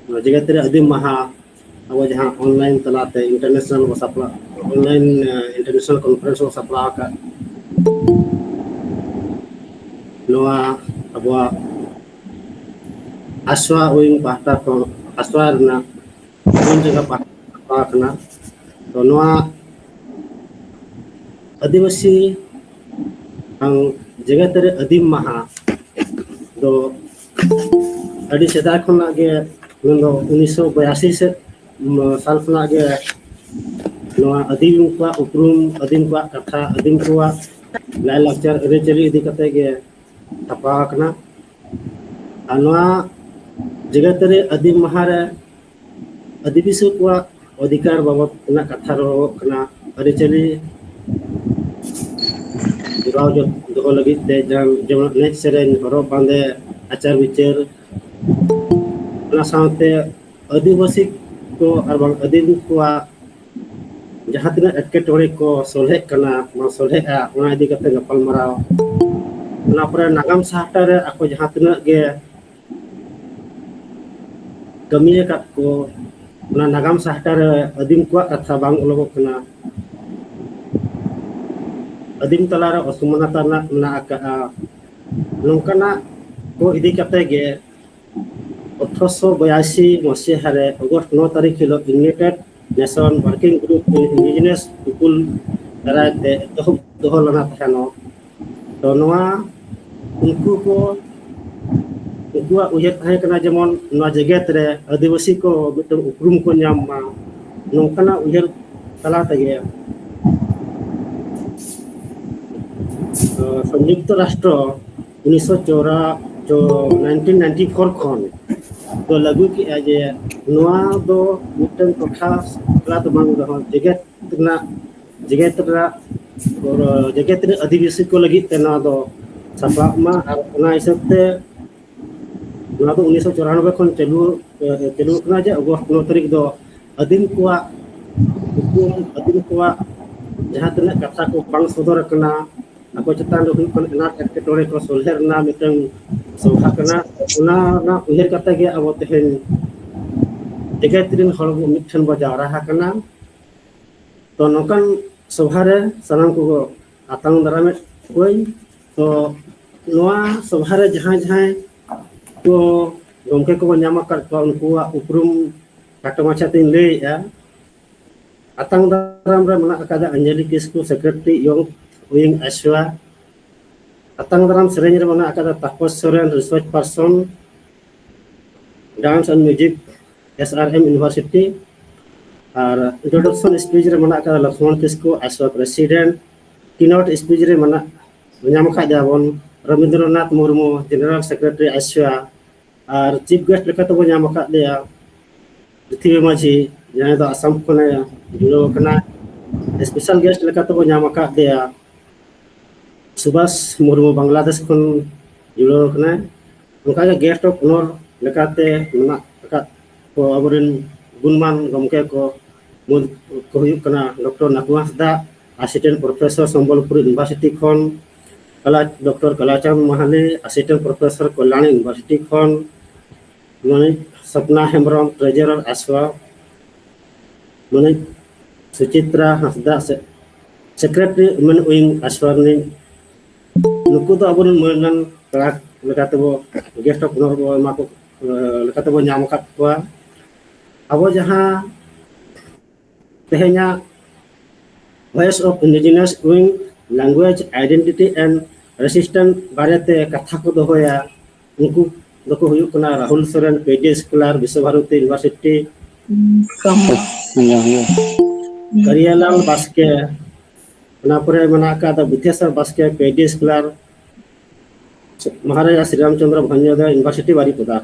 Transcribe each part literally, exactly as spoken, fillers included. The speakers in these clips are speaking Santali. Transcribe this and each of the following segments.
ᱱᱚᱣᱟ ᱡᱮᱜᱮᱛ ᱨᱮ ᱟᱹᱫᱤᱢ ᱢᱟᱦᱟ ᱟᱵᱚ ᱡᱟᱦᱟᱸ online ᱛᱟᱞᱟᱛᱮ international ᱵᱚ ᱥᱟᱯᱲᱟᱣ, online international conference ᱵᱚ ᱥᱟᱯᱲᱟᱣ ᱟᱠᱟᱫ, ᱱᱚᱣᱟ ᱟᱵᱚᱣᱟᱜ ᱟᱥᱣᱟ ᱩᱭᱤᱝ ᱯᱟᱦᱴᱟ ᱠᱷᱚᱱ, ᱟᱥᱣᱟ ᱨᱮᱱᱟᱜ ᱯᱩᱱ ᱡᱟᱭᱜᱟ ᱯᱟᱦᱴᱟ ᱠᱷᱚᱱ ᱥᱟᱯᱲᱟᱣ ᱟᱠᱟᱱᱟ᱾ ᱛᱚ ᱱᱚᱣᱟ ᱟᱹᱫᱤᱵᱟᱹᱥᱤ ᱵᱟᱝ ᱡᱮᱜᱮᱛ ᱨᱮ ᱟᱹᱫᱤᱢ ᱢᱟᱦᱟ ᱫᱚ ᱟᱹᱰᱤ ᱥᱮᱫᱟᱭ ᱠᱷᱚᱱᱟᱜ ᱜᱮ, ᱢᱮᱱᱫᱚ ᱩᱱᱤᱥᱥᱚ ᱵᱚᱭᱟᱥᱤ ᱥᱮᱫ, ᱩᱢ, ᱥᱟᱞ ᱠᱷᱚᱱᱟᱜ ᱜᱮ ᱱᱚᱣᱟ ᱟᱹᱫᱤᱢ ᱠᱚᱣᱟᱜ ᱩᱯᱨᱩᱢ, ᱟᱹᱫᱤᱢ ᱠᱚᱣᱟᱜ ᱠᱟᱛᱷᱟ, ᱟᱹᱫᱤᱢ ᱠᱚᱣᱟᱜ ᱞᱟᱭᱼᱞᱟᱠᱪᱟᱨ ᱟᱹᱨᱤᱪᱟᱹᱞᱤ ᱤᱫᱤ ᱠᱟᱛᱮ ᱜᱮ ᱥᱟᱯᱲᱟᱣ ᱟᱠᱟᱱᱟ᱾ ᱟᱨ ᱱᱚᱣᱟ ᱡᱮᱜᱮᱛ ᱨᱮ ᱟᱹᱫᱤᱢ ᱢᱟᱦᱟ ᱨᱮ ᱟᱹᱫᱤᱵᱟᱹᱥᱤ ᱠᱚᱣᱟᱜ ᱚᱫᱷᱤᱠᱟᱨ ᱵᱟᱵᱚᱫ ᱨᱮᱱᱟᱜ ᱠᱟᱛᱷᱟ ᱨᱚᱲᱚᱜ ᱠᱟᱱᱟ᱾ ᱟᱹᱨᱤᱪᱟᱹᱞᱤ ᱡᱚᱜᱟᱣ ᱡᱚ-, ᱫᱚᱦᱚ ᱞᱟᱹᱜᱤᱫ ᱛᱮ ᱡᱟᱦᱟᱸ ᱡᱮᱢᱚᱱ ᱮᱱᱮᱡ ᱥᱮᱨᱮᱧ, ᱦᱚᱨᱚᱜ ᱵᱟᱸᱫᱮ, ᱟᱪᱟᱨ ᱵᱤᱪᱟᱹᱨ, ᱚᱱᱟ ᱥᱟᱶᱛᱮ ᱟᱹᱫᱤᱵᱟᱹᱥᱤ ᱠᱚ ᱟᱨ ᱵᱟᱝ ᱟᱹᱫᱤᱢ ᱠᱚᱣᱟᱜ ᱡᱟᱦᱟᱸ ᱛᱤᱱᱟᱹᱜ ᱮᱴᱠᱮᱴᱚᱬᱮ ᱠᱚ ᱥᱚᱞᱦᱮᱜ ᱠᱟᱱᱟ, ᱵᱟᱝ ᱥᱚᱞᱦᱮᱜᱼᱟ, ᱚᱱᱟ ᱤᱫᱤ ᱠᱟᱛᱮ ᱜᱟᱯᱟᱞᱢᱟᱨᱟᱣ᱾ ᱚᱱᱟ ᱯᱚᱨᱮ ᱱᱟᱜᱟᱢ ᱥᱟᱦᱴᱟ ᱨᱮ ᱟᱠᱚ ᱡᱟᱦᱟᱸ ᱛᱤᱱᱟᱹᱜ ᱜᱮ ᱠᱟᱹᱢᱤ ᱟᱠᱟᱫ ᱠᱚ, ᱚᱱᱟ ᱱᱟᱜᱟᱢ ᱥᱟᱦᱴᱟ ᱨᱮ ᱟᱹᱫᱤᱢ ᱠᱚᱣᱟᱜ ᱠᱟᱛᱷᱟ ᱵᱟᱝ ᱚᱞᱚᱜᱚᱜ ᱠᱟᱱᱟ᱾ ᱟᱹᱫᱤᱢ ᱛᱟᱞᱟᱨᱮ ᱚᱥᱚᱢᱟᱱᱚᱛᱟ ᱨᱮᱱᱟᱜ ᱢᱮᱱᱟᱜ ᱟᱠᱟᱫᱼᱟ᱾ ᱱᱚᱝᱠᱟᱱᱟᱜ ᱠᱚ ᱤᱫᱤ ᱠᱟᱛᱮ ᱜᱮ ᱟᱴᱷᱨᱚᱥᱚ ᱵᱚᱭᱟᱥᱤ ᱢᱟᱥᱤᱦᱟ ᱨᱮ ᱚᱜᱚᱥᱴ ᱱᱚ ᱛᱟᱹᱨᱤᱠᱷ ᱦᱤᱞᱳᱜ United Nation Working Group in Indigenous People ᱫᱟᱨᱟᱭ ᱛᱮ ᱮᱛᱚᱦᱚᱵ ᱫᱚᱦᱚ ᱞᱮᱱᱟ ᱛᱟᱦᱮᱱᱚᱜ᱾ ᱛᱚ ᱱᱚᱣᱟ ᱩᱱᱠᱩ ᱠᱚ, ᱩᱱᱠᱩᱣᱟᱜ ᱩᱭᱦᱟᱹᱨ ᱛᱟᱦᱮᱸ ᱠᱟᱱᱟ ᱡᱮᱢᱚᱱ ᱱᱚᱣᱟ ᱡᱮᱜᱮᱛ ᱨᱮ ᱟᱹᱫᱤᱵᱟᱹᱥᱤ ᱠᱚ ᱢᱤᱫᱴᱟᱝ ᱩᱯᱨᱩᱢ ᱠᱚ ᱧᱟᱢ ᱢᱟ, ᱱᱚᱝᱠᱟᱱᱟᱜ ᱩᱭᱦᱟᱹᱨ ᱛᱟᱞᱟ ᱛᱮᱜᱮ, ᱟᱸ, ᱥᱚᱝᱭᱩᱠᱛᱚ ᱨᱟᱥᱴᱨᱚ ᱩᱱᱤᱥᱥᱚ ᱪᱚᱣᱨᱟ-, ᱪᱚ-, nineteen ninety-four ᱠᱷᱚᱱ ᱫᱚ ᱞᱟᱹᱜᱩ ᱠᱮᱜᱼᱟ ᱡᱮ ᱱᱚᱣᱟ ᱫᱚ ᱢᱤᱫᱴᱟᱝ ᱴᱚᱴᱷᱟ ᱮᱠᱞᱟ ᱫᱚ ᱵᱟᱝ ᱨᱮᱦᱚᱸ ᱡᱮᱜᱮᱛ ᱨᱮᱱᱟᱜ, ᱡᱮᱜᱮᱛ ᱨᱮᱱᱟᱜ, ᱡᱮᱜᱮᱛ ᱨᱮᱱ ᱟᱹᱫᱤᱵᱟᱹᱥᱤ ᱠᱚ ᱞᱟᱹᱜᱤᱫ ᱛᱮ ᱱᱚᱣᱟ ᱫᱚ ᱥᱟᱯᱲᱟᱜ ᱢᱟ᱾ ᱟᱨ ᱚᱱᱟ ᱦᱤᱥᱟᱹᱵ ᱛᱮ ᱱᱚᱣᱟ ᱫᱚ ᱩᱱᱤᱥᱥᱚ ᱪᱚᱣᱨᱟᱱᱚᱵᱵᱳᱭ ᱠᱷᱚᱱ ᱪᱟᱹᱞᱩ, ᱮ, ᱪᱟᱹᱞᱩ ᱟᱠᱟᱱᱟ ᱡᱮ ᱚᱜᱚᱥᱴ ᱱᱚ ᱛᱟᱹᱨᱤᱠᱷ ᱫᱚ ᱟᱹᱫᱤᱢ ᱠᱚᱣᱟᱜ ᱦᱩᱠᱩᱢ, ᱟᱹᱫᱤᱢ ᱠᱚᱣᱟᱜ ᱡᱟᱦᱟᱸ ᱛᱤᱱᱟᱹᱜ ᱠᱟᱛᱷᱟ ᱠᱚ ᱵᱟᱝ ᱥᱚᱫᱚᱨ ᱟᱠᱟᱱᱟ, ᱟᱠᱚ ᱪᱮᱛᱟᱱ ᱨᱮ ᱦᱩᱭᱩᱜ ᱠᱟᱱ ᱟᱱᱟᱴ ᱮᱴᱠᱮᱴᱚᱬᱮ ᱠᱚ ᱥᱚᱞᱦᱮ ᱨᱮᱱᱟᱜ ᱢᱤᱫᱴᱟᱝ ᱥᱚᱵᱷᱟ ᱠᱟᱱᱟ᱾ ᱚᱱᱟ ᱨᱮᱱᱟᱜ ᱩᱭᱦᱟᱹᱨ ᱠᱟᱛᱮ ᱜᱮ ᱟᱵᱚ ᱛᱮᱦᱮᱧ ᱡᱮᱜᱮᱛ ᱨᱮᱱ ᱦᱚᱲ ᱵᱚ ᱢᱤᱫ ᱴᱷᱮᱱ ᱵᱚ ᱡᱟᱣᱨᱟ ᱟᱠᱟᱱᱟ᱾ ᱛᱚ ᱱᱚᱝᱠᱟᱱ ᱥᱚᱵᱷᱟ ᱨᱮ ᱥᱟᱱᱟᱢ ᱠᱚ ᱟᱛᱟᱝ ᱫᱟᱨᱟᱢᱮᱫ ᱠᱚᱣᱟᱹᱧ᱾ ᱛᱚ ᱱᱚᱣᱟ ᱥᱚᱵᱷᱟ ᱨᱮ ᱡᱟᱦᱟᱸᱭ ᱡᱟᱦᱟᱸᱭ ᱠᱚ ᱜᱚᱢᱠᱮ ᱠᱚᱵᱚ ᱧᱟᱢ ᱟᱠᱟᱫ ᱠᱚᱣᱟ, ᱩᱱᱠᱩᱣᱟᱜ ᱩᱯᱨᱩᱢ ᱠᱷᱟᱴᱚ ᱢᱟᱪᱷᱟ ᱛᱤᱧ ᱞᱟᱹᱭᱮᱫᱼᱟ᱾ ᱟᱛᱟᱝ ᱫᱟᱨᱟᱢ ᱨᱮ ᱢᱮᱱᱟᱜ ᱟᱠᱟᱫᱟ ᱚᱧᱡᱚᱞᱤ ᱠᱤᱥᱠᱩ, ᱥᱮᱠᱨᱮᱴᱟᱨᱤ, ᱭᱚᱝ ᱩᱭᱤᱝ, ᱟᱥᱣᱟ᱾ ᱟᱛᱟᱝ ᱫᱟᱨᱟᱢ ᱥᱮᱨᱮᱧ ᱨᱮ ᱢᱮᱱᱟᱜ ᱟᱠᱟᱫᱟ Tapas Soren, research person, dance and music, S R M University. ᱟᱨ ᱤᱱᱴᱨᱳᱰᱟᱠᱥᱚᱱ ᱥᱯᱤᱪ ᱨᱮ ᱢᱮᱱᱟᱜ ᱟᱠᱟᱫᱟ ᱞᱚᱠᱷᱢᱚᱬ ᱠᱤᱥᱠᱩ, ᱟᱥᱣᱟ ᱯᱨᱮᱥᱤᱰᱮᱱᱴ᱾ ᱠᱤᱱᱳᱴ ᱥᱯᱤᱪ ᱨᱮ ᱢᱮᱱᱟᱜ, ᱧᱟᱢ ᱟᱠᱟᱫ ᱜᱮᱭᱟ ᱵᱚᱱ ᱨᱚᱵᱤᱱᱫᱨᱚᱱᱟᱛᱷ ᱢᱩᱨᱢᱩ, ᱡᱮᱱᱟᱨᱟᱞ ᱥᱮᱠᱨᱮᱴᱟᱨᱤ, ᱟᱥᱣᱟ᱾ ᱟᱨ ᱪᱤᱯ ᱜᱮᱥᱴ ᱞᱮᱠᱟ ᱛᱮᱵᱚᱱ ᱧᱟᱢ ᱟᱠᱟᱫ ᱞᱮᱭᱟ ᱯᱨᱤᱛᱷᱤᱵᱤ ᱢᱟᱹᱡᱷᱤ, ᱡᱟᱦᱟᱸᱭ ᱫᱚ ᱟᱥᱟᱢ ᱠᱷᱚᱱᱮ ᱡᱩᱲᱟᱹᱣ ᱟᱠᱟᱱᱟ᱾ ᱥᱯᱮᱥᱟᱞ ᱜᱮᱥᱴ ᱞᱮᱠᱟ ᱛᱮᱵᱚᱱ ᱧᱟᱢ ᱟᱠᱟᱫ ᱞᱮᱭᱟ ᱥᱩᱵᱷᱟᱥ ᱢᱩᱨᱢᱩ, ᱵᱟᱝᱞᱟᱫᱮᱥ ᱠᱷᱚᱱ ᱡᱩᱲᱟᱹᱣ ᱟᱠᱟᱱᱟᱭ᱾ ᱚᱱᱠᱟᱜᱮ ᱜᱮᱥᱴ ᱚᱯᱷ ᱚᱱᱚᱨ ᱞᱮᱠᱟᱛᱮ ᱢᱮᱱᱟᱜ ᱟᱠᱟᱫ ᱠᱚ ᱟᱵᱚᱨᱮᱱ ᱜᱩᱱᱢᱟᱱ ᱜᱚᱢᱠᱮ ᱠᱚ ᱢᱩᱫᱽ ᱠᱚ ᱦᱩᱭᱩᱜ ᱠᱟᱱᱟ ᱰᱚᱠᱴᱚᱨ ᱱᱟᱠᱩ ᱦᱟᱸᱥᱫᱟ, ᱟᱥᱤᱥᱴᱮᱱᱴ ᱯᱨᱚᱯᱷᱮᱥᱚᱨ ᱥᱚᱢᱵᱚᱞᱯᱩᱨ ᱤᱭᱩᱱᱤᱵᱷᱟᱨᱥᱤᱴᱤ ᱠᱷᱚᱱ, ᱠᱟᱞᱟ-, ᱰᱚᱠᱴᱚᱨ ᱠᱟᱞᱟᱪᱟᱸᱫ ᱢᱟᱦᱟᱞᱤ, ᱟᱥᱤᱥᱴᱮᱱᱴ ᱯᱨᱚᱯᱷᱮᱥᱚᱨ ᱠᱚᱞᱭᱟᱬᱤ ᱤᱭᱩᱱᱤᱵᱷᱟᱨᱥᱤᱴᱤ ᱠᱷᱚᱱ, ᱢᱟᱹᱱᱤᱡ ᱥᱚᱯᱱᱟ ᱦᱮᱢᱵᱨᱚᱢ, ᱴᱨᱮᱡᱟᱨᱟᱨ ᱟᱥᱣᱟ, ᱢᱟᱹᱱᱤᱡ ᱥᱩᱪᱤᱛᱨᱟ ᱦᱟᱸᱥᱫᱟ, ᱥᱮ-, ᱥᱮᱠᱨᱮᱴᱟᱨᱤ ᱣᱩᱢᱮᱱ ᱣᱤᱝ ᱟᱥᱣᱟ ᱨᱤᱱᱤᱡ᱾ ᱱᱩᱠᱩ ᱫᱚ ᱟᱵᱚᱨᱮᱱ ᱢᱟᱹᱱᱟᱱ ᱯᱮᱲᱟ ᱞᱮᱠᱟᱛᱮᱵᱚ, ᱜᱮᱥᱴ ᱚᱯᱷ ᱚᱱᱚᱨ ᱵᱚ ᱮᱢᱟ ᱠᱚ, ᱮ, ᱞᱮᱠᱟᱛᱮᱵᱚ ᱧᱟᱢ ᱟᱠᱟᱫ ᱠᱚᱣᱟ᱾ ᱟᱵᱚ ᱡᱟᱦᱟᱸ ᱛᱮᱦᱮᱧᱟᱜ Voice of Indigenous Wing, Language, Identity and Resistance ᱵᱟᱨᱮᱛᱮ ᱠᱟᱛᱷᱟ ᱠᱚ ᱫᱚᱦᱚᱭᱟ, ᱩᱱᱠᱩ ᱫᱚᱠᱚ ᱦᱩᱭᱩᱜ ᱠᱟᱱᱟ Rahul Soren, P H D scholar, Visva Bharati University, Karialal Baske, ᱚᱱᱟ ᱯᱚᱨᱮ ᱢᱮᱱᱟᱜ ᱟᱠᱟᱫᱟ Vidyasagar Baske, P H D scholar, Maharaja Sri Ramchandra Bhanjdeo, University Baripada.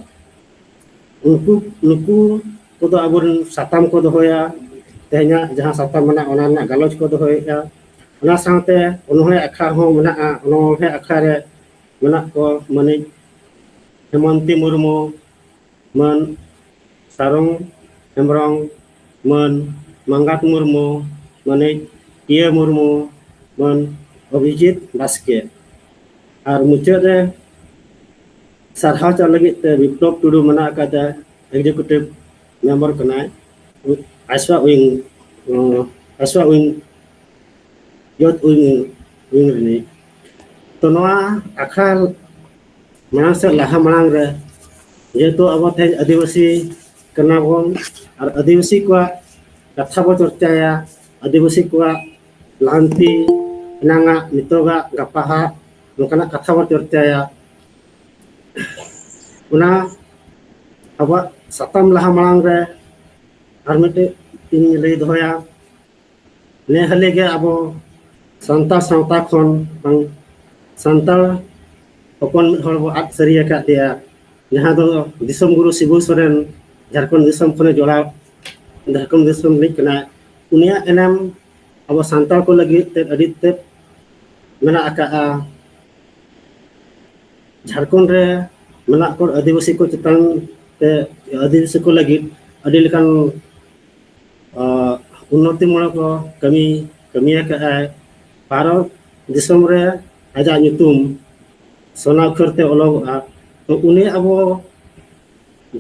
ᱩᱱᱠᱩ, ᱱᱩᱠᱩ ᱠᱚᱫᱚ ᱟᱵᱚᱨᱮᱱ ᱥᱟᱛᱟᱢ ᱠᱚ ᱫᱚᱦᱚᱭᱟ᱾ ᱛᱮᱦᱮᱧᱟᱜ ᱡᱟᱦᱟᱸ ᱥᱟᱛᱟᱢ ᱢᱮᱱᱟᱜᱼᱟ, ᱚᱱᱟ ᱨᱮᱱᱟᱜ ᱜᱟᱞᱚᱪ ᱠᱚ ᱫᱚᱦᱚᱭᱮᱫᱼᱟ᱾ ᱚᱱᱟ ᱥᱟᱶᱛᱮ ᱚᱱᱚᱬᱦᱮ ᱟᱠᱷᱲᱟ ᱦᱚᱸ ᱢᱮᱱᱟᱜᱼᱟ᱾ ᱚᱱᱚᱬᱦᱮ ᱟᱠᱷᱲᱟ ᱨᱮ ᱢᱮᱱᱟᱜ ᱠᱚ ᱢᱟᱹᱱᱤᱡ ᱦᱮᱢᱚᱱᱛᱤ ᱢᱩᱨᱢᱩ, ᱢᱟᱹᱱ ᱥᱟᱨᱚᱝ ᱦᱮᱢᱵᱨᱚᱢ, ᱢᱟᱹᱱ ᱢᱟᱸᱜᱟᱛ ᱢᱩᱨᱢᱩ, ᱢᱟᱹᱱᱤᱡ ᱴᱤᱭᱟᱹ ᱢᱩᱨᱢᱩ, ᱢᱟᱹᱱ ᱚᱵᱷᱤᱡᱤᱛ ᱵᱟᱥᱠᱮ᱾ ᱟᱨ ᱢᱩᱪᱟᱹᱫ ᱨᱮ ᱥᱟᱨᱦᱟᱣ ᱪᱟᱞ ᱞᱟᱹᱜᱤᱫ ᱛᱮ ᱵᱤᱯᱞᱚᱵ ᱴᱩᱰᱩ ᱢᱮᱱᱟᱜ ᱟᱠᱟᱫᱟ, ᱮᱠᱡᱤᱠᱤᱭᱩᱴᱤᱵᱷ ᱢᱮᱢᱵᱟᱨ ᱠᱟᱱᱟᱭ, ᱟᱥᱣᱟ wing, ᱟᱥᱣᱟ wing, youth wing, wing ᱨᱤᱱᱤᱡ᱾ ᱛᱚ ᱱᱚᱣᱟ ᱟᱠᱷᱲᱟ ᱢᱟᱲᱟᱝ ᱥᱮᱫ ᱞᱟᱦᱟ ᱢᱟᱲᱟᱝ ᱨᱮ, ᱡᱮᱦᱮᱛᱩ ᱟᱵᱚ ᱛᱮᱦᱮᱧ ᱟᱹᱫᱤᱵᱟᱹᱥᱤ ᱠᱟᱱᱟ ᱵᱚᱱ, ᱟᱨ ᱟᱹᱫᱤᱵᱟᱹᱥᱤ ᱠᱚᱣᱟᱜ ᱠᱟᱛᱷᱟ ᱵᱚ ᱪᱚᱨᱪᱟᱭᱟ, ᱟᱹᱫᱤᱵᱟᱹᱥᱤ ᱠᱚᱣᱟᱜ ᱞᱟᱦᱟᱱᱛᱤ, ᱮᱱᱟᱝᱟᱜ, ᱱᱤᱛᱚᱜᱟᱜ, ᱜᱟᱯᱟᱦᱟᱜ, ᱱᱚᱝᱠᱟᱱᱟᱜ ᱠᱟᱛᱷᱟ ᱵᱚ ᱪᱚᱨᱪᱟᱭᱟ᱾ ᱚᱱᱟ ᱟᱵᱚᱣᱟᱜ ᱥᱟᱛᱟᱢ ᱞᱟᱦᱟ ᱢᱟᱲᱟᱝ ᱨᱮ ᱟᱨ ᱢᱤᱫᱴᱮᱡ ᱤᱧ ᱞᱟᱹᱭ ᱫᱚᱦᱚᱭᱟ᱾ ᱱᱮ ᱦᱟᱹᱞᱤ ᱜᱮ ᱟᱵᱚ ᱥᱟᱱᱛᱟᱲ ᱥᱟᱶᱛᱟ ᱠᱷᱚᱱ ᱵᱟᱝ ᱥᱟᱱᱛᱟᱲ ᱦᱚᱯᱚᱱ ᱢᱤᱫ ᱦᱚᱲ ᱵᱚ ᱟᱫ ᱥᱟᱹᱨᱤ ᱟᱠᱟᱫᱮᱭᱟ, ᱡᱟᱦᱟᱸ ᱫᱚ ᱫᱤᱥᱚᱢ ᱜᱩᱨᱩ ᱥᱤᱵᱩ ᱥᱚᱨᱮᱱ, ᱡᱷᱟᱲᱠᱷᱚᱸᱰ ᱫᱤᱥᱚᱢ ᱠᱷᱚᱱᱮ ᱡᱚᱲᱟᱣ, ᱡᱷᱟᱲᱠᱷᱚᱸᱰ ᱫᱤᱥᱚᱢ ᱨᱤᱱᱤᱡ ᱠᱟᱱᱟᱭ᱾ ᱩᱱᱤᱭᱟᱜ ᱮᱱᱮᱢ ᱟᱵᱚ ᱥᱟᱱᱛᱟᱲ ᱠᱚ ᱞᱟᱹᱜᱤᱫ ᱛᱮ ᱟᱹᱰᱤ ᱛᱮᱫ ᱢᱮᱱᱟᱜ ᱟᱠᱟᱫᱼᱟ᱾ ᱡᱷᱟᱲᱠᱷᱚᱸᱰ ᱨᱮ ᱢᱮᱱᱟᱜ ᱠᱚ ᱟᱹᱫᱤᱵᱟᱹᱥᱤ ᱠᱚ ᱪᱮᱛᱟᱱ ᱛᱮ, ᱟᱹᱫᱤᱵᱟᱹᱥᱤ ᱠᱚ ᱞᱟᱹᱜᱤᱫ ᱟᱹᱰᱤ ᱞᱮᱠᱟᱱ, ᱟᱸ, ᱩᱱᱱᱚᱛᱤᱢᱩᱞᱚᱠ ᱠᱟᱹᱢᱤ ᱠᱟᱹᱢᱤ ᱟᱠᱟᱫᱼᱟᱭ᱾ ᱵᱷᱟᱨᱚᱛ ᱫᱤᱥᱚᱢ ᱨᱮ ᱟᱡᱟᱜ ᱧᱩᱛᱩᱢ ᱥᱚᱱᱟ ᱚᱠᱠᱷᱚᱨ ᱛᱮ ᱚᱞᱚᱜᱚᱜᱼᱟ᱾ ᱛᱚ ᱩᱱᱤ ᱟᱵᱚ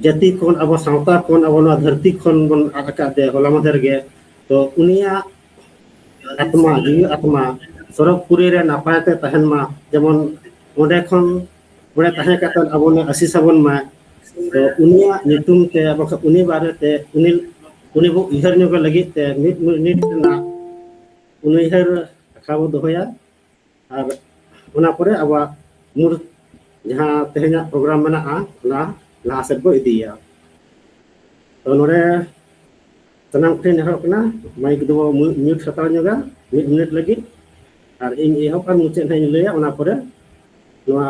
ᱡᱟᱹᱛᱤ ᱠᱷᱚᱱ, ᱟᱵᱚ ᱥᱟᱶᱛᱟ ᱠᱷᱚᱱ, ᱟᱵᱚ ᱱᱚᱣᱟ ᱫᱷᱟᱹᱨᱛᱤ ᱠᱷᱚᱱ ᱵᱚᱱ ᱟᱫ ᱟᱠᱟᱫ ᱛᱮ ᱦᱚᱞᱟ ᱢᱟᱫᱷᱮᱨ ᱜᱮ᱾ ᱛᱚ ᱩᱱᱤᱭᱟᱜ ᱟᱛᱢᱟ, ᱡᱤᱣᱤ ᱟᱛᱢᱟ ᱥᱚᱨᱚᱜᱽᱯᱩᱨᱤ ᱨᱮ ᱱᱟᱯᱟᱭ ᱛᱮ ᱛᱟᱦᱮᱱ ᱢᱟ, ᱡᱮᱢᱚᱱ ᱚᱸᱰᱮ ᱠᱷᱚᱱ, ᱚᱸᱰᱮ ᱛᱟᱦᱮᱸ ᱠᱟᱛᱮ ᱟᱵᱚ ᱱᱚᱣᱟ ᱟᱥᱤᱥ ᱟᱵᱚᱱ ᱢᱟᱭ᱾ ᱛᱚ ᱩᱱᱤᱭᱟᱜ ᱧᱩᱛᱩᱢ ᱛᱮ, ᱵᱟᱠᱷᱟᱱ ᱩᱱᱤ ᱵᱟᱨᱮ ᱛᱮ, ᱩᱱᱤ, ᱩᱱᱤ ᱵᱚ ᱩᱭᱦᱟᱹᱨ ᱧᱚᱜ ᱞᱟᱹᱜᱤᱫ ᱛᱮ ᱢᱤᱫ ᱢᱤᱱᱤᱴ ᱨᱮᱱᱟᱜ ᱩᱱᱩᱭᱦᱟᱹᱨ ᱟᱠᱷᱲᱟ ᱵᱚ ᱫᱚᱦᱚᱭᱟ᱾ ᱟᱨ ᱚᱱᱟ ᱯᱚᱨᱮ ᱟᱵᱚᱣᱟᱜ ᱢᱩᱲ ᱡᱟᱦᱟᱸ ᱛᱮᱦᱮᱧᱟᱜ ᱯᱨᱳᱜᱨᱟᱢ ᱢᱮᱱᱟᱜᱼᱟ, ᱚᱱᱟ ᱞᱟᱦᱟ ᱥᱮᱫ ᱵᱚ ᱤᱫᱤᱭᱟ᱾ ᱛᱚ ᱱᱚᱰᱮ ᱥᱟᱱᱟᱢ ᱠᱚᱴᱷᱮᱱ ᱱᱮᱦᱚᱨᱚᱜ ᱠᱟᱱᱟ, ᱢᱟᱭᱤᱠ ᱫᱚᱵᱚ ᱢᱤᱭᱩᱴ ᱦᱟᱛᱟᱲ ᱧᱚᱜᱟ ᱢᱤᱫ ᱢᱤᱱᱤᱴ ᱞᱟᱹᱜᱤᱫ᱾ ᱟᱨ ᱤᱧ ᱮᱦᱚᱵ ᱟᱨ ᱢᱩᱪᱟᱹᱫ ᱦᱟᱸᱜ ᱤᱧ ᱞᱟᱹᱭᱟ, ᱚᱱᱟ ᱯᱚᱨᱮ ᱱᱚᱣᱟ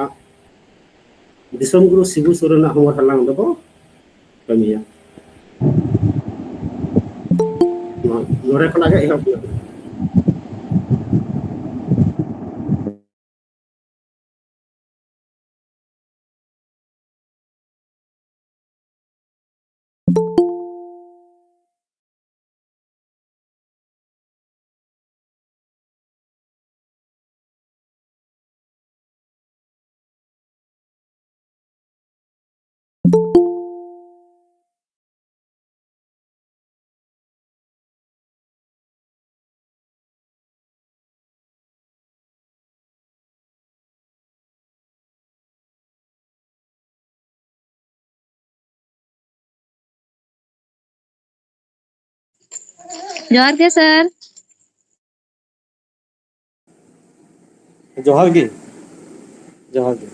ᱫᱤᱥᱚᱢ ᱜᱩᱨᱩ ᱥᱤᱵᱩ ᱥᱚᱨᱮᱱᱟᱜ ᱦᱚᱢᱚᱨ ᱦᱟᱞᱟᱝ ᱫᱚᱵᱚ ᱠᱟᱹᱢᱤᱭᱟ᱾ ᱱᱚᱣᱟ ᱱᱚᱰᱮ ᱠᱷᱚᱱᱟᱜ ᱜᱮ ᱮᱦᱚᱵ ᱦᱩᱭᱩᱜᱼᱟ᱾ ᱡᱚᱦᱟᱨ ᱜᱮ ᱥᱟᱨ᱾ ᱡᱚᱦᱟᱨ ᱜᱮ᱾ ᱡᱚᱦᱟᱨ ᱜᱮ᱾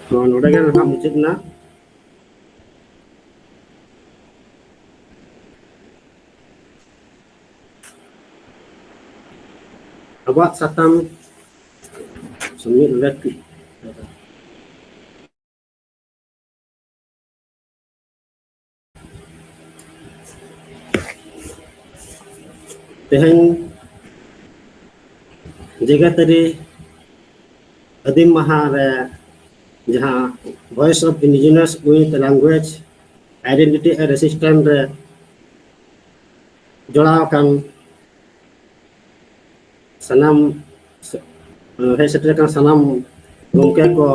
ᱛᱚ, ᱱᱚᱰᱮ ᱜᱮ ᱱᱟᱦᱟᱜ ᱢᱩᱪᱟᱹᱫ ᱮᱱᱟ᱾ ᱟᱵᱚᱣᱟᱜ ᱥᱟᱛᱟᱢ ᱥᱚᱢᱢᱤᱞ ᱞᱟᱹᱠᱛᱤ᱾ ᱛᱮᱦᱮᱧ ᱡᱮᱜᱮᱛᱟᱹᱨᱤ ᱟᱹᱫᱤᱢ ᱢᱟᱦᱟ ᱨᱮ ᱡᱟᱦᱟᱸ Voice of Indigenous with Language Identity and Resistance ᱨᱮ ᱡᱚᱲᱟᱣ ᱟᱠᱟᱱ ᱥᱟᱱᱟᱢ ᱦᱮᱡ ᱥᱮᱴᱮᱨ ᱟᱠᱟᱱ ᱥᱟᱱᱟᱢ ᱜᱚᱢᱠᱮ ᱠᱚ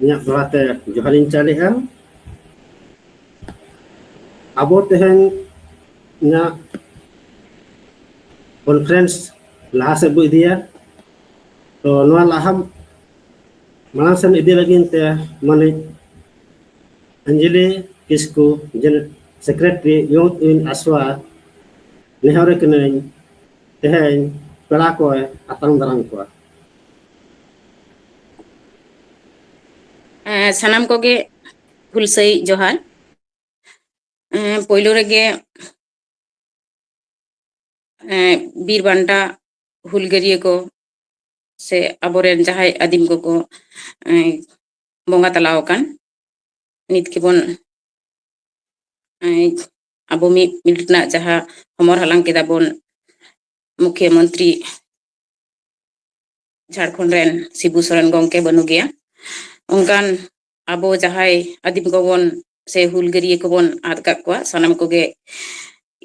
ᱤᱧᱟᱹᱜ ᱫᱚᱦᱲᱟ ᱛᱮ ᱡᱚᱦᱟᱨᱤᱧ ᱪᱟᱞᱮᱜᱼᱟ᱾ ᱟᱵᱚ ᱛᱮᱦᱮᱧ ᱤᱧᱟᱹᱜ conference ᱞᱟᱦᱟ ᱥᱮᱫ ᱵᱚ ᱤᱫᱤᱭᱟ᱾ ᱛᱚ ᱱᱚᱣᱟ ᱞᱟᱦᱟ ᱢᱟᱲᱟᱝ ᱥᱮᱫ ᱤᱫᱤ ᱞᱟᱹᱜᱤᱫ ᱛᱮ ᱢᱟᱹᱱᱤᱡ ᱚᱧᱡᱚᱞᱤ ᱠᱤᱥᱠᱩ, ᱡᱮᱱ-, Secretary Youth in ᱟᱥᱣᱟ, ᱱᱮᱦᱚᱨᱮ ᱠᱟᱹᱱᱟᱹᱧ ᱛᱮᱦᱮᱧ ᱯᱮᱲᱟ ᱠᱚᱭ ᱟᱛᱟᱝ ᱫᱟᱨᱟᱢ ᱠᱚᱣᱟ᱾ ᱮᱸ, ᱥᱟᱱᱟᱢ ᱠᱚᱜᱮ ᱦᱩᱞᱥᱟᱹᱭ ᱡᱚᱦᱟᱨ᱾ ᱮᱸ, ᱯᱳᱭᱞᱳ ᱨᱮᱜᱮ, ᱮᱸ, ᱵᱤᱨ ᱵᱟᱱᱴᱟ ᱦᱩᱞᱜᱟᱹᱨᱤᱭᱟᱹ ᱠᱚ ᱥᱮ ᱟᱵᱚᱨᱮᱱ ᱡᱟᱦᱟᱸᱭ ᱟᱹᱫᱤᱢ ᱠᱚᱠᱚ, ᱮᱸ, ᱵᱚᱸᱜᱟ ᱛᱟᱞᱟᱣ ᱟᱠᱟᱱ, ᱱᱤᱛ ᱜᱮᱵᱚᱱ, ᱮᱸ, ᱟᱵᱚ ᱢᱤᱫ ᱢᱤᱱᱤᱴ ᱨᱮᱱᱟᱜ ᱡᱟᱦᱟᱸ ᱦᱚᱢᱚᱨ ᱦᱟᱞᱟᱝ ᱠᱮᱫᱟ ᱵᱚᱱ, ᱢᱩᱠᱷᱭᱟᱹ ᱢᱚᱱᱛᱨᱤ ᱡᱷᱟᱲᱠᱷᱚᱸᱰ ᱨᱮᱱ ᱥᱤᱵᱩ ᱥᱚᱨᱮᱱ ᱜᱚᱢᱠᱮ ᱵᱟᱹᱱᱩᱜ ᱜᱮᱭᱟ᱾ ᱚᱱᱠᱟᱱ ᱟᱵᱚ ᱡᱟᱦᱟᱸᱭ ᱟᱹᱫᱤᱢ ᱠᱚᱵᱚᱱ ᱥᱮ ᱦᱩᱞᱜᱟᱹᱨᱤᱭᱟᱹ ᱠᱚᱵᱚᱱ ᱟᱫ ᱠᱟᱜ ᱠᱚᱣᱟ, ᱥᱟᱱᱟᱢ ᱠᱚᱜᱮ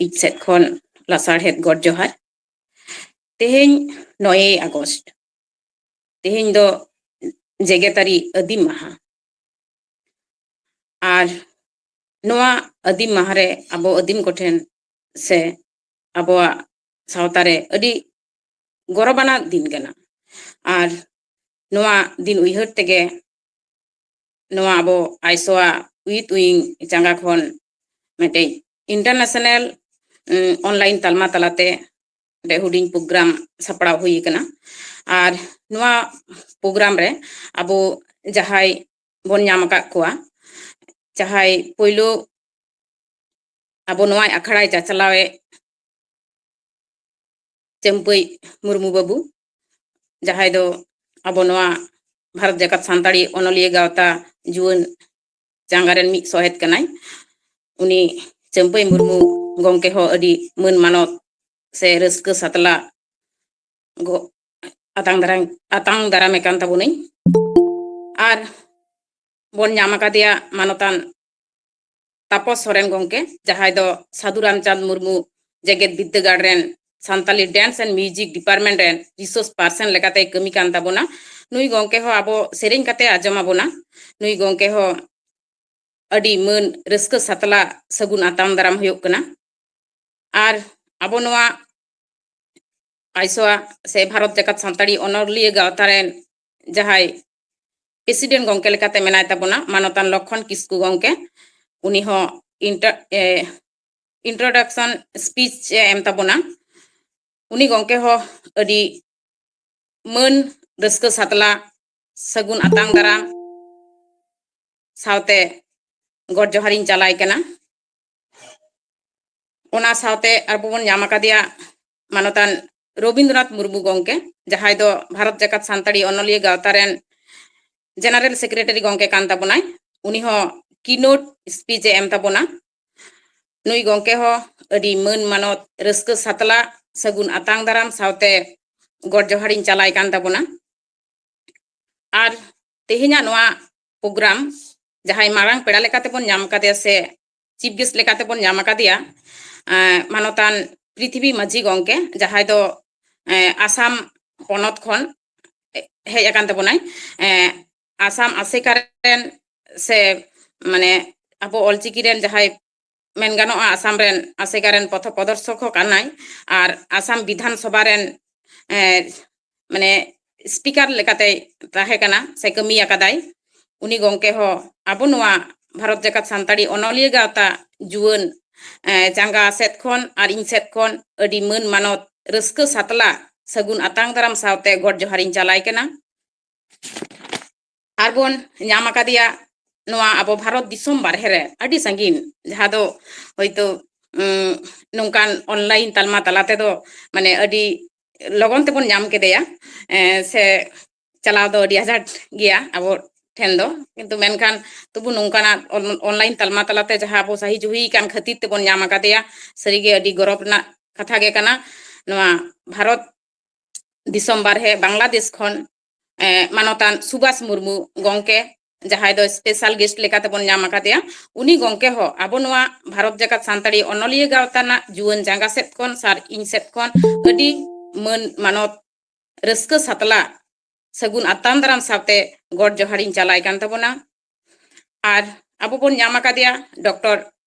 ᱤᱧ ᱥᱮᱫ ᱠᱷᱚᱱ ᱞᱟᱥᱟᱲᱦᱮᱫ ᱜᱚᱰ ᱡᱚᱦᱟᱨ᱾ ᱛᱮᱦᱮᱧ ᱱᱚᱭᱮᱭ ᱟᱜᱚᱥᱴ, ᱛᱮᱦᱮᱧ ᱫᱚ ᱡᱮᱜᱮᱛᱟᱹᱨᱤ ᱟᱹᱫᱤᱢ ᱢᱟᱦᱟ᱾ ᱟᱨ ᱱᱚᱣᱟ ᱟᱹᱫᱤᱢ ᱢᱟᱦᱟ ᱨᱮ ᱟᱵᱚ ᱟᱹᱫᱤᱢ ᱠᱚᱴᱷᱮᱱ ᱥᱮ ᱟᱵᱚᱣᱟᱜ ᱥᱟᱶᱛᱟ ᱨᱮ ᱟᱹᱰᱤ ᱜᱚᱨᱚᱵᱟᱱᱟᱜ ᱫᱤᱱ ᱠᱟᱱᱟ᱾ ᱟᱨ ᱱᱚᱣᱟ ᱫᱤᱱ ᱩᱭᱦᱟᱹᱨ ᱛᱮᱜᱮ ᱱᱚᱣᱟ ᱟᱵᱚ ᱟᱭᱥᱚᱣᱟ ᱩᱭᱤᱛ ᱩᱭᱤᱝ ᱪᱟᱸᱜᱟ ᱠᱷᱚᱱ ᱢᱤᱫᱴᱮᱡ international online ᱛᱟᱞᱢᱟ ᱛᱟᱞᱟᱛᱮ ᱢᱤᱫᱴᱮᱡ ᱦᱩᱰᱤᱧ ᱯᱨᱳᱜᱨᱟᱢ ᱥᱟᱯᱲᱟᱣ ᱦᱩᱭ ᱟᱠᱟᱱᱟ᱾ ᱟᱨ ᱱᱚᱣᱟ ᱯᱨᱳᱜᱨᱟᱢ ᱨᱮ ᱟᱵᱚ ᱡᱟᱦᱟᱸᱭ ᱵᱚᱱ ᱧᱟᱢ ᱟᱠᱟᱫ ᱠᱚᱣᱟ, ᱡᱟᱦᱟᱸᱭ ᱯᱳᱭᱞᱳ ᱟᱵᱚ ᱱᱚᱣᱟ ᱟᱠᱷᱲᱟᱭ ᱪᱟᱪᱞᱟᱣᱮᱫ ᱪᱟᱹᱢᱯᱟᱹᱭ ᱢᱩᱨᱢᱩ ᱵᱟᱹᱵᱩ, ᱡᱟᱦᱟᱸᱭ ᱫᱚ ᱟᱵᱚ ᱱᱚᱣᱟ ᱵᱷᱟᱨᱚᱛ ᱡᱟᱠᱟᱛ ᱥᱟᱱᱛᱟᱲᱤ ᱚᱱᱚᱞᱤᱭᱟᱹ ᱜᱟᱶᱛᱟ ᱡᱩᱣᱟᱹᱱ ᱪᱟᱸᱜᱟ ᱨᱮᱱ ᱢᱤᱫ ᱥᱚᱦᱮᱫ ᱠᱟᱱᱟᱭ᱾ ᱩᱱᱤ ᱪᱟᱹᱢᱯᱟᱹᱭ ᱢᱩᱨᱢᱩ ᱜᱚᱢᱠᱮ ᱦᱚᱸ ᱟᱹᱰᱤ ᱢᱟᱹᱱ ᱢᱟᱱᱚᱛ ᱥᱮ ᱨᱟᱹᱥᱠᱟᱹ ᱥᱟᱛᱞᱟ ᱜᱚ-, ᱟᱛᱟᱝ ᱫᱟᱨᱟᱢ, ᱟᱛᱟᱝ ᱫᱟᱨᱟᱢᱮ ᱠᱟᱱ ᱛᱟᱵᱚᱱᱟᱹᱧ᱾ ᱟᱨ ᱵᱚᱱ ᱧᱟᱢ ᱟᱠᱟᱫᱮᱭᱟ ᱢᱟᱱᱚᱛᱟᱱ ᱛᱟᱯᱚᱥ ᱥᱚᱨᱮᱱ ᱜᱚᱢᱠᱮ, ᱡᱟᱦᱟᱸᱭ ᱫᱚ ᱥᱟᱹᱫᱷᱩ ᱨᱟᱢᱪᱟᱸᱫᱽ ᱢᱩᱨᱢᱩ ᱡᱮᱜᱮᱛ ᱵᱤᱨᱫᱟᱹᱜᱟᱲ ᱨᱮᱱ Santali dance and music department ᱨᱮᱱ resource person ᱞᱮᱠᱟᱛᱮᱭ ᱠᱟᱹᱢᱤ ᱠᱟᱱ ᱛᱟᱵᱚᱱᱟ᱾ ᱱᱩᱭ ᱜᱚᱢᱠᱮ ᱦᱚᱸ ᱟᱵᱚ ᱥᱮᱨᱮᱧ ᱠᱟᱛᱮ ᱟᱸᱡᱚᱢ ᱟᱵᱚᱱᱟ᱾ ᱱᱩᱭ ᱜᱚᱢᱠᱮ ᱦᱚᱸ ᱟᱹᱰᱤ ᱢᱟᱹᱱ, ᱨᱟᱹᱥᱠᱟᱹ ᱥᱟᱛᱞᱟ ᱥᱟᱹᱜᱩᱱ ᱟᱛᱟᱝ ᱫᱟᱨᱟᱢ ᱦᱩᱭᱩᱜ ᱠᱟᱱᱟ᱾ ᱟᱨ ᱟᱵᱚ ᱱᱚᱣᱟ ᱟᱭᱥᱚᱣᱟ ᱥᱮ ᱵᱷᱟᱨᱚᱛ ᱡᱟᱠᱟᱛ ᱥᱟᱱᱛᱟᱲᱤ ᱚᱱᱚᱞᱤᱭᱟᱹ ᱜᱟᱶᱛᱟ ᱨᱮᱱ ᱡᱟᱦᱟᱸᱭ president ᱜᱚᱢᱠᱮ ᱞᱮᱠᱟᱛᱮ ᱢᱮᱱᱟᱭ ᱛᱟᱵᱚᱱᱟ, ᱢᱟᱱᱚᱛᱟᱱ ᱞᱚᱠᱠᱷᱚᱱ ᱠᱤᱥᱠᱩ ᱜᱚᱢᱠᱮ, ᱩᱱᱤ ᱦᱚᱸ inter-, ᱮ, introduction speech ᱮ ᱮᱢ ᱛᱟᱵᱚᱱᱟ᱾ ᱩᱱᱤ ᱜᱚᱢᱠᱮ ᱦᱚᱸ ᱟᱹᱰᱤ ᱢᱟᱹᱱ, ᱨᱟᱹᱥᱠᱟᱹ ᱥᱟᱛᱞᱟ ᱥᱟᱹᱜᱩᱱ ᱟᱛᱟᱝ ᱫᱟᱨᱟᱢ ᱥᱟᱶᱛᱮ ᱜᱚᱰ ᱡᱚᱦᱟᱨᱤᱧ ᱪᱟᱞᱟᱭ ᱠᱟᱱᱟ᱾ ᱚᱱᱟ ᱥᱟᱶᱛᱮ ᱟᱨ ᱵᱚᱱ ᱧᱟᱢ ᱟᱠᱟᱫᱮᱭᱟ ᱢᱟᱱᱚᱛᱟᱱ ᱨᱚᱵᱤᱱᱫᱨᱚᱱᱟᱛᱷ ᱢᱩᱨᱢᱩ ᱜᱚᱢᱠᱮ, ᱡᱟᱦᱟᱸᱭ ᱫᱚ ᱵᱷᱟᱨᱚᱛ ᱡᱟᱠᱟᱛ ᱥᱟᱱᱛᱟᱲᱤ ᱚᱱᱚᱞᱤᱭᱟᱹ ᱜᱟᱶᱛᱟ ᱨᱮᱱ general secretary ᱜᱚᱢᱠᱮ ᱠᱟᱱ ᱛᱟᱵᱚᱱᱟᱭ᱾ ᱩᱱᱤ ᱦᱚᱸ keynote speech ᱮ ᱮᱢ ᱛᱟᱵᱚᱱᱟ᱾ ᱱᱩᱭ ᱜᱚᱢᱠᱮ ᱦᱚᱸ ᱟᱹᱰᱤ ᱢᱟᱹᱱ ᱢᱟᱱᱚᱛ, ᱨᱟᱹᱥᱠᱟᱹ ᱥᱟᱛᱞᱟ ᱥᱟᱹᱜᱩᱱ ᱟᱛᱟᱝ ᱫᱟᱨᱟᱢ ᱥᱟᱶᱛᱮ ᱜᱚᱰ ᱡᱚᱦᱟᱨᱤᱧ ᱪᱟᱞᱟᱭ ᱠᱟᱱ ᱛᱟᱵᱚᱱᱟ᱾ ᱟᱨ ᱛᱮᱦᱮᱧᱟᱜ ᱱᱚᱣᱟ ᱯᱨᱳᱜᱨᱟᱢ ᱡᱟᱦᱟᱸᱭ ᱢᱟᱨᱟᱝ ᱯᱮᱲᱟ ᱞᱮᱠᱟᱛᱮᱵᱚᱱ ᱧᱟᱢ ᱟᱠᱟᱫᱮᱭᱟ ᱥᱮ chief guest ᱞᱮᱠᱟᱛᱮᱵᱚᱱ ᱧᱟᱢ ᱟᱠᱟᱫᱮᱭᱟ, ᱮᱸ, ᱢᱟᱱᱚᱛᱟᱱ ᱯᱨᱤᱛᱷᱤᱵᱤ ᱢᱟᱹᱡᱷᱤ ᱜᱚᱢᱠᱮ, ᱡᱟᱦᱟᱸᱭ ᱫᱚ ᱮᱸ, ᱟᱥᱟᱢ ᱯᱚᱱᱚᱛ ᱠᱷᱚᱱ ᱦᱮᱡ ᱟᱠᱟᱱ ᱛᱟᱵᱚᱱᱟᱭ᱾ ᱮᱸ, ᱟᱥᱟᱢ ᱟᱥᱮᱠᱟ ᱨᱮᱱ ᱥᱮ ᱢᱟᱱᱮ ᱟᱵᱚ ᱚᱞᱪᱤᱠᱤ ᱨᱮᱱ ᱡᱟᱦᱟᱸᱭ ᱢᱮᱱ ᱜᱟᱱᱚᱜᱼᱟ, ᱟᱥᱟᱢ ᱨᱮᱱ ᱟᱥᱮᱠᱟ ᱨᱮᱱ ᱯᱚᱛᱷᱚ ᱯᱨᱚᱫᱚᱨᱥᱚᱠ ᱦᱚᱸ ᱠᱟᱱᱟᱭ ᱟᱨ ᱟᱥᱟᱢ ᱵᱤᱫᱷᱟᱱ ᱥᱚᱵᱷᱟ ᱨᱮᱱ, ᱮᱸ, ᱢᱟᱱᱮ speaker ᱞᱮᱠᱟᱛᱮᱭ ᱛᱟᱦᱮᱸ ᱠᱟᱱᱟ ᱥᱮ ᱠᱟᱹᱢᱤ ᱟᱠᱟᱫᱟᱭ᱾ ᱩᱱᱤ ᱜᱚᱢᱠᱮ ᱦᱚᱸ ᱟᱵᱚ ᱱᱚᱣᱟ ᱵᱷᱟᱨᱚᱛ ᱡᱟᱠᱟᱛ ᱥᱟᱱᱛᱟᱲᱤ ᱚᱱᱚᱞᱤᱭᱟᱹ ᱜᱟᱶᱛᱟ ᱡᱩᱣᱟᱹᱱ, ᱮᱸ, ᱪᱟᱸᱜᱟ ᱥᱮᱫ ᱠᱷᱚᱱ ᱟᱨ ᱤᱧ ᱥᱮᱫ ᱠᱷᱚᱱ ᱟᱹᱰᱤ ᱢᱟᱹᱱ ᱢᱟᱱᱚᱛ ᱨᱟᱹᱥᱠᱟᱹ ᱥᱟᱛᱞᱟ ᱥᱟᱹᱜᱩᱱ ᱟᱛᱟᱝ ᱫᱟᱨᱟᱢ ᱥᱟᱶᱛᱮ ᱜᱚᱰ ᱡᱚᱦᱟᱨᱤᱧ ᱪᱟᱞᱟᱭ ᱠᱟᱱᱟ᱾ ᱟᱨᱵᱚᱱ ᱧᱟᱢ ᱟᱠᱟᱫᱮᱭᱟ ᱱᱚᱣᱟ ᱟᱵᱚ ᱵᱷᱟᱨᱚᱛ ᱫᱤᱥᱚᱢ ᱵᱟᱨᱦᱮ ᱨᱮ ᱟᱹᱰᱤ ᱥᱟᱺᱜᱤᱧ, ᱡᱟᱦᱟᱸ ᱫᱚ ᱦᱚᱭᱛᱳ, ᱩᱸ, ᱱᱚᱝᱠᱟᱱ online ᱛᱟᱞᱢᱟ ᱛᱟᱞᱟ ᱛᱮᱫᱚ ᱢᱟᱱᱮ ᱟᱹᱰᱤ ᱞᱚᱜᱚᱱ ᱛᱮᱵᱚᱱ ᱧᱟᱢ ᱠᱮᱫᱮᱭᱟ, ᱮᱸ, ᱥᱮ ᱪᱟᱞᱟᱣ ᱫᱚ ᱟᱹᱰᱤ ᱟᱡᱷᱟᱴ ᱜᱮᱭᱟ ᱟᱵᱚ ᱴᱷᱮᱱ ᱫᱚ, ᱠᱤᱱᱛᱩ ᱢᱮᱱᱠᱷᱟᱱ ᱛᱚᱵᱩ ᱱᱚᱝᱠᱟᱱᱟᱜ on-, online ᱛᱟᱞᱢᱟ ᱛᱟᱞᱟᱛᱮ ᱡᱟᱦᱟᱸ ᱟᱵᱚ ᱥᱟᱹᱦᱤ ᱡᱩᱦᱤ ᱠᱟᱱ ᱠᱷᱟᱹᱛᱤᱨ ᱛᱮᱵᱚᱱ ᱧᱟᱢ ᱟᱠᱟᱫᱮᱭᱟ, ᱥᱟᱹᱨᱤᱜᱮ ᱟᱹᱰᱤ ᱜᱚᱨᱚᱵᱽ ᱨᱮᱱᱟᱜ ᱠᱟᱛᱷᱟ ᱜᱮ ᱠᱟᱱᱟ᱾ ᱱᱚᱣᱟ ᱵᱷᱟᱨᱚᱛ ᱫᱤᱥᱚᱢ ᱵᱟᱨᱦᱮ ᱵᱟᱝᱞᱟᱫᱮᱥ ᱠᱷᱚᱱ, ᱮᱸ, ᱢᱟᱱᱚᱛᱟᱱ ᱥᱩᱵᱷᱟᱥ ᱢᱩᱨᱢᱩ ᱜᱚᱢᱠᱮ, ᱡᱟᱦᱟᱸᱭ ᱫᱚ special guest ᱞᱮᱠᱟᱛᱮᱵᱚᱱ ᱧᱟᱢ ᱟᱠᱟᱫᱮᱭᱟ, ᱩᱱᱤ ᱜᱚᱢᱠᱮ ᱦᱚᱸ ᱟᱵᱚ ᱱᱚᱣᱟ ᱵᱷᱟᱨᱚᱛ ᱡᱟᱠᱟᱛ ᱥᱟᱱᱛᱟᱲᱤ ᱚᱱᱚᱞᱤᱭᱟᱹ ᱜᱟᱶᱛᱟ ᱨᱮᱱᱟᱜ ᱡᱩᱣᱟᱹᱱ ᱪᱟᱸᱜᱟ ᱥᱮᱫ ᱠᱷᱚᱱ ᱥᱟᱨ ᱤᱧ ᱥᱮᱫ ᱠᱷᱚᱱ ᱟᱹᱰᱤ ᱢᱟᱹᱱ ᱢᱟᱱᱚᱛ ᱨᱟᱹᱥᱠᱟᱹ ᱥᱟᱛᱞᱟ ᱥᱟᱹᱜᱩᱱ ᱟᱛᱟᱝ ᱫᱟᱨᱟᱢ ᱥᱟᱶᱛᱮ ᱜᱚᱰ ᱡᱚᱦᱟᱨᱤᱧ ᱪᱟᱞᱟᱭ ᱠᱟᱱ ᱛᱟᱵᱚᱱᱟ᱾ ᱟᱨ ᱟᱵᱚ ᱵᱚᱱ ᱧᱟᱢ ᱟᱠᱟᱫᱮᱭᱟ ᱰᱚᱠᱴᱚᱨ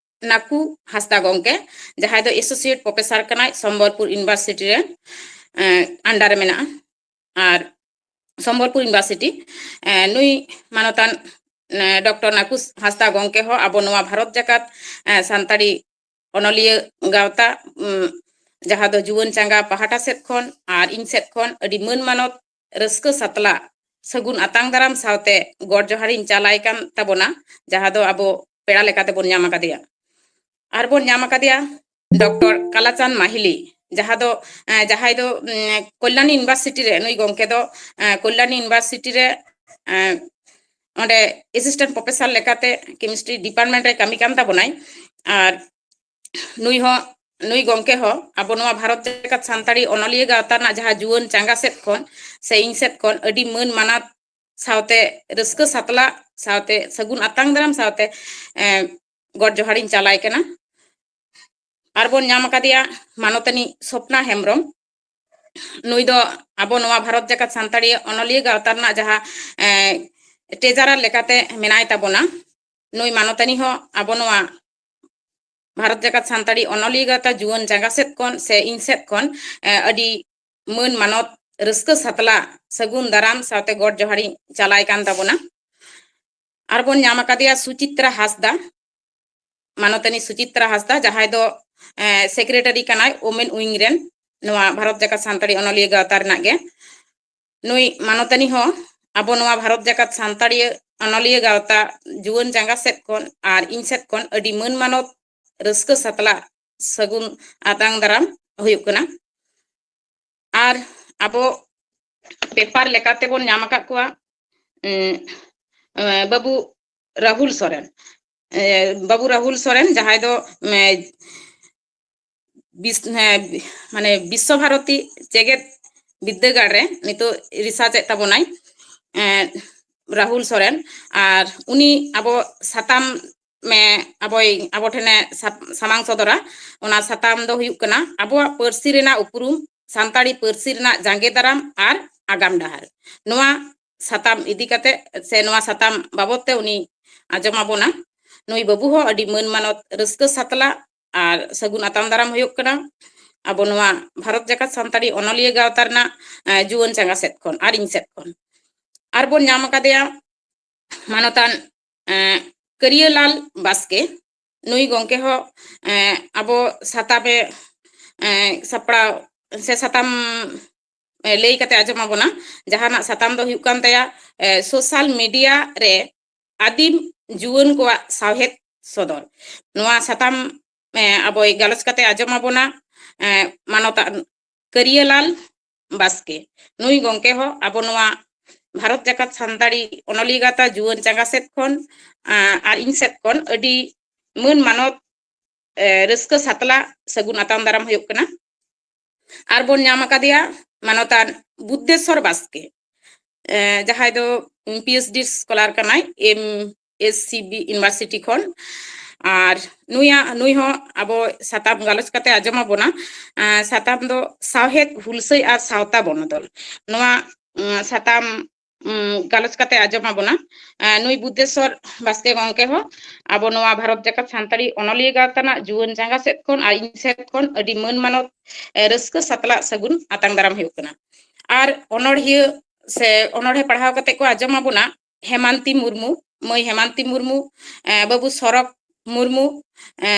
ᱱᱟᱠᱩ ᱦᱟᱸᱥᱫᱟ ᱜᱚᱢᱠᱮ, ᱡᱟᱦᱟᱸᱭ ᱫᱚ associate professor ᱠᱟᱱᱟᱭ ᱥᱚᱢᱵᱚᱞᱯᱩᱨ university ᱨᱮ, ᱮᱸ, under ᱨᱮ ᱢᱮᱱᱟᱜᱼᱟ᱾ ᱟᱨ ᱥᱚᱢᱵᱚᱞᱯᱩᱨ university, ᱮᱸ, ᱱᱩᱭ ᱢᱟᱱᱚᱛᱟᱱ, ᱮᱸ, ᱰᱚᱠᱴᱚᱨ ᱱᱟᱠᱩ ᱦᱟᱸᱥᱫᱟ ᱜᱚᱢᱠᱮ ᱦᱚᱸ ᱟᱵᱚ ᱱᱚᱣᱟ ᱵᱷᱟᱨᱚᱛ ᱡᱟᱠᱟᱛ, ᱮᱸ, ᱥᱟᱱᱛᱟᱲᱤ ᱚᱱᱚᱞᱤᱭᱟᱹ ᱜᱟᱶᱛᱟ, ᱩᱸ, ᱡᱟᱦᱟᱸ ᱫᱚ ᱡᱩᱣᱟᱹᱱ ᱪᱟᱸᱜᱟ ᱯᱟᱦᱴᱟ ᱥᱮᱫ ᱠᱷᱚᱱ ᱟᱨ ᱤᱧ ᱥᱮᱫ ᱠᱷᱚᱱ ᱟᱹᱰᱤ ᱢᱟᱹᱱ ᱢᱟᱱᱚᱛ ᱨᱟᱹᱥᱠᱟᱹ ᱥᱟᱛᱞᱟ ᱥᱟᱹᱜᱩᱱ ᱟᱛᱟᱝ ᱫᱟᱨᱟᱢ ᱥᱟᱶᱛᱮ ᱜᱚᱰ ᱡᱚᱦᱟᱨᱤᱧ ᱪᱟᱞᱟᱭ ᱠᱟᱱ ᱛᱟᱵᱚᱱᱟ, ᱡᱟᱦᱟᱸ ᱫᱚ ᱟᱵᱚ ᱯᱮᱲᱟ ᱞᱮᱠᱟᱛᱮ ᱵᱚᱱ ᱧᱟᱢ ᱟᱠᱟᱫᱮᱭᱟ᱾ ᱟᱨ ᱵᱚᱱ ᱧᱟᱢ ᱟᱠᱟᱫᱮᱭᱟ ᱰᱚᱠᱴᱚᱨ ᱠᱟᱞᱟᱪᱟᱸᱫᱽ ᱢᱟᱦᱤᱞᱤ, ᱡᱟᱦᱟᱸ ᱫᱚ, ᱮᱸ, ᱡᱟᱦᱟᱸᱭ ᱫᱚ, ᱩᱸ, ᱠᱚᱞᱭᱟᱱᱤ university ᱨᱮ, ᱱᱩᱭ ᱜᱚᱢᱠᱮ ᱫᱚ, ᱮᱸ, ᱠᱚᱞᱭᱟᱱᱤ university ᱨᱮ, ᱮᱸ, ᱚᱸᱰᱮ assistant professor ᱞᱮᱠᱟᱛᱮ chemistry department ᱨᱮ ᱠᱟᱹᱢᱤ ᱠᱟᱱ ᱛᱟᱵᱚᱱᱟᱭ᱾ ᱟᱨ ᱱᱩᱭ ᱦᱚᱸ, ᱱᱩᱭ ᱜᱚᱢᱠᱮ ᱦᱚᱸ ᱟᱵᱚ ᱱᱚᱣᱟ ᱵᱷᱟᱨᱚᱛ ᱡᱟᱠᱟᱛ ᱥᱟᱱᱛᱟᱲᱤ ᱚᱱᱚᱞᱤᱭᱟᱹ ᱜᱟᱶᱛᱟ ᱨᱮᱱᱟᱜ ᱡᱟᱦᱟᱸ ᱡᱩᱣᱟᱹᱱ ᱪᱟᱸᱜᱟ ᱥᱮᱫ ᱠᱷᱚᱱ ᱥᱮ ᱤᱧ ᱥᱮᱫ ᱠᱷᱚᱱ ᱟᱹᱰᱤ ᱢᱟᱹᱱ ᱢᱟᱱᱟᱛ ᱥᱟᱶᱛᱮ ᱨᱟᱹᱥᱠᱟᱹ ᱥᱟᱛᱞᱟ ᱥᱟᱶᱛᱮ ᱥᱟᱹᱜᱩᱱ ᱟᱛᱟᱝ ᱫᱟᱨᱟᱢ ᱥᱟᱶᱛᱮ, ᱮᱸ, ᱜᱚᱰ ᱡᱚᱦᱟᱨᱤᱧ ᱪᱟᱞᱟᱭ ᱠᱟᱱᱟ᱾ ᱟᱨ ᱵᱚᱱ ᱧᱟᱢ ᱟᱠᱟᱫᱮᱭᱟ ᱢᱟᱱᱚᱛᱟᱱᱤ ᱥᱚᱯᱱᱟ ᱦᱮᱢᱵᱨᱚᱢ, ᱱᱩᱭ ᱫᱚ ᱟᱵᱚ ᱱᱚᱣᱟ ᱵᱷᱟᱨᱚᱛ ᱡᱟᱠᱟᱛ ᱥᱟᱱᱛᱟᱲᱤ ᱚᱱᱚᱞᱤᱭᱟᱹ ᱜᱟᱶᱛᱟ ᱨᱮᱱᱟᱜ ᱡᱟᱦᱟᱸ, ᱮ, treasurer ᱞᱮᱠᱟᱛᱮ ᱢᱮᱱᱟᱭ ᱛᱟᱵᱚᱱᱟ᱾ ᱱᱩᱭ ᱢᱟᱱᱚᱛᱟᱱᱤ ᱦᱚᱸ ᱟᱵᱚ ᱱᱚᱣᱟ ᱵᱷᱟᱨᱚᱛ ᱡᱟᱠᱟᱛ ᱥᱟᱱᱛᱟᱲᱤ ᱚᱱᱚᱞᱤᱭᱟᱹ ᱜᱟᱶᱛᱟ ᱡᱩᱣᱟᱹᱱ ᱡᱟᱸᱜᱟ ᱥᱮᱫ ᱠᱷᱚᱱ ᱥᱮ ᱤᱧ ᱥᱮᱫ ᱠᱷᱚᱱ, ᱮ, ᱟᱹᱰᱤ ᱢᱟᱹᱱ ᱢᱟᱱᱚᱛ, ᱨᱟᱹᱥᱠᱟᱹ ᱥᱟᱛᱞᱟ, ᱥᱟᱹᱜᱩᱱ ᱫᱟᱨᱟᱢ ᱥᱟᱶᱛᱮ ᱜᱚᱰ ᱡᱚᱦᱟᱨᱤᱧ ᱪᱟᱞᱟᱭ ᱠᱟᱱ ᱛᱟᱵᱚᱱᱟ᱾ ᱟᱨᱵᱚᱱ ᱧᱟᱢ ᱟᱠᱟᱫᱮᱭᱟ ᱥᱩᱪᱤᱛᱨᱟ ᱦᱟᱸᱥᱫᱟ, ᱢᱟᱱᱚᱛᱟᱱᱤ ᱥᱩᱪᱤᱛᱨᱟ ᱦᱟᱸᱥᱫᱟ, ᱡᱟᱦᱟᱸᱭ ᱫᱚ, ᱮ, secretary ᱠᱟᱱᱟᱭ women wing ᱨᱮᱱ, ᱱᱚᱣᱟ ᱵᱷᱟᱨᱚᱛ ᱡᱟᱠᱟᱛ ᱥᱟᱱᱛᱟᱲᱤ ᱚᱱᱚᱞᱤᱭᱟᱹ ᱜᱟᱶᱛᱟ ᱨᱮᱱᱟᱜ ᱜᱮ᱾ ᱱᱩᱭ ᱢᱟᱱᱚᱛᱟᱱᱤ ᱦᱚᱸ ᱟᱵᱚ ᱱᱚᱣᱟ ᱵᱷᱟᱨᱚᱛ ᱡᱟᱠᱟᱛ ᱥᱟᱱᱛᱟᱲᱤᱭᱟᱹ ᱚᱱᱚᱞᱤᱭᱟᱹ ᱜᱟᱶᱛᱟ ᱡᱩᱣᱟᱹᱱ ᱡᱟᱸᱜᱟ ᱥᱮᱫ ᱠᱷᱚᱱ ᱟᱨ ᱤᱧ ᱥᱮᱫ ᱠᱷᱚᱱ ᱟᱹᱰᱤ ᱢᱟᱹᱱ ᱢᱟᱱᱚᱛ, ᱨᱟᱹᱥᱠᱟᱹ ᱥᱟᱛᱞᱟ, ᱥᱟᱹᱜᱩᱱ ᱟᱛᱟᱝ ᱫᱟᱨᱟᱢ ᱦᱩᱭᱩᱜ ᱠᱟᱱᱟ᱾ ᱟᱨ ᱟᱵᱚ ᱯᱮᱯᱟᱨ ᱞᱮᱠᱟᱛᱮ ᱵᱚᱱ ᱧᱟᱢ ᱟᱠᱟᱫ ᱠᱚᱣᱟ, ᱩᱸ, ᱮ, ᱵᱟᱹᱵᱩ ᱨᱟᱦᱩᱞ ᱥᱚᱨᱮᱱ᱾ ᱮ, ᱵᱟᱹᱵᱩ ᱨᱟᱦᱩᱞ ᱥᱚᱨᱮᱱ, ᱡᱟᱦᱟᱸᱭ ᱫᱚ, ᱮ, ᱵᱤᱥ-, ᱦᱮᱸ, ᱢᱟᱱᱮ ᱵᱤᱥᱥᱚ ᱵᱷᱟᱨᱚᱛᱤ ᱡᱮᱜᱮᱛ ᱵᱤᱫᱽᱫᱟᱹᱜᱟᱲ ᱨᱮ ᱱᱤᱛᱚᱜ research ᱮᱫ ᱛᱟᱵᱚᱱᱟᱭ, ᱮ, ᱨᱟᱦᱩᱞ ᱥᱚᱨᱮᱱ᱾ ᱟᱨ ᱩᱱᱤ ᱟᱵᱚ ᱥᱟᱛᱟᱢ ᱢᱮ ᱟᱵᱚᱭ, ᱟᱵᱚ ᱴᱷᱮᱱᱮ ᱥᱟᱯ-, ᱥᱟᱢᱟᱝ ᱥᱚᱫᱚᱨᱟ᱾ ᱚᱱᱟ ᱥᱟᱛᱟᱢ ᱫᱚ ᱦᱩᱭᱩᱜ ᱠᱟᱱᱟ ᱟᱵᱚᱣᱟᱜ ᱯᱟᱹᱨᱥᱤ ᱨᱮᱱᱟᱜ ᱩᱯᱨᱩᱢ, ᱥᱟᱱᱛᱟᱲᱤ ᱯᱟᱹᱨᱥᱤ ᱨᱮᱱᱟᱜ ᱡᱟᱸᱜᱮ ᱫᱟᱨᱟᱢ ᱟᱨ ᱟᱜᱟᱢ ᱰᱟᱦᱟᱨ᱾ ᱱᱚᱣᱟ ᱥᱟᱛᱟᱢ ᱤᱫᱤ ᱠᱟᱛᱮ ᱥᱮ ᱱᱚᱣᱟ ᱥᱟᱛᱟᱢ ᱵᱟᱵᱚᱛ ᱛᱮ ᱩᱱᱤ ᱟᱸᱡᱚᱢ ᱟᱵᱚᱱᱟ᱾ ᱱᱩᱭ ᱵᱟᱹᱵᱩ ᱦᱚᱸ ᱟᱹᱰᱤ ᱢᱟᱹᱱ ᱢᱟᱱᱚᱛ, ᱨᱟᱹᱥᱠᱟᱹ ᱥᱟᱛᱞᱟ ᱟᱨ ᱥᱟᱹᱜᱩᱱ ᱟᱛᱟᱝ ᱫᱟᱨᱟᱢ ᱦᱩᱭᱩᱜ ᱠᱟᱱᱟ ᱟᱵᱚ ᱱᱚᱣᱟ ᱵᱷᱟᱨᱚᱛ ᱡᱟᱠᱟᱛ ᱥᱟᱱᱛᱟᱲᱤ ᱚᱱᱚᱞᱤᱭᱟᱹ ᱜᱟᱶᱛᱟ ᱨᱮᱱᱟᱜ, ᱮ, ᱡᱩᱣᱟᱹᱱ ᱪᱟᱸᱜᱟ ᱥᱮᱫ ᱠᱷᱚᱱ ᱟᱨ ᱤᱧ ᱥᱮᱫ ᱠᱷᱚᱱ᱾ ᱟᱨ ᱵᱚᱱ ᱧᱟᱢ ᱟᱠᱟᱫᱮᱭᱟ ᱢᱟᱱᱚᱛᱟᱱ, ᱮ, ᱠᱟᱹᱨᱤᱭᱟᱹᱞᱟᱞ ᱵᱟᱥᱠᱮ᱾ ᱱᱩᱭ ᱜᱚᱢᱠᱮ ᱦᱚᱸ, ᱮ, ᱟᱵᱚ ᱥᱟᱛᱟᱢᱮ, ᱮ, ᱥᱟᱯᱲᱟᱣ ᱥᱮ ᱥᱟᱛᱟᱢ, ᱮ, ᱞᱟᱹᱭ ᱠᱟᱛᱮ ᱟᱸᱡᱚᱢ ᱟᱵᱚᱱᱟ᱾ ᱡᱟᱦᱟᱱᱟᱜ ᱥᱟᱛᱟᱢ ᱫᱚ ᱦᱩᱭᱩᱜ ᱠᱟᱱ ᱛᱟᱭᱟ, ᱮ, social media ᱨᱮ ᱟᱹᱫᱤᱢ ᱡᱩᱣᱟᱹᱱ ᱠᱚᱣᱟᱜ ᱥᱟᱶᱦᱮᱫ ᱥᱚᱫᱚᱨ᱾ ᱱᱚᱣᱟ ᱥᱟᱛᱟᱢ, ᱮ, ᱟᱵᱚᱭ ᱜᱟᱞᱚᱪ ᱠᱟᱛᱮ ᱟᱸᱡᱚᱢ ᱟᱵᱚᱱᱟ, ᱮ, ᱢᱟᱱᱚᱛᱟᱱ ᱠᱟᱹᱨᱤᱭᱟᱹᱞᱟᱞ ᱵᱟᱥᱠᱮ᱾ ᱱᱩᱭ ᱜᱚᱢᱠᱮ ᱦᱚᱸ ᱟᱵᱚ ᱱᱚᱣᱟ ᱵᱷᱟᱨᱚᱛ ᱡᱟᱠᱟᱛ ᱥᱟᱱᱛᱟᱲᱤ ᱚᱱᱚᱞᱤᱭᱟᱹ ᱜᱟᱶᱛᱟ ᱡᱩᱣᱟᱹᱱ ᱪᱟᱸᱜᱟ ᱥᱮᱫ ᱠᱷᱚᱱ, ᱟ, ᱟᱨ ᱤᱧ ᱥᱮᱫ ᱠᱷᱚᱱ ᱟᱹᱰᱤ ᱢᱟᱹᱱ ᱢᱟᱱᱚᱛ, ᱮ, ᱨᱟᱹᱥᱠᱟᱹ ᱥᱟᱛᱞᱟ ᱥᱟᱹᱜᱩᱱ ᱟᱛᱟᱝ ᱫᱟᱨᱟᱢ ᱦᱩᱭᱩᱜ ᱠᱟᱱᱟ᱾ ᱟᱨ ᱵᱚᱱ ᱧᱟᱢ ᱟᱠᱟᱫᱮᱭᱟ ᱢᱟᱱᱚᱛᱟᱱ ᱵᱩᱫᱽᱫᱷᱮᱥᱣᱚᱨ ᱵᱟᱥᱠᱮ, ᱮ, ᱡᱟᱦᱟᱸᱭ ᱫᱚ PhD scholar ᱠᱟᱱᱟᱭ, MSCB University ᱠᱷᱚᱱ᱾ ᱟᱨ ᱱᱩᱭᱟᱜ, ᱱᱩᱭ ᱦᱚᱸ ᱟᱵᱚ ᱥᱟᱛᱟᱢ ᱜᱟᱞᱚᱪ ᱠᱟᱛᱮ ᱟᱸᱡᱚᱢ ᱟᱵᱚᱱᱟ᱾ ᱟᱸ, ᱥᱟᱛᱟᱢ ᱫᱚ ᱥᱟᱶᱦᱮᱫ, ᱦᱩᱞᱥᱟᱹᱭ ᱟᱨ ᱥᱟᱶᱛᱟ ᱵᱚᱱᱚᱫᱚᱞ᱾ ᱱᱚᱣᱟ, ᱩᱸ, ᱥᱟᱛᱟᱢ, ᱩᱸ, ᱜᱟᱞᱚᱪ ᱠᱟᱛᱮ ᱟᱸᱡᱚᱢ ᱟᱵᱚᱱᱟ᱾ ᱟᱸ, ᱱᱩᱭ ᱵᱩᱫᱽᱫᱷᱮᱥᱚᱨ ᱵᱟᱥᱠᱮ ᱜᱚᱢᱠᱮ ᱦᱚᱸ ᱟᱵᱚ ᱱᱚᱣᱟ ᱵᱷᱟᱨᱚᱛ ᱡᱟᱠᱟᱛ ᱥᱟᱱᱛᱟᱲᱤ ᱚᱱᱚᱞᱤᱭᱟᱹ ᱜᱟᱶᱛᱟ ᱨᱮᱱᱟᱜ ᱡᱩᱣᱟᱹᱱ ᱡᱟᱸᱜᱟ ᱥᱮᱫ ᱠᱷᱚᱱ ᱟᱨ ᱤᱧ ᱥᱮᱫ ᱠᱷᱚᱱ ᱟᱹᱰᱤ ᱢᱟᱹᱱ ᱢᱟᱱᱚᱛ, ᱮ, ᱨᱟᱹᱥᱠᱟᱹ ᱥᱟᱛᱞᱟᱜ ᱥᱟᱹᱜᱩᱱ ᱟᱛᱟᱝ ᱫᱟᱨᱟᱢ ᱦᱩᱭᱩᱜ ᱠᱟᱱᱟ᱾ ᱟᱨ ᱚᱱᱚᱲᱦᱤᱭᱟᱹ ᱥᱮ ᱚᱱᱚᱲᱦᱮ ᱯᱟᱲᱦᱟᱣ ᱠᱟᱛᱮ ᱠᱚ ᱟᱸᱡᱚᱢ ᱟᱵᱚᱱᱟ ᱦᱮᱢᱟᱱᱛᱤ ᱢᱩᱨᱢᱩ, ᱢᱟᱹᱭ ᱦᱮᱢᱟᱱᱛᱤ ᱢᱩᱨᱢᱩ, ᱮ, ᱵᱟᱹᱵᱩ ᱥᱚᱨᱚᱠ ᱢᱩᱨᱢᱩ, ᱮ,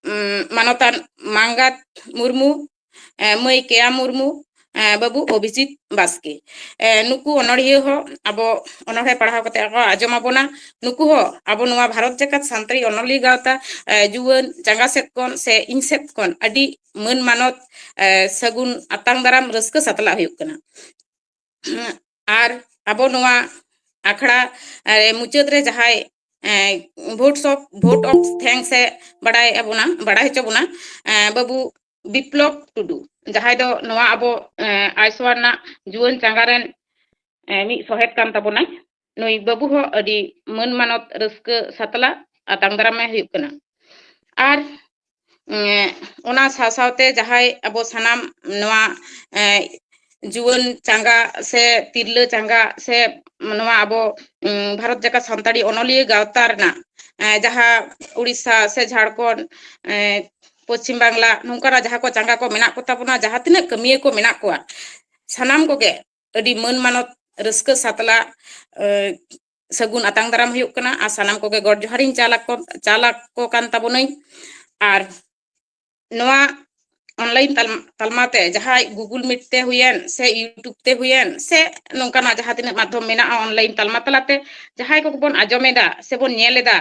ᱩᱢ, ᱢᱟᱱᱚᱛᱟᱱ ᱢᱟᱸᱜᱟᱛ ᱢᱩᱨᱢᱩ, ᱮ, ᱢᱟᱹᱭ ᱠᱮᱭᱟ ᱢᱩᱨᱢᱩ, ᱮ, ᱵᱟᱹᱵᱩ ᱚᱵᱷᱤᱡᱤᱛ ᱵᱟᱥᱠᱮ᱾ ᱮ, ᱱᱩᱠᱩ ᱚᱱᱚᱲᱦᱤᱭᱟᱹ ᱦᱚᱸ ᱟᱵᱚ ᱚᱱᱚᱲᱦᱮ ᱯᱟᱲᱦᱟᱣ ᱠᱟᱛᱮ ᱠᱚ ᱟᱸᱡᱚᱢ ᱟᱵᱚᱱᱟ᱾ ᱱᱩᱠᱩ ᱦᱚᱸ ᱟᱵᱚ ᱱᱚᱣᱟ ᱵᱷᱟᱨᱚᱛ ᱡᱟᱠᱟᱛ ᱥᱟᱱᱛᱟᱲᱤ ᱚᱱᱚᱞᱤᱭᱟᱹ ᱜᱟᱶᱛᱟ, ᱮ, ᱡᱩᱣᱟᱹᱱ ᱡᱟᱸᱜᱟ ᱥᱮᱫ ᱠᱷᱚᱱ ᱥᱮ ᱤᱧ ᱥᱮᱫ ᱠᱷᱚᱱ ᱟᱹᱰᱤ ᱢᱟᱹᱱ ᱢᱟᱱᱚᱛ, ᱮ, ᱥᱟᱹᱜᱩᱱ ᱟᱛᱟᱝ ᱫᱟᱨᱟᱢ ᱨᱟᱹᱥᱠᱟᱹ ᱥᱟᱛᱞᱟᱜ ᱦᱩᱭᱩᱜ ᱠᱟᱱᱟ᱾ ᱟᱨ ᱟᱵᱚ ᱱᱚᱣᱟ ᱟᱠᱷᱲᱟ, ᱮ, ᱢᱩᱪᱟᱹᱫ ᱨᱮ ᱡᱟᱦᱟᱸᱭ, ᱮ, votes of, vote of thanks ᱮ ᱵᱟᱲᱟᱭ ᱟᱵᱚᱱᱟ, ᱵᱟᱲᱟᱭ ᱦᱚᱪᱚ ᱵᱚᱱᱟ, ᱮ, ᱵᱟᱹᱵᱩ ᱵᱤᱯᱞᱚᱵ ᱴᱩᱰᱩ, ᱡᱟᱦᱟᱸᱭ ᱫᱚ ᱱᱚᱣᱟ ᱟᱵᱚ, ᱮ, ᱟᱭᱥᱣᱟ ᱨᱮᱱᱟᱜ ᱡᱩᱣᱟᱹᱱ ᱪᱟᱸᱜᱟ ᱨᱮᱱ, ᱮ, ᱢᱤᱫ ᱥᱚᱦᱮᱫ ᱠᱟᱱ ᱛᱟᱵᱚᱱᱟᱭ᱾ ᱱᱩᱭ ᱵᱟᱹᱵᱩ ᱦᱚᱸ ᱟᱹᱰᱤ ᱢᱟᱹᱱ ᱢᱟᱱᱚᱛ ᱨᱟᱹᱥᱠᱟᱹ ᱥᱟᱛᱞᱟ ᱟᱛᱟᱝ ᱫᱟᱨᱟᱢᱮ ᱦᱩᱭᱩᱜ ᱠᱟᱱᱟ᱾ ᱟᱨ, ᱮ, ᱚᱱᱟ ᱥᱟᱶ ᱥᱟᱶᱛᱮ ᱡᱟᱦᱟᱸᱭ ᱟᱵᱚ ᱥᱟᱱᱟᱢ ᱱᱚᱣᱟ, ᱮ, ᱡᱩᱣᱟᱹᱱ ᱪᱟᱸᱜᱟ ᱥᱮ ᱛᱤᱨᱞᱟᱹ ᱪᱟᱸᱜᱟ ᱥᱮ ᱱᱚᱣᱟ ᱟᱵᱚ, ᱩᱢ, ᱵᱷᱟᱨᱚᱛ ᱡᱟᱠᱟᱛ ᱥᱟᱱᱛᱟᱲᱤ ᱚᱱᱚᱞᱤᱭᱟᱹ ᱜᱟᱶᱛᱟ ᱨᱮᱱᱟᱜ, ᱮ, ᱡᱟᱦᱟᱸ ᱩᱲᱤᱥᱥᱟ ᱥᱮ ᱡᱷᱟᱲᱠᱷᱚᱸᱰ, ᱮ, ᱯᱚᱪᱷᱤᱢ ᱵᱟᱝᱞᱟ, ᱱᱚᱝᱠᱟᱱᱟᱜ ᱡᱟᱦᱟᱸ ᱠᱚ ᱪᱟᱸᱜᱟ ᱠᱚ ᱢᱮᱱᱟᱜ ᱠᱚᱛᱟ ᱵᱚᱱᱟ, ᱡᱟᱦᱟᱸ ᱛᱤᱱᱟᱹᱜ ᱠᱟᱹᱢᱤᱭᱟᱹ ᱠᱚ ᱢᱮᱱᱟᱜ ᱠᱚᱣᱟ, ᱥᱟᱱᱟᱢ ᱠᱚᱜᱮ ᱟᱹᱰᱤ ᱢᱟᱹᱱ ᱢᱟᱱᱚᱛ ᱨᱟᱹᱥᱠᱟᱹ ᱥᱟᱛᱞᱟ, ᱮ, ᱥᱟᱹᱜᱩᱱ ᱟᱛᱟᱝ ᱫᱟᱨᱟᱢ ᱦᱩᱭᱩᱜ ᱠᱟᱱᱟ᱾ ᱟᱨ ᱥᱟᱱᱟᱢ ᱠᱚᱜᱮ ᱜᱚᱰ ᱡᱚᱦᱟᱨᱤᱧ ᱪᱟᱞ ᱟᱠᱚ, ᱪᱟᱞ ᱟᱠᱚ ᱠᱟᱱ ᱛᱟᱵᱚᱱᱟᱹᱧ᱾ ᱟᱨ ᱱᱚᱣᱟ online ᱛᱟᱞ-, ᱛᱟᱞᱢᱟ ᱛᱮ ᱡᱟᱦᱟᱸᱭ Google Meet ᱛᱮ ᱦᱩᱭᱮᱱ ᱥᱮ YouTube ᱛᱮ ᱦᱩᱭᱮᱱ ᱥᱮ ᱱᱚᱝᱠᱟᱱᱟᱜ ᱡᱟᱦᱟᱸ ᱛᱤᱱᱟᱹᱜ ᱢᱟᱫᱽᱫᱷᱚᱢ ᱢᱮᱱᱟᱜᱼᱟ online ᱛᱟᱞᱢᱟ ᱛᱟᱞᱟᱛᱮ ᱡᱟᱦᱟᱸᱭ ᱠᱚᱵᱚᱱ ᱟᱸᱡᱚᱢ ᱮᱫᱟ ᱥᱮᱵᱚᱱ ᱧᱮᱞ ᱮᱫᱟ,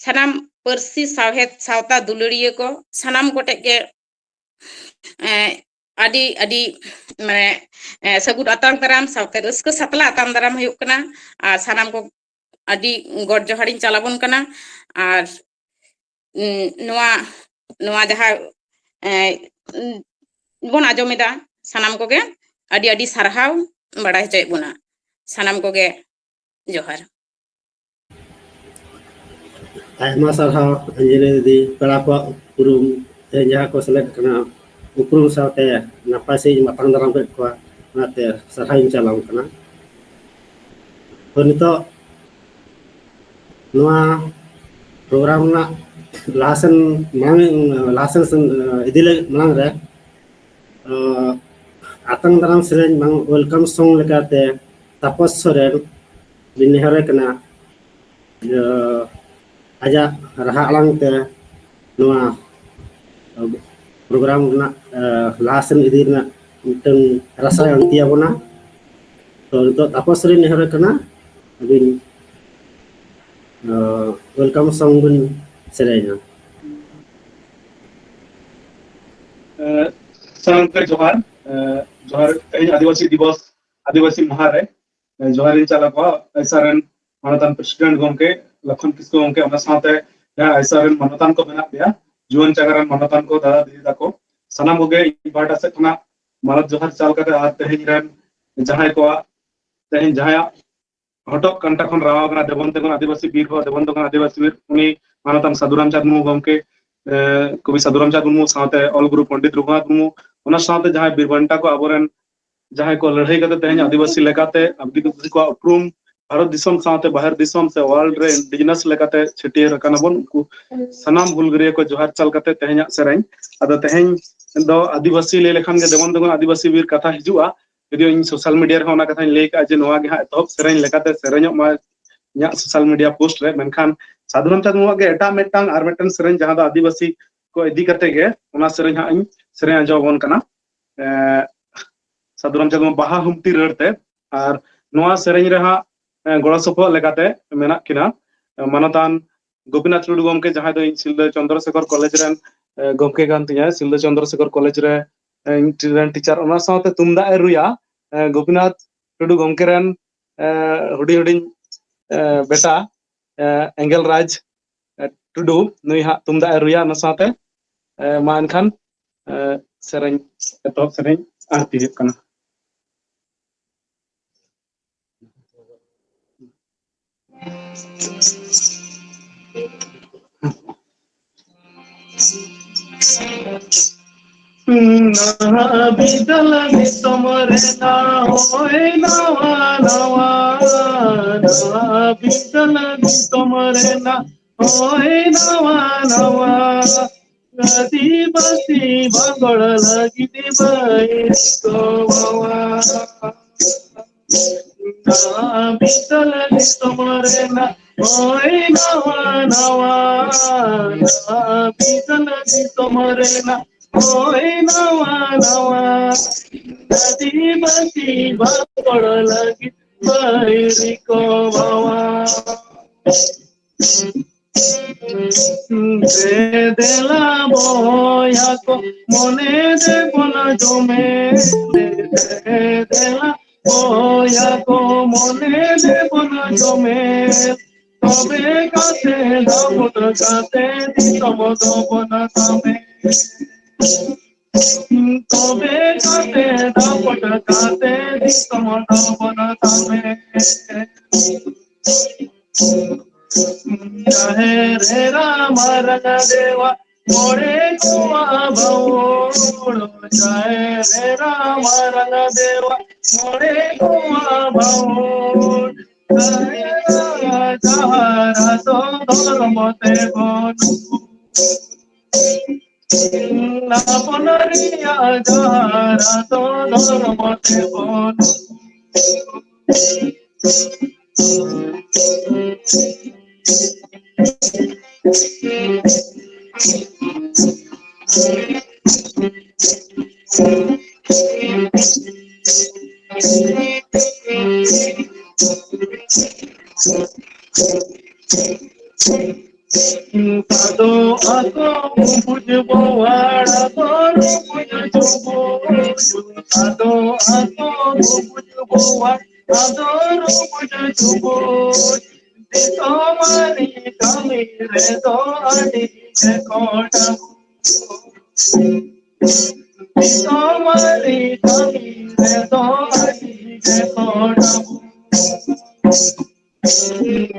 ᱥᱟᱱᱟᱢ ᱯᱟᱹᱨᱥᱤ ᱥᱟᱶᱦᱮᱫ ᱥᱟᱶᱛᱟ ᱫᱩᱞᱟᱹᱲᱤᱭᱟᱹ ᱠᱚ ᱥᱟᱱᱟᱢ ᱠᱚᱴᱷᱮᱡ ᱜᱮ, ᱮ, ᱟᱹᱰᱤ, ᱟᱹᱰᱤ, ᱢᱟᱱᱮ, ᱮ, ᱥᱟᱹᱜᱩᱱ ᱟᱛᱟᱝ ᱫᱟᱨᱟᱢ ᱥᱟᱶᱛᱮ ᱨᱟᱹᱥᱠᱟᱹ ᱥᱟᱛᱞᱟ ᱟᱛᱟᱝ ᱫᱟᱨᱟᱢ ᱦᱩᱭᱩᱜ ᱠᱟᱱᱟ᱾ ᱟᱨ ᱥᱟᱱᱟᱢ ᱠᱚ ᱟᱹᱰᱤ ᱜᱚᱰ ᱡᱚᱦᱟᱨᱤᱧ ᱪᱟᱞ ᱟᱵᱚᱱ ᱠᱟᱱᱟ᱾ ᱟᱨ, ᱩᱸ, ᱱᱚᱣᱟ, ᱱᱚᱣᱟ ᱡᱟᱦᱟᱸ, ᱮ, ᱩᱸ, ᱵᱚᱱ ᱟᱸᱡᱚᱢ ᱮᱫᱟ, ᱥᱟᱱᱟᱢ ᱠᱚᱜᱮ ᱟᱹᱰᱤ ᱟᱹᱰᱤ ᱥᱟᱨᱦᱟᱣ ᱵᱟᱲᱟᱭ ᱦᱚᱪᱚᱭᱮᱫ ᱵᱚᱱᱟ᱾ ᱥᱟᱱᱟᱢ ᱠᱚᱜᱮ ᱡᱚᱦᱟᱨ᱾ ᱟᱭᱢᱟ ᱥᱟᱨᱦᱟᱣ ᱚᱧᱡᱚᱞᱤ ᱫᱤᱫᱤ, ᱯᱮᱲᱟ ᱠᱚᱣᱟᱜ ᱩᱯᱨᱩᱢ ᱛᱮ ᱡᱟᱦᱟᱸ ᱠᱚ ᱥᱮᱞᱮᱫ ᱠᱟᱱᱟ, ᱩᱯᱨᱩᱢ ᱥᱟᱶᱛᱮ ᱱᱟᱯᱟᱭ ᱥᱟᱺᱦᱤᱡ ᱤᱧ ᱟᱛᱟᱝ ᱫᱟᱨᱟᱢ ᱠᱮᱫ ᱠᱚᱣᱟ, ᱚᱱᱟᱛᱮ ᱥᱟᱨᱦᱟᱣ ᱤᱧ ᱪᱟᱞᱟᱢ ᱠᱟᱱᱟ᱾ ᱛᱚ ᱱᱤᱛᱚᱜ ᱱᱚᱣᱟ ᱯᱨᱳᱜᱨᱟᱢ ᱨᱮᱱᱟᱜ ᱞᱟᱦᱟᱥᱮᱱ ᱢᱟᱲᱟᱝ, ᱞᱟᱦᱟᱥᱮᱱ ᱥᱮᱱ, ᱤᱫᱤ ᱞᱟᱹᱜᱤᱫ ᱢᱟᱲᱟᱝ ᱨᱮ, ᱟᱸ, ᱟᱛᱟᱝ ᱫᱟᱨᱟᱢ ᱥᱮᱨᱮᱧ ᱵᱟᱝ welcome song ᱞᱮᱠᱟᱛᱮ ᱛᱟᱯᱚᱥ ᱥᱚᱨᱮᱱ ᱵᱤᱱ ᱱᱮᱦᱚᱨᱮ ᱠᱟᱱᱟ, ᱟᱸ, ᱟᱡᱟᱜ ᱨᱟᱦᱟ ᱟᱲᱟᱝ ᱛᱮ ᱱᱚᱣᱟ ᱯᱨᱳᱜᱨᱟᱢ ᱨᱮᱱᱟᱜ, ᱟᱸ, ᱞᱟᱦᱟ ᱥᱮᱱ ᱤᱫᱤ ᱨᱮᱱᱟᱜ ᱢᱤᱫᱴᱟᱝ ᱨᱟᱥᱟᱭ ᱟᱬᱛᱤ ᱟᱵᱚᱱᱟ᱾ ᱛᱚ ᱱᱤᱛᱚᱜ ᱛᱟᱯᱚᱥ ᱥᱚᱨᱮᱱ ᱱᱮᱦᱚᱨᱮ ᱠᱟᱱᱟ, ᱟᱹᱵᱤᱱ, ᱟᱸ, welcome song ᱵᱤᱱ ᱥᱮᱨᱮᱧᱟ᱾ ᱮ, ᱥᱟᱱᱟᱢ ᱠᱚ ᱡᱚᱦᱟᱨ᱾ ᱮ, ᱡᱚᱦᱟᱨ᱾ ᱛᱮᱦᱮᱧ ᱟᱹᱫᱤᱵᱟᱹᱥᱤ ᱫᱤᱵᱚᱥ, ᱟᱹᱫᱤᱵᱟᱹᱥᱤ ᱢᱟᱦᱟ ᱨᱮ, ᱮ, ᱡᱚᱦᱟᱨ ᱤᱧ ᱪᱟᱞ ᱟᱠᱚᱣᱟ ᱟᱭᱥᱟ ᱨᱮᱱ ᱢᱟᱱᱚᱛᱟᱱ president ᱜᱚᱢᱠᱮ ᱞᱚᱠᱷᱚᱱ ᱠᱤᱥᱠᱩ ᱜᱚᱢᱠᱮ, ᱚᱱᱟ ᱥᱟᱶᱛᱮ ᱡᱟᱦᱟᱸ ᱟᱭᱥᱟ ᱨᱮᱱ ᱢᱟᱱᱚᱛᱟᱱ ᱠᱚ ᱢᱮᱱᱟᱜ ᱞᱮᱭᱟ, ᱡᱩᱣᱟᱹᱱ ᱪᱟᱸᱜᱟ ᱨᱮᱱ ᱢᱟᱱᱚᱛᱟᱱ ᱠᱚ, ᱫᱟᱫᱟ ᱫᱤᱫᱤ ᱛᱟᱠᱚ, ᱥᱟᱱᱟᱢ ᱠᱚᱜᱮ ᱤᱧ ᱯᱟᱦᱴᱟ ᱥᱮᱫ ᱠᱷᱚᱱᱟᱜ ᱢᱟᱱᱚᱛ ᱡᱚᱦᱟᱨ ᱪᱟᱞ ᱠᱟᱛᱮ, ᱟᱨ ᱛᱮᱦᱮᱧ ᱨᱮᱱ ᱡᱟᱦᱟᱸᱭ ᱠᱚᱣᱟᱜ ᱛᱮᱦᱮᱧ ᱡᱟᱦᱟᱸᱭᱟᱜ ᱦᱚᱴᱚᱜ ᱠᱟᱱᱴᱟ ᱠᱷᱚᱱ ᱨᱟᱣᱟᱣ ᱠᱟᱱᱟ ᱫᱮᱵᱚᱱ ᱛᱮᱸᱜᱚᱱ ᱟᱹᱫᱤᱵᱟᱹᱥᱤ ᱵᱤᱨ ᱦᱚᱸ ᱫᱮᱵᱚᱱ ᱛᱮᱸᱜᱚᱱ ᱟᱹᱫᱤᱵᱟᱹᱥᱤ ᱵᱤᱨ, ᱩᱱᱤ ᱢᱟᱱᱚᱛᱟᱱ ᱥᱟᱹᱫᱷᱩ ᱨᱟᱢᱪᱟᱸᱫᱽ ᱢᱩᱨᱢᱩ ᱜᱚᱢᱠᱮ, ᱮ, ᱠᱚᱵᱤ ᱥᱟᱹᱫᱷᱩ ᱨᱟᱢᱪᱟᱸᱫᱽ ᱢᱩᱨᱢᱩ ᱥᱟᱶᱛᱮ ᱚᱞ ᱜᱩᱨᱩ ᱯᱚᱱᱰᱤᱛ ᱨᱚᱜᱷᱩᱱᱟᱛᱷ ᱢᱩᱨᱢᱩ, ᱚᱱᱟ ᱥᱟᱶᱛᱮ ᱡᱟᱦᱟᱸᱭ ᱵᱤᱨ ᱵᱟᱱᱴᱟ ᱠᱚ ᱟᱵᱚᱨᱮᱱ ᱡᱟᱦᱟᱸᱭ ᱠᱚ ᱞᱟᱹᱲᱦᱟᱹᱭ ᱠᱟᱛᱮ ᱛᱮᱦᱮᱧ ᱟᱹᱫᱤᱵᱟᱹᱥᱤ ᱞᱮᱠᱟᱛᱮ ᱟᱹᱫᱤᱵᱟᱹᱥᱤ ᱠᱚᱣᱟᱜ ᱩᱯᱨᱩᱢ ᱵᱷᱟᱨᱚᱛ ᱫᱤᱥᱚᱢ ᱥᱟᱶᱛᱮ ᱵᱟᱦᱮᱨ ᱫᱤᱥᱚᱢ ᱥᱮ world ᱨᱮ indigenous ᱞᱮᱠᱟᱛᱮ ᱪᱷᱟᱹᱴᱭᱟᱹᱨ ᱟᱠᱟᱱᱟ ᱵᱚᱱ, ᱩᱱᱠᱩ ᱥᱟᱱᱟᱢ ᱦᱩᱞᱜᱟᱹᱨᱤᱭᱟᱹ ᱠᱚ ᱡᱚᱦᱟᱨ ᱪᱟᱞ ᱠᱟᱛᱮ ᱛᱮᱦᱮᱧᱟᱜ ᱥᱮᱨᱮᱧ᱾ ᱟᱫᱚ ᱛᱮᱦᱮᱧ ᱫᱚ ᱟᱹᱫᱤᱵᱟᱹᱥᱤ ᱞᱟᱹᱭ ᱞᱮᱠᱷᱟᱱ ᱜᱮ ᱫᱮᱵᱚᱱ ᱛᱮᱸᱜᱚᱱ ᱟᱹᱫᱤᱵᱟᱹᱥᱤ ᱵᱤᱨ ᱠᱟᱛᱷᱟ ᱦᱤᱡᱩᱜᱼᱟ᱾ ᱡᱩᱫᱤ ᱤᱧ social media ᱨᱮᱦᱚᱸ ᱚᱱᱟ ᱠᱟᱛᱷᱟᱧ ᱞᱟᱹᱭ ᱠᱟᱜᱼᱟ ᱡᱮ ᱱᱚᱣᱟ ᱜᱮ ᱦᱟᱸᱜ ᱮᱛᱚᱦᱚᱵ ᱥᱮᱨᱮᱧ ᱞᱮᱠᱟᱛᱮ ᱥᱮᱨᱮᱧᱚᱜ ᱢᱟ ᱤᱧᱟᱹᱜ social media post ᱨᱮ, ᱢᱮᱱᱠᱷᱟᱱ ᱥᱟᱹᱫᱷᱩ ᱨᱟᱢᱪᱟᱸᱫᱽ ᱢᱩᱨᱢᱩᱣᱟᱜ ᱜᱮ ᱮᱴᱟᱜ ᱢᱤᱫᱴᱟᱝ, ᱟᱨ ᱢᱤᱫᱴᱟᱝ ᱥᱮᱨᱮᱧ ᱡᱟᱦᱟᱸ ᱫᱚ ᱟᱹᱫᱤᱵᱟᱹᱥᱤ ᱠᱚ ᱤᱫᱤ ᱠᱟᱛᱮ ᱜᱮ, ᱚᱱᱟ ᱥᱮᱨᱮᱧ ᱦᱟᱸᱜ ᱤᱧ ᱥᱮᱨᱮᱧ ᱟᱸᱡᱚᱢ ᱟᱵᱚᱱ ᱠᱟᱱᱟ᱾ ᱮᱸ, ᱥᱟᱹᱫᱷᱩ ᱨᱟᱢᱪᱟᱸᱫᱽ ᱢᱩᱨᱢᱩ ᱵᱟᱦᱟ ᱦᱩᱢᱛᱤ ᱨᱟᱹᱲ ᱛᱮ᱾ ᱟᱨ ᱱᱚᱣᱟ ᱥᱮᱨᱮᱧ ᱨᱮ ᱦᱟᱸᱜ, ᱮᱸ, ᱜᱚᱲᱚ ᱥᱚᱯᱚᱦᱚᱫ ᱞᱮᱠᱟᱛᱮ ᱢᱮᱱᱟᱜ ᱠᱤᱱᱟ, ᱮᱸ, ᱢᱟᱱᱚᱛᱟᱱ ᱜᱳᱯᱤᱱᱟᱛᱷ ᱴᱩᱰᱩ ᱜᱚᱢᱠᱮ, ᱡᱟᱦᱟᱸᱭ ᱫᱚ ᱤᱧ ᱥᱤᱞᱫᱟᱹ ᱪᱚᱱᱫᱨᱚᱥᱮᱠᱷᱚᱨ ᱠᱚᱞᱮᱡᱽ ᱨᱮᱱ, ᱮᱸ, ᱜᱚᱢᱠᱮ ᱠᱟᱱ ᱛᱤᱧᱟᱹ, ᱥᱤᱞᱫᱟᱹ ᱪᱚᱱᱫᱨᱚᱥᱮᱠᱷᱚᱨ ᱠᱚᱞᱮᱡᱽ ᱨᱮ, ᱮᱸ, ᱤᱧ ᱨᱮᱱ teacher, ᱚᱱᱟ ᱥᱟᱶᱛᱮ ᱛᱩᱢᱫᱟᱜ ᱮ ᱨᱩᱭᱟ, ᱮᱸ, ᱜᱳᱯᱤᱱᱟᱛᱷ ᱴᱩᱰᱩ ᱜᱚᱢᱠᱮ ᱨᱮᱱ, ᱮᱸ, ᱦᱩᱰᱤᱧ ᱦᱩᱰᱤᱧ, ᱮᱸ, ᱵᱮᱴᱟ, ᱮᱸ, ᱮᱸᱜᱮᱞ ᱨᱟᱡᱽ, ᱮᱸ, ᱴᱩᱰᱩ, ᱱᱩᱭ ᱦᱟᱸᱜ ᱛᱩᱢᱫᱟᱜ ᱮ ᱨᱩᱭᱟ ᱚᱱᱟ ᱥᱟᱶᱛᱮ᱾ ᱮᱸ, ᱢᱟ ᱮᱱᱠᱷᱟᱱ, ᱮᱸ, ᱥᱮᱨᱮᱧ, ᱮᱛᱚᱦᱚᱵ ᱥᱮᱨᱮᱧ ᱟᱨ ᱛᱤᱭᱳᱜ ᱠᱟᱱᱟ᱾ ᱱᱟᱦᱟᱜ ᱵᱤᱫᱟᱹᱞ ᱫᱤᱥᱚᱢ ᱨᱮᱱᱟᱜ ᱦᱚᱭ ᱱᱟᱣᱟ ᱱᱟᱣᱟ, ᱱᱟᱦᱟᱜ ᱵᱤᱫᱟᱹᱞ ᱫᱤᱥᱚᱢ ᱨᱮᱱᱟᱜ ᱦᱚᱭ ᱱᱟᱣᱟ ᱱᱟᱣᱟ, ᱟᱹᱫᱤᱵᱟᱹᱥᱤ ᱵᱟᱜᱚᱲ ᱞᱟᱹᱜᱤᱫ ᱵᱟᱭ ᱨᱤᱠᱟᱹᱣᱟ᱾ ᱱᱟᱦᱟᱜ ᱵᱤᱫᱟᱹᱞ ᱫᱤᱥᱚᱢ ᱨᱮᱱᱟᱜ ᱦᱚᱭ ᱱᱟᱣᱟ ᱱᱟᱣᱟ, ᱱᱟᱦᱟᱜ ᱵᱤᱫᱟᱹᱞ ᱫᱤᱥᱚᱢ ᱨᱮᱱᱟᱜ ᱦᱚᱭ ᱱᱟᱣᱟ ᱱᱟᱣᱟ, ᱟᱹᱫᱤᱵᱟᱹᱥᱤ ᱵᱟᱜᱚᱲ ᱞᱟᱹᱜᱤᱫ ᱵᱟᱭ ᱨᱤᱠᱟᱹᱣᱟ᱾ ᱫᱮ ᱫᱮᱞᱟ ᱵᱚᱭᱦᱟ ᱠᱚ, ᱢᱚᱱᱮ ᱫᱮᱵᱚᱱ ᱡᱚᱢᱮ᱾ ᱫᱮ ᱫᱮᱞᱟ ᱵᱚᱭᱦᱟ ᱠᱚ, ᱢᱚᱱᱮ ᱫᱮᱵᱚᱱ ᱡᱚᱢᱮ᱾ ᱛᱚᱵᱮ ᱠᱟᱛᱮ ᱫᱟᱯᱚᱴ ᱠᱟᱛᱮ ᱫᱤᱥᱚᱢ ᱫᱚᱵᱚᱱ ᱥᱟᱢᱮ᱾ ᱛᱚᱵᱮ ᱠᱟᱛᱮ ᱫᱟᱯᱚᱴ ᱠᱟᱛᱮ ᱫᱤᱥᱚᱢ ᱫᱚᱵᱚᱱ ᱥᱟᱢᱮ᱾ ᱡᱟᱦᱮᱨ ᱮᱨᱟ ᱢᱟᱨᱟᱝ ᱫᱮᱣᱟ, ᱢᱚᱬᱮ ᱠᱚᱣᱟ ᱵᱟᱹᱦᱩᱲ᱾ ᱡᱟᱦᱮᱨ ᱮᱨᱟ ᱢᱟᱨᱟᱝ ᱫᱮᱣᱟ, ᱢᱚᱬᱮ ᱠᱚᱣᱟ ᱵᱟᱹᱦᱩᱲ᱾ ᱡᱟᱦᱮᱨ ᱟᱭᱳ ᱡᱟᱦᱟᱨ ᱟᱫᱚ ᱫᱷᱚᱨᱢᱚ ᱛᱮᱵᱚᱱ ᱟᱯᱱᱟᱨᱤᱭᱟ ᱡᱟᱦᱟᱨ ᱟᱫᱚ ᱫᱷᱚᱨᱢᱚ ᱛᱮᱵᱚᱱ᱾ ᱟᱫᱚ ᱟᱫᱚ ᱵᱩᱡᱽ ᱵᱚᱣᱟᱲ, ᱟᱫᱚ ᱵᱩᱡᱽ ᱵᱚᱣᱟᱲ, ᱟᱫᱚ ᱟᱫᱚ ᱵᱩᱡᱽ ᱵᱚᱣᱟᱲ, ᱟᱫᱚ ᱵᱩᱡᱽ ᱵᱚᱣᱟᱲ᱾ ᱫᱤᱥᱚᱢᱟᱨᱤ ᱠᱟᱹᱢᱤ ᱨᱮᱫᱚ ᱟᱹᱰᱤ ᱜᱮ ᱠᱚᱰᱟᱵᱩ᱾ ᱫᱤᱥᱚᱢᱟᱨᱤ ᱠᱟᱹᱢᱤ ᱨᱮᱫᱚ ᱟᱹᱰᱤ ᱜᱮ ᱠᱚᱰᱟᱵᱩ᱾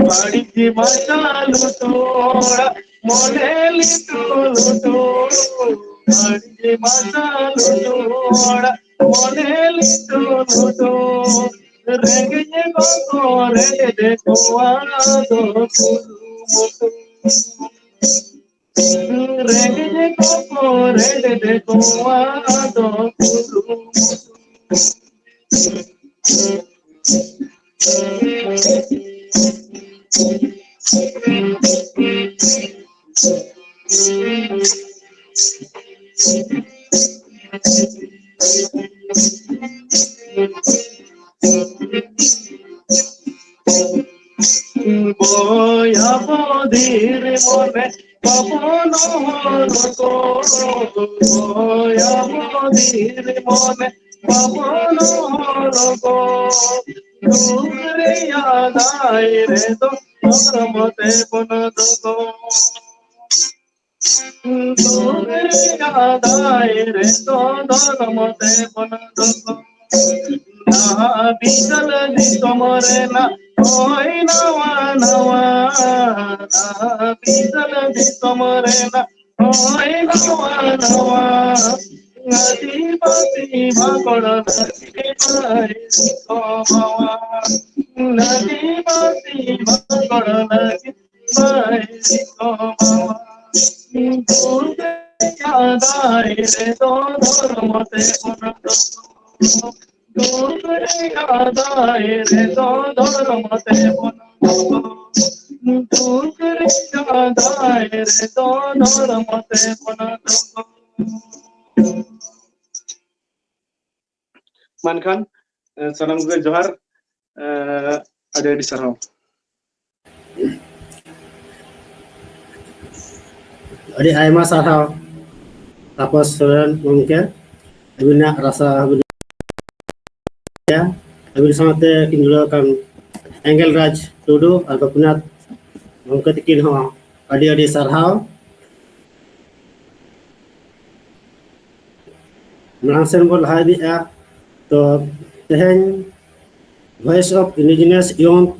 ᱵᱟᱹᱲᱤᱡ ᱢᱟᱪᱷᱟ ᱞᱩᱴᱩ ᱚᱲᱟᱜ ᱢᱚᱱᱮ ᱞᱤᱴᱩ ᱞᱩᱴᱩ, ᱟᱹᱰᱤ ᱢᱟᱪᱷᱟ ᱞᱩᱴᱩ ᱚᱲᱟᱜ ᱢᱚᱱᱮ ᱞᱤᱴᱩ ᱞᱩᱴᱩ, ᱨᱮᱸᱜᱮᱡ ᱠᱚᱠᱚ ᱨᱮᱸᱜᱮᱡ ᱠᱚᱣᱟ ᱫᱚ ᱠᱩᱨᱩᱢᱩᱴᱩ᱾ ᱨᱮᱸᱜᱮᱡ ᱠᱚᱠᱚ ᱨᱮᱸᱜᱮᱡ ᱠᱚᱣᱟ ᱫᱚ ᱠᱩᱨᱩᱢᱩᱴᱩ᱾ ᱵᱚᱭᱦᱟ ᱵᱚᱫᱷᱤᱨ ᱢᱚᱱᱮ ᱵᱟᱵᱚᱱ ᱦᱚᱲ ᱠᱚ, ᱵᱚᱭᱦᱟ ᱵᱚᱫᱷᱤᱨ ᱢᱚᱱᱮ ᱵᱟᱵᱚᱱ ᱦᱚᱲ ᱠᱚ, ᱫᱩᱠ ᱨᱮᱭᱟᱜ ᱫᱟᱭ ᱨᱮᱫᱚ ᱫᱷᱚᱨᱢᱚ ᱛᱮᱵᱚᱱ ᱫᱚᱜᱚ᱾ ᱫᱩᱠ ᱨᱮᱭᱟᱜ ᱫᱟᱭ ᱨᱮᱫᱚ ᱫᱷᱚᱨᱢᱚ ᱛᱮᱵᱚᱱ ᱫᱚᱜᱚ᱾ ᱱᱟᱦᱟᱜ ᱵᱤᱫᱟᱹᱞ ᱫᱤᱥᱚᱢ ᱨᱮᱱᱟᱜ ᱦᱚᱭ ᱱᱟᱣᱟ ᱱᱟᱣᱟ, ᱱᱟᱦᱟᱜ ᱵᱤᱫᱟᱹᱞ ᱫᱤᱥᱚᱢ ᱨᱮᱱᱟᱜ ᱦᱚᱭ ᱱᱟᱣᱟ ᱱᱟᱣᱟ, ᱟᱹᱫᱤᱵᱟᱹᱥᱤ ᱵᱟᱸᱠᱚᱲ ᱞᱟᱹᱜᱤᱫ ᱵᱟᱭ ᱥᱤᱛᱩᱝ ᱢᱟᱣᱟ᱾ ᱟᱹᱫᱤᱵᱟᱹᱥᱤ ᱵᱟᱸᱠᱚᱲ ᱞᱟᱹᱜᱤᱫ ᱵᱟᱭ ᱥᱤᱛᱩᱝ ᱢᱟᱣᱟ᱾ ᱫᱩᱨᱜᱟᱹ ᱪᱟᱸᱫᱟᱭ ᱨᱮᱫᱚ ᱫᱷᱚᱨᱢᱚ ᱛᱮᱵᱚᱱ ᱫᱚᱜᱚ᱾ ᱫᱩᱠ ᱨᱮᱭᱟᱜ ᱫᱟᱭ ᱨᱮᱫᱚ ᱫᱷᱚᱨᱢᱚ ᱛᱮᱵᱚᱱ ᱫᱚᱜᱚ᱾ ᱫᱩᱠ ᱨᱮᱭᱟᱜ ᱫᱟᱭ ᱨᱮᱫᱚ ᱫᱷᱚᱨᱢᱚ ᱛᱮᱵᱚᱱ ᱫᱚᱜᱚ᱾ ᱢᱮᱱᱠᱷᱟᱱ, ᱮ, ᱥᱟᱱᱟᱢ ᱠᱚᱜᱮ ᱡᱚᱦᱟᱨ, ᱮ, ᱟᱹᱰᱤ ᱟᱹᱰᱤ ᱥᱟᱨᱦᱟᱣ᱾ ᱟᱹᱰᱤ ᱟᱭᱢᱟ ᱥᱟᱨᱦᱟᱣ ᱛᱟᱯᱚᱥ ᱥᱚᱨᱮᱱ ᱜᱚᱢᱠᱮ, ᱟᱹᱵᱤᱱᱟᱜ ᱨᱟᱥᱟ ᱟᱹᱵᱤᱱ ᱟᱹᱵᱤᱱ ᱥᱟᱶᱛᱮ ᱠᱤᱱ ᱡᱩᱲᱟᱹᱣ ᱟᱠᱟᱱ ᱮᱸᱜᱮᱞ ᱨᱟᱡᱽ ᱴᱩᱰᱩ ᱟᱨ ᱜᱳᱯᱤᱱᱟᱛᱷ ᱜᱚᱢᱠᱮ ᱛᱟᱹᱠᱤᱱ ᱦᱚᱸ ᱟᱹᱰᱤ ᱟᱹᱰᱤ ᱥᱟᱨᱦᱟᱣ᱾ ᱢᱟᱲᱟᱝ ᱥᱮᱱ ᱵᱚᱱ ᱞᱟᱦᱟ ᱤᱫᱤᱜᱼᱟ᱾ ᱛᱚ ᱛᱮᱦᱮᱧ Voice of Indigenous Youth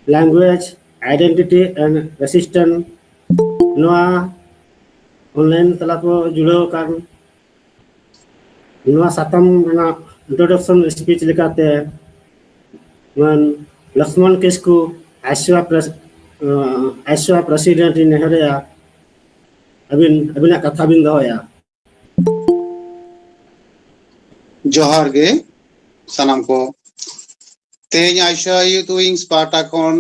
Language Identity and Resistance, ᱱᱚᱣᱟ online ᱛᱟᱞᱟ ᱠᱚ ᱡᱩᱲᱟᱹᱣ ᱟᱠᱟᱱ ᱱᱚᱣᱟ ᱥᱟᱛᱟᱢ ᱨᱮᱱᱟᱜ introduction speech ᱞᱮᱠᱟᱛᱮ ᱢᱟᱱ ᱞᱚᱠᱥᱢᱚᱱ ᱠᱤᱥᱠᱩ, ᱟᱭᱥᱣᱟ ᱯᱨᱮᱥ-, ᱟᱭᱥᱣᱟ president ᱤᱧ ᱱᱮᱦᱚᱨᱮᱭᱟ, ᱟᱹᱵᱤᱱ, ᱟᱹᱵᱤᱱᱟᱜ ᱠᱟᱛᱷᱟ ᱵᱤᱱ ᱫᱚᱦᱚᱭᱟ᱾ ᱡᱚᱦᱟᱨ ᱜᱮ ᱥᱟᱱᱟᱢ ᱠᱚ᱾ ᱛᱮᱦᱮᱧ ᱟᱭᱥᱣᱟ Youth Wings ᱯᱟᱦᱴᱟ ᱠᱷᱚᱱ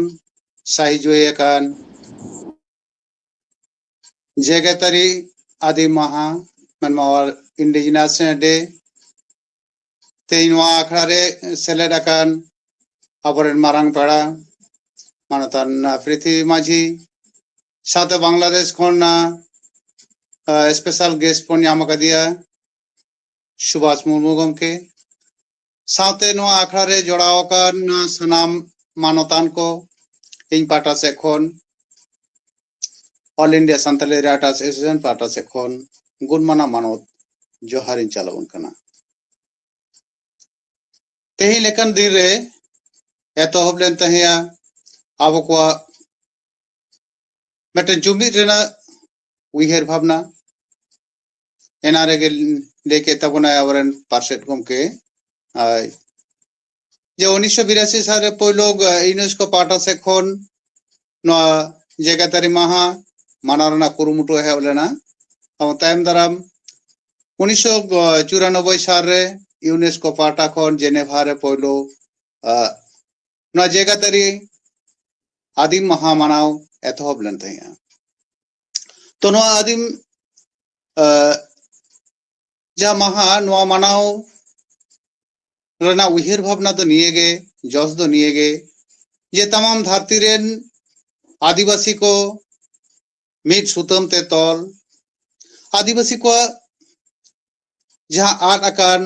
ᱥᱟᱹᱦᱤᱡᱩᱦᱤ ᱟᱠᱟᱱ ᱡᱮᱜᱮᱛᱟᱹᱨᱤ ᱟᱹᱫᱤᱢ ᱢᱟᱦᱟ, ᱢᱮᱱᱢᱟ Indigenous Day, ᱛᱮᱦᱮᱧ ᱱᱚᱣᱟ ᱟᱠᱷᱲᱟ ᱨᱮ ᱥᱮᱞᱮᱫ ᱟᱠᱟᱱ ᱟᱵᱚᱨᱮᱱ ᱢᱟᱨᱟᱝ ᱯᱮᱲᱟ ᱢᱟᱱᱚᱛᱟᱱ ᱯᱨᱤᱛᱷᱤ ᱢᱟᱹᱡᱷᱤ, ᱥᱟᱶᱛᱮ ᱵᱟᱝᱞᱟᱫᱮᱥ ᱠᱷᱚᱱ special guest ᱵᱚᱱ ᱧᱟᱢ ᱟᱠᱟᱫᱮᱭᱟ ᱥᱩᱵᱷᱟᱥ ᱢᱩᱨᱢᱩ ᱜᱚᱢᱠᱮ, ᱥᱟᱶᱛᱮ ᱱᱚᱣᱟ ᱟᱠᱷᱲᱟ ᱨᱮ ᱡᱚᱲᱟᱣ ᱟᱠᱟᱱ ᱥᱟᱱᱟᱢ ᱢᱟᱱᱚᱛᱟᱱ ᱠᱚ, ᱤᱧ ᱯᱟᱦᱴᱟ ᱥᱮᱫ ᱠᱷᱚᱱ, All India Santali Writers Association ᱯᱟᱦᱴᱟ ᱥᱮᱫ ᱠᱷᱚᱱ ᱜᱩᱱᱢᱟᱱᱟᱣ ᱢᱟᱱᱚᱛ ᱡᱚᱦᱟᱨ ᱤᱧ ᱪᱟᱞ ᱟᱵᱚᱱ ᱠᱟᱱᱟ᱾ ᱛᱮᱦᱮᱧ ᱞᱮᱠᱟᱱ ᱫᱤᱱ ᱨᱮ ᱮᱛᱚᱦᱚᱵ ᱞᱮᱱ ᱛᱟᱦᱮᱸᱭᱟ ᱟᱵᱚ ᱠᱚᱣᱟᱜ ᱢᱤᱫᱴᱮᱱ ᱡᱩᱢᱤᱫ ᱨᱮᱱᱟᱜ ᱩᱭᱦᱟᱹᱨ ᱵᱷᱟᱵᱽᱱᱟ᱾ ᱮᱱᱟ ᱨᱮᱜᱮ ᱞᱟᱹᱭ ᱠᱮᱫ ᱛᱟᱵᱚᱱᱟᱭ ᱟᱵᱚᱨᱮᱱ ᱯᱟᱨᱥᱮᱛ ᱜᱚᱢᱠᱮ, ᱟᱭ, ᱡᱮ ᱩᱱᱤᱥᱥᱚ ᱵᱤᱨᱟᱥᱤ ᱥᱟᱞ ᱨᱮ ᱯᱳᱭᱞᱳ, ᱟ, UNESCO ᱯᱟᱦᱴᱟ ᱥᱮᱫ ᱠᱷᱚᱱ ᱱᱚᱣᱟ ᱡᱮᱜᱮᱛᱟᱹᱨᱤ ᱢᱟᱦᱟ ᱢᱟᱱᱟᱣ ᱨᱮᱱᱟᱜ ᱠᱩᱨᱩᱢᱩᱴᱩ ᱮᱦᱚᱵ ᱞᱮᱱᱟ᱾ ᱮᱵᱚᱝ ᱛᱟᱭᱚᱢ ᱫᱟᱨᱟᱢ ᱩᱱᱤᱥᱥᱚ ᱪᱩᱨᱟᱱᱚᱵᱵᱳᱭ ᱥᱟᱞ ᱨᱮ UNESCO ᱯᱟᱦᱴᱟ ᱠᱷᱚᱱ ᱡᱮᱱᱮᱵᱷᱟ ᱨᱮ ᱯᱳᱭᱞᱳ, ᱟ, ᱱᱚᱣᱟ ᱡᱮᱜᱮᱛᱟᱹᱨᱤ ᱟᱹᱫᱤᱢ ᱢᱟᱦᱟ ᱢᱟᱱᱟᱣ ᱮᱛᱚᱦᱚᱵ ᱞᱮᱱ ᱛᱟᱦᱮᱸᱜᱼᱟ᱾ ᱛᱚ ᱱᱚᱣᱟ ᱟᱹᱫᱤᱢ, ᱟ, ᱡᱟᱦᱟᱸ ᱢᱟᱦᱟ, ᱱᱚᱣᱟ ᱢᱟᱱᱟᱣ ᱨᱮᱱᱟᱜ ᱩᱭᱦᱟᱹᱨ ᱵᱷᱟᱵᱽᱱᱟ ᱫᱚ ᱱᱤᱭᱟᱹᱜᱮ, ᱡᱚᱥ ᱫᱚ ᱱᱤᱭᱟᱹᱜᱮ, ᱡᱮ ᱛᱟᱢᱟᱢ ᱫᱷᱟᱹᱨᱛᱤ ᱨᱮᱱ ᱟᱹᱫᱤᱵᱟᱹᱥᱤ ᱠᱚ ᱢᱤᱫ ᱥᱩᱛᱟᱹᱢ ᱛᱮ ᱛᱚᱞ, ᱟᱹᱫᱤᱵᱟᱹᱥᱤ ᱠᱚᱣᱟᱜ ᱡᱟᱦᱟᱸ ᱟᱫ ᱟᱠᱟᱱ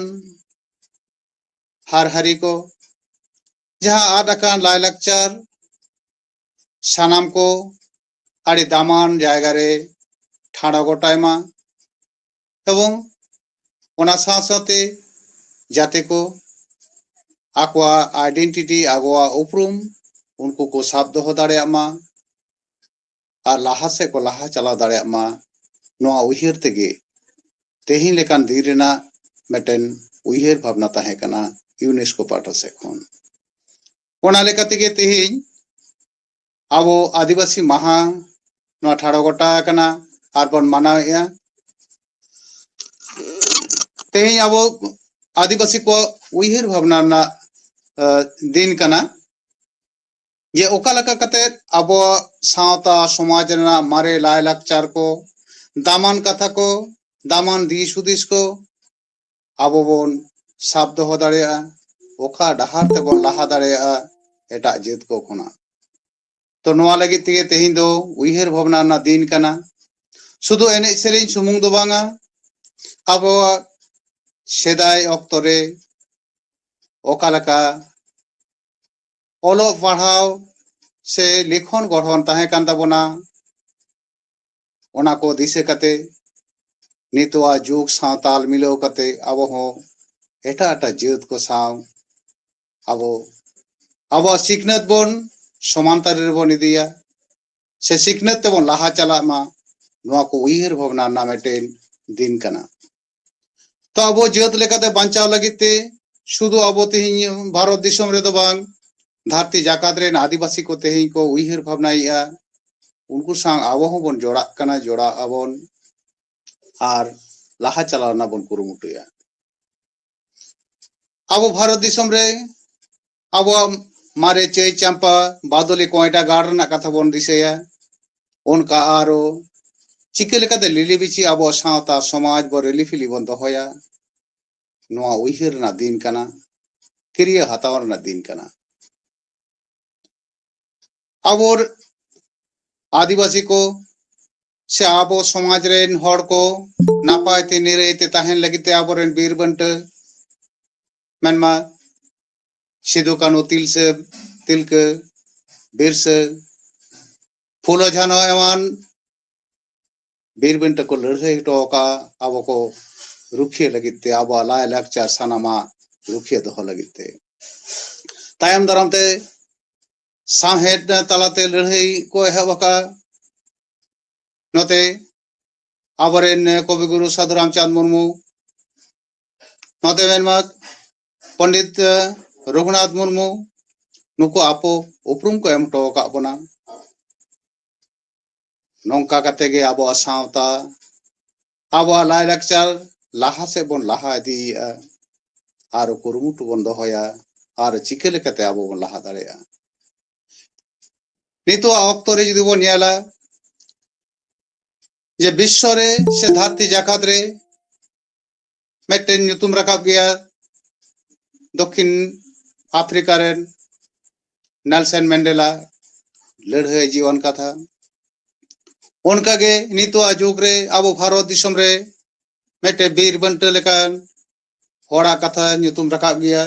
ᱦᱟᱨ ᱦᱟᱹᱨᱤ ᱠᱚ, ᱡᱟᱦᱟᱸ ᱟᱫ ᱟᱠᱟᱱ ᱞᱟᱭᱼᱞᱟᱠᱪᱟᱨ, ᱥᱟᱱᱟᱢ ᱠᱚ ᱟᱹᱰᱤ ᱫᱟᱢᱟᱱ ᱡᱟᱭᱜᱟ ᱨᱮ ᱴᱷᱟᱲᱚ ᱜᱚᱴᱟᱭ ᱢᱟ᱾ ᱮᱵᱚᱝ ᱚᱱᱟ ᱥᱟᱶ ᱥᱟᱶᱛᱮ ᱡᱟᱛᱮ ᱠᱚ ᱟᱠᱚᱣᱟᱜ identity, ᱟᱠᱚᱣᱟᱜ ᱩᱯᱨᱩᱢ, ᱩᱱᱠᱩ ᱠᱚ ᱥᱟᱵ ᱫᱚᱦᱚ ᱫᱟᱲᱮᱭᱟᱜ ᱢᱟ ᱟᱨ ᱞᱟᱦᱟ ᱥᱮᱫ ᱠᱚ ᱞᱟᱦᱟ ᱪᱟᱞᱟᱣ ᱫᱟᱲᱮᱭᱟᱜ ᱢᱟ, ᱱᱚᱣᱟ ᱩᱭᱦᱟᱹᱨ ᱛᱮᱜᱮ ᱛᱮᱦᱮᱧ ᱞᱮᱠᱟᱱ ᱫᱤᱱ ᱨᱮᱱᱟᱜ ᱢᱤᱫᱴᱮᱱ ᱩᱭᱦᱟᱹᱨ ᱵᱷᱟᱵᱽᱱᱟ ᱛᱟᱦᱮᱸ ᱠᱟᱱᱟ ᱤᱭᱩᱱᱮᱥᱠᱳ ᱯᱟᱦᱴᱟ ᱥᱮᱫ ᱠᱷᱚᱱ᱾ ᱚᱱᱟ ᱞᱮᱠᱟ ᱛᱮᱜᱮ ᱛᱮᱦᱮᱧ ᱟᱵᱚ ᱟᱹᱫᱤᱵᱟᱹᱥᱤ ᱢᱟᱦᱟ ᱱᱚᱣᱟ ᱴᱷᱟᱲᱚ ᱜᱚᱴᱟ ᱟᱠᱟᱱᱟ ᱟᱨ ᱵᱚᱱ ᱢᱟᱱᱟᱣᱮᱫᱼᱟ᱾ ᱛᱮᱦᱮᱧ ᱟᱵᱚ ᱟᱹᱫᱤᱵᱟᱹᱥᱤ ᱠᱚᱣᱟᱜ ᱩᱭᱦᱟᱹᱨ ᱵᱷᱟᱵᱽᱱᱟ ᱨᱮᱱᱟᱜ, ᱟᱸ, ᱫᱤᱱ ᱠᱟᱱᱟ᱾ ᱡᱮ ᱚᱠᱟ ᱞᱮᱠᱟ ᱠᱟᱛᱮ ᱟᱵᱚᱣᱟᱜ ᱥᱟᱶᱛᱟ ᱥᱚᱢᱟᱡᱽ ᱨᱮᱱᱟᱜ ᱢᱟᱨᱮ ᱞᱟᱭᱞᱟᱠᱪᱟᱨ ᱠᱚ, ᱫᱟᱢᱟᱱ ᱠᱟᱛᱷᱟ ᱠᱚ, ᱫᱟᱢᱟᱱ ᱫᱤᱥ ᱦᱩᱫᱤᱥ ᱠᱚ ᱟᱵᱚ ᱵᱚᱱ ᱥᱟᱵ ᱫᱚᱦᱚ ᱫᱟᱲᱮᱭᱟᱜᱼᱟ, ᱚᱠᱟ ᱰᱟᱦᱟᱨ ᱛᱮᱵᱚᱱ ᱞᱟᱦᱟ ᱫᱟᱲᱮᱭᱟᱜᱼᱟ ᱮᱴᱟᱜ ᱡᱟᱹᱛ ᱠᱚ ᱠᱷᱚᱱᱟᱜ᱾ ᱛᱚ ᱱᱚᱣᱟ ᱞᱟᱹᱜᱤᱫ ᱛᱮᱜᱮ ᱛᱮᱦᱮᱧ ᱫᱚ ᱩᱭᱦᱟᱹᱨ ᱵᱷᱟᱵᱽᱱᱟ ᱨᱮᱱᱟᱜ ᱫᱤᱱ ᱠᱟᱱᱟ᱾ ᱥᱩᱫᱷᱩ ᱮᱱᱮᱡ ᱥᱮᱨᱮᱧ ᱥᱩᱢᱩᱝ ᱫᱚ ᱵᱟᱝᱟ, ᱟᱵᱚᱣᱟᱜ ᱥᱮᱫᱟᱭ ᱚᱠᱛᱚ ᱨᱮ ᱚᱠᱟ ᱞᱮᱠᱟ ᱚᱞᱚᱜ ᱯᱟᱲᱦᱟᱣ ᱥᱮ ᱞᱤᱠᱷᱚᱱ ᱜᱚᱲᱦᱚᱱ ᱛᱟᱦᱮᱸ ᱠᱟᱱ ᱛᱟᱵᱚᱱᱟ, ᱚᱱᱟ ᱠᱚ ᱫᱤᱥᱟᱹ ᱠᱟᱛᱮ ᱱᱤᱛᱚᱜᱟᱜ ᱡᱩᱜᱽ ᱥᱟᱶ ᱛᱟᱞ ᱢᱤᱞᱟᱹᱣ ᱠᱟᱛᱮ ᱟᱵᱚ ᱦᱚᱸ ᱮᱴᱟᱜ ᱮᱴᱟᱜ ᱡᱟᱹᱛ ᱠᱚ ᱥᱟᱶ ᱟᱵᱚ ᱟᱵᱚᱣᱟᱜ ᱥᱤᱠᱷᱱᱟᱹᱛ ᱵᱚᱱ ᱥᱚᱢᱟᱱ ᱛᱟᱨᱤ ᱨᱮᱵᱚᱱ ᱤᱫᱤᱭᱟ, ᱥᱮ ᱥᱤᱠᱷᱱᱟᱹᱛ ᱛᱮᱵᱚᱱ ᱞᱟᱦᱟ ᱪᱟᱞᱟᱜ ᱢᱟ, ᱱᱚᱣᱟ ᱠᱚ ᱩᱭᱦᱟᱹᱨ ᱵᱷᱟᱵᱽᱱᱟ ᱨᱮᱱᱟᱜ ᱢᱤᱫᱴᱮᱱ ᱫᱤᱱ ᱠᱟᱱᱟ᱾ ᱛᱚ ᱟᱵᱚ ᱡᱟᱹᱛ ᱞᱮᱠᱟᱛᱮ ᱵᱟᱧᱪᱟᱣ ᱞᱟᱹᱜᱤᱫ ᱛᱮ ᱥᱩᱫᱷᱩ ᱟᱵᱚ ᱛᱮᱦᱮᱧ ᱵᱷᱟᱨᱚᱛ ᱫᱤᱥᱚᱢ ᱨᱮᱫᱚ ᱵᱟᱝ, ᱫᱷᱟᱹᱨᱛᱤ ᱡᱟᱠᱟᱛ ᱨᱮᱱ ᱟᱹᱫᱤᱵᱟᱹᱥᱤ ᱠᱚ ᱛᱮᱦᱮᱧ ᱠᱚ ᱩᱭᱦᱟᱹᱨ ᱵᱷᱟᱵᱽᱱᱟᱭᱮᱫᱼᱟ, ᱩᱱᱠᱩ ᱥᱟᱶ ᱟᱵᱚ ᱦᱚᱸᱵᱚᱱ ᱡᱚᱲᱟᱜ ᱠᱟᱱᱟ, ᱡᱚᱲᱟᱜ ᱟᱵᱚᱱ ᱟᱨ ᱞᱟᱦᱟ ᱪᱟᱞᱟᱣ ᱨᱮᱱᱟᱜ ᱵᱚᱱ ᱠᱩᱨᱩᱢᱩᱴᱩᱭᱟ᱾ ᱟᱵᱚ ᱵᱷᱟᱨᱚᱛ ᱫᱤᱥᱚᱢ ᱨᱮ ᱟᱵᱚᱣᱟᱜ ᱢᱟᱨᱮ ᱪᱟᱹᱭ ᱪᱟᱢᱯᱟ ᱵᱟᱫᱚᱞᱤ ᱠᱚᱭᱰᱟ ᱜᱟᱲ ᱨᱮᱱᱟᱜ ᱠᱟᱛᱷᱟ ᱵᱚᱱ ᱫᱤᱥᱟᱹᱭᱟ᱾ ᱚᱱᱠᱟ ᱟᱨᱚ ᱪᱤᱠᱟᱹ ᱞᱮᱠᱟᱛᱮ ᱞᱤᱞᱤ ᱵᱤᱪᱷᱤ ᱟᱵᱚ ᱥᱟᱶᱛᱟ ᱥᱚᱢᱟᱡᱽ ᱵᱚ ᱨᱤᱞᱤ ᱯᱷᱤᱞᱤ ᱵᱚᱱ ᱫᱚᱦᱚᱭᱟ, ᱱᱚᱣᱟ ᱩᱭᱦᱟᱹᱨ ᱨᱮᱱᱟᱜ ᱫᱤᱱ ᱠᱟᱱᱟ, ᱠᱤᱨᱭᱟᱹ ᱦᱟᱛᱟᱣ ᱨᱮᱱᱟᱜ ᱫᱤᱱ ᱠᱟᱱᱟ᱾ ᱟᱵᱚ ᱟᱹᱫᱤᱵᱟᱹᱥᱤ ᱠᱚ ᱥᱮ ᱟᱵᱚ ᱥᱚᱢᱟᱡᱽ ᱨᱮᱱ ᱦᱚᱲ ᱠᱚ ᱱᱟᱯᱟᱭ ᱛᱮ ᱱᱤᱨᱟᱹᱭ ᱛᱮ ᱛᱟᱦᱮᱱ ᱞᱟᱹᱜᱤᱫ ᱛᱮ ᱟᱵᱚᱨᱮᱱ ᱵᱤᱨ ᱵᱟᱱᱴᱟᱹ ᱢᱮᱱᱢᱟ ᱥᱤᱫᱩ ᱠᱟᱹᱱᱦᱩ, ᱛᱤᱞᱥᱟᱹ ᱛᱤᱞᱠᱟᱹ, ᱵᱤᱨᱥᱟᱹ, ᱯᱷᱩᱞᱳ ᱡᱷᱟᱱᱚ ᱮᱢᱟᱱ ᱵᱤᱨ ᱵᱟᱱᱴᱟᱹ ᱠᱚ ᱞᱟᱹᱲᱦᱟᱹᱭ ᱦᱚᱴᱚ ᱟᱠᱟᱫ ᱟᱵᱚ ᱠᱚ ᱨᱩᱠᱷᱤᱭᱟᱹ ᱞᱟᱹᱜᱤᱫ ᱛᱮ, ᱟᱵᱚᱣᱟᱜ ᱞᱟᱭ ᱞᱟᱠᱪᱟᱨ ᱥᱟᱱᱟᱢᱟᱜ ᱨᱩᱠᱷᱤᱭᱟᱹ ᱫᱚᱦᱚ ᱞᱟᱹᱜᱤᱫ ᱛᱮ᱾ ᱛᱟᱭᱚᱢ ᱫᱟᱨᱟᱢ ᱛᱮ ᱥᱟᱶᱦᱮᱫ ᱛᱟᱞᱟᱛᱮ ᱞᱟᱹᱲᱦᱟᱹᱭ ᱠᱚ ᱮᱦᱚᱵ ᱟᱠᱟᱫᱼᱟ᱾ ᱱᱚᱛᱮ ᱟᱵᱚᱨᱮᱱ ᱠᱚᱵᱤᱜᱩᱨᱩ ᱥᱟᱹᱫᱷᱩ ᱨᱟᱢᱪᱟᱸᱫᱽ ᱢᱩᱨᱢᱩ, ᱱᱚᱛᱮ ᱢᱮᱱᱢᱟ ᱯᱚᱱᱰᱤᱛ ᱨᱚᱜᱷᱩᱱᱟᱛᱷ ᱢᱩᱨᱢᱩ, ᱱᱩᱠᱩ ᱟᱵᱚ ᱩᱯᱨᱩᱢ ᱠᱚ ᱮᱢ ᱦᱚᱴᱚ ᱟᱠᱟᱫ ᱵᱚᱱᱟ᱾ ᱱᱚᱝᱠᱟ ᱠᱟᱛᱮ ᱜᱮ ᱟᱵᱚᱣᱟᱜ ᱥᱟᱶᱛᱟ, ᱟᱵᱚᱣᱟᱜ ᱞᱟᱭᱼᱞᱟᱠᱪᱟᱨ ᱞᱟᱦᱟ ᱥᱮᱫ ᱵᱚᱱ ᱞᱟᱦᱟ ᱤᱫᱤᱭᱮᱫᱼᱟ᱾ ᱟᱨ ᱠᱩᱨᱩᱢᱩᱴᱩ ᱵᱚᱱ ᱫᱚᱦᱚᱭᱟ, ᱟᱨ ᱪᱤᱠᱟᱹ ᱞᱮᱠᱟᱛᱮ ᱟᱵᱚ ᱵᱚᱱ ᱞᱟᱦᱟ ᱫᱟᱲᱮᱭᱟᱜᱼᱟ᱾ ᱱᱤᱛᱚᱜ ᱚᱠᱛᱚ ᱨᱮ ᱡᱩᱫᱤ ᱵᱚᱱ ᱧᱮᱞᱟ, ᱡᱮ ᱵᱤᱥᱥᱚ ᱨᱮ ᱥᱮ ᱫᱷᱟᱹᱨᱛᱤ ᱡᱟᱠᱟᱛ ᱨᱮ ᱢᱤᱫᱴᱮᱱ ᱧᱩᱛᱩᱢ ᱨᱟᱠᱟᱵ ᱜᱮᱭᱟ ᱫᱚᱠᱠᱷᱤᱱ ᱟᱯᱷᱨᱤᱠᱟ ᱨᱮᱱ ᱱᱮᱞᱥᱚᱱ ᱢᱮᱱᱰᱮᱞᱟ ᱞᱟᱹᱲᱦᱟᱹᱭ ᱡᱤᱭᱚᱱ ᱠᱟᱛᱷᱟ᱾ ᱚᱱᱠᱟᱜᱮ ᱱᱤᱛᱚᱜ ᱡᱩᱜᱽ ᱨᱮ ᱟᱵᱚ ᱵᱷᱟᱨᱚᱛ ᱫᱤᱥᱚᱢ ᱨᱮ ᱢᱤᱫᱴᱮᱱ ᱵᱤᱨ ᱵᱟᱹᱱᱴᱟᱹ ᱞᱮᱠᱟᱱ ᱦᱚᱲᱟᱜ ᱠᱟᱛᱷᱟ ᱧᱩᱛᱩᱢ ᱨᱟᱠᱟᱵ ᱜᱮᱭᱟ᱾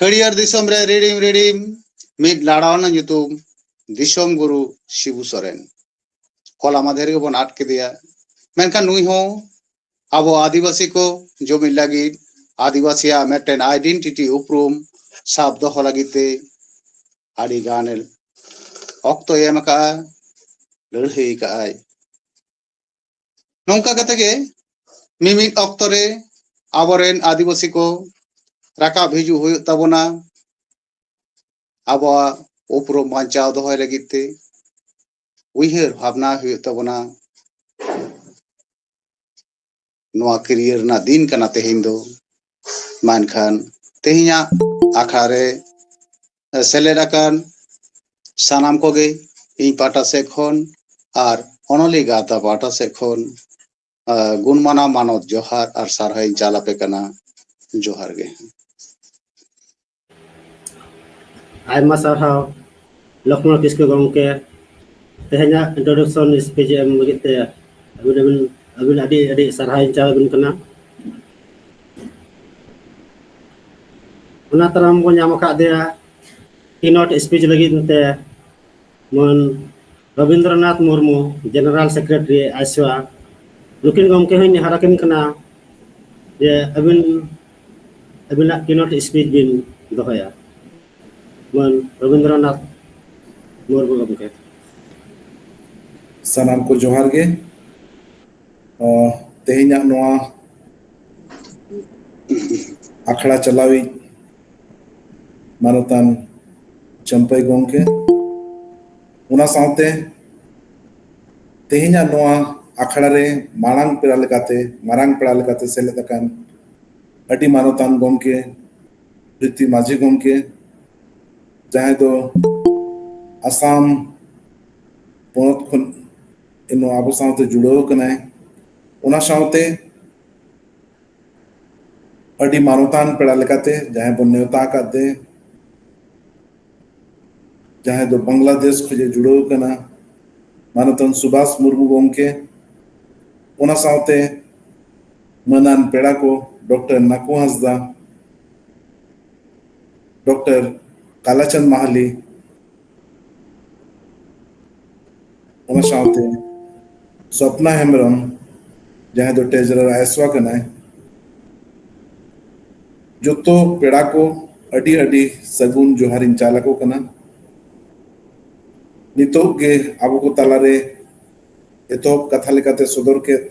ᱦᱟᱹᱨᱭᱟᱹᱲ ᱫᱤᱥᱚᱢ ᱨᱮ ᱨᱤᱲᱤᱢ ᱨᱤᱲᱤᱢ ᱢᱤᱫ ᱞᱟᱲᱟᱣᱱᱟ ᱧᱩᱛᱩᱢ, ᱫᱤᱥᱚᱢ ᱜᱩᱨᱩ ᱥᱤᱵᱩ ᱥᱚᱨᱮᱱ᱾ ᱦᱚᱞᱟ ᱢᱟᱫᱷᱮᱨ ᱜᱮᱵᱚᱱ ᱟᱫ ᱠᱮᱫᱮᱭᱟ, ᱢᱮᱱᱠᱷᱟᱱ ᱱᱩᱭ ᱦᱚᱸ ᱟᱵᱚ ᱟᱹᱫᱤᱵᱟᱹᱥᱤ ᱠᱚ ᱡᱩᱢᱤᱫ ᱞᱟᱹᱜᱤᱫ, ᱟᱹᱫᱤᱵᱟᱹᱥᱤᱭᱟᱜ ᱢᱤᱫᱴᱮᱱ ᱟᱭᱰᱮᱱᱴᱤᱴᱤ, ᱩᱯᱨᱩᱢ ᱥᱟᱵ ᱫᱚᱦᱚ ᱞᱟᱹᱜᱤᱫ ᱛᱮ ᱟᱹᱰᱤ ᱜᱟᱱ ᱚᱠᱛᱚᱭ ᱮᱢ ᱟᱠᱟᱫᱼᱟ, ᱞᱟᱹᱲᱦᱟᱹᱭ ᱟᱠᱟᱫᱼᱟᱭ᱾ ᱱᱚᱝᱠᱟ ᱠᱟᱛᱮ ᱜᱮ ᱢᱤᱢᱤᱫ ᱚᱠᱛᱚ ᱨᱮ ᱟᱵᱚᱨᱮᱱ ᱟᱹᱫᱤᱵᱟᱹᱥᱤ ᱠᱚ ᱨᱟᱠᱟᱵ ᱦᱤᱡᱩᱜ ᱦᱩᱭᱩᱜ ᱛᱟᱵᱚᱱᱟ᱾ ᱟᱵᱚᱣᱟᱜ ᱩᱯᱨᱩᱢ ᱵᱟᱧᱪᱟᱣ ᱫᱚᱦᱚᱭ ᱞᱟᱹᱜᱤᱫ ᱛᱮ ᱩᱭᱦᱟᱹᱨ ᱵᱷᱟᱵᱽᱱᱟ ᱦᱩᱭᱩᱜ ᱛᱟᱵᱚᱱᱟ᱾ ᱱᱚᱣᱟ ᱠᱤᱨᱭᱟᱹ ᱨᱮᱱᱟᱜ ᱫᱤᱱ ᱠᱟᱱᱟ ᱛᱮᱦᱮᱧ ᱫᱚ᱾ ᱢᱮᱱᱠᱷᱟᱱ ᱛᱮᱦᱮᱧᱟᱜ ᱟᱠᱷᱲᱟ ᱨᱮ ᱥᱮᱞᱮᱫ ᱟᱠᱟᱱ ᱥᱟᱱᱟᱢ ᱠᱚᱜᱮ ᱤᱧ ᱯᱟᱦᱴᱟ ᱥᱮᱫ ᱠᱷᱚᱱ ᱟᱨ ᱚᱱᱚᱞᱤᱭᱟᱹ ᱜᱟᱶᱛᱟ ᱯᱟᱦᱴᱟ ᱥᱮᱫ ᱠᱷᱚᱱ, ᱟᱸ, ᱜᱩᱱᱢᱟᱱᱟᱣ ᱢᱟᱱᱚᱛ ᱡᱚᱦᱟᱨ ᱟᱨ ᱥᱟᱨᱦᱟᱣ ᱤᱧ ᱪᱟᱞ ᱟᱯᱮ ᱠᱟᱱᱟ᱾ ᱡᱚᱦᱟᱨ ᱜᱮ᱾ ᱟᱭᱢᱟ ᱥᱟᱨᱦᱟᱣ ᱞᱚᱠᱷᱢᱚᱬ ᱠᱤᱥᱠᱩ ᱜᱚᱢᱠᱮ, ᱛᱮᱦᱮᱧᱟᱜ introduction speech ᱮᱢ ᱞᱟᱹᱜᱤᱫ ᱛᱮ ᱟᱹᱵᱤᱱ, ᱟᱹᱵᱤᱱ, ᱟᱹᱵᱤᱱ ᱟᱹᱰᱤ, ᱟᱹᱰᱤ ᱥᱟᱨᱦᱟᱣ ᱤᱧ ᱪᱟᱞ ᱟᱹᱵᱤᱱ ᱠᱟᱱᱟ᱾ ᱚᱱᱟ ᱛᱟᱭᱱᱚᱢ ᱵᱚᱱ ᱧᱟᱢ ᱟᱠᱟᱫᱮᱭᱟ keynote speech ᱞᱟᱹᱜᱤᱫ ᱛᱮ ᱢᱟᱹᱱ ᱨᱚᱵᱤᱱᱫᱨᱚᱱᱟᱛᱷ ᱢᱩᱨᱢᱩ, General Secretary, ᱟᱭᱥᱣᱟ᱾ ᱱᱩᱠᱤᱱ ᱜᱚᱢᱠᱮ ᱦᱚᱸᱧ ᱱᱮᱦᱚᱨ ᱟᱹᱠᱤᱱ ᱠᱟᱱᱟ ᱡᱮ ᱟᱹᱵᱤᱱ ᱟᱹᱵᱤᱱᱟᱜ keynote speech ᱵᱤᱱ ᱫᱚᱦᱚᱭᱟ᱾ ᱢᱟᱱ ᱨᱚᱵᱤᱱᱫᱨᱚᱱᱟᱛᱷ ᱢᱩᱨᱢᱩ ᱜᱚᱢᱠᱮ᱾ ᱥᱟᱱᱟᱢ ᱠᱚ ᱡᱚᱦᱟᱨ ᱜᱮ᱾ ᱚ, ᱛᱮᱦᱮᱧᱟᱜ ᱱᱚᱣᱟ ᱟᱠᱷᱲᱟ ᱪᱟᱞᱟᱣᱤᱡ ᱢᱟᱱᱚᱛᱟᱱ ᱪᱟᱹᱢᱯᱟᱹᱭ ᱜᱚᱢᱠᱮ, ᱚᱱᱟ ᱥᱟᱶᱛᱮ ᱛᱮᱦᱮᱧᱟᱜ ᱱᱚᱣᱟ ᱟᱠᱷᱲᱟ ᱨᱮ ᱢᱟᱲᱟᱝ ᱯᱮᱲᱟ ᱞᱮᱠᱟᱛᱮ, ᱢᱟᱨᱟᱝ ᱯᱮᱲᱟ ᱞᱮᱠᱟᱛᱮ ᱥᱮᱞᱮᱫ ᱟᱠᱟᱱ ᱟᱹᱰᱤ ᱢᱟᱱᱚᱛᱟᱱ ᱜᱚᱢᱠᱮ, ᱯᱨᱤᱛᱤ ᱢᱟᱹᱡᱷᱤ ᱜᱚᱢᱠᱮ, ᱡᱟᱦᱟᱸᱭ ᱫᱚ ᱟᱥᱟᱢ ᱯᱚᱱᱚᱛ ᱠᱷᱚᱱ ᱱᱚᱣᱟ ᱟᱵᱚ ᱥᱟᱶᱛᱮ ᱡᱩᱲᱟᱹᱣ ᱠᱟᱱᱟᱭ, ᱚᱱᱟ ᱥᱟᱶᱛᱮ ᱟᱹᱰᱤ ᱢᱟᱱᱚᱛᱟᱱ ᱯᱮᱲᱟ ᱞᱮᱠᱟᱛᱮ ᱡᱟᱦᱟᱸᱭ ᱵᱚᱱ ᱱᱮᱣᱛᱟ ᱟᱠᱟᱫ ᱫᱮ, ᱡᱟᱦᱟᱸᱭ ᱫᱚ ᱵᱟᱝᱞᱟᱫᱮᱥ ᱠᱷᱚᱱ ᱮ ᱡᱩᱲᱟᱹᱣ ᱠᱟᱱᱟ, ᱢᱟᱱᱚᱛᱟᱱ ᱥᱩᱵᱷᱟᱥ ᱢᱩᱨᱢᱩ ᱜᱚᱢᱠᱮ, ᱚᱱᱟ ᱥᱟᱶᱛᱮ ᱢᱟᱹᱱᱟᱱ ᱯᱮᱲᱟ ᱠᱚ, ᱰᱚᱠᱴᱚᱨ ᱱᱟᱠᱩ ᱦᱟᱸᱥᱫᱟ, ᱰᱚᱠᱴᱚᱨ ᱠᱟᱞᱟᱪᱟᱸᱫ ᱢᱟᱦᱟᱞᱤ, ᱚᱱᱟ ᱥᱟᱶᱛᱮ ᱥᱚᱯᱱᱟ ᱦᱮᱢᱵᱨᱚᱢ, ᱡᱟᱦᱟᱸᱭ ᱫᱚ ᱴᱨᱮᱡᱟᱨᱟᱨ ᱟᱭᱥᱣᱟ ᱠᱟᱱᱟᱭ, ᱡᱚᱛᱚ ᱯᱮᱲᱟ ᱠᱚ ᱟᱹᱰᱤ ᱟᱹᱰᱤ ᱥᱟᱹᱜᱩᱱ ᱡᱚᱦᱟᱨᱤᱧ ᱪᱟᱞ ᱟᱠᱚ ᱠᱟᱱᱟ᱾ ᱱᱤᱛᱚᱜ ᱜᱮ ᱟᱵᱚ ᱠᱚ ᱛᱟᱞᱟᱨᱮ ᱮᱛᱚᱦᱚᱵ ᱠᱟᱛᱷᱟ ᱞᱮᱠᱟᱛᱮ ᱥᱚᱫᱚᱨ ᱠᱮᱫ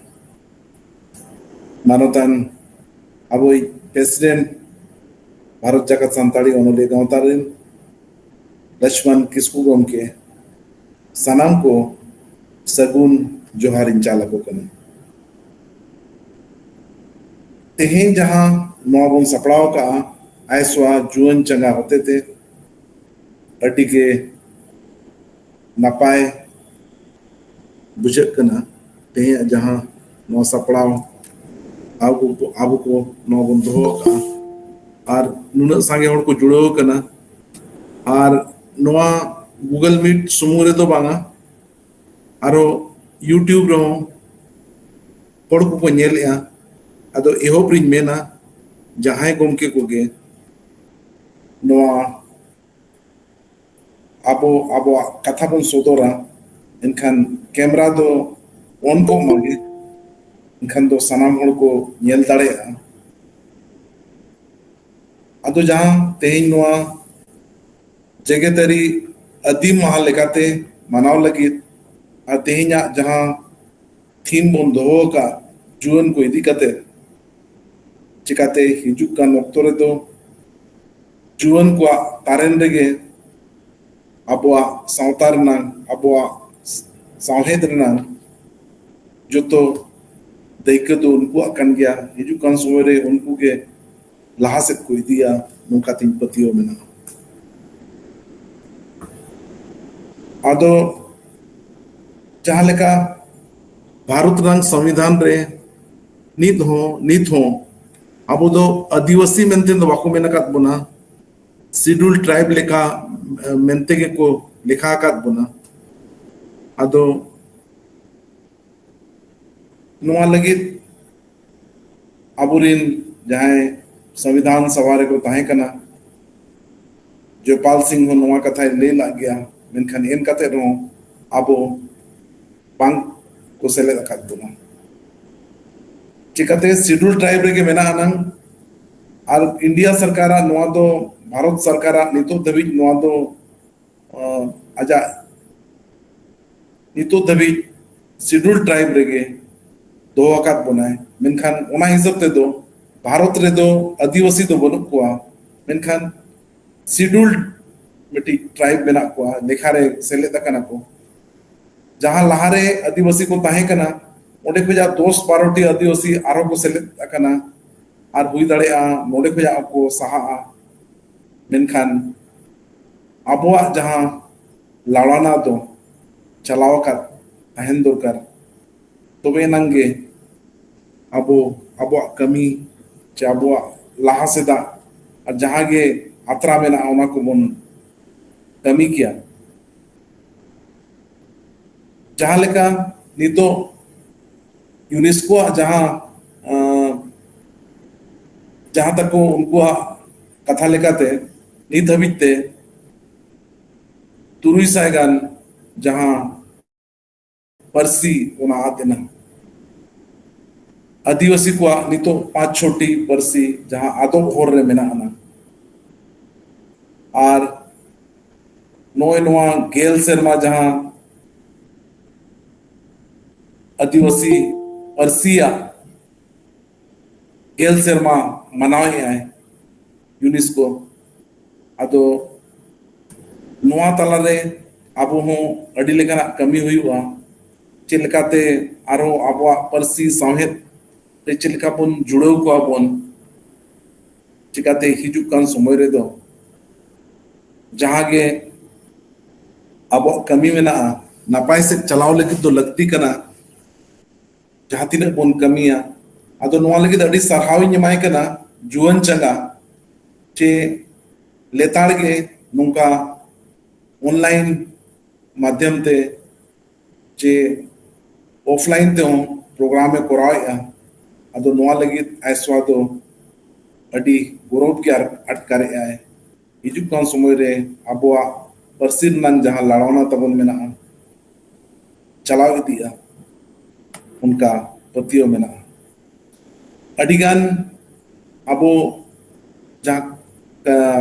ᱢᱟᱱᱚᱛᱟᱱ ᱟᱵᱚᱭᱤᱡ ᱯᱨᱮᱥᱤᱰᱮᱱᱴ ᱵᱷᱟᱨᱚᱛ ᱡᱟᱠᱟᱛ ᱥᱟᱱᱛᱟᱲᱤ ᱚᱱᱚᱞᱤᱭᱟᱹ ᱜᱟᱶᱛᱟ ᱨᱮᱱ ᱞᱚᱪᱷᱢᱚᱱ ᱠᱤᱥᱠᱩ ᱜᱚᱢᱠᱮ, ᱥᱟᱱᱟᱢ ᱠᱚ ᱥᱟᱹᱜᱩᱱ ᱡᱚᱦᱟᱨᱤᱧ ᱪᱟᱞ ᱟᱠᱚ ᱠᱟᱱᱟ᱾ ᱛᱮᱦᱮᱧ ᱡᱟᱦᱟᱸ ᱱᱚᱣᱟ ᱵᱚᱱ ᱥᱟᱯᱲᱟᱣ ᱟᱠᱟᱫᱼᱟ, ᱟᱭᱥᱣᱟ ᱡᱩᱣᱟᱹᱱ ᱪᱟᱸᱜᱟ ᱦᱚᱛᱮᱛᱮ, ᱟᱹᱰᱤ ᱜᱮ ᱱᱟᱯᱟᱭ ᱵᱩᱡᱷᱟᱹᱜ ᱠᱟᱱᱟ᱾ ᱛᱮᱦᱮᱧᱟᱜ ᱡᱟᱦᱟᱸ ᱱᱚᱣᱟ ᱥᱟᱯᱲᱟᱣ ᱟᱵᱚ ᱠᱚ, ᱟᱵᱚ ᱠᱚ ᱱᱚᱣᱟ ᱵᱚᱱ ᱫᱚᱦᱚ ᱟᱠᱟᱫᱼᱟ, ᱟᱨ ᱱᱩᱱᱟᱹᱜ ᱥᱟᱸᱜᱮ ᱦᱚᱲ ᱠᱚ ᱡᱩᱲᱟᱹᱣ ᱟᱠᱟᱱᱟ, ᱟᱨ ᱱᱚᱣᱟ Google Meet ᱥᱩᱢᱩᱝ ᱨᱮᱫᱚ ᱵᱟᱝᱟ, ᱟᱨᱚ YouTube ᱨᱮᱦᱚᱸ ᱦᱚᱲ ᱠᱚᱠᱚ ᱧᱮᱞᱮᱜᱼᱟ᱾ ᱟᱫᱚ ᱮᱦᱚᱵ ᱨᱤᱧ ᱢᱮᱱᱟ, ᱡᱟᱦᱟᱸᱭ ᱜᱚᱢᱠᱮ ᱠᱚᱜᱮ ᱱᱚᱣᱟ ᱟᱵᱚ ᱟᱵᱚᱣᱟᱜ ᱠᱟᱛᱷᱟ ᱵᱚᱱ ᱥᱚᱫᱚᱨᱟ, ᱮᱱᱠᱷᱟᱱ ᱠᱮᱢᱨᱟ ᱫᱚ ᱚᱱ ᱠᱚᱜ ᱢᱟᱜᱮ, ᱮᱱᱠᱷᱟᱱ ᱫᱚ ᱥᱟᱱᱟᱢ ᱦᱚᱲ ᱠᱚ ᱧᱮᱞ ᱫᱟᱲᱮᱭᱟᱜᱼᱟ᱾ ᱟᱫᱚ ᱡᱟᱦᱟᱸ ᱛᱮᱦᱮᱧ ᱱᱚᱣᱟ ᱡᱮᱜᱮᱛᱟᱹᱨᱤ ᱟᱹᱫᱤᱢ ᱢᱟᱦᱟ ᱞᱮᱠᱟᱛᱮ ᱢᱟᱱᱟᱣ ᱞᱟᱹᱜᱤᱫ ᱟᱨ ᱛᱮᱦᱮᱧᱟᱜ ᱡᱟᱦᱟᱸ ᱛᱷᱤᱢ ᱵᱚᱱ ᱫᱚᱦᱚ ᱟᱠᱟᱫ ᱡᱩᱣᱟᱹᱱ ᱠᱚ ᱤᱫᱤ ᱠᱟᱛᱮ, ᱪᱤᱠᱟᱛᱮ ᱦᱤᱡᱩᱜ ᱠᱟᱱ ᱚᱠᱛᱚ ᱨᱮᱫᱚ ᱡᱩᱣᱟᱹᱱ ᱠᱚᱣᱟᱜ ᱛᱟᱨᱮᱱ ᱨᱮᱜᱮ ᱟᱵᱚᱣᱟᱜ ᱥᱟᱶᱛᱟ ᱨᱮᱱᱟᱝ, ᱟᱵᱚᱣᱟᱜ ᱥᱟᱶᱦᱮᱫ ᱨᱮᱱᱟᱝ ᱡᱚᱛᱚ ᱫᱟᱹᱭᱠᱟᱹ ᱫᱚ ᱩᱱᱠᱩᱣᱟᱜ ᱠᱟᱱ ᱜᱮᱭᱟ᱾ ᱦᱤᱡᱩᱜ ᱠᱟᱱ ᱥᱚᱢᱚᱭ ᱨᱮ ᱩᱱᱠᱩ ᱜᱮ ᱞᱟᱦᱟ ᱥᱮᱫ ᱠᱚ ᱤᱫᱤᱭᱟ, ᱱᱚᱝᱠᱟ ᱛᱤᱧ ᱯᱟᱹᱛᱭᱟᱹᱣ ᱢᱮᱱᱟᱜᱼᱟ᱾ ᱟᱫᱚ ᱡᱟᱦᱟᱸ ᱞᱮᱠᱟ ᱵᱷᱟᱨᱚᱛ ᱨᱮᱱᱟᱝ ᱥᱚᱝᱵᱤᱫᱷᱟᱱ ᱨᱮ ᱱᱤᱛ ᱦᱚᱸ, ᱱᱤᱛ ᱦᱚᱸ ᱟᱵᱚ ᱫᱚ ᱟᱹᱫᱤᱵᱟᱹᱥᱤ ᱢᱮᱱᱛᱮ ᱫᱚ ᱵᱟᱠᱚ ᱢᱮᱱ ᱟᱠᱟᱫ ᱵᱚᱱᱟ, ᱥᱤᱰᱩᱞ ᱴᱨᱟᱭᱤᱵ ᱞᱮᱠᱟ, ᱮ, ᱢᱮᱱᱛᱮ ᱜᱮᱠᱚ ᱞᱮᱠᱷᱟ ᱟᱠᱟᱫ ᱵᱚᱱᱟ᱾ ᱟᱫᱚ ᱱᱚᱣᱟ ᱞᱟᱹᱜᱤᱫ ᱟᱵᱚᱨᱤᱱ ᱡᱟᱦᱟᱸᱭ ᱥᱚᱝᱵᱤᱫᱷᱟᱱ ᱥᱚᱵᱷᱟ ᱨᱮᱠᱚ ᱛᱟᱦᱮᱸ ᱠᱟᱱᱟ, ᱡᱚᱭᱯᱟᱞ ᱥᱤᱝ ᱦᱚᱸ ᱱᱚᱣᱟ ᱠᱟᱛᱷᱟᱭ ᱞᱟᱹᱭ ᱞᱟᱜ ᱜᱮᱭᱟ, ᱢᱮᱱᱠᱷᱟᱱ ᱮᱱ ᱠᱟᱛᱮ ᱨᱮᱦᱚᱸ ᱟᱵᱚ ᱵᱟᱝ ᱠᱚ ᱥᱮᱞᱮᱫ ᱟᱠᱟᱫ ᱵᱚᱱᱟ᱾ ᱪᱤᱠᱟᱛᱮ ᱥᱤᱰᱩᱞ ᱴᱨᱟᱭᱤᱵ ᱨᱮᱜᱮ ᱢᱮᱱᱟᱜ ᱟᱱᱟᱝ? ᱟᱨ ᱤᱱᱰᱤᱭᱟ ᱥᱚᱨᱠᱟᱨᱟᱜ ᱱᱚᱣᱟ ᱫᱚ, ᱵᱷᱟᱨᱚᱛ ᱥᱚᱨᱠᱟᱨᱟᱜ ᱱᱤᱛᱚᱜ ᱫᱷᱟᱹᱵᱤᱡ ᱱᱚᱣᱟ ᱫᱚ, ᱟᱸ, ᱟᱡᱟᱜ ᱱᱤᱛᱚᱜ ᱫᱷᱟᱹᱵᱤᱡ ᱥᱤᱰᱩᱞ ᱴᱨᱟᱭᱤᱵ ᱨᱮᱜᱮ ᱫᱚᱦᱚ ᱟᱠᱟᱫ ᱵᱚᱱᱟᱭ᱾ ᱢᱮᱱᱠᱷᱟᱱ ᱚᱱᱟ ᱦᱤᱥᱟᱹᱵ ᱛᱮᱫᱚ ᱵᱷᱟᱨᱚᱛ ᱨᱮᱫᱚ ᱟᱹᱫᱤᱵᱟᱹᱥᱤ ᱫᱚ ᱵᱟᱹᱱᱩᱜ ᱠᱚᱣᱟ, ᱢᱮᱱᱠᱷᱟᱱ ᱥᱤᱰᱩᱞ ᱢᱤᱫᱴᱤᱡ ᱴᱨᱟᱭᱤᱵ ᱢᱮᱱᱟᱜ ᱠᱚᱣᱟ, ᱞᱮᱠᱷᱟ ᱨᱮ ᱥᱮᱞᱮᱫ ᱟᱠᱟᱱᱟ ᱠᱚ᱾ ᱡᱟᱦᱟᱸ ᱞᱟᱦᱟᱨᱮ ᱟᱹᱫᱤᱵᱟᱹᱥᱤ ᱠᱚ ᱛᱟᱦᱮᱸ ᱠᱟᱱᱟ, ᱚᱸᱰᱮ ᱠᱷᱚᱱᱟᱜ ᱫᱚᱥ ᱵᱟᱨᱚ ᱴᱤ ᱟᱹᱫᱤᱵᱟᱹᱥᱤ ᱟᱨᱦᱚᱸ ᱠᱚ ᱥᱮᱞᱮᱫ ᱟᱠᱟᱱᱟ ᱟᱨ ᱦᱩᱭ ᱫᱟᱲᱮᱭᱟᱜᱼᱟ ᱱᱚᱸᱰᱮ ᱠᱷᱚᱱᱟᱜ ᱦᱚᱸᱠᱚ ᱥᱟᱦᱟᱜᱼᱟ᱾ ᱢᱮᱱᱠᱷᱟᱱ ᱟᱵᱚᱣᱟᱜ ᱡᱟᱦᱟᱸ ᱞᱟᱲᱟᱱᱟ ᱫᱚ ᱪᱟᱞᱟᱣ ᱟᱠᱟᱫ ᱛᱟᱦᱮᱱ ᱫᱚᱨᱠᱟᱨ, ᱛᱚᱵᱮ ᱮᱱᱟᱝ ᱜᱮ ᱟᱵᱚ ᱟᱵᱚᱣᱟᱜ ᱠᱟᱹᱢᱤ ᱪᱮ ᱟᱵᱚᱣᱟᱜ ᱞᱟᱦᱟ ᱥᱮᱫᱟᱜ ᱟᱨ ᱡᱟᱦᱟᱸ ᱜᱮ ᱟᱛᱨᱟ ᱢᱮᱱᱟᱜᱼᱟ, ᱚᱱᱟ ᱠᱚᱵᱚᱱ ᱠᱟᱹᱢᱤ ᱠᱮᱭᱟ᱾ ᱡᱟᱦᱟᱸ ᱞᱮᱠᱟ ᱱᱤᱛᱚᱜ ᱭᱩᱱᱮᱥᱠᱳᱣᱟᱜ ᱡᱟᱦᱟᱸ, ᱟᱸ, ᱡᱟᱦᱟᱸ ᱛᱟᱠᱚ ᱩᱱᱠᱩᱣᱟᱜ ᱠᱟᱛᱷᱟ ᱞᱮᱠᱟᱛᱮ ᱱᱤᱛ ᱦᱟᱹᱵᱤᱡ ᱛᱮ ᱛᱩᱨᱩᱭ ᱥᱟᱭ ᱜᱟᱱ ᱡᱟᱦᱟᱸ ᱯᱟᱹᱨᱥᱤ, ᱚᱱᱟ ᱟᱫ ᱮᱱᱟ᱾ ᱟᱹᱫᱤᱵᱟᱹᱥᱤ ᱠᱚᱣᱟᱜ ᱱᱤᱛᱚᱜ ᱯᱟᱸᱪ ᱪᱷᱚᱴᱤ ᱯᱟᱹᱨᱥᱤ ᱡᱟᱦᱟᱸ ᱟᱫᱚᱜ ᱦᱚᱨ ᱨᱮ ᱢᱮᱱᱟᱜ ᱟᱱᱟ᱾ ᱟᱨ ᱱᱚᱜᱼᱚᱭ ᱱᱚᱣᱟ ᱜᱮᱞ ᱥᱮᱨᱢᱟ ᱡᱟᱦᱟᱸ ᱟᱹᱫᱤᱵᱟᱹᱥᱤ ᱯᱟᱹᱨᱥᱤᱭᱟᱜ ᱜᱮᱞ ᱥᱮᱨᱢᱟ ᱢᱟᱱᱟᱣᱮᱫ ᱟᱭ ᱭᱩᱱᱮᱥᱠᱳ᱾ ᱟᱫᱚ ᱱᱚᱣᱟ ᱛᱟᱞᱟᱨᱮ ᱟᱵᱚ ᱦᱚᱸ ᱟᱹᱰᱤ ᱞᱮᱠᱟᱱᱟᱜ ᱠᱟᱹᱢᱤ ᱦᱩᱭᱩᱜᱼᱟ᱾ ᱪᱮᱫ ᱞᱮᱠᱟᱛᱮ ᱟᱨᱦᱚᱸ ᱟᱵᱚᱣᱟᱜ ᱯᱟᱹᱨᱥᱤ ᱥᱟᱶᱦᱮᱫ ᱨᱮ ᱪᱮᱫ ᱞᱮᱠᱟ ᱵᱚᱱ ᱡᱩᱲᱟᱹᱣ ᱠᱚᱣᱟ ᱵᱚᱱ, ᱪᱤᱠᱟᱛᱮ ᱦᱤᱡᱩᱜ ᱠᱟᱱ ᱥᱚᱢᱚᱭ ᱨᱮᱫᱚ ᱡᱟᱦᱟᱸ ᱜᱮ ᱟᱵᱚᱣᱟᱜ ᱠᱟᱹᱢᱤ ᱢᱮᱱᱟᱜᱼᱟ, ᱱᱟᱯᱟᱭ ᱥᱮᱫ ᱪᱟᱞᱟᱣ ᱞᱟᱹᱜᱤᱫ ᱫᱚ ᱞᱟᱹᱠᱛᱤ ᱠᱟᱱᱟ᱾ ᱡᱟᱦᱟᱸ ᱛᱤᱱᱟᱹᱜ ᱵᱚᱱ ᱠᱟᱹᱢᱤᱭᱟ, ᱟᱫᱚ ᱱᱚᱣᱟ ᱞᱟᱹᱜᱤᱫ ᱟᱹᱰᱤ ᱥᱟᱨᱦᱟᱣ ᱤᱧ ᱮᱢᱟᱭ ᱠᱟᱱᱟ ᱡᱩᱣᱟᱹᱱ ᱪᱟᱸᱜᱟ, ᱡᱮ ᱞᱮᱛᱟᱲ ᱜᱮ ᱱᱚᱝᱠᱟ ᱚᱱᱞᱟᱭᱤᱱ ᱢᱟᱫᱽᱫᱷᱚᱢ ᱛᱮ ᱡᱮ ᱚᱯᱷᱞᱟᱭᱤᱱ ᱛᱮᱦᱚᱸ ᱯᱨᱳᱜᱨᱟᱢ ᱮ ᱠᱚᱨᱟᱣᱮᱫᱼᱟ᱾ ᱟᱫᱚ ᱱᱚᱣᱟ ᱞᱟᱹᱜᱤᱫ ᱟᱭᱥᱣᱟ ᱫᱚ ᱟᱹᱰᱤ ᱜᱚᱨᱚᱵᱽ ᱜᱮ ᱟᱴᱠᱟᱨᱮᱫᱼᱟᱭ᱾ ᱦᱤᱡᱩᱜ ᱠᱟᱱ ᱥᱚᱢᱚᱭ ᱨᱮ ᱟᱵᱚᱣᱟᱜ ᱯᱟᱹᱨᱥᱤ ᱨᱮᱱᱟᱜ ᱡᱟᱦᱟᱸ ᱞᱟᱲᱟᱣᱱᱟ ᱛᱟᱵᱚᱱ ᱢᱮᱱᱟᱜᱼᱟ, ᱪᱟᱞᱟᱣ ᱤᱫᱤᱜᱼᱟ, ᱚᱱᱠᱟ ᱯᱟᱹᱛᱭᱟᱹᱣ ᱢᱮᱱᱟᱜᱼᱟ᱾ ᱟᱹᱰᱤᱜᱟᱱ ᱟᱵᱚ ᱡᱟᱦᱟᱸ, ᱟ,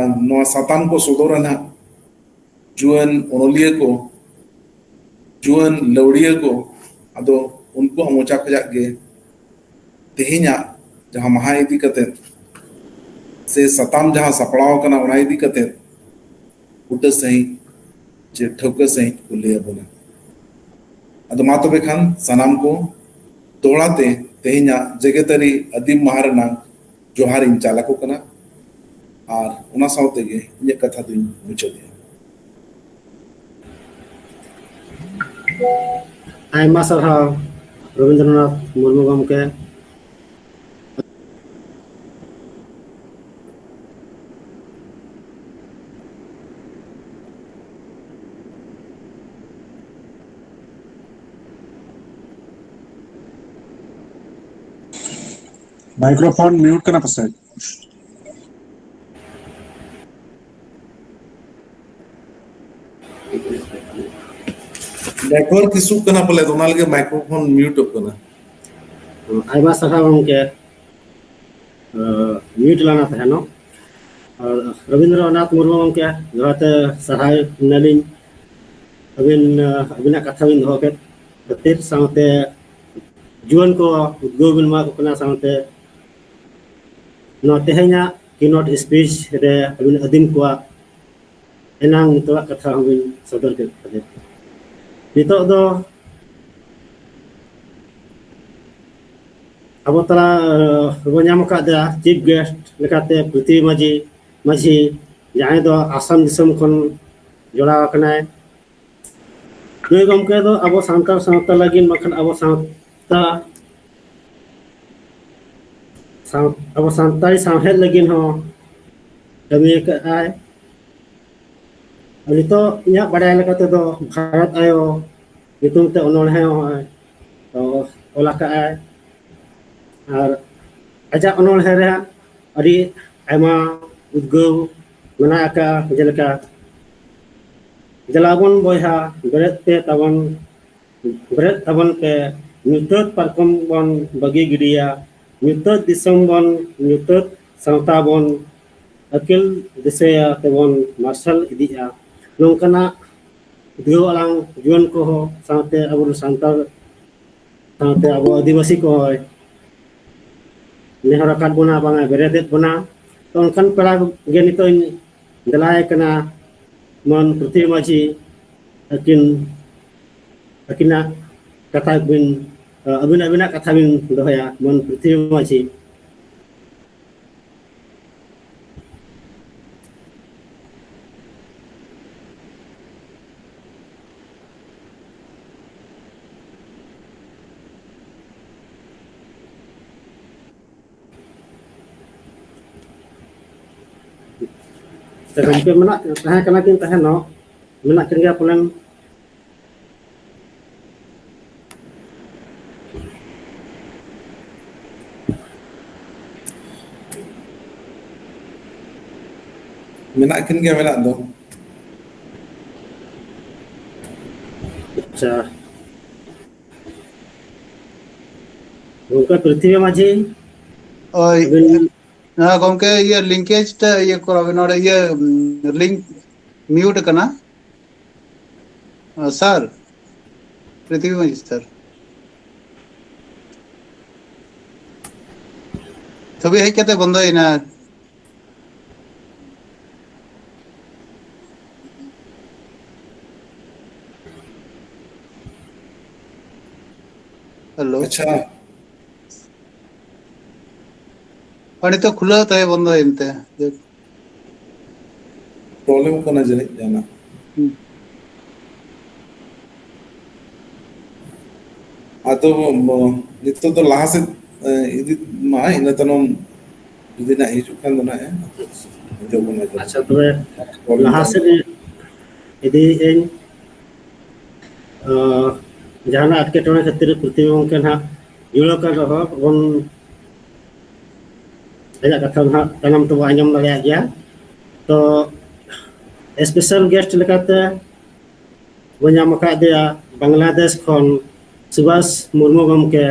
ᱱᱚᱣᱟ ᱥᱟᱛᱟᱢ ᱠᱚ ᱥᱚᱫᱚᱨᱟ ᱱᱟᱦᱟᱜ, ᱡᱩᱣᱟᱹᱱ ᱚᱱᱚᱞᱤᱭᱟᱹ ᱠᱚ, ᱡᱩᱣᱟᱹᱱ ᱞᱟᱹᱣᱲᱤᱭᱟᱹ ᱠᱚ, ᱟᱫᱚ ᱩᱱᱠᱩᱣᱟᱜ ᱢᱚᱪᱟ ᱠᱷᱚᱱᱟᱜ ᱜᱮ ᱛᱮᱦᱮᱧᱟᱜ ᱡᱟᱦᱟᱸ ᱢᱟᱦᱟ ᱤᱫᱤ ᱠᱟᱛᱮᱫ ᱥᱮ ᱥᱟᱛᱟᱢ ᱡᱟᱦᱟᱸ ᱥᱟᱯᱲᱟᱣ ᱟᱠᱟᱱᱟ, ᱚᱱᱟ ᱤᱫᱤ ᱠᱟᱛᱮᱫ ᱵᱩᱴᱟᱹ ᱥᱟᱺᱦᱤᱡ ᱪᱮ ᱴᱷᱟᱹᱣᱠᱟᱹ ᱥᱟᱺᱦᱤᱡ ᱠᱚ ᱞᱟᱹᱭ ᱟᱵᱚᱱᱟ᱾ ᱟᱫᱚ ᱢᱟ ᱛᱚᱵᱮ ᱠᱷᱟᱱ ᱥᱟᱱᱟᱢ ᱠᱚ ᱫᱚᱦᱲᱟ ᱛᱮ ᱛᱮᱦᱮᱧᱟᱜ ᱡᱮᱜᱮᱛᱟᱹᱨᱤ ᱟᱹᱫᱤᱢ ᱢᱟᱦᱟ ᱨᱮᱱᱟᱜ ᱡᱚᱦᱟᱨ ᱤᱧ ᱪᱟᱞ ᱟᱠᱚ ᱠᱟᱱᱟ, ᱟᱨ ᱚᱱᱟ ᱥᱟᱶ ᱛᱮᱜᱮ ᱤᱧᱟᱹᱜ ᱠᱟᱛᱷᱟ ᱫᱚᱧ ᱢᱩᱪᱟᱹᱫᱮᱜᱼᱟ᱾ ᱟᱭᱢᱟ ᱥᱟᱨᱦᱟᱣ ᱨᱚᱵᱤᱱᱫᱨᱚᱱᱟᱛᱷ ᱢᱩᱨᱢᱩ ᱜᱚᱢᱠᱮ᱾ ᱢᱟᱭᱠᱨᱳᱯᱷᱳᱱ ᱢᱤᱭᱩᱴ ᱠᱟᱱᱟ ᱯᱟᱥᱮᱡ᱾ ᱱᱮᱴᱣᱟᱨᱠ ᱤᱥᱩᱜ ᱠᱟᱱᱟ ᱯᱟᱞᱮ, ᱚᱱᱟ ᱞᱟᱹᱜᱤᱫ ᱢᱟᱭᱠᱨᱳᱯᱷᱳᱱ ᱢᱤᱭᱩᱴᱚᱜ ᱠᱟᱱᱟ᱾ ᱟᱭᱢᱟ ᱥᱟᱨᱦᱟᱣ ᱜᱚᱢᱠᱮ, ᱢᱤᱭᱩᱴ ᱞᱟᱱᱟ ᱛᱟᱦᱮᱱᱚᱜ᱾ ᱟᱨ ᱨᱚᱵᱤᱱᱫᱨᱚᱱᱟᱛᱷ ᱢᱩᱨᱢᱩ ᱜᱚᱢᱠᱮ, ᱫᱚᱦᱲᱟ ᱛᱮ ᱥᱟᱨᱦᱟᱣ ᱮᱱᱟᱞᱤᱧ ᱟᱹᱵᱤᱱ, ᱟᱹᱵᱤᱱᱟᱜ ᱠᱟᱛᱷᱟ ᱵᱤᱱ ᱫᱚᱦᱚ ᱠᱮᱫ ᱠᱷᱟᱹᱛᱤᱨ, ᱥᱟᱶᱛᱮ ᱡᱩᱣᱟᱹᱱ ᱠᱚ ᱩᱫᱽᱜᱟᱹᱣ ᱵᱤᱱ ᱮᱢᱟ ᱠᱚ ᱠᱟᱱᱟ, ᱥᱟᱶᱛᱮ ᱱᱚᱣᱟ ᱛᱮᱦᱮᱧᱟᱜ keynote speech ᱨᱮ ᱟᱹᱵᱤᱱ ᱟᱹᱫᱤᱢ ᱠᱚᱣᱟᱜ ᱮᱱᱟᱝ ᱱᱤᱛᱚᱜᱟᱜ ᱠᱟᱛᱷᱟ ᱦᱚᱸᱵᱤᱱ ᱥᱚᱫᱚᱨ ᱠᱮᱫ ᱠᱷᱟᱹᱛᱤᱨ᱾ ᱱᱤᱛᱚᱜ ᱫᱚ ᱟᱵᱚ ᱛᱟᱞᱟ ᱨᱮᱵᱚ ᱧᱟᱢ ᱟᱠᱟᱫᱮᱭᱟ chief guest ᱞᱮᱠᱟᱛᱮ ᱯᱨᱤᱛᱷᱤ ᱢᱟᱹᱡᱷᱤ, ᱢᱟᱹᱡᱷᱤ, ᱡᱟᱦᱟᱸᱭ ᱫᱚ ᱟᱥᱟᱢ ᱫᱤᱥᱚᱢ ᱠᱷᱚᱱ ᱡᱚᱲᱟᱣ ᱟᱠᱟᱱᱟᱭ᱾ ᱱᱩᱭ ᱜᱚᱢᱠᱮ ᱫᱚ ᱟᱵᱚ ᱥᱟᱱᱛᱟᱲ ᱥᱟᱶᱛᱟ ᱞᱟᱹᱜᱤᱫ, ᱵᱟᱝᱠᱷᱟᱱ ᱟᱵᱚ ᱥᱟᱶᱛᱟ, ᱥᱟᱶ-, ᱟᱵᱚ ᱥᱟᱱᱛᱟᱲᱤ ᱥᱟᱶᱦᱮᱫ ᱞᱟᱹᱜᱤᱫ ᱦᱚᱸ ᱠᱟᱹᱢᱤ ᱟᱠᱟᱫᱼᱟᱭ᱾ ᱱᱤᱛᱚᱜ ᱤᱧᱟᱹᱜ ᱵᱟᱲᱟᱭ ᱞᱮᱠᱟ ᱛᱮᱫᱚ ᱵᱷᱟᱨᱚᱛ ᱟᱭᱳ ᱧᱩᱛᱩᱢ ᱛᱮ ᱚᱱᱚᱬᱦᱮ ᱦᱚᱸ ᱚᱞ ᱟᱠᱟᱫᱼᱟᱭ᱾ ᱟᱨ ᱟᱡᱟᱜ ᱚᱱᱚᱬᱦᱮ ᱨᱮ ᱟᱹᱰᱤ ᱟᱭᱢᱟ ᱩᱫᱽᱜᱟᱹᱣ ᱢᱮᱱᱟᱜ ᱟᱠᱟᱫᱼᱟ, ᱡᱮᱞᱮᱠᱟ, ᱫᱮᱞᱟ ᱵᱚᱱ ᱵᱚᱭᱦᱟ, ᱵᱮᱨᱮᱫ ᱯᱮ ᱛᱟᱵᱚᱱ, ᱵᱮᱨᱮᱫ ᱛᱟᱵᱚᱱ ᱯᱮ, ᱧᱩᱛᱟᱹᱛ ᱯᱟᱨᱠᱚᱢ ᱵᱚᱱ ᱵᱟᱹᱜᱤ ᱜᱤᱰᱤᱭᱟ, ᱧᱩᱛᱟᱹᱛ ᱫᱤᱥᱚᱢ ᱵᱚᱱ, ᱧᱩᱛᱟᱹᱛ ᱥᱟᱶᱛᱟ ᱵᱚᱱ ᱟᱹᱠᱤᱞ ᱫᱤᱥᱟᱹᱭᱟ ᱛᱮᱵᱚᱱ ᱢᱟᱨᱥᱟᱞ ᱤᱫᱤᱜᱼᱟ᱾ ᱱᱚᱝᱠᱟᱱᱟᱜ ᱩᱫᱽᱜᱟᱹᱣ ᱟᱲᱟᱝ ᱡᱩᱣᱟᱹᱱ ᱠᱚᱦᱚᱸ, ᱥᱟᱶᱛᱮ ᱟᱵᱚ ᱥᱟᱱᱛᱟᱲ, ᱥᱟᱶᱛᱮ ᱟᱵᱚ ᱟᱹᱫᱤᱵᱟᱹᱥᱤ ᱠᱚᱦᱚᱸᱭ ᱱᱮᱦᱚᱨ ᱟᱠᱟᱫ ᱵᱚᱱᱟ, ᱵᱟᱝᱟ ᱵᱮᱨᱮᱫᱮᱫ ᱵᱚᱱᱟ᱾ ᱛᱚ, ᱚᱱᱠᱟᱱ ᱯᱮᱲᱟ ᱜᱮ ᱱᱤᱛᱚᱜ ᱤᱧ ᱫᱮᱞᱟᱭ ᱠᱟᱱᱟ, ᱢᱟᱹᱱ ᱯᱨᱤᱛᱷᱤ ᱢᱟᱹᱡᱷᱤ᱾ ᱟᱹᱠᱤᱱ, ᱟᱹᱠᱤᱱᱟᱜ ᱠᱟᱛᱷᱟ ᱵᱤᱱ, ᱟᱹᱵᱤᱱ, ᱟᱹᱵᱤᱱᱟᱜ ᱠᱟᱛᱷᱟ ᱵᱤᱱ ᱫᱚᱦᱚᱭᱟ, ᱢᱟᱹᱱ ᱯᱨᱤᱛᱷᱤ ᱢᱟᱹᱡᱷᱤ᱾ ᱥᱮ ᱜᱚᱢᱠᱮ ᱢᱮᱱᱟᱜ, ᱛᱟᱦᱮᱸ ᱠᱟᱱᱟ ᱠᱤᱱ ᱛᱟᱦᱮᱸ ᱱᱚᱜ, ᱢᱮᱱᱟᱜ ᱠᱤᱱ ᱜᱮᱭᱟ ᱯᱟᱞᱮᱱ᱾ ᱢᱮᱱᱟᱜ ᱠᱤᱱ ᱜᱮᱭᱟ ᱢᱮᱱᱟᱜ ᱫᱚ᱾ ᱟᱪᱪᱷᱟ᱾ ᱜᱚᱢᱠᱮ ᱯᱨᱤᱛᱷᱤᱵᱤ ᱢᱟᱹᱡᱷᱤ, ᱳᱭ᱾ ᱟᱹᱵᱤᱱ ᱦᱮᱸ ᱜᱚᱢᱠᱮ, ᱤᱭᱟᱹ ᱞᱤᱝᱠᱮᱡᱽ ᱛᱮ ᱤᱭᱟᱹ ᱠᱚᱨᱟᱣ ᱵᱤᱱ, ᱱᱚᱰᱮ ᱤᱭᱟᱹ ᱞᱤᱝᱠ ᱢᱤᱭᱩᱴ ᱟᱠᱟᱱᱟ᱾ ᱥᱟᱨ, ᱯᱨᱤᱛᱷᱤᱵᱤ ᱢᱟᱹᱡᱷᱤ ᱥᱟᱨ, ᱪᱷᱚᱵᱤ ᱦᱮᱡ ᱠᱟᱛᱮ ᱵᱚᱱᱫᱚᱭᱮᱱᱟ᱾ ᱦᱮᱞᱳ᱾ ᱟᱪᱪᱷᱟ᱾ ᱟᱨ ᱱᱤᱛᱚᱜ ᱠᱷᱩᱞᱟᱹᱣ ᱛᱟᱦᱮᱸ ᱵᱚᱱᱫᱚᱭᱮᱱ ᱛᱮ᱾ ᱯᱨᱚᱵᱞᱮᱢ ᱠᱟᱱᱟ ᱡᱟᱹᱱᱤᱡ ᱡᱟᱦᱟᱱᱟᱜ᱾ ᱦᱩᱸ᱾ ᱟᱫᱚ ᱱᱤᱛᱚᱜ ᱫᱚ ᱞᱟᱦᱟ ᱥᱮᱫ ᱤᱫᱤ ᱢᱟ, ᱤᱱᱟᱹ ᱛᱟᱭᱱᱚᱢ ᱡᱩᱫᱤ ᱱᱟᱜ ᱦᱤᱡᱩᱜ ᱠᱷᱟᱱ ᱫᱚ ᱱᱟᱜ ᱮ ᱦᱤᱡᱩᱜ ᱠᱟᱱᱟ᱾ ᱟᱪᱪᱷᱟ, ᱛᱚᱵᱮ ᱞᱟᱦᱟ ᱥᱮᱫ ᱤᱫᱤᱭᱮᱫ ᱟᱹᱧ᱾ ᱡᱟᱦᱟᱱᱟᱜ ᱮᱴᱠᱮᱴᱚᱬᱮ ᱠᱷᱟᱹᱛᱤᱨ ᱯᱨᱤᱛᱷᱤᱵᱤ ᱜᱚᱢᱠᱮ ᱱᱟᱦᱟᱜ ᱡᱩᱲᱟᱹᱣ ᱠᱟᱱ ᱨᱮᱦᱚᱸ ᱵᱚᱱ, ᱟᱭᱟᱜ ᱠᱟᱛᱷᱟ ᱱᱟᱦᱟᱜ ᱛᱟᱭᱱᱚᱢ ᱛᱮᱵᱚ ᱟᱸᱡᱚᱢ ᱫᱟᱲᱮᱭᱟᱜ ᱜᱮᱭᱟ᱾ ᱛᱚ, ᱥᱯᱮᱥᱟᱞ ᱜᱮᱥᱴ ᱞᱮᱠᱟᱛᱮ ᱵᱚ ᱧᱟᱢ ᱟᱠᱟᱫᱮᱭᱟ ᱵᱟᱝᱞᱟᱫᱮᱥ ᱠᱷᱚᱱ ᱥᱩᱵᱷᱟᱥ ᱢᱩᱨᱢᱩ ᱜᱚᱢᱠᱮ᱾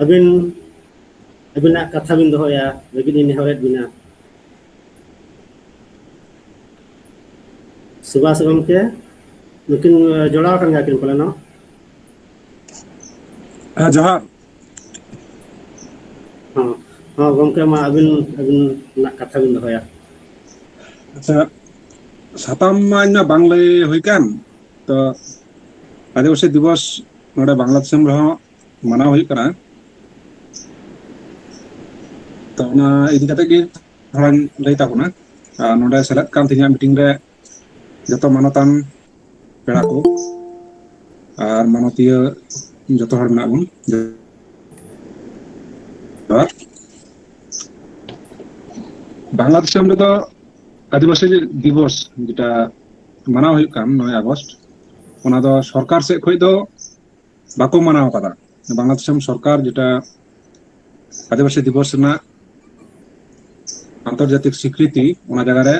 ᱟᱹᱵᱤᱱ, ᱟᱹᱵᱤᱱᱟᱜ ᱠᱟᱛᱷᱟ ᱵᱤᱱ ᱫᱚᱦᱚᱭᱟ, ᱞᱟᱹᱜᱤᱫ ᱤᱧ ᱱᱮᱦᱚᱨᱮᱫ ᱵᱤᱱᱟ᱾ ᱥᱩᱵᱷᱟᱥ ᱜᱚᱢᱠᱮ, ᱱᱩᱠᱤᱱ ᱡᱚᱲᱟᱣ ᱟᱠᱟᱱ ᱜᱮᱭᱟ ᱠᱤᱱ ᱯᱟᱞᱮᱱᱚᱜ? ᱦᱮᱸ, ᱡᱚᱦᱟᱨ᱾ ᱦᱚᱸ, ᱦᱚᱸ, ᱜᱚᱢᱠᱮ, ᱢᱟ ᱟᱹᱵᱤᱱ, ᱟᱹᱵᱤᱱᱟᱜ ᱠᱟᱛᱷᱟ ᱵᱤᱱ ᱫᱚᱦᱚᱭᱟ᱾ ᱟᱪᱪᱷᱟ, ᱥᱟᱛᱟᱢ ᱢᱟ ᱤᱧ ᱢᱟ ᱵᱟᱝ ᱞᱟᱹᱭ ᱦᱩᱭ ᱠᱟᱱ, ᱛᱚ ᱟᱹᱫᱤᱵᱟᱹᱥᱤ ᱫᱤᱵᱚᱥ ᱱᱚᱰᱮ ᱵᱟᱝᱞᱟ ᱫᱤᱥᱚᱢ ᱨᱮᱦᱚᱸ ᱢᱟᱱᱟᱣ ᱦᱩᱭᱩᱜ ᱠᱟᱱᱟ᱾ ᱛᱚ ᱚᱱᱟ ᱤᱫᱤ ᱠᱟᱛᱮ ᱜᱮ ᱛᱷᱚᱲᱟᱧ ᱞᱟᱹᱭ ᱛᱟᱵᱚᱱᱟ᱾ ᱟᱨ ᱱᱚᱰᱮ ᱥᱮᱞᱮᱫ ᱠᱟᱱ ᱛᱤᱧᱟᱹ ᱢᱤᱴᱤᱝ ᱨᱮ ᱡᱚᱛᱚ ᱢᱟᱱᱚᱛᱟᱱ ᱯᱮᱲᱟ ᱠᱚ ᱟᱨ ᱢᱟᱱᱚᱛᱤᱭᱟᱹ ᱡᱚᱛᱚ ᱦᱚᱲ ᱢᱮᱱᱟᱜ ᱵᱚᱱ᱾ ᱡᱚᱦᱟᱨ᱾ ᱵᱟᱝᱞᱟ ᱫᱤᱥᱚᱢ ᱨᱮᱫᱚ ᱟᱹᱫᱤᱵᱟᱹᱥᱤ ᱫᱤᱵᱚᱥ ᱡᱮᱴᱟ ᱢᱟᱱᱟᱣ ᱦᱩᱭᱩᱜ ᱠᱟᱱ ᱱᱚᱭ ᱟᱜᱚᱥᱴ, ᱚᱱᱟ ᱫᱚ ᱥᱚᱨᱠᱟᱨ ᱥᱮᱫ ᱠᱷᱚᱱ ᱫᱚ ᱵᱟᱠᱚ ᱢᱟᱱᱟᱣ ᱟᱠᱟᱫᱟ᱾ ᱵᱟᱝᱞᱟ ᱫᱤᱥᱚᱢ ᱥᱚᱨᱠᱟᱨ ᱡᱮᱴᱟ ᱟᱹᱫᱤᱵᱟᱹᱥᱤ ᱫᱤᱵᱚᱥ ᱨᱮᱱᱟᱜ ᱟᱱᱛᱚᱨᱡᱟᱛᱤᱠ ᱥᱤᱠᱨᱤᱛᱤ, ᱚᱱᱟ ᱡᱟᱭᱜᱟ ᱨᱮ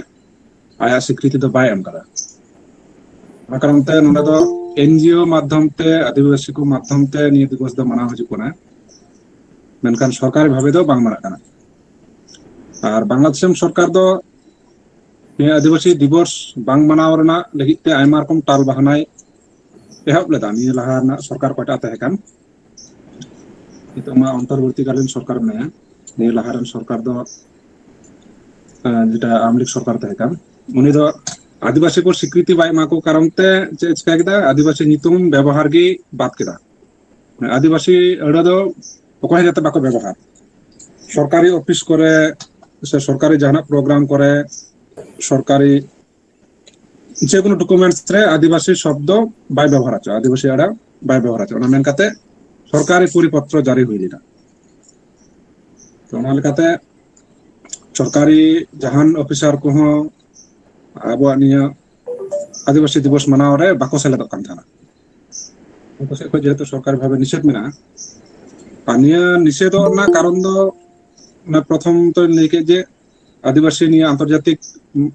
ᱟᱭᱟᱜ ᱥᱤᱠᱨᱤᱛᱤ ᱫᱚ ᱵᱟᱭ ᱮᱢ ᱟᱠᱟᱫᱟ᱾ ᱚᱱᱟ ᱠᱟᱨᱚᱱ ᱛᱮ ᱱᱚᱰᱮ ᱫᱚ ᱮᱱᱡᱤᱳ ᱢᱟᱫᱽᱫᱷᱚᱢ ᱛᱮ, ᱟᱹᱫᱤᱵᱟᱹᱥᱤ ᱠᱚ ᱢᱟᱫᱽᱫᱷᱚᱢ ᱛᱮ ᱱᱤᱭᱟᱹ ᱫᱤᱵᱚᱥ ᱫᱚ ᱢᱟᱱᱟᱣ ᱦᱤᱡᱩᱜ ᱠᱟᱱᱟ, ᱢᱮᱱᱠᱷᱟᱱ ᱥᱚᱨᱠᱟᱨᱤ ᱵᱷᱟᱵᱮ ᱫᱚ ᱵᱟᱝ ᱢᱟᱱᱟᱜ ᱠᱟᱱᱟ᱾ ᱟᱨ ᱵᱟᱝᱞᱟ ᱫᱤᱥᱚᱢ ᱥᱚᱨᱠᱟᱨ ᱫᱚ ᱱᱤᱭᱟᱹ ᱟᱹᱫᱤᱵᱟᱹᱥᱤ ᱫᱤᱵᱚᱥ ᱵᱟᱝ ᱢᱟᱱᱟᱣ ᱨᱮᱱᱟᱜ ᱞᱟᱹᱜᱤᱫ ᱛᱮ ᱟᱭᱢᱟ ᱨᱚᱠᱚᱢ ᱴᱟᱞ ᱵᱟᱦᱟᱱᱟᱭ ᱮᱦᱚᱵ ᱞᱮᱫᱟ᱾ ᱱᱤᱭᱟᱹ ᱞᱟᱦᱟ ᱨᱮᱱᱟᱜ ᱥᱚᱨᱠᱟᱨ ᱚᱠᱟᱴᱟᱜ ᱛᱟᱦᱮᱸ ᱠᱟᱱ, ᱱᱤᱛᱚᱜ ᱢᱟ ᱚᱱᱛᱚᱨᱵᱚᱨᱛᱤᱠᱟᱞᱤᱱ ᱥᱚᱨᱠᱟᱨ ᱢᱮᱱᱟᱭᱟ, ᱱᱤᱭᱟᱹ ᱞᱟᱦᱟ ᱨᱮᱱ ᱥᱚᱨᱠᱟᱨ ᱫᱚ, ᱟᱸ, ᱡᱮᱴᱟ ᱟᱣᱟᱢᱤ ᱞᱤᱜᱽ ᱥᱚᱨᱠᱟᱨ ᱛᱟᱦᱮᱸ ᱠᱟᱱ, ᱩᱱᱤ ᱫᱚ ᱟᱹᱫᱤᱵᱟᱹᱥᱤ ᱠᱚ ᱥᱤᱠᱨᱤᱛᱤ ᱵᱟᱭ ᱮᱢᱟ ᱠᱚ ᱠᱟᱨᱚᱱ ᱛᱮ ᱪᱮᱫ ᱮ ᱪᱤᱠᱟ ᱠᱮᱫᱟ, ᱟᱹᱫᱤᱵᱟᱹᱥᱤ ᱧᱩᱛᱩᱢ ᱵᱮᱵᱚᱦᱟᱨ ᱜᱮ ᱵᱟᱫ ᱠᱮᱫᱟ᱾ ᱟᱹᱫᱤᱵᱟᱹᱥᱤ ᱟᱹᱲᱟᱹ ᱫᱚ ᱚᱠᱚᱭ ᱦᱚᱸ ᱡᱟᱛᱮ ᱵᱟᱠᱚ ᱵᱮᱵᱚᱦᱟᱨ, ᱥᱚᱨᱠᱟᱨᱤ ᱚᱯᱷᱤᱥ ᱠᱚᱨᱮ ᱥᱮ ᱥᱚᱨᱠᱟᱨᱤ ᱡᱟᱦᱟᱱᱟᱜ ᱯᱨᱳᱜᱨᱟᱢ ᱠᱚᱨᱮ, ᱥᱚᱨᱠᱟᱨᱤ ᱡᱮᱠᱳᱱᱳ ᱰᱚᱠᱩᱢᱮᱱᱴᱥ ᱨᱮ ᱟᱹᱫᱤᱵᱟᱹᱥᱤ ᱥᱚᱵᱫᱚ ᱵᱟᱭ ᱵᱮᱵᱚᱦᱟᱨ ᱦᱚᱪᱚ, ᱟᱹᱫᱤᱵᱟᱹᱥᱤ ᱟᱹᱲᱟᱹ ᱵᱟᱭ ᱵᱮᱵᱚᱦᱟᱨ ᱦᱚᱪᱚ᱾ ᱚᱱᱟ ᱢᱮᱱ ᱠᱟᱛᱮ ᱥᱚᱨᱠᱟᱨᱤ ᱯᱚᱨᱤᱯᱚᱛᱨᱚ ᱡᱟᱹᱨᱤ ᱦᱩᱭ ᱞᱮᱱᱟ᱾ ᱛᱚ, ᱚᱱᱟ ᱞᱮᱠᱟᱛᱮ ᱥᱚᱨᱠᱟᱨᱤ ᱡᱟᱦᱟᱱ ᱚᱯᱷᱤᱥᱟᱨ ᱠᱚᱦᱚᱸ ᱟᱵᱚᱣᱟᱜ ᱱᱤᱭᱟᱹ ᱟᱹᱫᱤᱵᱟᱹᱥᱤ ᱫᱤᱵᱚᱥ ᱢᱟᱱᱟᱣ ᱨᱮ ᱵᱟᱠᱚ ᱥᱮᱞᱮᱫᱚᱜ ᱠᱟᱱ ᱛᱟᱦᱮᱱᱟ᱾ ᱩᱱᱠᱩ ᱥᱮᱫ ᱠᱷᱚᱱ ᱡᱮᱦᱮᱛᱩ ᱥᱚᱨᱠᱟᱨᱤ ᱵᱷᱟᱵᱮ ᱱᱤᱥᱮᱫ ᱢᱮᱱᱟᱜᱼᱟ, ᱟᱨ ᱱᱤᱭᱟᱹ ᱱᱤᱥᱮᱫᱚᱜ ᱨᱮᱱᱟᱜ ᱠᱟᱨᱚᱱ ᱫᱚ ᱚᱱᱟ ᱯᱨᱚᱛᱷᱚᱢ ᱛᱚᱧ ᱞᱟᱹᱭ ᱠᱮᱫ ᱡᱮ ᱟᱹᱫᱤᱵᱟᱹᱥᱤ ᱱᱤᱭᱟᱹ ᱟᱱᱛᱚᱨᱡᱟᱛᱤᱠ, ᱩᱢ,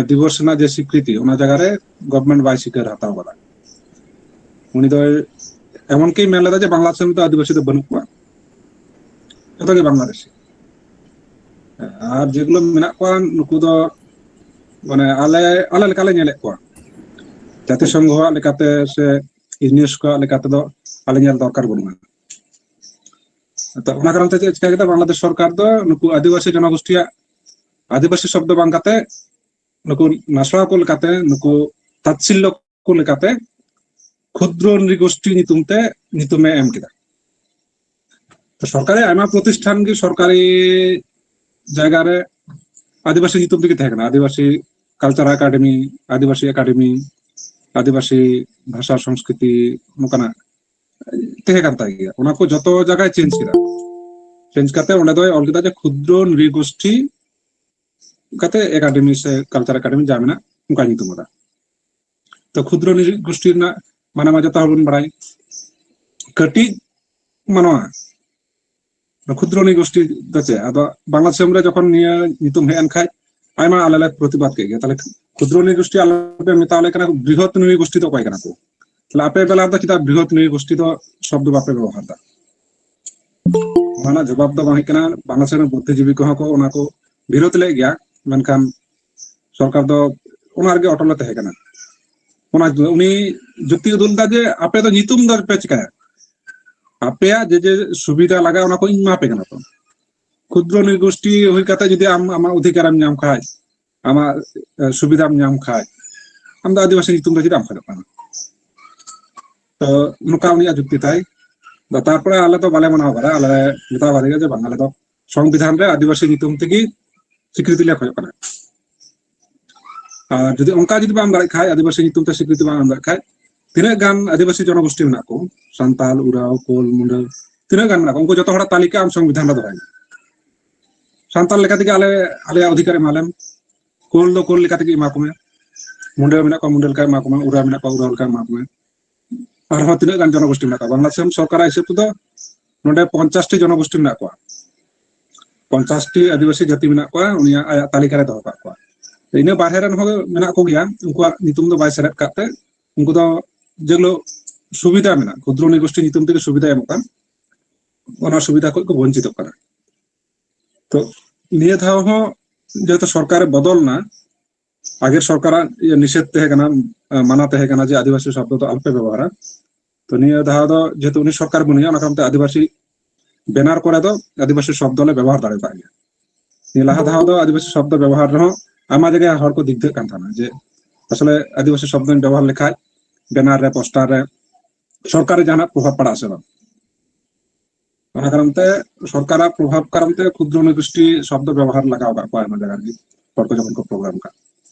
ᱫᱤᱵᱚᱥ ᱨᱮᱱᱟᱜ ᱡᱮ ᱥᱤᱠᱨᱤᱛᱤ, ᱚᱱᱟ ᱡᱟᱭᱜᱟ ᱨᱮ ᱜᱚᱵᱷᱢᱮᱱᱴ ᱵᱟᱭ ᱥᱤᱠᱟᱹᱨ ᱦᱟᱛᱟᱣ ᱠᱟᱫᱟ᱾ ᱩᱱᱤ ᱫᱚᱭ ᱮᱢᱚᱱᱠᱤ ᱢᱮᱱ ᱞᱮᱫᱟ ᱡᱮ ᱵᱟᱝᱞᱟᱫᱮᱥ ᱨᱮᱱ ᱫᱚ ᱟᱹᱫᱤᱵᱟᱹᱥᱤ ᱫᱚ ᱵᱟᱹᱱᱩᱜ ᱠᱚᱣᱟ, ᱡᱚᱛᱚ ᱜᱮ ᱵᱟᱝᱞᱟᱫᱮᱥᱤ᱾ ᱟᱨ ᱡᱮᱜᱩᱞᱳ ᱢᱮᱱᱟᱜ ᱠᱚᱣᱟ, ᱱᱩᱠᱩ ᱫᱚ ᱢᱟᱱᱮ ᱟᱞᱮ, ᱟᱞᱮ ᱞᱮᱠᱟᱞᱮ ᱧᱮᱞᱮᱫ ᱠᱚᱣᱟ᱾ ᱡᱟᱹᱛᱤᱥᱚᱝᱜᱷᱚᱣᱟᱜ ᱞᱮᱠᱟᱛᱮ ᱥᱮ ᱤᱭᱩᱱᱮᱥᱠᱳᱣᱟᱜ ᱞᱮᱠᱟᱛᱮ ᱫᱚ ᱟᱞᱮ ᱧᱮᱞ ᱫᱚᱨᱠᱟᱨ ᱵᱟᱹᱱᱩᱜᱼᱟ᱾ ᱛᱚ, ᱚᱱᱟ ᱠᱟᱨᱚᱱ ᱛᱮ ᱪᱮᱫ ᱪᱤᱠᱟ ᱠᱮᱫᱟ ᱵᱟᱝᱞᱟᱫᱮᱥ ᱥᱚᱨᱠᱟᱨ ᱫᱚ ᱱᱩᱠᱩ ᱟᱹᱫᱤᱵᱟᱹᱥᱤ ᱡᱚᱱᱚᱜᱳᱥᱴᱤᱭᱟᱜ ᱟᱹᱫᱤᱵᱟᱹᱥᱤ ᱥᱚᱵᱫᱚ ᱵᱟᱝ ᱠᱟᱛᱮ ᱱᱩᱠᱩ ᱱᱟᱥᱲᱟ ᱠᱚ ᱞᱮᱠᱟᱛᱮ, ᱱᱩᱠᱩ ᱛᱟᱪᱷᱤᱞᱞᱚ ᱠᱚ ᱞᱮᱠᱟᱛᱮ ᱠᱷᱩᱫᱨᱚ ᱱᱨᱤᱜᱳᱥᱴᱤ ᱧᱩᱛᱩᱢ ᱛᱮ ᱧᱩᱛᱩᱢᱮ ᱮᱢ ᱠᱮᱫᱟ᱾ ᱛᱚ, ᱥᱚᱨᱠᱟᱨᱤ ᱟᱭᱢᱟ ᱯᱨᱚᱛᱤᱥᱴᱷᱟᱱ ᱜᱮ ᱥᱚᱨᱠᱟᱨᱤ ᱡᱟᱭᱜᱟ ᱨᱮ ᱟᱹᱫᱤᱵᱟᱹᱥᱤ ᱧᱩᱛᱩᱢ ᱛᱮᱜᱮ ᱛᱟᱦᱮᱸ ᱠᱟᱱᱟ, ᱟᱹᱫᱤᱵᱟᱹᱥᱤ ᱠᱟᱞᱪᱟᱨ ᱮᱠᱟᱰᱮᱢᱤ, ᱟᱹᱫᱤᱵᱟᱹᱥᱤ ᱮᱠᱟᱰᱮᱢᱤ, ᱟᱹᱫᱤᱵᱟᱹᱥᱤ ᱵᱷᱟᱥᱟ ᱥᱚᱝᱥᱠᱨᱤᱛᱤ, ᱱᱚᱝᱠᱟᱱᱟᱜ ᱛᱟᱦᱮᱸ ᱠᱟᱱ ᱛᱟᱭ ᱜᱮᱭᱟ᱾ ᱚᱱᱟ ᱠᱚ ᱡᱚᱛᱚ ᱡᱟᱭᱜᱟᱭ ᱪᱮᱧᱡᱽ ᱠᱮᱫᱟ᱾ ᱪᱮᱧᱡᱽ ᱠᱟᱛᱮ ᱚᱸᱰᱮ ᱫᱚᱭ ᱚᱞ ᱠᱮᱫᱟ ᱡᱮ ᱠᱷᱩᱫᱨᱚ ᱱᱨᱤᱜᱳᱥᱴᱤ ᱠᱟᱛᱮ ᱮᱠᱟᱰᱮᱢᱤ ᱥᱮ ᱠᱟᱞᱪᱟᱨ ᱮᱠᱟᱰᱮᱢᱤ ᱡᱟ ᱢᱮᱱᱟᱜ, ᱚᱱᱠᱟᱭ ᱧᱩᱛᱩᱢ ᱟᱫᱟ᱾ ᱛᱚ, ᱠᱷᱩᱫᱨᱚ ᱱᱨᱤᱜᱳᱥᱴᱤ ᱨᱮᱱᱟᱜ ᱢᱟᱱᱮ ᱢᱟ ᱡᱚᱛᱚ ᱦᱚᱲ ᱵᱚᱱ ᱵᱟᱲᱟᱭ, ᱠᱟᱹᱴᱤᱡ ᱢᱟᱱᱣᱟ᱾ ᱠᱷᱩᱫᱨᱚ ᱱᱨᱤᱜᱳᱥᱴᱤ ᱫᱚ ᱪᱮᱫ? ᱟᱫᱚ ᱵᱟᱝᱞᱟ ᱫᱤᱥᱚᱢ ᱨᱮ ᱡᱚᱠᱷᱚᱱ ᱱᱤᱭᱟᱹ ᱧᱩᱛᱩᱢ ᱦᱮᱡ ᱮᱱ ᱠᱷᱟᱡ, ᱟᱭᱢᱟ ᱟᱞᱮ ᱞᱮ ᱯᱨᱚᱛᱤᱵᱟᱫ ᱠᱮᱫ ᱜᱮᱭᱟ᱾ ᱛᱟᱦᱞᱮ ᱠᱷᱩᱫᱨᱚ ᱱᱨᱤᱜᱳᱥᱴᱤ ᱟᱞᱮ ᱯᱮ ᱢᱮᱛᱟ ᱞᱮ ᱠᱟᱱᱟ, ᱵᱨᱤᱦᱚᱛ ᱱᱨᱤᱜᱳᱥᱴᱤ ᱫᱚ ᱚᱠᱚᱭ ᱠᱟᱱᱟ ᱠᱚ? ᱛᱟᱦᱞᱮ ᱟᱯᱮ ᱵᱮᱞᱟ ᱫᱚ ᱪᱮᱫᱟᱜ ᱵᱨᱤᱦᱚᱛ ᱱᱨᱤᱜᱳᱥᱴᱤ ᱫᱚ ᱥᱚᱵᱫᱚ ᱵᱟᱯᱮ ᱵᱮᱵᱚᱦᱟᱨ ᱫᱟ? ᱚᱱᱟ ᱨᱮᱱᱟᱜ ᱡᱚᱵᱟᱵ ᱫᱚ ᱵᱟᱝ ᱦᱮᱡ ᱠᱟᱱᱟ᱾ ᱵᱟᱝᱞᱟᱫᱮᱥ ᱨᱮᱱ ᱵᱩᱫᱽᱫᱷᱤᱡᱤᱵᱤ ᱠᱚᱦᱚᱸ ᱠᱚ ᱚᱱᱟ ᱠᱚ ᱵᱤᱨᱳᱫ ᱞᱮᱫ ᱜᱮᱭᱟ, ᱢᱮᱱᱠᱷᱟᱱ ᱥᱚᱨᱠᱟᱨ ᱫᱚ ᱚᱱᱟ ᱨᱮᱜᱮ ᱚᱴᱚᱞ ᱮ ᱛᱟᱦᱮᱸ ᱠᱟᱱᱟ᱾ ᱚᱱᱟ ᱩᱱᱤ ᱡᱩᱠᱛᱤ ᱩᱫᱩᱜ ᱞᱮᱫᱟ ᱡᱮ ᱟᱯᱮ ᱫᱚ ᱧᱩᱛᱩᱢ ᱫᱚ ᱯᱮ ᱪᱤᱠᱟᱹᱭᱟ, ᱟᱯᱮᱭᱟᱜ ᱡᱮ ᱡᱮ ᱥᱩᱵᱤᱫᱷᱟ ᱞᱟᱜᱟᱜᱼᱟ ᱚᱱᱟ ᱠᱚ ᱤᱧ ᱮᱢᱟ ᱯᱮ ᱠᱟᱱᱟ᱾ ᱛᱚ ᱠᱷᱩᱫᱨᱚ ᱱᱤᱜᱳᱥᱴᱤ ᱦᱩᱭ ᱠᱟᱛᱮ ᱡᱩᱫᱤ ᱟᱢ ᱟᱢᱟᱜ ᱚᱫᱷᱤᱠᱟᱨᱮᱢ ᱧᱟᱢ ᱠᱷᱟᱡ, ᱟᱢᱟᱜ ᱥᱩᱵᱤᱫᱷᱟᱢ ᱧᱟᱢ ᱠᱷᱟᱡ, ᱟᱢ ᱫᱚ ᱟᱹᱫᱤᱵᱟᱹᱥᱤ ᱧᱩᱛᱩᱢ ᱫᱚ ᱪᱮᱫᱟᱜ ᱮᱢ ᱠᱷᱚᱡᱚᱜ ᱠᱟᱱᱟ? ᱛᱚ ᱱᱚᱝᱠᱟ ᱩᱱᱤᱭᱟᱜ ᱡᱩᱠᱛᱤ ᱛᱟᱭ᱾ ᱛᱟᱨᱯᱚᱨᱮ ᱟᱞᱮ ᱫᱚ ᱵᱟᱞᱮ ᱢᱟᱱᱟᱣ ᱠᱟᱫᱟ, ᱟᱞᱮ ᱢᱮᱛᱟ ᱵᱟᱨᱮ ᱜᱮ ᱡᱮ ᱵᱟᱝ, ᱟᱞᱮ ᱫᱚ ᱥᱚᱝᱵᱤᱫᱷᱟᱱ ᱨᱮ ᱟᱹᱫᱤᱵᱟᱹᱥᱤ ᱧᱩᱛᱩᱢ ᱛᱮᱜᱮ ᱥᱤᱠᱨᱤᱛᱤ ᱞᱮ ᱠᱷᱚᱡᱚᱜ ᱠᱟᱱᱟ᱾ ᱟᱨ ᱡᱩᱫᱤ ᱚᱱᱠᱟ ᱡᱩᱫᱤ ᱵᱟᱢ ᱫᱟᱲᱮᱭᱟᱜ ᱠᱷᱟᱡ, ᱟᱹᱫᱤᱵᱟᱹᱥᱤ ᱧᱩᱛᱩᱢ ᱛᱮ ᱥᱤᱠᱨᱤᱛᱤ ᱵᱟᱢ ᱮᱢ ᱫᱟᱲᱮᱭᱟᱜ ᱠᱷᱟᱡ, ᱛᱤᱱᱟᱹᱜ ᱜᱟᱱ ᱟᱹᱫᱤᱵᱟᱹᱥᱤ ᱡᱚᱱᱚᱜᱳᱥᱴᱤ ᱢᱮᱱᱟᱜ ᱠᱚ, ᱥᱟᱱᱛᱟᱞ, ᱩᱨᱟᱣ, ᱠᱳᱞ, ᱢᱩᱱᱰᱟᱹ, ᱛᱤᱱᱟᱹᱜ ᱜᱟᱱ ᱢᱮᱱᱟᱜ ᱠᱚ, ᱩᱱᱠᱩ ᱡᱚᱛᱚ ᱦᱚᱲᱟᱜ ᱛᱟᱹᱞᱤᱠᱟ ᱟᱢ ᱥᱚᱝᱵᱤᱫᱷᱟᱱ ᱨᱮ ᱫᱚᱦᱚᱭ ᱢᱮ᱾ ᱥᱟᱱᱛᱟᱞ ᱞᱮᱠᱟ ᱛᱮᱜᱮ ᱟᱞᱮ ᱟᱞᱮᱭᱟᱜ ᱚᱫᱷᱤᱠᱟᱨ ᱮᱢᱟ ᱞᱮᱢ, ᱠᱳᱞ ᱫᱚ ᱠᱳᱞ ᱞᱮᱠᱟ ᱛᱮᱜᱮ ᱮᱢᱟ ᱠᱚᱢᱮ, ᱢᱩᱱᱰᱟᱹ ᱢᱮᱱᱟᱜ ᱠᱚᱣᱟ ᱢᱩᱱᱰᱟᱹ ᱞᱮᱠᱟ ᱮᱢᱟ ᱠᱚᱢᱮ, ᱩᱨᱟᱣ ᱢᱮᱱᱟᱜ ᱠᱚᱣᱟ ᱩᱨᱟᱣ ᱞᱮᱠᱟ ᱮᱢᱟ ᱠᱚᱢᱮ᱾ ᱟᱨᱦᱚᱸ ᱛᱤᱱᱟᱹᱜ ᱜᱟᱱ ᱡᱚᱱᱚᱜᱳᱥᱴᱤ ᱢᱮᱱᱟᱜ ᱠᱚᱣᱟ ᱵᱟᱝᱞᱟᱫᱮᱥ ᱥᱚᱨᱠᱟᱨᱟᱜ ᱦᱤᱥᱟᱹᱵ ᱛᱮᱫᱚ ᱱᱚᱰᱮ ᱯᱚᱧᱪᱟᱥ ᱴᱤ ᱡᱚᱱᱚᱜᱳᱥᱴᱤ ᱢᱮᱱᱟᱜ ᱠᱚᱣᱟ᱾ ᱯᱚᱧᱪᱟᱥ ᱴᱤ ᱟᱹᱫᱤᱵᱟᱹᱥᱤ ᱡᱟᱹᱛᱤ ᱢᱮᱱᱟᱜ ᱠᱚᱣᱟ, ᱩᱱᱤᱭᱟᱜ ᱟᱭᱟᱜ ᱛᱟᱹᱞᱤᱠᱟ ᱨᱮ ᱫᱚᱦᱚ ᱠᱟᱜ ᱠᱚᱣᱟ᱾ ᱤᱱᱟᱹ ᱵᱟᱨᱦᱮ ᱨᱮᱱ ᱦᱚᱸ ᱢᱮᱱᱟᱜ ᱠᱚᱜᱮᱭᱟ, ᱩᱱᱠᱩᱣᱟᱜ ᱧᱩᱛᱩᱢ ᱫᱚ ᱵᱟᱭ ᱥᱮᱞᱮᱫ ᱠᱟᱜ ᱛᱮ ᱩᱱᱠᱩ ᱫᱚ ᱡᱮᱜᱩᱞᱳ ᱥᱩᱵᱤᱫᱷᱟ ᱢᱮᱱᱟᱜ, ᱠᱷᱩᱫᱨᱚ ᱱᱤᱜᱳᱥᱴᱤ ᱧᱩᱛᱩᱢ ᱛᱮᱜᱮ ᱥᱩᱵᱤᱫᱷᱟ ᱮᱢᱚᱜ ᱠᱟᱱ, ᱚᱱᱟ ᱥᱩᱵᱤᱫᱷᱟ ᱠᱷᱚᱱ ᱠᱚ ᱵᱚᱧᱪᱤᱛᱚᱜ ᱠᱟᱱᱟ᱾ ᱛᱚ ᱱᱤᱭᱟᱹ ᱫᱷᱟᱣ ᱦᱚᱸ ᱡᱮᱦᱮᱛᱩ ᱥᱚᱨᱠᱟᱨᱮ ᱵᱚᱫᱚᱞ ᱮᱱᱟ, ᱟᱜᱮᱨ ᱥᱚᱨᱠᱟᱨᱟᱜ ᱤᱭᱟᱹ ᱱᱤᱥᱮᱫ ᱛᱟᱦᱮᱸ ᱠᱟᱱᱟ, ᱢᱟᱱᱟ ᱛᱟᱦᱮᱸ ᱠᱟᱱᱟ ᱡᱮ ᱟᱹᱫᱤᱵᱟᱹᱥᱤ ᱥᱚᱵᱫᱚ ᱫᱚ ᱟᱞᱚᱯᱮ ᱵᱮᱵᱚᱦᱟᱨᱟ᱾ ᱛᱚ ᱱᱤᱭᱟᱹ ᱫᱷᱟᱣ ᱫᱚ ᱡᱮᱦᱮᱛᱩ ᱩᱱᱤ ᱥᱚᱨᱠᱟᱨ ᱵᱟᱹᱱᱩᱭᱟ, ᱚᱱᱟ ᱠᱟᱨᱚᱱ ᱛᱮ ᱟᱹᱫᱤᱵᱟᱹᱥᱤ ᱵᱮᱱᱟᱨ ᱠᱚᱨᱮ ᱫᱚ ᱟᱹᱫᱤᱵᱟᱹᱥᱤ ᱥᱚᱵᱫᱚ ᱞᱮ ᱵᱮᱵᱚᱦᱟᱨ ᱫᱟᱲᱮ ᱠᱟᱜ ᱜᱮᱭᱟ᱾ ᱱᱤᱭᱟᱹ ᱞᱟᱦᱟ ᱫᱷᱟᱣ ᱫᱚ ᱟᱹᱫᱤᱵᱟᱹᱥᱤ ᱥᱚᱵᱫᱚ ᱵᱮᱵᱚᱦᱟᱨ ᱨᱮᱦᱚᱸ ᱟᱭᱢᱟ ᱡᱟᱭᱜᱟ ᱦᱚᱲ ᱠᱚ ᱫᱤᱜᱫᱷᱟᱹᱜ ᱠᱟᱱ ᱛᱟᱦᱮᱱᱟ ᱡᱮ ᱟᱥᱚᱞᱮ ᱟᱹᱫᱤᱵᱟᱹᱥᱤ ᱥᱚᱵᱫᱚᱧ ᱵᱮᱵᱚᱦᱟᱨ ᱞᱮᱠᱷᱟᱡ ᱵᱮᱱᱟᱨ ᱨᱮ, ᱯᱳᱥᱴᱟᱨ ᱨᱮ ᱥᱚᱨᱠᱟᱨ ᱨᱮ ᱡᱟᱦᱟᱱᱟᱜ ᱯᱨᱚᱵᱷᱟᱵᱽ ᱯᱟᱲᱟᱜᱼᱟ ᱥᱮ ᱵᱟᱝ᱾ ᱚᱱᱟ ᱠᱟᱨᱚᱱ ᱛᱮ ᱥᱚᱨᱠᱟᱨᱟᱜ ᱯᱨᱚᱵᱷᱟᱵᱽ ᱠᱟᱨᱚᱱ ᱛᱮ ᱠᱷᱩᱫᱨᱚ ᱱᱤᱜᱳᱥᱴᱤ ᱥᱚᱵᱫᱚ ᱵᱮᱵᱚᱦᱟᱨ ᱞᱟᱜᱟᱣ ᱟᱠᱟᱫ ᱠᱚᱣᱟ ᱟᱭᱢᱟ ᱡᱟᱭᱜᱟ ᱨᱮᱜᱮ, ᱦᱚᱲ ᱠᱚ ᱡᱚᱠᱷᱚᱱ ᱠᱚ ᱯᱨᱳᱜᱨᱟᱢ ᱠᱟᱜ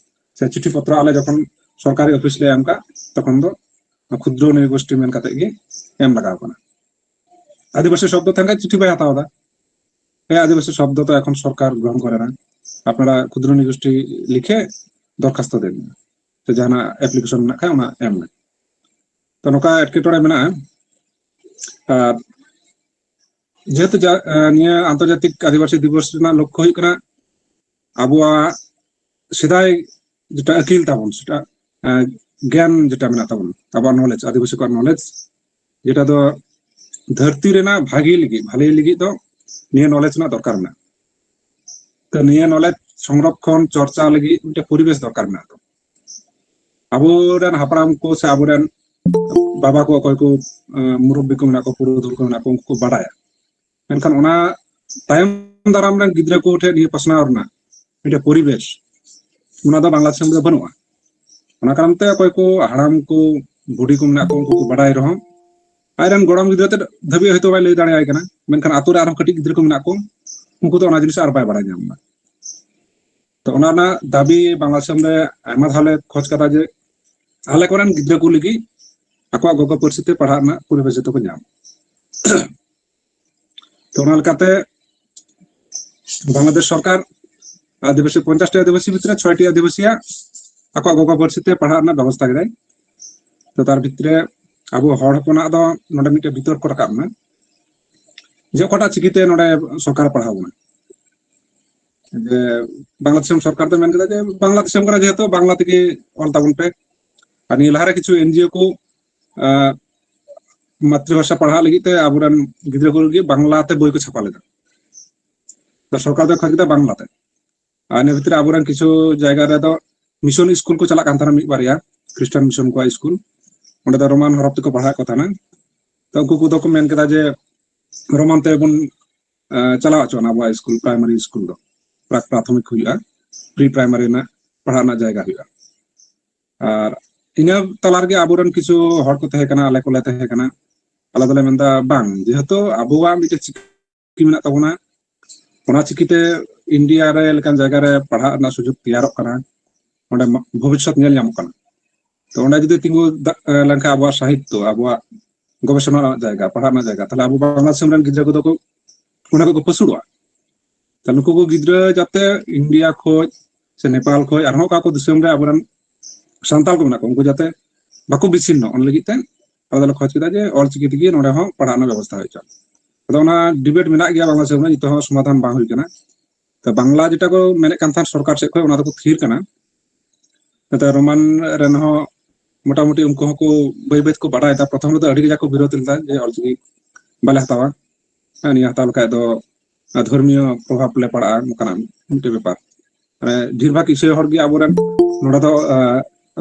ᱥᱮ ᱪᱤᱴᱷᱤ ᱯᱚᱛᱨᱚ ᱟᱞᱮ ᱡᱚᱠᱷᱚᱱ ᱥᱚᱨᱠᱟᱨᱤ ᱚᱯᱷᱤᱥ ᱞᱮ ᱮᱢ ᱠᱟᱜ, ᱛᱚᱠᱷᱚᱱ ᱫᱚ ᱠᱷᱩᱫᱨᱚ ᱱᱤᱜᱳᱥᱴᱤ ᱢᱮᱱ ᱠᱟᱛᱮ ᱜᱮ ᱮᱢ ᱞᱟᱜᱟᱣ ᱠᱟᱱᱟ᱾ ᱟᱹᱫᱤᱵᱟᱹᱥᱤ ᱥᱚᱵᱫᱚ ᱛᱟᱦᱮᱱ ᱠᱷᱟᱱ ᱪᱤᱴᱷᱤ ᱵᱟᱭ ᱦᱟᱛᱟᱣ ᱮᱫᱟ᱾ ᱦᱮᱸ, ᱟᱹᱫᱤᱵᱟᱹᱥᱤ ᱥᱚᱵᱫᱚ ᱛᱚ ᱮᱠᱷᱚᱱ ᱥᱚᱨᱠᱟᱨ ᱜᱨᱚᱦᱚᱱ ᱠᱚᱨᱮ ᱱᱟ, ᱟᱯᱱᱟᱨᱟᱜ ᱠᱷᱩᱫᱨᱚ ᱱᱤᱜᱳᱥᱴᱤ ᱞᱤᱠᱷᱮ ᱫᱚᱨᱠᱷᱟᱥᱛᱚ ᱫᱮᱱ ᱥᱮ ᱡᱟᱦᱟᱱᱟᱜ ᱮᱯᱞᱤᱠᱮᱥᱚᱱ ᱢᱮᱱᱟᱜ ᱠᱷᱟᱱ ᱚᱱᱟ ᱮᱢ ᱢᱮ᱾ ᱛᱚ ᱱᱚᱝᱠᱟ ᱮᱴᱠᱮᱴᱚᱬᱮ ᱢᱮᱱᱟᱜᱼᱟ᱾ ᱟᱨ ᱡᱮᱦᱮᱛᱩ ᱡᱟ-, ᱮ, ᱱᱤᱭᱟᱹ ᱟᱱᱛᱚᱨᱡᱟᱛᱤᱠ ᱟᱹᱫᱤᱵᱟᱹᱥᱤ ᱫᱤᱵᱚᱥ ᱨᱮᱱᱟᱜ ᱞᱚᱠᱠᱷᱚ ᱦᱩᱭᱩᱜ ᱠᱟᱱᱟ ᱟᱵᱚᱣᱟᱜ ᱥᱮᱫᱟᱭ ᱡᱮᱴᱟ ᱟᱹᱠᱤᱞ ᱛᱟᱵᱚᱱ, ᱥᱮᱴᱟ, ᱮ, ᱜᱮᱭᱟᱱ ᱡᱮᱴᱟ ᱢᱮᱱᱟᱜ ᱛᱟᱵᱚᱱ, ᱟᱵᱚᱣᱟᱜ ᱱᱚᱞᱮᱡᱽ, ᱟᱹᱫᱤᱵᱟᱹᱥᱤ ᱠᱚᱣᱟᱜ ᱱᱚᱞᱮᱡᱽ, ᱡᱮᱴᱟ ᱫᱚ ᱫᱷᱟᱹᱨᱛᱤ ᱨᱮᱱᱟᱜ ᱵᱷᱟᱜᱮ ᱞᱟᱹᱜᱤᱫ, ᱵᱷᱟᱞᱮ ᱞᱟᱹᱜᱤᱫ ᱫᱚ ᱱᱤᱭᱟᱹ ᱱᱚᱞᱮᱡᱽ ᱨᱮᱱᱟᱜ ᱫᱚᱨᱠᱟᱨ ᱢᱮᱱᱟᱜᱼᱟ᱾ ᱛᱚ ᱱᱤᱭᱟᱹ ᱱᱚᱞᱮᱡᱽ ᱥᱚᱝᱨᱚᱠᱷᱚᱱ ᱪᱚᱨᱪᱟ ᱞᱟᱹᱜᱤᱫ ᱢᱤᱫᱴᱮᱱ ᱯᱚᱨᱤᱵᱮᱥ ᱫᱚᱨᱠᱟᱨ ᱢᱮᱱᱟᱜ ᱛᱟᱵᱚᱱᱟ᱾ ᱟᱵᱚᱨᱮᱱ ᱦᱟᱯᱲᱟᱢ ᱠᱚ ᱥᱮ ᱟᱵᱚᱨᱮᱱ ᱵᱟᱵᱟ ᱠᱚ, ᱚᱠᱚᱭ ᱠᱚ ᱢᱩᱨᱚᱵᱵᱤ ᱠᱚ ᱢᱮᱱᱟᱜ ᱠᱚ, ᱯᱩᱨᱩᱫᱷᱩᱞ ᱠᱚ ᱢᱮᱱᱟᱜ ᱠᱚ, ᱩᱱᱠᱩ ᱠᱚ ᱵᱟᱲᱟᱭᱟ᱾ ᱢᱮᱱᱠᱷᱟᱱ ᱚᱱᱟ ᱛᱟᱭᱚᱢ ᱫᱟᱨᱟᱢ ᱨᱮᱱ ᱜᱤᱫᱽᱨᱟᱹ ᱠᱚ ᱴᱷᱮᱱ ᱱᱤᱭᱟᱹ ᱯᱟᱥᱱᱟᱣ ᱨᱮᱱᱟᱜ ᱢᱤᱫᱴᱮᱱ ᱯᱚᱨᱤᱵᱮᱥ, ᱚᱱᱟ ᱫᱚ ᱵᱟᱝᱞᱟ ᱫᱤᱥᱚᱢ ᱨᱮ ᱵᱟᱹᱱᱩᱜᱼᱟ᱾ ᱚᱱᱟ ᱠᱟᱨᱚᱱ ᱛᱮ ᱚᱠᱚᱭ ᱠᱚ ᱦᱟᱲᱟᱢ ᱠᱚ, ᱵᱩᱰᱷᱤ ᱠᱚ ᱢᱮᱱᱟᱜ ᱠᱚ, ᱩᱱᱠᱩ ᱠᱚ ᱵᱟᱲᱟᱭ ᱨᱮᱦᱚᱸ, ᱟᱡᱨᱮᱱ ᱜᱚᱲᱚᱢ ᱜᱤᱫᱽᱨᱟᱹ ᱛᱮᱫ ᱫᱷᱟᱹᱵᱤᱡ ᱦᱚᱭᱛᱳ ᱵᱟᱭ ᱞᱟᱹᱭ ᱫᱟᱲᱮᱭᱟᱭ ᱠᱟᱱᱟ, ᱢᱮᱱᱠᱷᱟᱱ ᱟᱛᱳ ᱨᱮ ᱟᱨᱦᱚᱸ ᱠᱟᱹᱴᱤᱡ ᱜᱤᱫᱽᱨᱟᱹ ᱠᱚ ᱢᱮᱱᱟᱜ ᱠᱚ, ᱩᱱᱠᱩ ᱫᱚ ᱚᱱᱟ ᱡᱤᱱᱤᱥ ᱟᱨ ᱵᱟᱭ ᱵᱟᱲᱟᱭ ᱧᱟᱢ ᱮᱫᱟ᱾ ᱛᱚ ᱚᱱᱟ ᱨᱮᱱᱟᱜ ᱫᱟᱹᱵᱤ ᱵᱟᱝᱞᱟ ᱫᱤᱥᱚᱢ ᱨᱮ ᱟᱭᱢᱟ ᱫᱷᱟᱣ ᱞᱮ ᱠᱷᱚᱡᱽ ᱠᱟᱫᱟ ᱡᱮ ᱟᱞᱮ ᱠᱚᱨᱮᱱ ᱜᱤᱫᱽᱨᱟᱹ ᱠᱚ ᱞᱟᱹᱜᱤᱫ ᱟᱠᱚᱣᱟᱜ ᱜᱚᱜᱚ ᱯᱟᱹᱨᱥᱤ ᱛᱮ ᱯᱟᱲᱦᱟᱜ ᱨᱮᱱᱟᱜ ᱯᱚᱨᱤᱵᱮᱥ ᱡᱚᱛᱚ ᱠᱚ ᱧᱟᱢ᱾ ᱛᱚ ᱚᱱᱟ ᱞᱮᱠᱟᱛᱮ ᱵᱟᱝᱞᱟᱫᱮᱥ ᱥᱚᱨᱠᱟᱨ ᱟᱹᱫᱤᱵᱟᱹᱥᱤ, ᱯᱚᱧᱪᱟᱥ ᱴᱤ ᱟᱹᱫᱤᱵᱟᱹᱥᱤ ᱵᱷᱤᱛᱨᱤ ᱨᱮ ᱪᱷᱚᱭ ᱴᱤ ᱟᱹᱫᱤᱵᱟᱹᱥᱤᱭᱟᱜ ᱟᱠᱚᱣᱟᱜ ᱜᱚᱜᱚ ᱯᱟᱹᱨᱥᱤ ᱛᱮ ᱯᱟᱲᱦᱟᱜ ᱨᱮᱱᱟᱜ ᱵᱮᱵᱚᱥᱛᱷᱟ ᱠᱮᱫᱟᱭ᱾ ᱛᱚ ᱛᱟᱨ ᱵᱷᱤᱛᱨᱤ ᱨᱮ ᱟᱵᱚ ᱦᱚᱲ ᱦᱚᱯᱚᱱᱟᱜ ᱫᱚ ᱱᱚᱰᱮ ᱢᱤᱫᱴᱮᱱ ᱵᱤᱛᱚᱨᱠᱚ ᱨᱟᱠᱟᱵ ᱮᱱᱟ ᱡᱮ ᱚᱠᱟᱴᱟᱜ ᱪᱤᱠᱤᱛᱮ ᱱᱚᱰᱮ ᱥᱚᱨᱠᱟᱨ ᱯᱟᱲᱦᱟᱣ ᱵᱚᱱᱟ᱾ ᱡᱮ ᱵᱟᱝᱞᱟ ᱫᱤᱥᱚᱢ ᱥᱚᱨᱠᱟᱨ ᱫᱚ ᱢᱮᱱ ᱠᱮᱫᱟ ᱡᱮ ᱵᱟᱝᱞᱟ ᱫᱤᱥᱚᱢ ᱠᱟᱱᱟ ᱡᱮᱦᱮᱛᱩ, ᱵᱟᱝᱞᱟ ᱛᱮᱜᱮ ᱚᱞ ᱛᱟᱵᱚᱱ ᱯᱮ᱾ ᱟᱨ ᱱᱤᱭᱟᱹ ᱞᱟᱦᱟᱨᱮ ᱠᱤᱪᱷᱩ ᱮᱱᱡᱤᱳ ᱠᱚ ᱟᱸ, ᱢᱟᱛᱨᱤᱵᱷᱟᱥᱟ ᱯᱟᱲᱦᱟᱜ ᱞᱟᱹᱜᱤᱫ ᱛᱮ ᱟᱵᱚᱨᱮᱱ ᱜᱤᱫᱽᱨᱟᱹ ᱠᱚ ᱞᱟᱹᱜᱤᱫ ᱵᱟᱝᱞᱟ ᱛᱮ ᱵᱳᱭ ᱠᱚ ᱪᱷᱟᱯᱟ ᱞᱮᱫᱟ᱾ ᱛᱚ ᱥᱚᱨᱠᱟᱨ ᱫᱚ ᱠᱷᱚᱡ ᱠᱮᱫᱟ ᱵᱟᱝᱞᱟ ᱛᱮ᱾ ᱟᱨ ᱤᱱᱟᱹ ᱵᱷᱤᱛᱨᱤ ᱨᱮ ᱟᱵᱚᱨᱮᱱ ᱠᱤᱪᱷᱩ ᱡᱟᱭᱜᱟ ᱨᱮᱫᱚ ᱢᱤᱥᱚᱱ ᱥᱠᱩᱞ ᱠᱚ ᱪᱟᱞᱟᱜ ᱠᱟᱱ ᱛᱟᱦᱮᱱᱟ, ᱢᱤᱫ ᱵᱟᱨᱭᱟ ᱠᱷᱨᱤᱥᱴᱟᱱ ᱢᱤᱥᱚᱱ ᱠᱚᱣᱟᱜ ᱥᱠᱩᱞ, ᱚᱸᱰᱮ ᱫᱚ ᱨᱳᱢᱟᱱ ᱦᱚᱨᱚᱯ ᱛᱮᱠᱚ ᱯᱟᱲᱦᱟᱜ ᱠᱚ ᱛᱟᱦᱮᱱᱟ᱾ ᱛᱚ ᱩᱱᱠᱩ ᱠᱚᱫᱚ ᱠᱚ ᱢᱮᱱ ᱠᱮᱫᱟ ᱡᱮ ᱨᱳᱢᱟᱱ ᱛᱮᱵᱚᱱ ᱟᱸ, ᱪᱟᱞᱟᱣ ᱦᱚᱪᱚ ᱟᱵᱚᱣᱟᱜ ᱥᱠᱩᱞ, ᱯᱨᱟᱭᱢᱟᱨᱤ ᱥᱠᱩᱞ ᱫᱚ ᱯᱨᱟᱠ ᱯᱨᱟᱛᱷᱚᱢᱤᱠ ᱦᱩᱭᱩᱜᱼᱟ, ᱯᱨᱤ ᱯᱨᱟᱭᱢᱟᱨᱤ ᱨᱮᱱᱟᱜ ᱯᱟᱲᱦᱟᱜ ᱨᱮᱱᱟᱜ ᱡᱟᱭᱜᱟ ᱦᱩᱭᱩᱜᱼᱟ᱾ ᱟᱨ ᱤᱱᱟᱹ ᱛᱟᱞᱟ ᱨᱮᱜᱮ ᱟᱵᱚᱨᱮᱱ ᱠᱤᱪᱷᱩ ᱦᱚᱲ ᱠᱚ ᱛᱟᱦᱮᱸ ᱠᱟᱱᱟ, ᱟᱞᱮ ᱠᱚᱞᱮ ᱛᱟᱦᱮᱸ ᱠᱟᱱᱟ, ᱟᱞᱮ ᱫᱚᱞᱮ ᱢᱮᱱᱫᱟ ᱵᱟᱝ, ᱡᱮᱦᱮᱛᱩ ᱟᱵᱚᱣᱟᱜ ᱢᱤᱫᱴᱮᱱ ᱪᱤᱠᱤ ᱢᱮᱱᱟᱜ ᱛᱟᱵᱚᱱᱟ, ᱚᱱᱟ ᱪᱤᱠᱤᱛᱮ ᱤᱱᱰᱤᱭᱟ ᱨᱮ ᱞᱮᱠᱟᱱ ᱡᱟᱭᱜᱟ ᱨᱮ ᱯᱟᱲᱦᱟᱜ ᱨᱮᱱᱟᱜ ᱥᱩᱡᱳᱜᱽ ᱛᱮᱭᱟᱨᱚᱜ ᱠᱟᱱᱟ, ᱚᱸᱰᱮ ᱢᱟ-, ᱵᱷᱚᱵᱤᱥᱥᱚᱛ ᱧᱮᱞ ᱧᱟᱢᱚᱜ ᱠᱟᱱᱟ᱾ ᱛᱚ ᱚᱸᱰᱮ ᱡᱩᱫᱤ ᱛᱤᱸᱜᱩ ᱫᱟ-, ᱮ, ᱞᱮᱱᱠᱷᱟᱱ ᱟᱵᱚᱣᱟᱜ ᱥᱟᱦᱤᱛᱛᱚ, ᱟᱵᱚᱣᱟᱜ ᱜᱚᱵᱮᱥᱚᱱᱟ ᱨᱮᱱᱟᱜ ᱡᱟᱭᱜᱟ, ᱯᱟᱲᱦᱟᱜ ᱨᱮᱱᱟᱜ ᱡᱟᱭᱜᱟ, ᱛᱟᱦᱞᱮ ᱟᱵᱚ ᱵᱟᱝᱞᱟ ᱫᱤᱥᱚᱢ ᱨᱮᱱ ᱜᱤᱫᱽᱨᱟᱹ ᱠᱚᱫᱚ ᱠᱚ ᱚᱱᱟ ᱠᱚᱠᱚ ᱯᱟᱹᱥᱩᱲᱚᱜᱼᱟ᱾ ᱛᱟᱦᱞᱮ ᱱᱩᱠᱩ ᱠᱚ ᱜᱤᱫᱽᱨᱟᱹ ᱡᱟᱛᱮ ᱤᱱᱰᱤᱭᱟ ᱠᱷᱚᱡ ᱥᱮ ᱱᱮᱯᱟᱞ ᱠᱷᱚᱡ ᱟᱨᱦᱚᱸ ᱚᱠᱟ ᱠᱚ ᱫᱤᱥᱚᱢ ᱨᱮ ᱟᱵᱚᱨᱮᱱ ᱥᱟᱱᱛᱟᱲ ᱠᱚ ᱢᱮᱱᱟᱜ ᱠᱚᱣᱟ, ᱩᱱᱠᱩ ᱡᱟᱛᱮ ᱵᱟᱠᱚ ᱵᱤᱪᱷᱤᱱᱱᱚ, ᱚᱱᱟ ᱞᱟᱹᱜᱤᱫ ᱛᱮ ᱟᱞᱮ ᱫᱚᱞᱮ ᱠᱷᱚᱡᱽ ᱠᱮᱫᱟ ᱡᱮ ᱚᱞᱪᱤᱠᱤ ᱛᱮᱜᱮ ᱱᱚᱰᱮ ᱦᱚᱸ ᱯᱟᱲᱦᱟᱜ ᱨᱮᱱᱟᱜ ᱵᱮᱵᱚᱥᱛᱷᱟ ᱦᱩᱭ ᱦᱚᱪᱚ᱾ ᱟᱫᱚ ᱚᱱᱟ ᱰᱤᱵᱮᱴ ᱢᱮᱱᱟᱜ ᱜᱮᱭᱟ ᱵᱟᱝᱞᱟ ᱫᱤᱥᱚᱢ ᱨᱮ, ᱱᱤᱛᱚᱜ ᱦᱚᱸ ᱥᱚᱢᱟᱫᱷᱟᱱ ᱵᱟᱝ ᱦᱩᱭ ᱠᱟᱱᱟ᱾ ᱛᱚ ᱵᱟᱝᱞᱟ ᱡᱮᱴᱟ ᱠᱚ ᱢᱮᱱᱮᱫ ᱠᱟᱱ ᱛᱟᱦᱮᱸᱫ ᱥᱚᱨᱠᱟᱨ ᱥᱮᱫ ᱠᱷᱚᱱ, ᱚᱱᱟ ᱫᱚᱠᱚ ᱛᱷᱤᱨ ᱠᱟᱱᱟ᱾ ᱱᱚᱛᱮ ᱨᱳᱢᱟᱱ ᱨᱮᱱ ᱦᱚᱸ ᱢᱚᱴᱟᱢᱩᱴᱤ ᱩᱱᱠᱩ ᱦᱚᱸᱠᱚ ᱵᱟᱹᱭ ᱵᱟᱹᱭ ᱛᱮᱠᱚ ᱵᱟᱰᱟᱭᱮᱫᱟ᱾ ᱯᱨᱚᱛᱷᱚᱢ ᱨᱮᱫᱚ ᱟᱹᱰᱤ ᱠᱟᱡᱟᱠ ᱠᱚ ᱵᱤᱨᱳᱫ ᱞᱮᱫᱟ ᱡᱮ ᱚᱞᱪᱤᱠᱤ ᱵᱟᱞᱮ ᱦᱟᱛᱟᱣᱟ, ᱦᱮᱸ, ᱱᱤᱭᱟᱹ ᱦᱟᱛᱟᱣ ᱞᱮᱠᱷᱟᱡ ᱫᱚ ᱫᱷᱚᱨᱢᱤᱭᱚ ᱯᱨᱚᱵᱷᱟᱵᱽ ᱞᱮ ᱯᱟᱲᱟᱜᱼᱟ, ᱱᱚᱝᱠᱟᱱᱟᱜ ᱢᱤᱫᱴᱮᱡ ᱵᱮᱯᱟᱨ᱾ ᱢᱟᱱᱮ ᱰᱷᱮᱨ ᱵᱷᱟᱜᱽ ᱤᱥᱟᱹᱭ ᱦᱚᱲ ᱜᱮ ᱟᱵᱚᱨᱮᱱ ᱱᱚᱰᱮ ᱫᱚ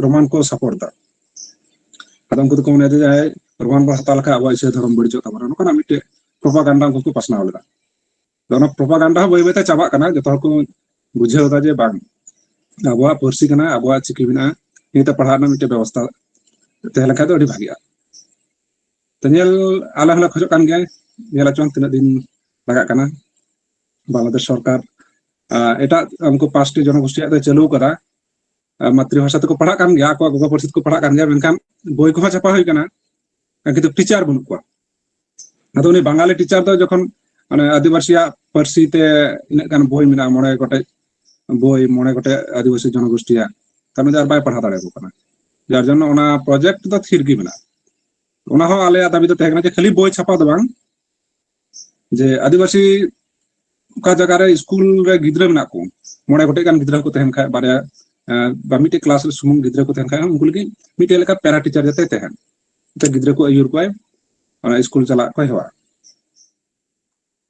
ᱨᱳᱢᱟᱱ ᱠᱚ ᱥᱟᱯᱳᱨᱴ ᱫᱟ᱾ ᱟᱫᱚ ᱩᱱᱠᱩ ᱫᱚᱠᱚ ᱢᱚᱱᱮᱭᱟ ᱡᱮ ᱡᱟᱦᱟᱸᱭ ᱨᱳᱢᱟᱱ ᱵᱚᱱ ᱦᱟᱛᱟᱣ ᱞᱮᱠᱷᱟᱱ ᱟᱵᱚᱣᱟᱜ ᱤᱥᱟᱹᱭ ᱫᱷᱚᱨᱚᱢ ᱵᱟᱹᱲᱤᱡᱚᱜ ᱛᱟᱵᱚᱱᱟ, ᱱᱚᱝᱠᱟᱱᱟᱜ ᱢᱤᱫᱴᱮᱡ ᱯᱨᱚᱯᱟᱜᱟᱱᱰᱟ ᱩᱱᱠᱩ ᱠᱚ ᱯᱟᱥᱱᱟᱣ ᱞᱮᱫᱟ᱾ ᱟᱫᱚ ᱚᱱᱟ ᱯᱨᱚᱯᱟᱜᱟᱱᱰᱟ ᱦᱚᱸ ᱵᱟᱹᱭ ᱵᱟᱹᱭᱛᱮ ᱪᱟᱵᱟᱜ ᱠᱟᱱᱟ, ᱡᱚᱛᱚ ᱦᱚᱲ ᱠᱚ ᱵᱩᱡᱷᱟᱹᱣ ᱮᱫᱟ ᱡᱮ ᱵᱟᱝ, ᱟᱵᱚᱣᱟᱜ ᱯᱟᱹᱨᱥᱤ ᱠᱟᱱᱟ, ᱟᱵᱚᱣᱟᱜ ᱪᱤᱠᱤ ᱢᱮᱱᱟᱜᱼᱟ, ᱱᱤᱭᱟᱹᱛᱮ ᱯᱟᱲᱦᱟᱜ ᱨᱮᱱᱟᱜ ᱢᱤᱫᱴᱮᱡ ᱵᱮᱵᱚᱥᱛᱷᱟ ᱛᱟᱦᱮᱸ ᱞᱮᱱᱠᱷᱟᱱ ᱫᱚ ᱟᱹᱰᱤ ᱵᱷᱟᱜᱤᱜᱼᱟ᱾ ᱛᱚ ᱧᱮᱞ, ᱟᱞᱮ ᱦᱚᱸᱞᱮ ᱠᱷᱚᱡᱚᱜ ᱠᱟᱱ ᱜᱮᱭᱟ, ᱧᱮᱞ ᱦᱚᱪᱚᱝ ᱛᱤᱱᱟᱹᱜ ᱫᱤᱱ ᱞᱟᱜᱟᱜ ᱠᱟᱱᱟ᱾ ᱵᱟᱝᱞᱟᱫᱮᱥ ᱥᱚᱨᱠᱟᱨ ᱮᱴᱟᱜ ᱩᱱᱠᱩ ᱯᱟᱸᱪᱴᱤ ᱡᱚᱱᱚᱜᱳᱥᱴᱤᱭᱟᱜ ᱫᱚ ᱪᱟᱹᱞᱩ ᱠᱟᱫᱟ, ᱢᱟᱛᱨᱤ ᱵᱷᱟᱥᱟ ᱛᱮᱠᱚ ᱯᱟᱲᱦᱟᱜ ᱠᱟᱱ ᱜᱮᱭᱟ, ᱟᱠᱚᱣᱟᱜ ᱜᱚᱜᱚ ᱯᱟᱹᱨᱥᱤ ᱛᱮᱠᱚ ᱯᱟᱲᱦᱟᱜ ᱠᱟᱱ ᱜᱮᱭᱟ, ᱢᱮᱱᱠᱷᱟᱱ ᱵᱳᱭ ᱠᱚᱦᱚᱸ ᱪᱷᱟᱯᱟ ᱦᱩᱭ ᱠᱟᱱᱟ, ᱠᱤᱱᱛᱩ ᱴᱤᱪᱟᱨ ᱵᱟᱹᱱᱩᱜ ᱠᱚᱣᱟ᱾ ᱟᱫᱚ ᱩᱱᱤ ᱵᱟᱝᱜᱟᱞᱤ ᱴᱤᱪᱟᱨ ᱫᱚ ᱡᱚᱠᱷᱚᱱ ᱢᱟᱱᱮ ᱟᱹᱫᱤᱵᱟᱹᱥᱤᱭᱟᱜ ᱯᱟᱹᱨᱥᱤ ᱛᱮ ᱤᱱᱟᱹᱜ ᱜᱟᱱ ᱵᱳᱭ ᱢᱮᱱᱟᱜᱼᱟ, ᱢᱚᱬᱮ ᱜᱚᱴᱮᱡ ᱵᱳᱭ, ᱢᱚᱬᱮ ᱜᱚᱴᱮᱡ ᱟᱹᱫᱤᱵᱟᱹᱥᱤ ᱡᱚᱱᱚᱜᱳᱥᱴᱤᱭᱟᱜ, ᱛᱟᱦᱞᱮ ᱩᱱᱤ ᱫᱚ ᱟᱨ ᱵᱟᱭ ᱯᱟᱲᱦᱟᱣ ᱫᱟᱲᱮᱭᱟᱠᱚ ᱠᱟᱱᱟ᱾ ᱡᱟᱨ ᱡᱚᱱᱱᱚ ᱚᱱᱟ ᱯᱨᱚᱡᱮᱠᱴ ᱫᱚ ᱛᱷᱤᱨ ᱜᱮ ᱢᱮᱱᱟᱜᱼᱟ᱾ ᱚᱱᱟ ᱦᱚᱸ ᱟᱞᱮᱭᱟᱜ ᱫᱟᱹᱵᱤ ᱫᱚ ᱛᱟᱦᱮᱸ ᱠᱟᱱᱟ ᱡᱮ ᱠᱷᱟᱹᱞᱤ ᱵᱳᱭ ᱪᱷᱟᱯᱟ ᱫᱚ ᱵᱟᱝ, ᱡᱮ ᱟᱹᱫᱤᱵᱟᱹᱥᱤ ᱚᱠᱟ ᱡᱟᱭᱜᱟ ᱨᱮ ᱥᱠᱩᱞ ᱨᱮ ᱜᱤᱫᱽᱨᱟᱹ ᱢᱮᱱᱟᱜ ᱠᱚ, ᱢᱚᱬᱮ ᱜᱚᱴᱮᱡ ᱜᱟᱱ ᱜᱤᱫᱽᱨᱟᱹ ᱠᱚ ᱛᱟᱦᱮᱱ ᱠᱷᱟᱡ, ᱵᱟᱨᱭᱟ ᱵᱟ ᱢᱤᱫᱴᱮᱡ ᱠᱞᱟᱥ ᱨᱮ ᱥᱩᱢᱩᱝ ᱜᱤᱫᱽᱨᱟᱹ ᱠᱚ ᱛᱟᱦᱮᱱ ᱠᱷᱟᱡ, ᱩᱱᱠᱩ ᱞᱟᱹᱜᱤᱫ ᱢᱤᱫᱴᱮᱡ ᱞᱮᱠᱟ ᱯᱮᱨᱟ ᱴᱤᱪᱟᱨ ᱡᱟᱛᱮ ᱛᱟᱦᱮᱱ, ᱡᱟᱛᱮ ᱜᱤᱫᱽᱨᱟᱹ ᱠᱚ ᱟᱹᱭᱩᱨ ᱠᱚᱣᱟᱭ, ᱚᱱᱟ ᱥᱠᱩᱞ ᱪᱟᱞᱟᱜ ᱠᱚᱭ ᱦᱮᱣᱟ᱾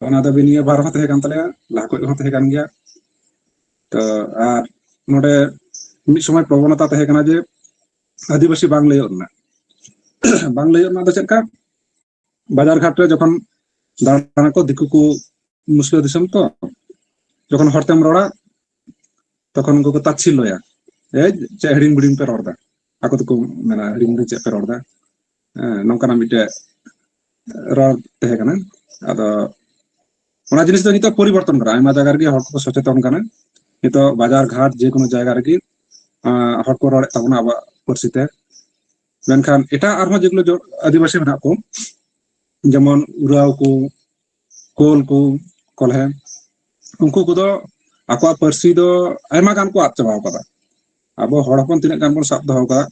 ᱚᱱᱟ ᱫᱚ ᱱᱤᱭᱟᱹ ᱵᱟᱨ ᱦᱚᱸ ᱛᱟᱦᱮᱸ ᱠᱟᱱ ᱛᱟᱞᱮᱭᱟ, ᱞᱟᱦᱟ ᱠᱷᱚᱡ ᱦᱚᱸ ᱛᱟᱦᱮᱸ ᱠᱟᱱ ᱜᱮᱭᱟ᱾ ᱛᱚ ᱟᱨ ᱱᱚᱰᱮ ᱢᱤᱫ ᱥᱚᱢᱚᱭ ᱯᱨᱚᱵᱚᱱᱚᱛᱟ ᱛᱟᱦᱮᱸ ᱠᱟᱱᱟ ᱡᱮ ᱟᱹᱫᱤᱵᱟᱹᱥᱤ ᱵᱟᱝ ᱞᱟᱹᱭᱚᱜ ᱨᱮᱱᱟᱜ᱾ ᱵᱟᱝ ᱞᱟᱹᱭᱚᱜ ᱨᱮᱱᱟᱜ ᱫᱚ ᱪᱮᱫ ᱞᱮᱠᱟ, ᱵᱟᱡᱟᱨ ᱜᱷᱟᱴ ᱨᱮ ᱡᱚᱠᱷᱚᱱ ᱫᱟᱬᱟᱱᱟᱠᱚ ᱫᱤᱠᱩ ᱠᱚ, ᱢᱩᱥᱞᱟᱹ ᱫᱤᱥᱚᱢ ᱛᱚ, ᱡᱚᱠᱷᱚᱱ ᱦᱚᱲ ᱛᱮᱢ ᱨᱚᱲᱟ, ᱛᱚᱠᱷᱚᱱ ᱩᱱᱠᱩ ᱠᱚ ᱛᱟᱪᱷᱤᱞᱞᱚᱭᱟ, ᱮᱭ ᱪᱮᱫ ᱦᱤᱲᱤᱧ ᱵᱤᱲᱤᱧ ᱯᱮ ᱨᱚᱲ ᱮᱫᱟ, ᱟᱠᱚ ᱫᱚᱠᱚ ᱢᱮᱱᱟ ᱦᱤᱲᱤᱧ ᱵᱤᱲᱤᱧ ᱪᱮᱫ ᱯᱮ ᱨᱚᱲ ᱮᱫᱟ᱾ ᱦᱮᱸ, ᱱᱚᱝᱠᱟᱱᱟᱜ ᱢᱤᱫᱴᱮᱡ ᱨᱚᱲ ᱛᱟᱦᱮᱸ ᱠᱟᱱᱟ᱾ ᱟᱫᱚ ᱚᱱᱟ ᱡᱤᱱᱤᱥ ᱫᱚ ᱱᱤᱛᱚᱜ ᱯᱚᱨᱤᱵᱚᱨᱛᱚᱱ ᱠᱟᱱᱟ, ᱟᱭᱢᱟ ᱡᱟᱭᱜᱟ ᱨᱮᱜᱮ ᱦᱚᱲ ᱠᱚᱠᱚ ᱥᱚᱪᱮᱛᱚᱱ ᱠᱟᱱᱟ᱾ ᱱᱤᱛᱚᱜ ᱵᱟᱡᱟᱨ ᱜᱷᱟᱴ ᱡᱮᱠᱳᱱᱳ ᱡᱟᱭᱜᱟ ᱨᱮᱜᱮ ᱦᱚᱲ ᱠᱚ ᱨᱚᱲᱮᱫ ᱛᱟᱵᱚᱱᱟ ᱟᱵᱚᱣᱟᱜ ᱯᱟᱹᱨᱥᱤ ᱛᱮ᱾ ᱢᱮᱱᱠᱷᱟᱱ ᱮᱴᱟᱜ ᱟᱨᱦᱚᱸ ᱡᱮᱜᱩᱞᱳ ᱟᱹᱫᱤᱵᱟᱹᱥᱤ ᱢᱮᱱᱟᱜ ᱠᱚ, ᱡᱮᱢᱚᱱ ᱩᱨᱟᱣ ᱠᱚ, ᱠᱳᱞ ᱠᱚ, ᱠᱚᱞᱦᱮ, ᱩᱱᱠᱩ ᱠᱚᱫᱚ ᱟᱠᱚᱣᱟᱜ ᱯᱟᱹᱨᱥᱤ ᱫᱚ ᱟᱭᱢᱟ ᱜᱟᱱ ᱠᱚ ᱟᱫ ᱪᱟᱵᱟᱣ ᱠᱟᱫᱟ᱾ ᱟᱵᱚ ᱦᱚᱲ ᱦᱚᱯᱚᱱ ᱛᱤᱱᱟᱹᱜ ᱜᱟᱱ ᱵᱚᱱ ᱥᱟᱵ ᱫᱚᱦᱚ ᱠᱟᱜ,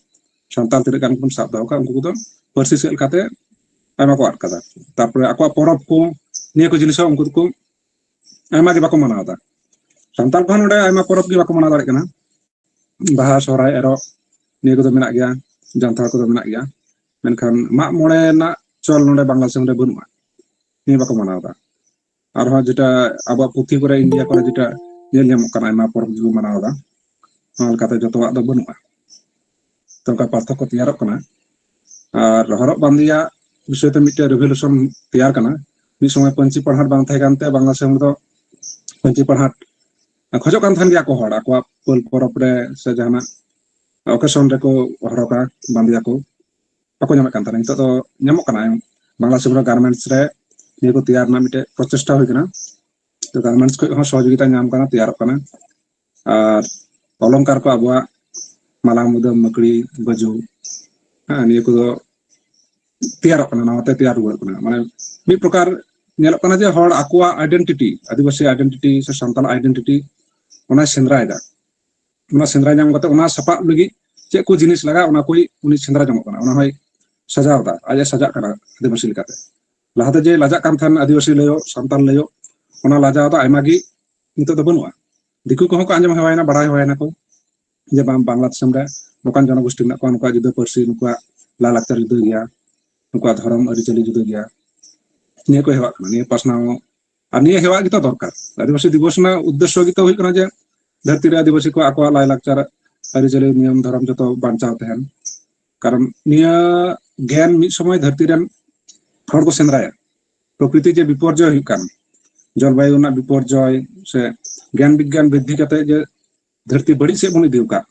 ᱥᱟᱱᱛᱟᱲ ᱛᱤᱱᱟᱹᱜ ᱜᱟᱱ ᱵᱚᱱ ᱥᱟᱵ ᱫᱚᱦᱚ ᱠᱟᱜ, ᱩᱱᱠᱩ ᱠᱚᱫᱚ ᱯᱟᱹᱨᱥᱤ ᱥᱮᱫ ᱞᱮᱠᱟᱛᱮ ᱟᱭᱢᱟ ᱠᱚ ᱟᱫ ᱠᱟᱫᱟ᱾ ᱛᱟᱨᱯᱚᱨᱮ ᱟᱠᱚᱣᱟᱜ ᱯᱚᱨᱚᱵᱽ ᱠᱚ, ᱱᱤᱭᱟᱹ ᱠᱚ ᱡᱤᱱᱤᱥ ᱦᱚᱸ ᱩᱱᱠᱩ ᱫᱚᱠᱚ ᱟᱭᱢᱟ ᱜᱮ ᱵᱟᱠᱚ ᱢᱟᱱᱟᱣ ᱮᱫᱟ᱾ ᱥᱟᱱᱛᱟᱲ ᱠᱚᱦᱚᱸ ᱱᱚᱰᱮ ᱟᱭᱢᱟ ᱯᱚᱨᱚᱵᱽ ᱜᱮ ᱵᱟᱠᱚ ᱢᱟᱱᱟᱣ ᱫᱟᱲᱮᱭᱟᱜ ᱠᱟᱱᱟ᱾ ᱵᱟᱦᱟ, ᱥᱚᱦᱨᱟᱭ, ᱮᱨᱚᱜ, ᱱᱤᱭᱟᱹ ᱠᱚᱫᱚ ᱢᱮᱱᱟᱜ ᱜᱮᱭᱟ, ᱡᱟᱱᱛᱷᱟᱲ ᱠᱚᱫᱚ ᱢᱮᱱᱟᱜ ᱜᱮᱭᱟ, ᱢᱮᱱᱠᱷᱟᱱ ᱢᱟᱜ ᱢᱚᱬᱮ ᱨᱮᱱᱟᱜ ᱪᱚᱞ ᱱᱚᱰᱮ ᱵᱟᱝᱞᱟ ᱫᱤᱥᱚᱢ ᱨᱮ ᱵᱟᱹᱱᱩᱜᱼᱟ᱾ ᱱᱤᱭᱟᱹ ᱵᱟᱠᱚ ᱢᱟᱱᱟᱣ ᱮᱫᱟ᱾ ᱟᱨᱦᱚᱸ ᱡᱮᱴᱟ ᱟᱵᱚᱣᱟᱜ ᱯᱩᱛᱷᱤ ᱠᱚᱨᱮ, ᱤᱱᱰᱤᱭᱟ ᱠᱚᱨᱮ ᱡᱮᱴᱟ ᱧᱮᱞ ᱧᱟᱢᱚᱜ ᱠᱟᱱᱟ, ᱟᱭᱢᱟ ᱯᱚᱨᱚᱵᱽ ᱜᱮᱵᱚᱱ ᱢᱟᱱᱟᱣ ᱮᱫᱟ᱾ ᱚᱱᱟ ᱞᱮᱠᱟᱛᱮ ᱡᱚᱛᱚᱣᱟᱜ ᱫᱚ ᱵᱟᱹᱱᱩᱜᱼᱟ᱾ ᱛᱚ ᱚᱱᱠᱟ ᱯᱟᱨᱛᱷᱚᱠᱠᱚ ᱛᱮᱭᱟᱨᱚᱜ ᱠᱟᱱᱟ᱾ ᱟᱨ ᱦᱚᱨᱚᱜ ᱵᱟᱸᱫᱮᱭᱟᱜ ᱵᱤᱥᱚᱭ ᱛᱮ ᱢᱤᱫᱴᱮᱱ ᱨᱤᱵᱷᱚᱞᱩᱥᱚᱱ ᱛᱮᱭᱟᱨ ᱠᱟᱱᱟ᱾ ᱢᱤᱫ ᱥᱚᱢᱚᱭ ᱯᱟᱹᱧᱪᱤ ᱯᱟᱲᱦᱟᱴ ᱵᱟᱝ ᱛᱟᱦᱮᱸ ᱠᱟᱱᱛᱮ ᱵᱟᱝᱞᱟ ᱫᱤᱥᱚᱢ ᱨᱮᱫᱚ ᱯᱟᱹᱧᱪᱤ ᱯᱟᱲᱦᱟᱴ ᱠᱷᱚᱡᱚᱜ ᱠᱟᱱ ᱛᱟᱦᱮᱱ ᱜᱮᱭᱟ ᱠᱚ ᱦᱚᱲ, ᱟᱠᱚᱣᱟᱜ ᱯᱟᱹᱞ ᱯᱚᱨᱚᱵᱽ ᱨᱮ ᱥᱮ ᱡᱟᱦᱟᱱᱟᱜ ᱚᱠᱮᱥᱚᱱ ᱨᱮᱠᱚ ᱦᱚᱨᱚᱜᱟ, ᱵᱟᱸᱫᱮᱭᱟᱠᱚ, ᱵᱟᱠᱚ ᱧᱟᱢᱮᱫ ᱠᱟᱱ ᱛᱟᱦᱮᱱᱟ᱾ ᱱᱤᱛᱚᱜ ᱫᱚ ᱧᱟᱢᱚᱜ ᱠᱟᱱᱟ, ᱵᱟᱝᱞᱟ ᱫᱤᱥᱚᱢ ᱨᱮ ᱜᱟᱨᱢᱮᱱᱴᱥ ᱨᱮ ᱱᱤᱭᱟᱹ ᱠᱚ ᱛᱮᱭᱟᱨ ᱨᱮᱱᱟᱜ ᱢᱤᱫᱴᱮᱡ ᱯᱨᱚᱪᱮᱥᱴᱟ ᱦᱩᱭ ᱠᱟᱱᱟ᱾ ᱛᱚ ᱜᱟᱨᱢᱮᱱᱴᱥ ᱠᱷᱚᱡ ᱦᱚᱸ ᱥᱚᱦᱚᱡᱳᱜᱤᱛᱟ ᱧᱟᱢ ᱠᱟᱱᱟ, ᱛᱮᱭᱟᱨᱚᱜ ᱠᱟᱱᱟ᱾ ᱟᱨ ᱚᱞᱚᱝᱠᱟᱨ ᱠᱚ ᱟᱵᱚᱣᱟᱜ ᱢᱟᱞᱟ ᱢᱩᱫᱟᱹᱢ ᱢᱟᱹᱠᱲᱤ ᱵᱟᱹᱡᱩ, ᱦᱮᱸ, ᱱᱤᱭᱟᱹ ᱠᱚᱫᱚ ᱛᱮᱭᱟᱨᱚᱜ ᱠᱟᱱᱟ, ᱱᱟᱣᱟᱛᱮ ᱛᱮᱭᱟᱨ ᱨᱩᱣᱟᱹᱲᱚᱜ ᱠᱟᱱᱟ᱾ ᱢᱟᱱᱮ ᱢᱤᱫ ᱯᱨᱚᱠᱟᱨ ᱧᱮᱞᱚᱜ ᱠᱟᱱᱟ ᱡᱮ ᱦᱚᱲ ᱟᱠᱚᱣᱟᱜ ᱟᱭᱰᱮᱱᱴᱤᱴᱤ, ᱟᱹᱫᱤᱵᱟᱹᱥᱤ ᱟᱭᱰᱮᱱᱴᱤᱴᱤ ᱥᱮ ᱥᱟᱱᱛᱟᱲ ᱟᱭᱰᱮᱱᱴᱤᱴᱤ, ᱚᱱᱟᱭ ᱥᱮᱸᱫᱽᱨᱟᱭᱮᱫᱟ᱾ ᱚᱱᱟ ᱥᱮᱸᱫᱽᱨᱟ ᱧᱟᱢ ᱠᱟᱛᱮ ᱚᱱᱟ ᱥᱟᱯᱟᱵ ᱞᱟᱹᱜᱤᱫ ᱪᱮᱫ ᱠᱚ ᱡᱤᱱᱤᱥ ᱞᱟᱜᱟᱜᱼᱟ, ᱚᱱᱟ ᱠᱚᱭ ᱩᱱᱤ ᱥᱮᱸᱫᱽᱨᱟ ᱡᱚᱝᱚᱜ ᱠᱟᱱᱟ, ᱚᱱᱟ ᱦᱚᱸᱭ ᱥᱟᱡᱟᱣ ᱮᱫᱟ, ᱟᱡ ᱮ ᱥᱟᱡᱟᱜ ᱠᱟᱱᱟ ᱟᱹᱫᱤᱵᱟᱹᱥᱤ ᱞᱮᱠᱟᱛᱮ᱾ ᱞᱟᱦᱟᱛᱮ ᱡᱮ ᱞᱟᱡᱟᱜ ᱠᱟᱱ ᱛᱟᱦᱮᱱ ᱟᱹᱫᱤᱵᱟᱹᱥᱤ ᱞᱟᱹᱭᱚᱜ, ᱥᱟᱱᱛᱟᱲ ᱞᱟᱹᱭᱚᱜ, ᱚᱱᱟ ᱞᱟᱡᱟᱣ ᱫᱚ ᱟᱭᱢᱟ ᱜᱮ ᱱᱤᱛᱚᱜ ᱫᱚ ᱵᱟᱹᱱᱩᱜᱼᱟ᱾ ᱫᱤᱠᱩ ᱠᱚᱦᱚᱸ ᱠᱚ ᱟᱸᱡᱚᱢ ᱦᱮᱣᱟᱭᱮᱱᱟ, ᱵᱟᱲᱟᱭ ᱦᱮᱣᱟᱭᱮᱱᱟ ᱠᱚ ᱡᱮ ᱵᱟᱝ, ᱵᱟᱝᱞᱟ ᱫᱤᱥᱚᱢ ᱨᱮ ᱱᱚᱝᱠᱟᱱ ᱡᱚᱱᱚᱜᱳᱥᱴᱤ ᱢᱮᱱᱟᱜ ᱠᱚᱣᱟ, ᱱᱩᱠᱩᱣᱟᱜ ᱡᱩᱫᱟᱹ ᱯᱟᱹᱨᱥᱤ, ᱱᱩᱠᱩᱣᱟᱜ ᱞᱟᱭᱼᱞᱟᱠᱪᱟᱨ ᱡᱩᱫᱟᱹ ᱜᱮᱭᱟ, ᱱᱩᱠᱩᱣᱟᱜ ᱫᱷᱚᱨᱚᱢ ᱟᱹᱨᱤᱪᱟᱹᱞᱤ ᱡᱩᱫᱟᱹ ᱜᱮᱭᱟ᱾ ᱱᱤᱭᱟᱹ ᱠᱚ ᱦᱮᱣᱟᱜ ᱠᱟᱱᱟ, ᱱᱤᱭᱟᱹ ᱯᱟᱥᱱᱟᱣ᱾ ᱟᱨ ᱱᱤᱭᱟᱹ ᱦᱮᱣᱟᱜ ᱜᱮᱛᱚ ᱫᱚᱨᱠᱟᱨ᱾ ᱟᱹᱫᱤᱵᱟᱹᱥᱤ ᱫᱤᱵᱚᱥ ᱨᱮᱱᱟᱜ ᱩᱫᱽᱫᱮᱥᱥᱚ ᱜᱮᱛᱚ ᱦᱩᱭᱩᱜ ᱠᱟᱱᱟ ᱡᱮ ᱫᱷᱟᱹᱨᱛᱤ ᱨᱮ ᱟᱹᱫᱤᱵᱟᱹᱥᱤ ᱠᱚ ᱟᱠᱚᱣᱟᱜ ᱞᱟᱭᱼᱞᱟᱠᱪᱟᱨ, ᱟᱹᱨᱤᱪᱟᱹᱞᱤ, ᱱᱤᱭᱚᱢ ᱫᱷᱚᱨᱚᱢ ᱡᱚᱛᱚ ᱵᱟᱧᱪᱟᱣ ᱛᱟᱦᱮᱱ᱾ ᱠᱟᱨᱚᱱ ᱱᱤᱭᱟᱹ ᱜᱮᱱ ᱢᱤᱫ ᱥᱚᱢᱚᱭ ᱫᱷᱟᱹᱨᱛᱤ ᱨᱮᱱ ᱦᱚᱲ ᱠᱚ ᱥᱮᱸᱫᱽᱨᱟᱭᱟ, ᱯᱨᱚᱠᱨᱤᱛᱤ ᱡᱮ ᱵᱤᱯᱚᱨᱡᱚᱭ ᱦᱩᱭᱩᱜ ᱠᱟᱱ, ᱡᱚᱞᱵᱟᱭᱩ ᱨᱮᱱᱟᱜ ᱵᱤᱯᱚᱨᱡᱚᱭ ᱥᱮ ᱜᱮᱱ ᱵᱤᱜᱽᱜᱟᱱ ᱵᱨᱤᱫᱽᱫᱷᱤ ᱠᱟᱛᱮ ᱡᱮ ᱫᱷᱟᱹᱨᱛᱤ ᱵᱟᱹᱲᱤᱡ ᱥᱮᱫ ᱵᱚᱱ ᱤᱫᱤ ᱟᱠᱟᱫ,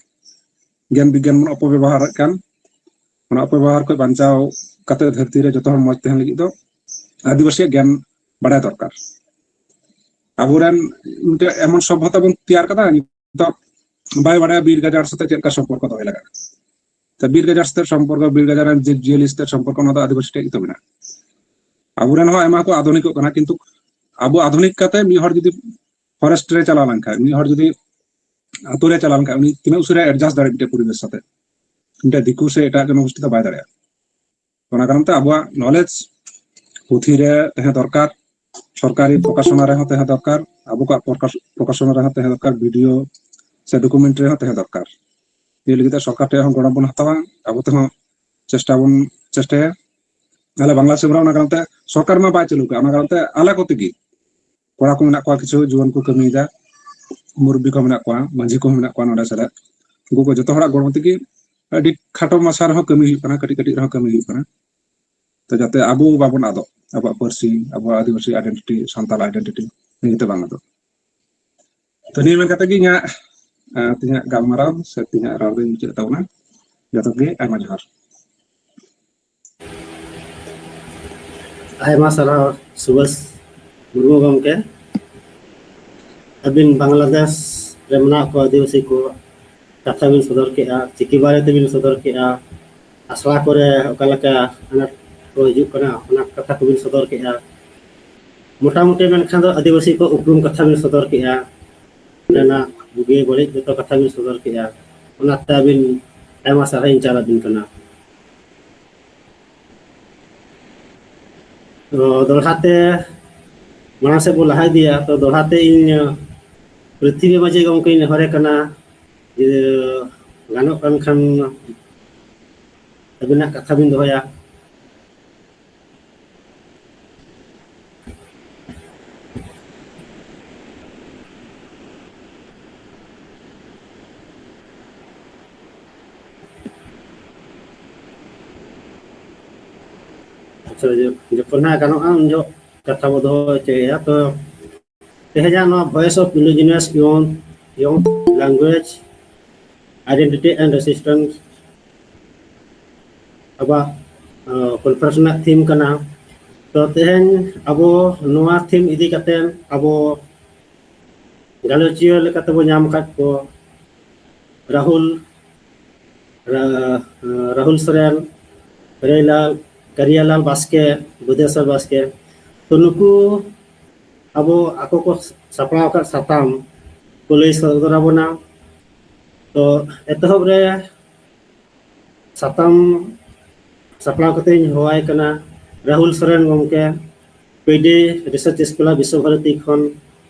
ᱜᱮᱱ ᱵᱤᱜᱽᱜᱟᱱ ᱵᱚᱱ ᱚᱯᱚᱵᱮᱵᱚᱦᱟᱨᱮᱫ ᱠᱟᱱ, ᱚᱱᱟ ᱚᱯᱚᱵᱮᱵᱚᱦᱟᱨ ᱠᱷᱚᱱ ᱵᱟᱧᱪᱟᱣ ᱠᱟᱛᱮ ᱫᱷᱟᱹᱨᱛᱤ ᱨᱮ ᱡᱚᱛᱚ ᱦᱚᱲ ᱢᱚᱸᱡᱽ ᱛᱟᱦᱮᱱ ᱞᱟᱹᱜᱤᱫ ᱫᱚ ᱟᱹᱫᱤᱵᱟᱹᱥᱤᱭᱟᱜ ᱜᱮᱱ ᱵᱟᱲᱟᱭ ᱫᱚᱨᱠᱟᱨ᱾ ᱟᱵᱚᱨᱮᱱ ᱢᱤᱫᱴᱮᱱ ᱮᱢᱚᱱ ᱥᱚᱵᱷᱚᱛᱟ ᱵᱚᱱ ᱛᱮᱭᱟᱨ ᱠᱟᱫᱟ, ᱱᱤᱛᱚᱜ ᱵᱟᱭ ᱵᱟᱲᱟᱭᱟ ᱵᱤᱨ ᱜᱟᱡᱟᱲ ᱥᱟᱛᱮ ᱪᱮᱫ ᱞᱮᱠᱟ ᱥᱚᱢᱯᱚᱨᱠᱚ ᱫᱚᱦᱚᱭ ᱞᱟᱜᱟᱜᱼᱟ᱾ ᱛᱚ ᱵᱤᱨ ᱜᱟᱡᱟᱲ ᱥᱟᱛᱮ ᱥᱚᱢᱯᱚᱨᱠᱚ, ᱵᱤᱨ ᱜᱟᱡᱟᱲ ᱨᱮᱱ ᱡᱤᱵᱽ ᱡᱤᱭᱟᱹᱞᱤ ᱥᱟᱛᱮ ᱥᱚᱢᱯᱚᱨᱠᱚ, ᱚᱱᱟ ᱫᱚ ᱟᱹᱫᱤᱵᱟᱹᱥᱤ ᱴᱷᱮᱡ ᱜᱮᱛᱚ ᱢᱮᱱᱟᱜᱼᱟ᱾ ᱟᱵᱚᱨᱮᱱ ᱦᱚᱸ ᱟᱭᱢᱟ ᱠᱚ ᱟᱫᱷᱩᱱᱤᱠᱚᱜ ᱠᱟᱱᱟ, ᱠᱤᱱᱛᱩ ᱟᱵᱚ ᱟᱫᱷᱩᱱᱤᱠ ᱠᱟᱛᱮ ᱢᱤᱫ ᱦᱚᱲ ᱡᱩᱫᱤ ᱯᱷᱚᱨᱮᱥᱴ ᱨᱮ ᱪᱟᱞᱟᱣ ᱞᱮᱱᱠᱷᱟᱱ, ᱢᱤᱫ ᱦᱚᱲ ᱡᱩᱫᱤ ᱟᱛᱳ ᱨᱮ ᱪᱟᱞᱟᱣ ᱞᱮᱱᱠᱷᱟᱱ, ᱩᱱᱤ ᱛᱤᱱᱟᱹᱜ ᱩᱥᱟᱹᱨᱟ ᱮᱰᱡᱟᱥᱴ ᱫᱟᱲᱮᱭᱟᱜᱼᱟ ᱢᱤᱫᱴᱮᱡ ᱯᱚᱨᱤᱵᱮᱥ ᱥᱟᱛᱮ? ᱢᱤᱫᱴᱮᱡ ᱫᱤᱠᱩ ᱥᱮ ᱮᱴᱟᱜ ᱡᱚᱱᱚᱜᱳᱥᱴᱤ ᱫᱚ ᱵᱟᱭ ᱫᱟᱲᱮᱭᱟᱜᱼᱟ᱾ ᱚᱱᱟ ᱠᱟᱨᱚᱱ ᱛᱮ ᱟᱵᱚᱣᱟᱜ ᱱᱚᱞᱮᱡᱽ, ᱯᱩᱛᱷᱤ ᱨᱮ ᱛᱟᱦᱮᱸ ᱫᱚᱨᱠᱟᱨ, ᱥᱚᱨᱠᱟᱨᱤ ᱯᱨᱚᱠᱟᱥᱚᱱᱟ ᱨᱮᱦᱚᱸ ᱛᱟᱦᱮᱸ ᱫᱚᱨᱠᱟᱨ, ᱟᱵᱚ ᱠᱚᱣᱟᱜ ᱯᱨᱚᱠᱟᱥ-, ᱯᱨᱚᱠᱟᱥᱚᱱᱟ ᱨᱮᱦᱚᱸ ᱛᱟᱦᱮᱸ ᱫᱚᱨᱠᱟᱨ, ᱵᱷᱤᱰᱤᱭᱳ ᱥᱮ ᱰᱚᱠᱩᱢᱮᱱᱴ ᱨᱮᱦᱚᱸ ᱛᱟᱦᱮᱸ ᱫᱚᱨᱠᱟᱨ᱾ ᱱᱤᱭᱟᱹ ᱞᱟᱹᱜᱤᱫ ᱛᱮ ᱥᱚᱨᱠᱟᱨ ᱴᱷᱮᱱ ᱦᱚᱸ ᱜᱚᱲᱚ ᱵᱚᱱ ᱦᱟᱛᱟᱣᱟ, ᱟᱵᱚ ᱛᱮᱦᱚᱸ ᱪᱮᱥᱴᱟ ᱵᱚᱱ ᱪᱮᱥᱴᱟᱭᱟ᱾ ᱟᱞᱮ ᱵᱟᱝᱞᱟ ᱥᱤᱢᱨᱟ ᱚᱱᱟ ᱠᱟᱨᱚᱱ ᱛᱮ ᱥᱚᱨᱠᱟᱨ ᱢᱟ ᱵᱟᱭ ᱪᱟᱹᱞᱩ ᱠᱟᱜᱼᱟ, ᱚᱱᱟ ᱠᱟᱨᱚᱱ ᱛᱮ ᱟᱞᱮ ᱠᱚ ᱛᱮᱜᱮ ᱠᱚᱲᱟ ᱠᱚ ᱢᱮᱱᱟᱜ ᱠᱚᱣᱟ, ᱠᱤᱪᱷᱩ ᱡᱩᱣᱟᱹᱱ ᱠᱚ ᱠᱟᱹᱢᱤᱭᱮᱫᱟ, ᱢᱩᱨᱵᱤ ᱠᱚ ᱢᱮᱱᱟᱜ ᱠᱚᱣᱟ, ᱢᱟᱹᱡᱷᱤ ᱠᱚ ᱢᱮᱱᱟᱜ ᱠᱚᱣᱟ ᱱᱚᱰᱮ ᱥᱮᱞᱮᱫ, ᱩᱱᱠᱩ ᱠᱚ ᱡᱚᱛᱚ ᱦᱚᱲᱟᱜ ᱜᱚᱲᱚ ᱛᱮᱜᱮ ᱟᱹᱰᱤ ᱠᱷᱟᱴᱚ ᱢᱟᱪᱷᱟ ᱨᱮᱦᱚᱸ ᱠᱟᱹᱢᱤ ᱦᱩᱭᱩᱜ ᱠᱟᱱᱟ, ᱠᱟᱹᱴᱤᱡ ᱠᱟᱹᱴᱤᱡ ᱨᱮᱦᱚᱸ ᱠᱟᱹᱢᱤ ᱦᱩᱭᱩᱜ ᱠᱟᱱᱟ᱾ ᱛᱚ ᱡᱟᱛᱮ ᱟᱵᱚ ᱵᱟᱵᱚᱱ ᱟᱫᱚᱜ, ᱟᱵᱚᱣᱟᱜ ᱯᱟᱹᱨᱥᱤ, ᱟᱵᱚᱣᱟᱜ ᱟᱹᱫᱤᱵᱟᱹᱥᱤ identity, ᱥᱟᱱᱛᱟᱲ identity ᱱᱤᱭᱟᱹ ᱛᱮ ᱵᱟᱝ ᱟᱫᱚᱜ᱾ ᱛᱚ ᱱᱤᱭᱟᱹ ᱢᱮᱱ ᱠᱟᱛᱮ ᱜᱮ ᱤᱧᱟᱹᱜ, ᱟᱸ, ᱛᱮᱦᱮᱧᱟᱜ ᱜᱟᱞᱢᱟᱨᱟᱣ ᱥᱮ ᱛᱮᱦᱮᱧᱟᱜ ᱨᱚᱲ ᱫᱚᱧ ᱢᱩᱪᱟᱹᱫ ᱛᱟᱵᱚᱱᱟ᱾ ᱡᱚᱛᱚ ᱜᱮ ᱟᱭᱢᱟ ᱡᱚᱦᱟᱨ᱾ ᱟᱭᱢᱟ ᱥᱟᱨᱦᱟᱣ ᱥᱩᱵᱷᱟᱥ ᱢᱩᱨᱢᱩ ᱜᱚᱢᱠᱮ, ᱟᱹᱵᱤᱱ ᱵᱟᱝᱞᱟᱫᱮᱥ ᱨᱮ ᱢᱮᱱᱟᱜ ᱠᱚ ᱟᱹᱫᱤᱵᱟᱹᱥᱤ ᱠᱚ ᱠᱟᱛᱷᱟ ᱵᱤᱱ ᱥᱚᱫᱚᱨ ᱠᱮᱜᱼᱟ, ᱪᱤᱠᱤ ᱵᱟᱨᱮ ᱛᱮᱵᱤᱱ ᱥᱚᱫᱚᱨ ᱠᱮᱜᱼᱟ, ᱟᱥᱲᱟ ᱠᱚᱨᱮ ᱚᱠᱟ ᱞᱮᱠᱟ ᱟᱱᱟᱴ ᱠᱚ ᱦᱤᱡᱩᱜ ᱠᱟᱱᱟ, ᱚᱱᱟ ᱠᱟᱛᱷᱟ ᱠᱚᱵᱤᱱ ᱥᱚᱫᱚᱨ ᱠᱮᱜᱼᱟ᱾ ᱢᱚᱴᱟᱢᱩᱴᱤ ᱢᱮᱱᱠᱷᱟᱱ ᱫᱚ ᱟᱹᱫᱤᱵᱟᱹᱥᱤ ᱠᱚ ᱩᱯᱨᱩᱢ ᱠᱟᱛᱷᱟ ᱵᱤᱱ ᱥᱚᱫᱚᱨ ᱠᱮᱜᱼᱟ, ᱚᱸᱰᱮᱱᱟᱜ ᱵᱩᱜᱤ ᱵᱟᱹᱲᱤᱡ ᱡᱚᱛᱚ ᱠᱟᱛᱷᱟ ᱵᱤᱱ ᱥᱚᱫᱚᱨ ᱠᱮᱜᱼᱟ᱾ ᱚᱱᱟᱛᱮ ᱟᱹᱵᱤᱱ ᱟᱭᱢᱟ ᱥᱟᱨᱦᱟᱣ ᱤᱧ ᱪᱟᱞ ᱟᱹᱵᱤᱱ ᱠᱟᱱᱟ᱾ ᱛᱚ ᱫᱚᱦᱲᱟ ᱛᱮ ᱢᱟᱲᱟᱝ ᱥᱮᱫ ᱵᱚ ᱞᱟᱦᱟ ᱤᱫᱤᱭᱟ᱾ ᱛᱚ ᱫᱚᱦᱲᱟ ᱛᱮ ᱤᱧ, ᱟᱸ, ᱯᱨᱤᱛᱷᱤᱵᱤ ᱢᱟᱹᱡᱷᱤ ᱜᱚᱢᱠᱮᱧ ᱱᱮᱦᱚᱨᱮ ᱠᱟᱱᱟ ᱡᱮ ᱜᱟᱱᱚᱜ ᱠᱟᱱ ᱠᱷᱟᱱ ᱟᱹᱵᱤᱱᱟᱜ ᱠᱟᱛᱷᱟ ᱵᱤᱱ ᱫᱚᱦᱚᱭᱟ᱾ ᱟᱪᱪᱷᱟ, ᱡᱚ-, ᱡᱚᱠᱷᱚᱱ ᱦᱟᱸᱜ ᱜᱟᱱᱚᱜᱼᱟ, ᱩᱱ ᱡᱚᱦᱚᱜ ᱠᱟᱛᱷᱟ ᱵᱚ ᱫᱚᱦᱚ ᱦᱚᱪᱚᱭᱮᱭᱟ᱾ ᱛᱚ, ᱛᱮᱦᱮᱧᱟᱜ ᱱᱚᱣᱟ Voice of Indigenous Young, Young Language, Identity and Resistance ᱟᱵᱚᱣᱟᱜ, ᱟᱸ, conference ᱨᱮᱱᱟᱜ theme ᱠᱟᱱᱟ᱾ ᱛᱚ, ᱛᱮᱦᱮᱧ ᱟᱵᱚ ᱱᱚᱣᱟ theme ᱤᱫᱤ ᱠᱟᱛᱮ ᱟᱵᱚ ᱜᱟᱞᱚᱪᱤᱭᱟᱹ ᱞᱮᱠᱟᱛᱮᱵᱚ ᱧᱟᱢ ᱟᱠᱟᱫ ᱠᱚ ᱨᱟᱦᱩᱞ, ᱨᱟ-, ᱨᱟᱦᱩᱞ ᱥᱚᱨᱮᱱ, ᱠᱟᱨᱤᱭᱟᱞᱟᱞ, ᱠᱟᱨᱤᱭᱟᱞᱟᱞ ᱵᱟᱥᱠᱮ, ᱵᱩᱫᱷᱮᱥᱚᱨ ᱵᱟᱥᱠᱮ᱾ ᱛᱚ, ᱱᱩᱠᱩ ᱟᱵᱚ ᱟᱠᱚ ᱠᱚ ᱥᱟᱯᱲᱟᱣ ᱟᱠᱟᱫ ᱥᱟᱛᱟᱢ ᱠᱚ ᱞᱟᱹᱭ ᱥᱚᱫᱚᱨ ᱟᱵᱚᱱᱟ᱾ ᱛᱚ, ᱮᱛᱚᱦᱚᱵ ᱨᱮ ᱥᱟᱛᱟᱢ ᱥᱟᱯᱲᱟᱣ ᱠᱟᱛᱮ ᱤᱧ ᱦᱚᱦᱚᱣᱟᱭ ᱠᱟᱱᱟ ᱨᱟᱦᱩᱞ ᱥᱚᱨᱮᱱ ᱜᱚᱢᱠᱮ, ᱯᱤᱰᱤ Research Scholar ᱵᱤᱥᱥᱚ ᱵᱷᱟᱨᱚᱛᱤ ᱠᱷᱚᱱ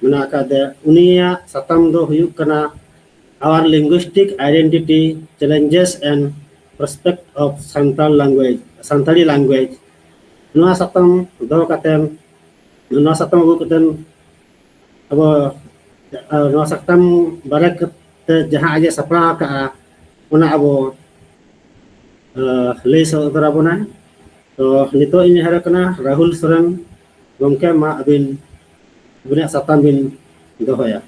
ᱢᱮᱱᱟᱜ ᱟᱠᱟᱫᱮᱭᱟ᱾ ᱩᱱᱤᱭᱟᱜ ᱥᱟᱛᱟᱢ ᱫᱚ ᱦᱩᱭᱩᱜ ᱠᱟᱱᱟ Our Linguistic Identity, Challenges and Prospect of Santal Language, Santali Language᱾ ᱱᱚᱣᱟ ᱥᱟᱛᱟᱢ ᱫᱚᱦᱚ ᱠᱟᱛᱮ, ᱱᱚᱣᱟ ᱥᱟᱛᱟᱢ ᱟᱹᱜᱩ ᱠᱟᱛᱮ ᱟᱵᱚ ᱟᱨ ᱱᱚᱣᱟ ᱥᱟᱛᱟᱢ ᱵᱟᱨᱮ ᱠᱟᱛᱮ ᱡᱟᱦᱟᱸ ᱟᱡ ᱮ ᱥᱟᱯᱲᱟᱣ ᱟᱠᱟᱫᱼᱟ, ᱚᱱᱟ ᱟᱵᱚ, ᱟᱸ, ᱞᱟᱹᱭ ᱥᱚᱫᱚᱨ ᱟᱵᱚᱱᱟᱭ᱾ ᱛᱚ, ᱱᱤᱛᱚᱜ ᱤᱧ ᱱᱮᱦᱚᱨ ᱠᱟᱱᱟ ᱨᱟᱦᱩᱞ ᱥᱚᱨᱮᱱ ᱜᱚᱢᱠᱮ, ᱢᱟ ᱟᱹᱵᱤᱱ ᱟᱹᱵᱤᱱᱟᱜ ᱥᱟᱛᱟᱢ ᱵᱤᱱ ᱫᱚᱦᱚᱭᱟ᱾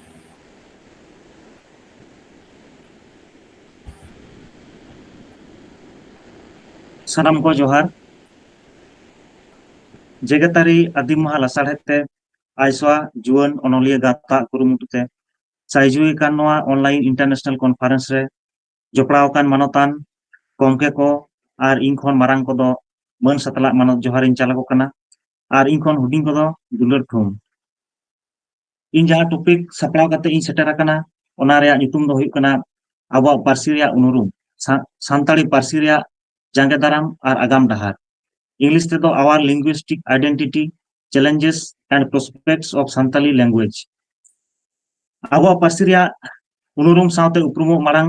ᱥᱟᱱᱟᱢ ᱠᱚ ᱡᱚᱦᱟᱨ᱾ ᱡᱮᱜᱮᱛᱟᱹᱨᱤ ᱟᱹᱫᱤᱢ ᱢᱟᱦᱟ ᱞᱟᱥᱟᱲᱦᱮᱫ ᱛᱮ ᱟᱭᱥᱣᱟ ᱡᱩᱣᱟᱹᱱ ᱚᱱᱚᱞᱤᱭᱟᱹ ᱜᱟᱶᱛᱟ ᱠᱩᱨᱩᱢᱩᱴᱩ ᱛᱮ ᱥᱟᱭᱡᱩᱭ ᱟᱠᱟᱱ ᱱᱚᱣᱟ online international conference ᱨᱮ ᱡᱚᱯᱲᱟᱣ ᱟᱠᱟᱱ ᱢᱟᱱᱚᱛᱟᱱ ᱜᱚᱢᱠᱮ ᱠᱚ ᱟᱨ ᱤᱧ ᱠᱷᱚᱱ ᱢᱟᱨᱟᱝ ᱠᱚᱫᱚ ᱢᱟᱹᱱ ᱥᱟᱛᱞᱟᱜ ᱢᱟᱱᱚᱛ ᱡᱚᱦᱟᱨ ᱤᱧ ᱪᱟᱞ ᱟᱠᱚ ᱠᱟᱱᱟ ᱟᱨ ᱤᱧ ᱠᱷᱚᱱ ᱦᱩᱰᱤᱧ ᱠᱚᱫᱚ ᱫᱩᱞᱟᱹᱲ ᱛᱷᱩᱢ᱾ ᱤᱧ ᱡᱟᱦᱟᱸ topic ᱥᱟᱯᱲᱟᱣ ᱠᱟᱛᱮ ᱤᱧ ᱥᱮᱴᱮᱨ ᱟᱠᱟᱱᱟ, ᱚᱱᱟ ᱨᱮᱭᱟᱜ ᱧᱩᱛᱩᱢ ᱫᱚ ᱦᱩᱭᱩᱜ ᱠᱟᱱᱟ ᱟᱵᱚᱣᱟᱜ ᱯᱟᱹᱨᱥᱤ ᱨᱮᱭᱟᱜ ᱩᱱᱩᱨᱩᱢ, ᱥᱟ-, ᱥᱟᱱᱛᱟᱲᱤ ᱯᱟᱹᱨᱥᱤ ᱨᱮᱭᱟᱜ ᱡᱟᱸᱜᱮ ᱫᱟᱨᱟᱢ ᱟᱨ ᱟᱜᱟᱢ ᱰᱟᱦᱟᱨ᱾ English ᱛᱮᱫᱚ Our Linguistic Identity, Challenges and Prospects of Santali Language᱾ ᱟᱵᱚᱣᱟᱜ ᱯᱟᱹᱨᱥᱤ ᱨᱮᱭᱟᱜ ᱩᱱᱩᱨᱩᱢ ᱥᱟᱶᱛᱮ ᱩᱯᱨᱩᱢᱚᱜ ᱢᱟᱲᱟᱝ,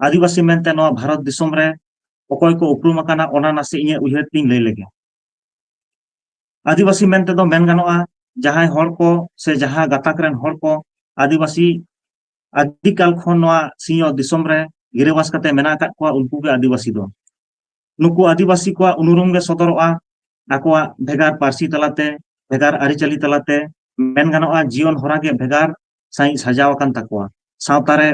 ᱟᱹᱫᱤᱵᱟᱹᱥᱤ ᱢᱮᱱᱛᱮ ᱱᱚᱣᱟ ᱵᱷᱟᱨᱚᱛ ᱫᱤᱥᱚᱢ ᱨᱮ ᱚᱠᱚᱭ ᱠᱚ ᱩᱯᱨᱩᱢ ᱟᱠᱟᱱᱟ, ᱚᱱᱟ ᱱᱟᱥᱮ ᱤᱧᱟᱹᱜ ᱩᱭᱦᱟᱹᱨ ᱛᱤᱧ ᱞᱟᱹᱭ ᱞᱮᱜᱮ᱾ ᱟᱹᱫᱤᱵᱟᱹᱥᱤ ᱢᱮᱱᱛᱮ ᱫᱚ ᱢᱮᱱ ᱜᱟᱱᱚᱜᱼᱟ, ᱡᱟᱦᱟᱸᱭ ᱦᱚᱲ ᱠᱚ ᱥᱮ ᱡᱟᱦᱟᱸ ᱜᱟᱛᱟᱠ ᱨᱮᱱ ᱦᱚᱲ ᱠᱚ ᱟᱹᱫᱤᱵᱟᱹᱥᱤ ᱟᱹᱰᱤ ᱠᱟᱞ ᱠᱷᱚᱱ ᱱᱚᱣᱟ ᱥᱤᱧᱚᱛ ᱫᱤᱥᱚᱢ ᱨᱮ ᱜᱤᱨᱟᱹᱵᱟᱥ ᱠᱟᱛᱮ ᱢᱮᱱᱟᱜ ᱟᱠᱟᱫ ᱠᱚᱣᱟ, ᱩᱱᱠᱩ ᱜᱮ ᱟᱹᱫᱤᱵᱟᱹᱥᱤ ᱫᱚ᱾ ᱱᱩᱠᱩ ᱟᱹᱫᱤᱵᱟᱹᱥᱤ ᱠᱚᱣᱟᱜ ᱩᱱᱩᱨᱩᱢ ᱜᱮ ᱥᱚᱫᱚᱨᱚᱜᱼᱟ ᱟᱠᱚᱣᱟᱜ ᱵᱷᱮᱜᱟᱨ ᱯᱟᱹᱨᱥᱤ ᱛᱟᱞᱟᱛᱮ, ᱵᱷᱮᱜᱟᱨ ᱟᱹᱨᱤᱪᱟᱹᱞᱤ ᱛᱟᱞᱟᱛᱮ, ᱢᱮᱱ ᱜᱟᱱᱚᱜᱼᱟ, ᱡᱤᱭᱚᱱ ᱦᱚᱨᱟ ᱜᱮ ᱵᱷᱮᱜᱟᱨ ᱥᱟᱺᱦᱤᱡ ᱥᱟᱡᱟᱣ ᱟᱠᱟᱱ ᱛᱟᱠᱚᱣᱟ᱾ ᱥᱟᱶᱛᱟ ᱨᱮ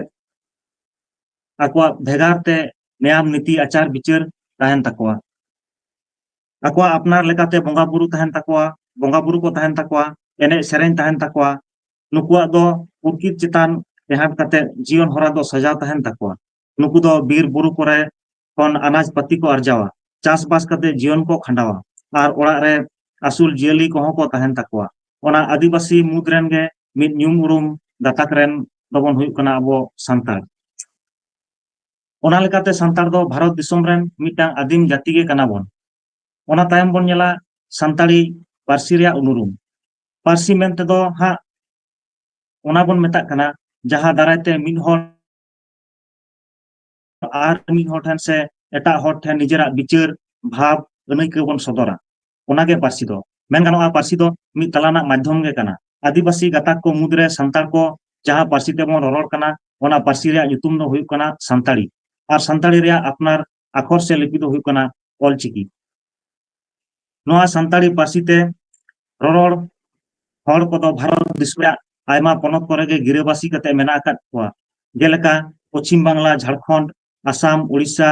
ᱟᱠᱚᱣᱟᱜ ᱵᱷᱮᱜᱟᱨ ᱛᱮ ᱱᱮᱭᱟᱢ ᱱᱤᱛᱤ ᱟᱪᱟᱨ ᱵᱤᱪᱟᱹᱨ ᱛᱟᱦᱮᱱ ᱛᱟᱠᱚᱣᱟ᱾ ᱟᱠᱚᱣᱟᱜ ᱟᱯᱱᱟᱨ ᱞᱮᱠᱟᱛᱮ ᱵᱚᱸᱜᱟ ᱵᱩᱨᱩ ᱛᱟᱦᱮᱱ ᱛᱟᱠᱚᱣᱟ, ᱵᱚᱸᱜᱟ ᱵᱩᱨᱩ ᱠᱚ ᱛᱟᱦᱮᱱ ᱛᱟᱠᱚᱣᱟ, ᱮᱱᱮᱡ ᱥᱮᱨᱮᱧ ᱛᱟᱦᱮᱱ ᱛᱟᱠᱚᱣᱟ᱾ ᱱᱩᱠᱩᱣᱟᱜ ᱫᱚ ᱯᱨᱚᱠᱤᱛ ᱪᱮᱛᱟᱱ ᱴᱮᱦᱟᱴ ᱠᱟᱛᱮ ᱡᱤᱭᱚᱱ ᱦᱚᱨᱟ ᱫᱚ ᱥᱟᱡᱟᱣ ᱛᱟᱦᱮᱱ ᱛᱟᱠᱚᱣᱟ᱾ ᱱᱩᱠᱩ ᱫᱚ ᱵᱤᱨ ᱵᱩᱨᱩ ᱠᱚᱨᱮ ᱠᱷᱚᱱ ᱟᱱᱟᱡ ᱯᱟᱹᱛᱤ ᱠᱚ ᱟᱨᱡᱟᱣᱟ, ᱪᱟᱥᱵᱟᱥ ᱠᱟᱛᱮ ᱡᱤᱭᱚᱱ ᱠᱚ ᱠᱷᱟᱸᱰᱟᱣᱟ ᱟᱨ ᱚᱲᱟᱜ ᱨᱮ ᱟᱹᱥᱩᱞ ᱡᱤᱭᱟᱹᱞᱤ ᱠᱚᱦᱚᱸ ᱠᱚ ᱛᱟᱦᱮᱱ ᱛᱟᱠᱚᱣᱟ᱾ ᱚᱱᱟ ᱟᱹᱫᱤᱵᱟᱹᱥᱤ ᱢᱩᱫᱽ ᱨᱮᱱ ᱜᱮ ᱢᱤᱫ ᱧᱩᱢ ᱩᱨᱩᱢ ᱜᱟᱛᱟᱠ ᱨᱮᱱ ᱫᱚᱵᱚᱱ ᱦᱩᱭᱩᱜ ᱠᱟᱱᱟ ᱟᱵᱚ ᱥᱟᱱᱛᱟᱲ᱾ ᱚᱱᱟ ᱞᱮᱠᱟᱛᱮ ᱥᱟᱱᱛᱟᱲ ᱫᱚ ᱵᱷᱟᱨᱚᱛ ᱫᱤᱥᱚᱢ ᱨᱮᱱ ᱢᱤᱫᱴᱟᱝ ᱟᱹᱫᱤᱢ ᱡᱟᱹᱛᱤ ᱜᱮ ᱠᱟᱱᱟ ᱵᱚᱱ᱾ ᱚᱱᱟ ᱛᱟᱭᱚᱢ ᱵᱚᱱ ᱧᱮᱞᱟ ᱥᱟᱱᱛᱟᱲᱤ ᱯᱟᱹᱨᱥᱤ ᱨᱮᱭᱟᱜ ᱩᱱᱩᱨᱩᱢ᱾ ᱯᱟᱹᱨᱥᱤ ᱢᱮᱱᱛᱮ ᱫᱚ ᱦᱟᱸᱜ ᱚᱱᱟ ᱵᱚᱱ ᱢᱮᱛᱟᱜ ᱠᱟᱱᱟ, ᱡᱟᱦᱟᱸ ᱫᱟᱨᱟᱭ ᱛᱮ ᱢᱤᱫ ᱦᱚᱲ ᱟᱨ ᱢᱤᱫ ᱦᱚᱲ ᱴᱷᱮᱱ ᱥᱮ ᱮᱴᱟᱜ ᱦᱚᱲ ᱴᱷᱮᱱ ᱱᱤᱡᱮᱨᱟᱜ ᱵᱤᱪᱟᱹᱨ, ᱵᱷᱟᱵᱽ, ᱟᱹᱱᱟᱹᱭᱠᱟᱹᱣ ᱵᱚᱱ ᱥᱚᱫᱚᱨᱟ᱾ ᱚᱱᱟᱜᱮ ᱯᱟᱹᱨᱥᱤ ᱫᱚ᱾ ᱢᱮᱱ ᱜᱟᱱᱚᱜᱼᱟ, ᱯᱟᱹᱨᱥᱤ ᱫᱚ ᱢᱤᱫ ᱛᱟᱞᱟᱱᱟᱜ ᱢᱟᱫᱽᱫᱷᱚᱢ ᱜᱮ ᱠᱟᱱᱟ᱾ ᱟᱹᱫᱤᱵᱟᱹᱥᱤ ᱜᱟᱛᱟᱠ ᱠᱚ ᱢᱩᱫᱽᱨᱮ ᱥᱟᱱᱛᱟᱲ ᱠᱚ ᱡᱟᱦᱟᱸ ᱯᱟᱹᱨᱥᱤ ᱛᱮᱵᱚᱱ ᱨᱚᱨᱚᱲ ᱠᱟᱱᱟ, ᱚᱱᱟ ᱯᱟᱹᱨᱥᱤ ᱨᱮᱭᱟᱜ ᱧᱩᱛᱩᱢ ᱫᱚ ᱦᱩᱭᱩᱜ ᱠᱟᱱᱟ ᱥᱟᱱᱛᱟᱲᱤ᱾ ᱟᱨ ᱥᱟᱱᱛᱟᱲᱤ ᱨᱮᱭᱟᱜ ᱟᱯᱱᱟᱨ ᱟᱠᱷᱚᱨ ᱥᱮ ᱞᱤᱯᱤ ᱫᱚ ᱦᱩᱭᱩᱜ ᱠᱟᱱᱟ ᱚᱞᱪᱤᱠᱤ᱾ ᱱᱚᱣᱟ ᱥᱟᱱᱛᱟᱲᱤ ᱯᱟᱹᱨᱥᱤ ᱛᱮ ᱨᱚᱨᱚᱲ ᱦᱚᱲ ᱠᱚᱫᱚ ᱵᱷᱟᱨᱚᱛ ᱫᱤᱥᱚᱢ ᱨᱮᱭᱟᱜ ᱟᱭᱢᱟ ᱯᱚᱱᱚᱛ ᱠᱚᱨᱮ ᱜᱮ ᱜᱤᱨᱟᱹᱵᱟᱹᱥᱤ ᱠᱟᱛᱮ ᱢᱮᱱᱟᱜ ᱟᱠᱟᱫ ᱠᱚᱣᱟ, ᱡᱮᱞᱮᱠᱟ ᱯᱚᱪᱷᱤᱢ ᱵᱟᱝᱞᱟ, ᱡᱷᱟᱲᱠᱷᱚᱸᱰ, ᱟᱥᱟᱢ, ᱩᱲᱤᱥᱥᱟ,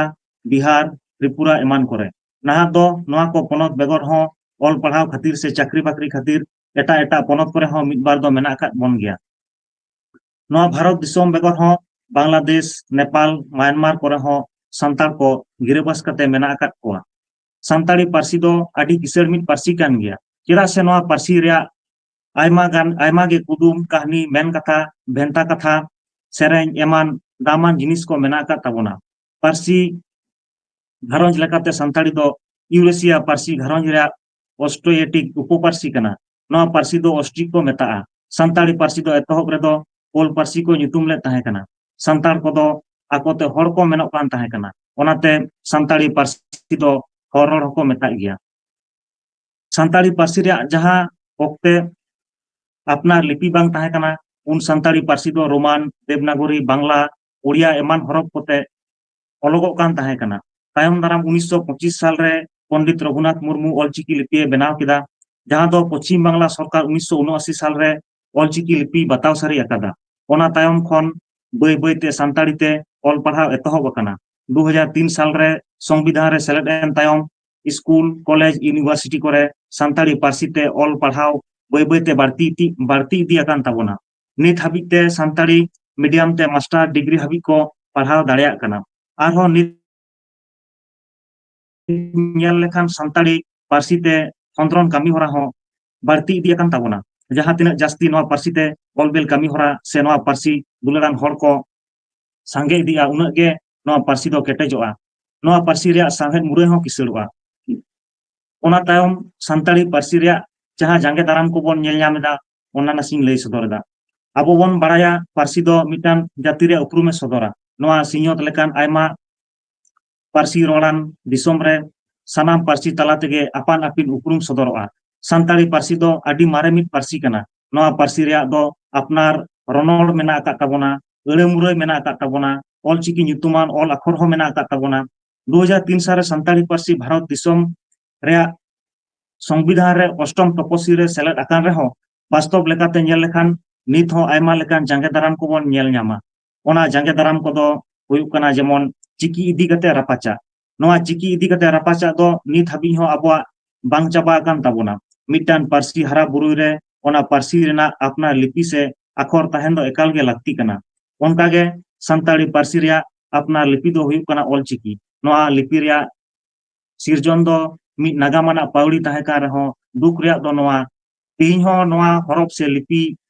ᱵᱤᱦᱟᱨ, ᱛᱨᱤᱯᱩᱨᱟ ᱮᱢᱟᱱ ᱠᱚᱨᱮ᱾ ᱱᱟᱦᱟᱜ ᱫᱚ ᱱᱚᱣᱟ ᱠᱚ ᱯᱚᱱᱚᱛ ᱵᱮᱜᱚᱨ ᱦᱚᱸ ᱚᱞ ᱯᱟᱲᱦᱟᱣ ᱠᱷᱟᱹᱛᱤᱨ ᱥᱮ ᱪᱟᱹᱠᱨᱤ ᱵᱟᱹᱠᱨᱤ ᱠᱷᱟᱹᱛᱤᱨ ᱮᱴᱟᱜ ᱮᱴᱟᱜ ᱯᱚᱱᱚᱛ ᱠᱚᱨᱮ ᱦᱚᱸ ᱢᱤᱫ ᱵᱟᱨ ᱫᱚ ᱢᱮᱱᱟᱜ ᱟᱠᱟᱫ ᱵᱚᱱ ᱜᱮᱭᱟ᱾ ᱱᱚᱣᱟ ᱵᱷᱟᱨᱚᱛ ᱫᱤᱥᱚᱢ ᱵᱮᱜᱚᱨ ᱦᱚᱸ ᱵᱟᱝᱞᱟᱫᱮᱥ, ᱱᱮᱯᱟᱞ, ᱢᱟᱭᱟᱱᱢᱟᱨ ᱠᱚᱨᱮ ᱦᱚᱸ ᱥᱟᱱᱛᱟᱲ ᱠᱚ ᱜᱤᱨᱟᱹᱵᱟᱥ ᱠᱟᱛᱮ ᱢᱮᱱᱟᱜ ᱟᱠᱟᱫ ᱠᱚᱣᱟ᱾ ᱥᱟᱱᱛᱟᱲᱤ ᱯᱟᱹᱨᱥᱤ ᱫᱚ ᱟᱹᱰᱤ ᱠᱤᱥᱟᱹᱬ ᱢᱤᱫ ᱯᱟᱹᱨᱥᱤ ᱠᱟᱱ ᱜᱮᱭᱟ, ᱪᱮᱫᱟᱜ ᱥᱮ ᱱᱚᱣᱟ ᱯᱟᱹᱨᱥᱤ ᱨᱮᱭᱟᱜ ᱟᱭᱢᱟ ᱜᱟᱱ, ᱟᱭᱢᱟ ᱜᱮ ᱠᱩᱫᱩᱢ, ᱠᱟᱹᱦᱱᱤ, ᱢᱮᱱ ᱠᱟᱛᱷᱟ, ᱵᱷᱮᱱᱛᱟ ᱠᱟᱛᱷᱟ, ᱥᱮᱨᱮᱧ ᱮᱢᱟᱱ ᱫᱟᱢᱟᱱ ᱡᱤᱱᱤᱥ ᱠᱚ ᱢᱮᱱᱟᱜ ᱟᱠᱟᱫ ᱛᱟᱵᱚᱱᱟ᱾ ᱯᱟᱹᱨᱥᱤ ᱜᱷᱟᱨᱚᱸᱡᱽ ᱞᱮᱠᱟᱛᱮ ᱥᱟᱱᱛᱟᱲᱤ ᱫᱚ ᱤᱭᱩᱨᱮᱥᱤᱭᱟ ᱯᱟᱹᱨᱥᱤ ᱜᱷᱟᱨᱚᱸᱡᱽ ᱨᱮᱭᱟᱜ ᱚᱥᱴᱨᱳᱭᱮᱴᱤᱠ ᱩᱯᱚᱯᱟᱹᱨᱥᱤ ᱠᱟᱱᱟ᱾ ᱱᱚᱣᱟ ᱯᱟᱹᱨᱥᱤ ᱫᱚ ᱚᱥᱴᱨᱤᱠ ᱠᱚ ᱢᱮᱛᱟᱜᱼᱟ᱾ ᱥᱟᱱᱛᱟᱲᱤ ᱯᱟᱹᱨᱥᱤ ᱫᱚ ᱮᱛᱚᱦᱚᱵ ᱨᱮᱫᱚ ᱠᱳᱞ ᱯᱟᱹᱨᱥᱤ ᱠᱚ ᱧᱩᱛᱩᱢ ᱞᱮᱫ ᱛᱟᱦᱮᱸ ᱠᱟᱱᱟ᱾ ᱥᱟᱱᱛᱟᱲ ᱠᱚᱫᱚ ᱟᱠᱚᱛᱮ ᱦᱚᱲ ᱠᱚ ᱢᱮᱱᱚᱜ ᱠᱟᱱ ᱛᱟᱦᱮᱸ ᱠᱟᱱᱟ, ᱚᱱᱟᱛᱮ ᱥᱟᱱᱛᱟᱲᱤ ᱯᱟᱹᱨᱥᱤ ᱫᱚ ᱦᱚᱲ ᱨᱚᱲ ᱦᱚᱸᱠᱚ ᱢᱮᱛᱟᱜ ᱜᱮᱭᱟ᱾ ᱥᱟᱱᱛᱟᱲᱤ ᱯᱟᱹᱨᱥᱤ ᱨᱮᱭᱟᱜ ᱡᱟᱦᱟᱸ ᱚᱠᱛᱮ ᱟᱯᱱᱟᱨ ᱞᱤᱯᱤ ᱵᱟᱝ ᱛᱟᱦᱮᱸ ᱠᱟᱱᱟ, ᱩᱱ ᱥᱟᱱᱛᱟᱲᱤ ᱯᱟᱹᱨᱥᱤ ᱫᱚ ᱨᱳᱢᱟᱱ, ᱫᱮᱵᱽᱱᱟᱜᱚᱨᱤ, ᱵᱟᱝᱞᱟ, ᱳᱲᱤᱭᱟ ᱮᱢᱟᱱ ᱦᱚᱨᱚᱯ ᱠᱚᱛᱮ ᱚᱞᱚᱜᱚᱜ ᱠᱟᱱ ᱛᱟᱦᱮᱸ ᱠᱟᱱᱟ᱾ ᱛᱟᱭᱚᱢ ᱫᱟᱨᱟᱢ ᱩᱱᱤᱥᱥᱚ ᱯᱚᱸᱪᱤᱥ ᱥᱟᱞ ᱨᱮ ᱯᱚᱱᱰᱤᱛ ᱨᱚᱜᱷᱩᱱᱟᱛᱷ ᱢᱩᱨᱢᱩ ᱚᱞᱪᱤᱠᱤ ᱞᱤᱯᱤᱭᱮ ᱵᱮᱱᱟᱣ ᱠᱮᱫᱟ, ᱡᱟᱦᱟᱸ ᱫᱚ ᱯᱚᱪᱷᱤᱢ ᱵᱟᱝᱞᱟ ᱥᱚᱨᱠᱟᱨ ᱩᱱᱤᱥᱥᱚ ᱩᱱᱚᱟᱥᱤ ᱥᱟᱞ ᱨᱮ ᱚᱞᱪᱤᱠᱤ ᱞᱤᱯᱤ ᱵᱟᱛᱟᱣ ᱥᱟᱹᱨᱤ ᱟᱠᱟᱫᱟ᱾ ᱚᱱᱟ ᱛᱟᱭᱚᱢ ᱠᱷᱚᱱ ᱵᱟᱹᱭ ᱵᱟᱹᱭ ᱛᱮ ᱥᱟᱱᱛᱟᱲᱤ ᱛᱮ ᱚᱞ ᱯᱟᱲᱦᱟᱣ ᱮᱛᱚᱦᱚᱵ ᱟᱠᱟᱱᱟ᱾ ᱫᱩ ᱦᱟᱡᱟᱨ ᱛᱤᱱ ᱥᱟᱞ ᱨᱮ ᱥᱚᱝᱵᱤᱫᱷᱟᱱ ᱨᱮ ᱥᱮᱞᱮᱫ ᱮᱱ ᱛᱟᱭᱚᱢ ᱥᱠᱩᱞ, ᱠᱚᱞᱮᱡᱽ, ᱤᱭᱩᱱᱤᱵᱷᱟᱨᱥᱤᱴᱤ ᱠᱚᱨᱮ ᱥᱟᱱᱛᱟᱲᱤ ᱯᱟᱹᱨᱥᱤ ᱛᱮ ᱚᱞ ᱯᱟᱲᱦᱟᱣ ᱵᱟᱹᱭ ᱵᱟᱹᱭ ᱛᱮ ᱵᱟᱹᱲᱛᱤ ᱤᱫᱤ, ᱵᱟᱹᱲᱛᱤ ᱤᱫᱤ ᱟᱠᱟᱱ ᱛᱟᱵᱚᱱᱟ᱾ ᱱᱤᱛ ᱦᱟᱹᱵᱤᱡ ᱛᱮ ᱥᱟᱱᱛᱟᱲᱤ ᱢᱤᱰᱤᱭᱟᱢ ᱛᱮ ᱢᱟᱥᱴᱟᱨ ᱰᱤᱜᱽᱨᱤ ᱦᱟᱹᱵᱤᱡ ᱠᱚ ᱯᱟᱲᱦᱟᱣ ᱫᱟᱲᱮᱭᱟᱜ ᱠᱟᱱᱟ᱾ ᱟᱨᱦᱚᱸ ᱱᱤᱛ ᱧᱮᱞ ᱞᱮᱠᱷᱟᱱ ᱥᱟᱱᱛᱟᱲᱤ ᱯᱟᱹᱨᱥᱤ ᱛᱮ ᱠᱷᱚᱸᱫᱽᱨᱚᱱ ᱠᱟᱹᱢᱤ ᱦᱚᱨᱟ ᱦᱚᱸ ᱵᱟᱹᱲᱛᱤ ᱤᱫᱤ ᱟᱠᱟᱱ ᱛᱟᱵᱚᱱᱟ᱾ ᱡᱟᱦᱟᱸ ᱛᱤᱱᱟᱹᱜ ᱡᱟᱹᱥᱛᱤ ᱱᱚᱣᱟ ᱯᱟᱹᱨᱥᱤ ᱛᱮ ᱚᱞ ᱵᱤᱞ ᱠᱟᱹᱢᱤ ᱦᱚᱨᱟ ᱥᱮ ᱱᱚᱣᱟ ᱯᱟᱹᱨᱥᱤ ᱫᱩᱞᱟᱹᱲᱟᱱ ᱦᱚᱲ ᱠᱚ ᱥᱟᱸᱜᱮ ᱤᱫᱤᱜᱼᱟ, ᱩᱱᱟᱹᱜ ᱜᱮ ᱱᱚᱣᱟ ᱯᱟᱹᱨᱥᱤ ᱫᱚ ᱠᱮᱴᱮᱡᱚᱜᱼᱟ᱾ ᱱᱚᱣᱟ ᱯᱟᱹᱨᱥᱤ ᱨᱮᱭᱟᱜ ᱥᱟᱶᱦᱮᱫ ᱢᱩᱨᱟᱹᱭ ᱦᱚᱸ ᱠᱤᱥᱟᱹᱲᱚᱜᱼᱟ᱾ ᱚᱱᱟ ᱛᱟᱭᱚᱢ ᱥᱟᱱᱛᱟᱲᱤ ᱯᱟᱹᱨᱥᱤ ᱨᱮᱭᱟᱜ ᱡᱟᱦᱟᱸ ᱡᱟᱸᱜᱮ ᱫᱟᱨᱟᱢ ᱠᱚᱵᱚᱱ ᱧᱮᱞ ᱧᱟᱢ ᱮᱫᱟ, ᱚᱱᱟ ᱱᱟᱥᱮᱧ ᱞᱟᱹᱭ ᱥᱚᱫᱚᱨ ᱮᱫᱟ᱾ ᱟᱵᱚ ᱵᱚᱱ ᱵᱟᱲᱟᱭᱟ, ᱯᱟᱹᱨᱥᱤ ᱫᱚ ᱢᱤᱫᱴᱟᱝ ᱡᱟᱹᱛᱤ ᱨᱮᱭᱟᱜ ᱩᱯᱨᱩᱢᱮ ᱥᱚᱫᱚᱨᱟ᱾ ᱱᱚᱣᱟ ᱥᱤᱧᱚᱛ ᱞᱮᱠᱟᱱ ᱟᱭᱢᱟ ᱯᱟᱹᱨᱥᱤ ᱨᱚᱲᱟᱱ ᱫᱤᱥᱚᱢ ᱨᱮ ᱥᱟᱱᱟᱢ ᱯᱟᱹᱨᱥᱤ ᱛᱟᱞᱟ ᱛᱮᱜᱮ ᱟᱯᱟᱱ ᱟᱹᱯᱤᱱ ᱩᱯᱨᱩᱢ ᱥᱚᱫᱚᱨᱚᱜᱼᱟ᱾ ᱥᱟᱱᱛᱟᱲᱤ ᱯᱟᱹᱨᱥᱤ ᱫᱚ ᱟᱹᱰᱤ ᱢᱟᱨᱮ ᱢᱤᱫ ᱯᱟᱹᱨᱥᱤ ᱠᱟᱱᱟ᱾ ᱱᱚᱣᱟ ᱯᱟᱹᱨᱥᱤ ᱨᱮᱭᱟᱜ ᱫᱚ ᱟᱯᱱᱟᱨ ᱨᱚᱱᱚᱲ ᱢᱮᱱᱟᱜ ᱟᱠᱟᱫ ᱛᱟᱵᱚᱱᱟ, ᱟᱹᱲᱟᱹ ᱢᱩᱨᱟᱹᱭ ᱢᱮᱱᱟᱜ ᱟᱠᱟᱫ ᱛᱟᱵᱚᱱᱟ, ᱚᱞᱪᱤᱠᱤ ᱧᱩᱛᱩᱢᱟᱱ ᱚᱞ ᱟᱠᱷᱚᱨ ᱦᱚᱸ ᱢᱮᱱᱟᱜ ᱟᱠᱟᱫ ᱛᱟᱵᱚᱱᱟ᱾ ᱫᱩ ᱦᱟᱡᱟᱨ ᱛᱤᱱ ᱥᱟᱞ ᱨᱮ ᱥᱟᱱᱛᱟᱲᱤ ᱯᱟᱹᱨᱥᱤ ᱵᱷᱟᱨᱚᱛ ᱫᱤᱥᱚᱢ ᱨᱮᱭᱟᱜ ᱥᱚᱝᱵᱤᱫᱷᱟᱱ ᱨᱮ ᱚᱥᱴᱚᱢ ᱛᱚᱯᱚᱥᱤᱞ ᱨᱮ ᱥᱮᱞᱮᱫ ᱟᱠᱟᱱ ᱨᱮᱦᱚᱸ, ᱵᱟᱥᱛᱚᱵ ᱞᱮᱠᱟᱛᱮ ᱧᱮᱞ ᱞᱮᱠᱷᱟᱱ ᱱᱤᱛ ᱦᱚᱸ ᱟᱭᱢᱟ ᱞᱮᱠᱟᱱ ᱡᱟᱸᱜᱮ ᱫᱟᱨᱟᱢ ᱠᱚᱵᱚᱱ ᱧᱮᱞ ᱧᱟᱢᱟ᱾ ᱚᱱᱟ ᱡᱟᱸᱜᱮ ᱫᱟᱨᱟᱢ ᱠᱚᱫᱚ ᱦᱩᱭᱩᱜ ᱠᱟᱱᱟ, ᱡᱮᱢᱚᱱ ᱪᱤᱠᱤ ᱤᱫᱤ ᱠᱟᱛᱮ ᱨᱟᱯᱟᱪᱟᱜ᱾ ᱱᱚᱣᱟ ᱪᱤᱠᱤ ᱤᱫᱤ ᱠᱟᱛᱮ ᱨᱟᱯᱟᱪᱟᱜ ᱫᱚ ᱱᱤᱛ ᱦᱟᱹᱵᱤᱡ ᱦᱚᱸ ᱟᱵᱚᱣᱟᱜ ᱵᱟᱝ ᱪᱟᱵᱟ ᱟᱠᱟᱱ ᱛᱟᱵᱚᱱᱟ᱾ ᱢᱤᱫᱴᱟᱝ ᱯᱟᱹᱨᱥᱤ ᱦᱟᱨᱟ ᱵᱩᱨᱩᱭ ᱨᱮ ᱚᱱᱟ ᱯᱟᱹᱨᱥᱤ ᱨᱮᱱᱟᱜ ᱟᱯᱱᱟᱨ ᱞᱤᱯᱤ ᱥᱮ ᱟᱠᱷᱚᱨ ᱛᱟᱦᱮᱱ ᱫᱚ ᱮᱠᱟᱞ ᱜᱮ ᱞᱟᱹᱠᱛᱤ ᱠᱟᱱᱟ᱾ ᱚᱱᱠᱟᱜᱮ ᱥᱟᱱᱛᱟᱲᱤ ᱯᱟᱹᱨᱥᱤ ᱨᱮᱭᱟᱜ ᱟᱯᱱᱟᱨ ᱞᱤᱯᱤ ᱫᱚ ᱦᱩᱭᱩᱜ ᱠᱟᱱᱟ ᱚᱞᱪᱤᱠᱤ᱾ ᱱᱚᱣᱟ ᱞᱤᱯᱤ ᱨᱮᱭᱟᱜ ᱥᱤᱨᱡᱚᱱ ᱫᱚ ᱢᱤᱫ ᱱᱟᱜᱟᱢ ᱟᱱᱟᱜ ᱯᱟᱹᱣᱲᱤ ᱛᱟᱦᱮᱸ ᱠᱟᱱ ᱨᱮᱦᱚᱸ, ᱫᱩᱠ ᱨᱮᱭᱟᱜ ᱫᱚ ᱱᱚᱣᱟ, ᱛᱮᱦᱮᱧ ᱦᱚᱸ ᱱᱚᱣᱟ ᱦᱚᱨᱚᱯ ᱥᱮ ᱞᱤᱯᱤ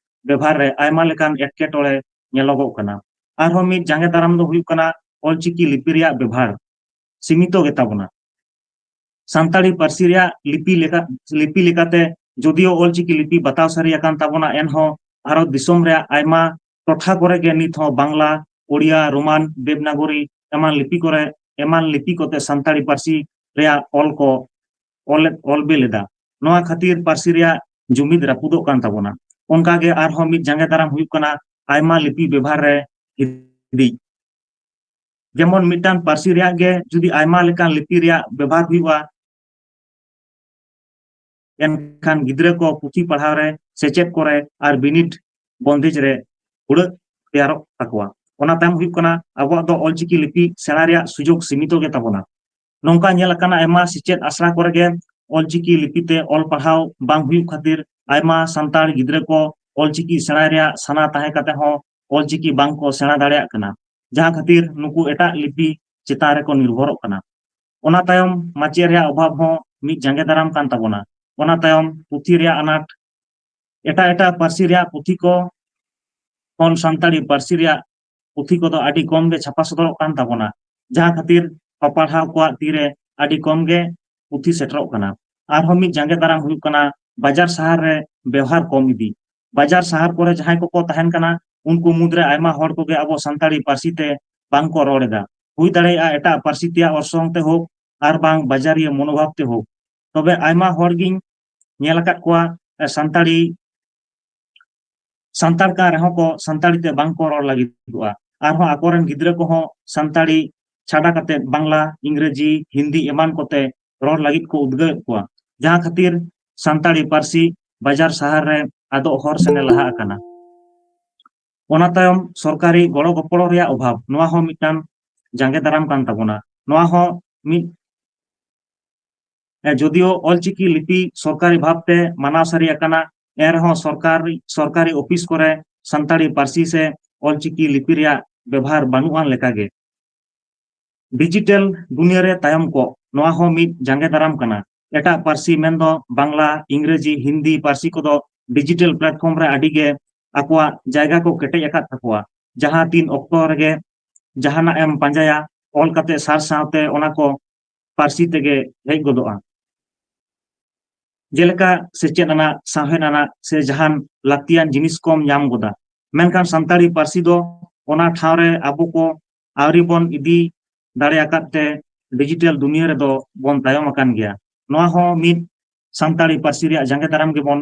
ᱵᱮᱵᱷᱟᱨ ᱨᱮ ᱟᱭᱢᱟ ᱞᱮᱠᱟᱱ ᱮᱴᱠᱮᱴᱚᱬᱮ ᱧᱮᱞᱚᱜᱚᱜ ᱠᱟᱱᱟ᱾ ᱟᱨᱦᱚᱸ ᱢᱤᱫ ᱡᱟᱸᱜᱮ ᱫᱟᱨᱟᱢ ᱫᱚ ᱦᱩᱭᱩᱜ ᱠᱟᱱᱟ ᱚᱞᱪᱤᱠᱤ ᱞᱤᱯᱤ ᱨᱮᱭᱟᱜ ᱵᱮᱵᱷᱟᱨ ᱥᱤᱢᱤᱛᱚ ᱜᱮᱛᱟ ᱵᱚᱱᱟ᱾ ᱥᱟᱱᱛᱟᱲᱤ ᱯᱟᱹᱨᱥᱤ ᱨᱮᱭᱟᱜ ᱞᱤᱯᱤ ᱞᱮᱠᱟ, ᱞᱤᱯᱤ ᱞᱮᱠᱟᱛᱮ ᱡᱩᱫᱤᱭᱳ ᱚᱞᱪᱤᱠᱤ ᱞᱤᱯᱤ ᱵᱟᱛᱟᱣ ᱥᱟᱹᱨᱤ ᱟᱠᱟᱱ ᱛᱟᱵᱚᱱᱟ, ᱮᱱᱦᱚᱸ ᱵᱷᱟᱨᱚᱛ ᱫᱤᱥᱚᱢ ᱨᱮᱭᱟᱜ ᱟᱭᱢᱟ ᱴᱚᱴᱷᱟ ᱠᱚᱨᱮ ᱜᱮ ᱱᱤᱛ ᱦᱚᱸ ᱵᱟᱝᱞᱟ, ᱳᱲᱤᱭᱟ, ᱨᱳᱢᱟᱱ, ᱫᱮᱵᱽᱱᱟᱜᱚᱨᱤ ᱮᱢᱟᱱ ᱞᱤᱯᱤ ᱠᱚᱨᱮ, ᱮᱢᱟᱱ ᱞᱤᱯᱤ ᱠᱚᱛᱮ ᱥᱟᱱᱛᱟᱲᱤ ᱯᱟᱹᱨᱥᱤ ᱨᱮᱭᱟᱜ ᱚᱞ ᱠᱚ ᱚᱞ, ᱚᱞ ᱵᱮᱞ ᱮᱫᱟ᱾ ᱱᱚᱣᱟ ᱠᱷᱟᱹᱛᱤᱨ ᱯᱟᱹᱨᱥᱤ ᱨᱮᱭᱟᱜ ᱡᱩᱢᱤᱫ ᱨᱟᱹᱯᱩᱫᱚᱜ ᱠᱟᱱ ᱛᱟᱵᱚᱱᱟ᱾ ᱚᱱᱠᱟ ᱜᱮ ᱟᱨᱦᱚᱸ ᱢᱤᱫ ᱡᱟᱸᱜᱮ ᱫᱟᱨᱟᱢ ᱦᱩᱭᱩᱜ ᱠᱟᱱᱟ ᱟᱭᱢᱟ ᱞᱤᱯᱤ ᱵᱮᱵᱷᱟᱨ ᱨᱮ ᱦᱤᱫᱤᱡ᱾ ᱡᱮᱢᱚᱱ ᱢᱤᱫᱴᱟᱝ ᱯᱟᱹᱨᱥᱤ ᱨᱮᱭᱟᱜ ᱜᱮ ᱡᱩᱫᱤ ᱟᱭᱢᱟ ᱞᱮᱠᱟᱱ ᱞᱤᱯᱤ ᱨᱮᱭᱟᱜ ᱵᱮᱵᱷᱟᱨ ᱦᱩᱭᱩᱜᱼᱟ, ᱮᱱᱠᱷᱟᱱ ᱜᱤᱫᱽᱨᱟᱹ ᱠᱚ ᱯᱩᱛᱷᱤ ᱯᱟᱲᱦᱟᱣ ᱨᱮ, ᱥᱮᱪᱮᱫ ᱠᱚᱨᱮ ᱟᱨ ᱵᱤᱱᱤᱰ ᱵᱚᱱᱫᱮᱡ ᱨᱮ ᱦᱩᱲᱟᱹᱜ ᱛᱮᱭᱟᱨᱚᱜ ᱛᱟᱠᱚᱣᱟ᱾ ᱚᱱᱟ ᱛᱟᱭᱚᱢ ᱦᱩᱭᱩᱜ ᱠᱟᱱᱟ ᱟᱵᱚᱣᱟᱜ ᱫᱚ ᱚᱞᱪᱤᱠᱤ ᱞᱤᱯᱤ ᱥᱮᱬᱟ ᱨᱮᱭᱟᱜ ᱥᱩᱡᱳᱜᱽ ᱥᱤᱢᱤᱛᱚ ᱜᱮ ᱛᱟᱵᱚᱱᱟ᱾ ᱱᱚᱝᱠᱟ ᱧᱮᱞ ᱟᱠᱟᱱᱟ ᱟᱭᱢᱟ ᱥᱮᱪᱮᱫ ᱟᱥᱲᱟ ᱠᱚᱨᱮ ᱜᱮ ᱚᱞᱪᱤᱠᱤ ᱞᱤᱯᱤ ᱛᱮ ᱚᱞ ᱯᱟᱲᱦᱟᱣ ᱵᱟᱝ ᱦᱩᱭᱩᱜ ᱠᱷᱟᱹᱛᱤᱨ ᱟᱭᱢᱟ ᱥᱟᱱᱛᱟᱲ ᱜᱤᱫᱽᱨᱟᱹ ᱠᱚ ᱚᱞᱪᱤᱠᱤ ᱥᱮᱬᱟᱭ ᱨᱮᱭᱟᱜ ᱥᱟᱱᱟ ᱛᱟᱦᱮᱸ ᱠᱟᱛᱮ ᱦᱚᱸ ᱚᱞᱪᱤᱠᱤ ᱵᱟᱝ ᱠᱚ ᱥᱮᱬᱟ ᱫᱟᱲᱮᱭᱟᱜ ᱠᱟᱱᱟ, ᱡᱟᱦᱟᱸ ᱠᱷᱟᱹᱛᱤᱨ ᱱᱩᱠᱩ ᱮᱴᱟᱜ ᱞᱤᱯᱤ ᱪᱮᱛᱟᱱ ᱨᱮᱠᱚ ᱱᱤᱨᱵᱷᱚᱨᱚᱜ ᱠᱟᱱᱟ᱾ ᱚᱱᱟ ᱛᱟᱭᱚᱢ ᱢᱟᱪᱮᱫ ᱨᱮᱭᱟᱜ ᱚᱵᱷᱟᱵ ᱦᱚᱸ ᱢᱤᱫ ᱡᱟᱸᱜᱮ ᱫᱟᱨᱟᱢ ᱠᱟᱱ ᱛᱟᱵᱚᱱᱟ᱾ ᱚᱱᱟ ᱛᱟᱭᱚᱢ ᱯᱩᱛᱷᱤ ᱨᱮᱭᱟᱜ ᱟᱱᱟᱴ, ᱮᱴᱟᱜ ᱮᱴᱟᱜ ᱯᱟᱹᱨᱥᱤ ᱨᱮᱭᱟᱜ ᱯᱩᱛᱷᱤ ᱠᱚ ᱠᱷᱚᱱ ᱥᱟᱱᱛᱟᱲᱤ ᱯᱟᱹᱨᱥᱤ ᱨᱮᱭᱟᱜ ᱯᱩᱛᱷᱤ ᱠᱚᱫᱚ ᱟᱹᱰᱤ ᱠᱚᱢ ᱜᱮ ᱪᱷᱟᱯᱟ ᱥᱚᱫᱚᱨᱚᱜ ᱠᱟᱱ ᱛᱟᱵᱚᱱᱟ, ᱡᱟᱦᱟᱸ ᱠᱷᱟᱹᱛᱤᱨ ᱯᱟᱯᱟᱲᱦᱟᱣ ᱠᱚᱣᱟᱜ ᱛᱤᱨᱮ ᱟᱹᱰᱤ ᱠᱚᱢ ᱜᱮ ᱯᱩᱛᱷᱤ ᱥᱮᱴᱮᱨᱚᱜ ᱠᱟᱱᱟ᱾ ᱟᱨᱦᱚᱸ ᱢᱤᱫ ᱡᱟᱸᱜᱮ ᱫᱟᱨᱟᱢ ᱦᱩᱭᱩᱜ ᱠᱟᱱᱟ ᱵᱟᱡᱟᱨ ᱥᱟᱦᱟᱨ ᱨᱮ ᱵᱮᱣᱦᱟᱨ ᱠᱚᱢ ᱤᱫᱤ᱾ ᱵᱟᱡᱟᱨ ᱥᱟᱦᱟᱨ ᱠᱚᱨᱮ ᱡᱟᱦᱟᱸᱭ ᱠᱚᱠᱚ ᱛᱟᱦᱮᱱ ᱠᱟᱱᱟ, ᱩᱱᱠᱩ ᱢᱩᱫᱽᱨᱮ ᱟᱭᱢᱟ ᱦᱚᱲ ᱠᱚᱜᱮ ᱟᱵᱚ ᱥᱟᱱᱛᱟᱲᱤ ᱯᱟᱹᱨᱥᱤ ᱛᱮ ᱵᱟᱝ ᱠᱚ ᱨᱚᱲ ᱮᱫᱟ᱾ ᱦᱩᱭ ᱫᱟᱲᱮᱭᱟᱜᱼᱟ ᱮᱴᱟᱜ ᱯᱟᱹᱨᱥᱤ ᱛᱮᱭᱟᱜ ᱚᱨᱥᱚᱝ ᱛᱮ ᱦᱳᱠ, ᱟᱨ ᱵᱟᱝ ᱵᱟᱡᱟᱨᱤᱭᱟᱹ ᱢᱚᱱᱳᱵᱷᱟᱵ ᱛᱮ ᱦᱳᱠ᱾ ᱛᱚᱵᱮ ᱟᱭᱢᱟ ᱦᱚᱲ ᱜᱤᱧ ᱧᱮᱞ ᱟᱠᱟᱫ ᱠᱚᱣᱟ, ᱮ, ᱥᱟᱱᱛᱟᱲᱤ ᱥᱟᱱᱛᱟᱲ ᱠᱟᱱ ᱨᱮᱦᱚᱸ ᱠᱚ ᱥᱟᱱᱛᱟᱲᱤ ᱛᱮ ᱵᱟᱝ ᱠᱚ ᱨᱚᱲ ᱞᱟᱹᱜᱤᱫᱚᱜᱼᱟ᱾ ᱟᱨᱦᱚᱸ ᱟᱠᱚᱨᱮᱱ ᱜᱤᱫᱽᱨᱟᱹ ᱠᱚᱦᱚᱸ ᱥᱟᱱᱛᱟᱲᱤ ᱪᱷᱟᱰᱟ ᱠᱟᱛᱮ ᱵᱟᱝᱞᱟ, ᱤᱝᱨᱮᱡᱤ, ᱦᱤᱱᱫᱤ ᱮᱢᱟᱱ ᱠᱚᱛᱮ ᱨᱚᱲ ᱞᱟᱹᱜᱤᱫ ᱠᱚ ᱩᱫᱽᱜᱟᱹᱣᱮᱫ ᱠᱚᱣᱟ, ᱡᱟᱦᱟᱸ ᱠᱷᱟᱹᱛᱤᱨ ᱥᱟᱱᱛᱟᱲᱤ ᱯᱟᱹᱨᱥᱤ ᱵᱟᱡᱟᱨ ᱥᱟᱦᱟᱨ ᱨᱮ ᱟᱫᱚᱜ ᱦᱚᱨ ᱥᱮᱱᱮ ᱞᱟᱦᱟ ᱟᱠᱟᱱᱟ᱾ ᱚᱱᱟ ᱛᱟᱭᱚᱢ ᱥᱚᱨᱠᱟᱨᱤ ᱜᱚᱲᱚ ᱜᱚᱯᱚᱲᱚ ᱨᱮᱭᱟᱜ ᱚᱵᱷᱟᱵ, ᱱᱚᱣᱟ ᱦᱚᱸ ᱢᱤᱫᱴᱟᱝ ᱡᱟᱸᱜᱮ ᱫᱟᱨᱟᱢ ᱠᱟᱱ ᱛᱟᱵᱚᱱᱟ᱾ ᱱᱚᱣᱟ ᱦᱚᱸ ᱢᱤᱫ ᱮ, ᱡᱚᱫᱤᱭᱳ ᱚᱞᱪᱤᱠᱤ ᱞᱤᱯᱤ ᱥᱚᱨᱠᱟᱨᱤ ᱵᱷᱟᱵᱽᱛᱮ ᱢᱟᱱᱟᱣ ᱥᱟᱹᱨᱤ ᱟᱠᱟᱱᱟ, ᱮᱱᱨᱮᱦᱚᱸ ᱥᱚᱨᱠᱟᱨ, ᱥᱚᱨᱠᱟᱨᱤ ᱚᱯᱷᱤᱥ ᱠᱚᱨᱮ ᱥᱟᱱᱛᱟᱲᱤ ᱯᱟᱹᱨᱥᱤ ᱥᱮ ᱚᱞᱪᱤᱠᱤ ᱞᱤᱯᱤ ᱨᱮᱭᱟᱜ ᱵᱮᱵᱷᱟᱨ ᱵᱟᱹᱱᱩᱜ ᱟᱱ ᱞᱮᱠᱟᱜᱮ᱾ ᱰᱤᱡᱤᱴᱟᱞ ᱫᱩᱱᱤᱭᱟᱹ ᱨᱮ ᱛᱟᱭᱚᱢ ᱠᱚᱜ, ᱱᱚᱣᱟ ᱦᱚᱸ ᱢᱤᱫ ᱡᱟᱸᱜᱮ ᱫᱟᱨᱟᱢ ᱠᱟᱱᱟ᱾ ᱮᱴᱟᱜ ᱯᱟᱹᱨᱥᱤ ᱢᱮᱱᱫᱚ ᱵᱟᱝᱞᱟ, ᱤᱝᱨᱮᱡᱤ, ᱦᱤᱱᱫᱤ ᱯᱟᱹᱨᱥᱤ ᱠᱚᱫᱚ ᱰᱤᱡᱤᱴᱟᱞ ᱯᱞᱟᱴᱯᱷᱚᱨᱢ ᱨᱮ ᱟᱹᱰᱤ ᱜᱮ ᱟᱠᱚᱣᱟᱜ ᱡᱟᱭᱜᱟ ᱠᱚ ᱠᱮᱴᱮᱡ ᱟᱠᱟᱫ ᱛᱟᱠᱚᱣᱟ᱾ ᱡᱟᱦᱟᱸ ᱛᱤᱱ ᱚᱠᱛᱚ ᱨᱮᱜᱮ ᱡᱟᱦᱟᱱᱟᱜ ᱮᱢ ᱯᱟᱸᱡᱟᱭᱟ, ᱚᱞ ᱠᱟᱛᱮ ᱥᱟᱨᱪ ᱥᱟᱶᱛᱮ ᱚᱱᱟ ᱠᱚ ᱯᱟᱹᱨᱥᱤ ᱛᱮᱜᱮ ᱦᱮᱡ ᱜᱚᱫᱚᱜᱼᱟ᱾ ᱡᱮᱞᱮᱠᱟ ᱥᱮᱪᱮᱫ ᱟᱱᱟᱜ, ᱥᱟᱶᱦᱮᱫ ᱟᱱᱟᱜ ᱥᱮ ᱡᱟᱦᱟᱱ ᱞᱟᱹᱠᱛᱤᱭᱟᱱ ᱡᱤᱱᱤᱥ ᱠᱚᱢ ᱧᱟᱢ ᱜᱚᱫᱟ᱾ ᱢᱮᱱᱠᱷᱟᱱ ᱥᱟᱱᱛᱟᱲᱤ ᱯᱟᱹᱨᱥᱤ ᱫᱚ ᱚᱱᱟ ᱴᱷᱟᱶ ᱨᱮ ᱟᱵᱚ ᱠᱚ ᱟᱹᱣᱨᱤ ᱵᱚᱱ ᱤᱫᱤ ᱫᱟᱲᱮ ᱟᱠᱟᱫ ᱛᱮ ᱰᱤᱡᱤᱴᱟᱞ ᱫᱩᱱᱤᱭᱟᱹ ᱨᱮᱫᱚ ᱵᱚᱱ ᱛᱟᱭᱚᱢ ᱟᱠᱟᱱ ᱜᱮᱭᱟ᱾ ᱱᱚᱣᱟ ᱦᱚᱸ ᱢᱤᱫ ᱥᱟᱱᱛᱟᱲᱤ ᱯᱟᱹᱨᱥᱤ ᱨᱮᱭᱟᱜ ᱡᱟᱸᱜᱮ ᱫᱟᱨᱟᱢ ᱜᱮᱵᱚᱱ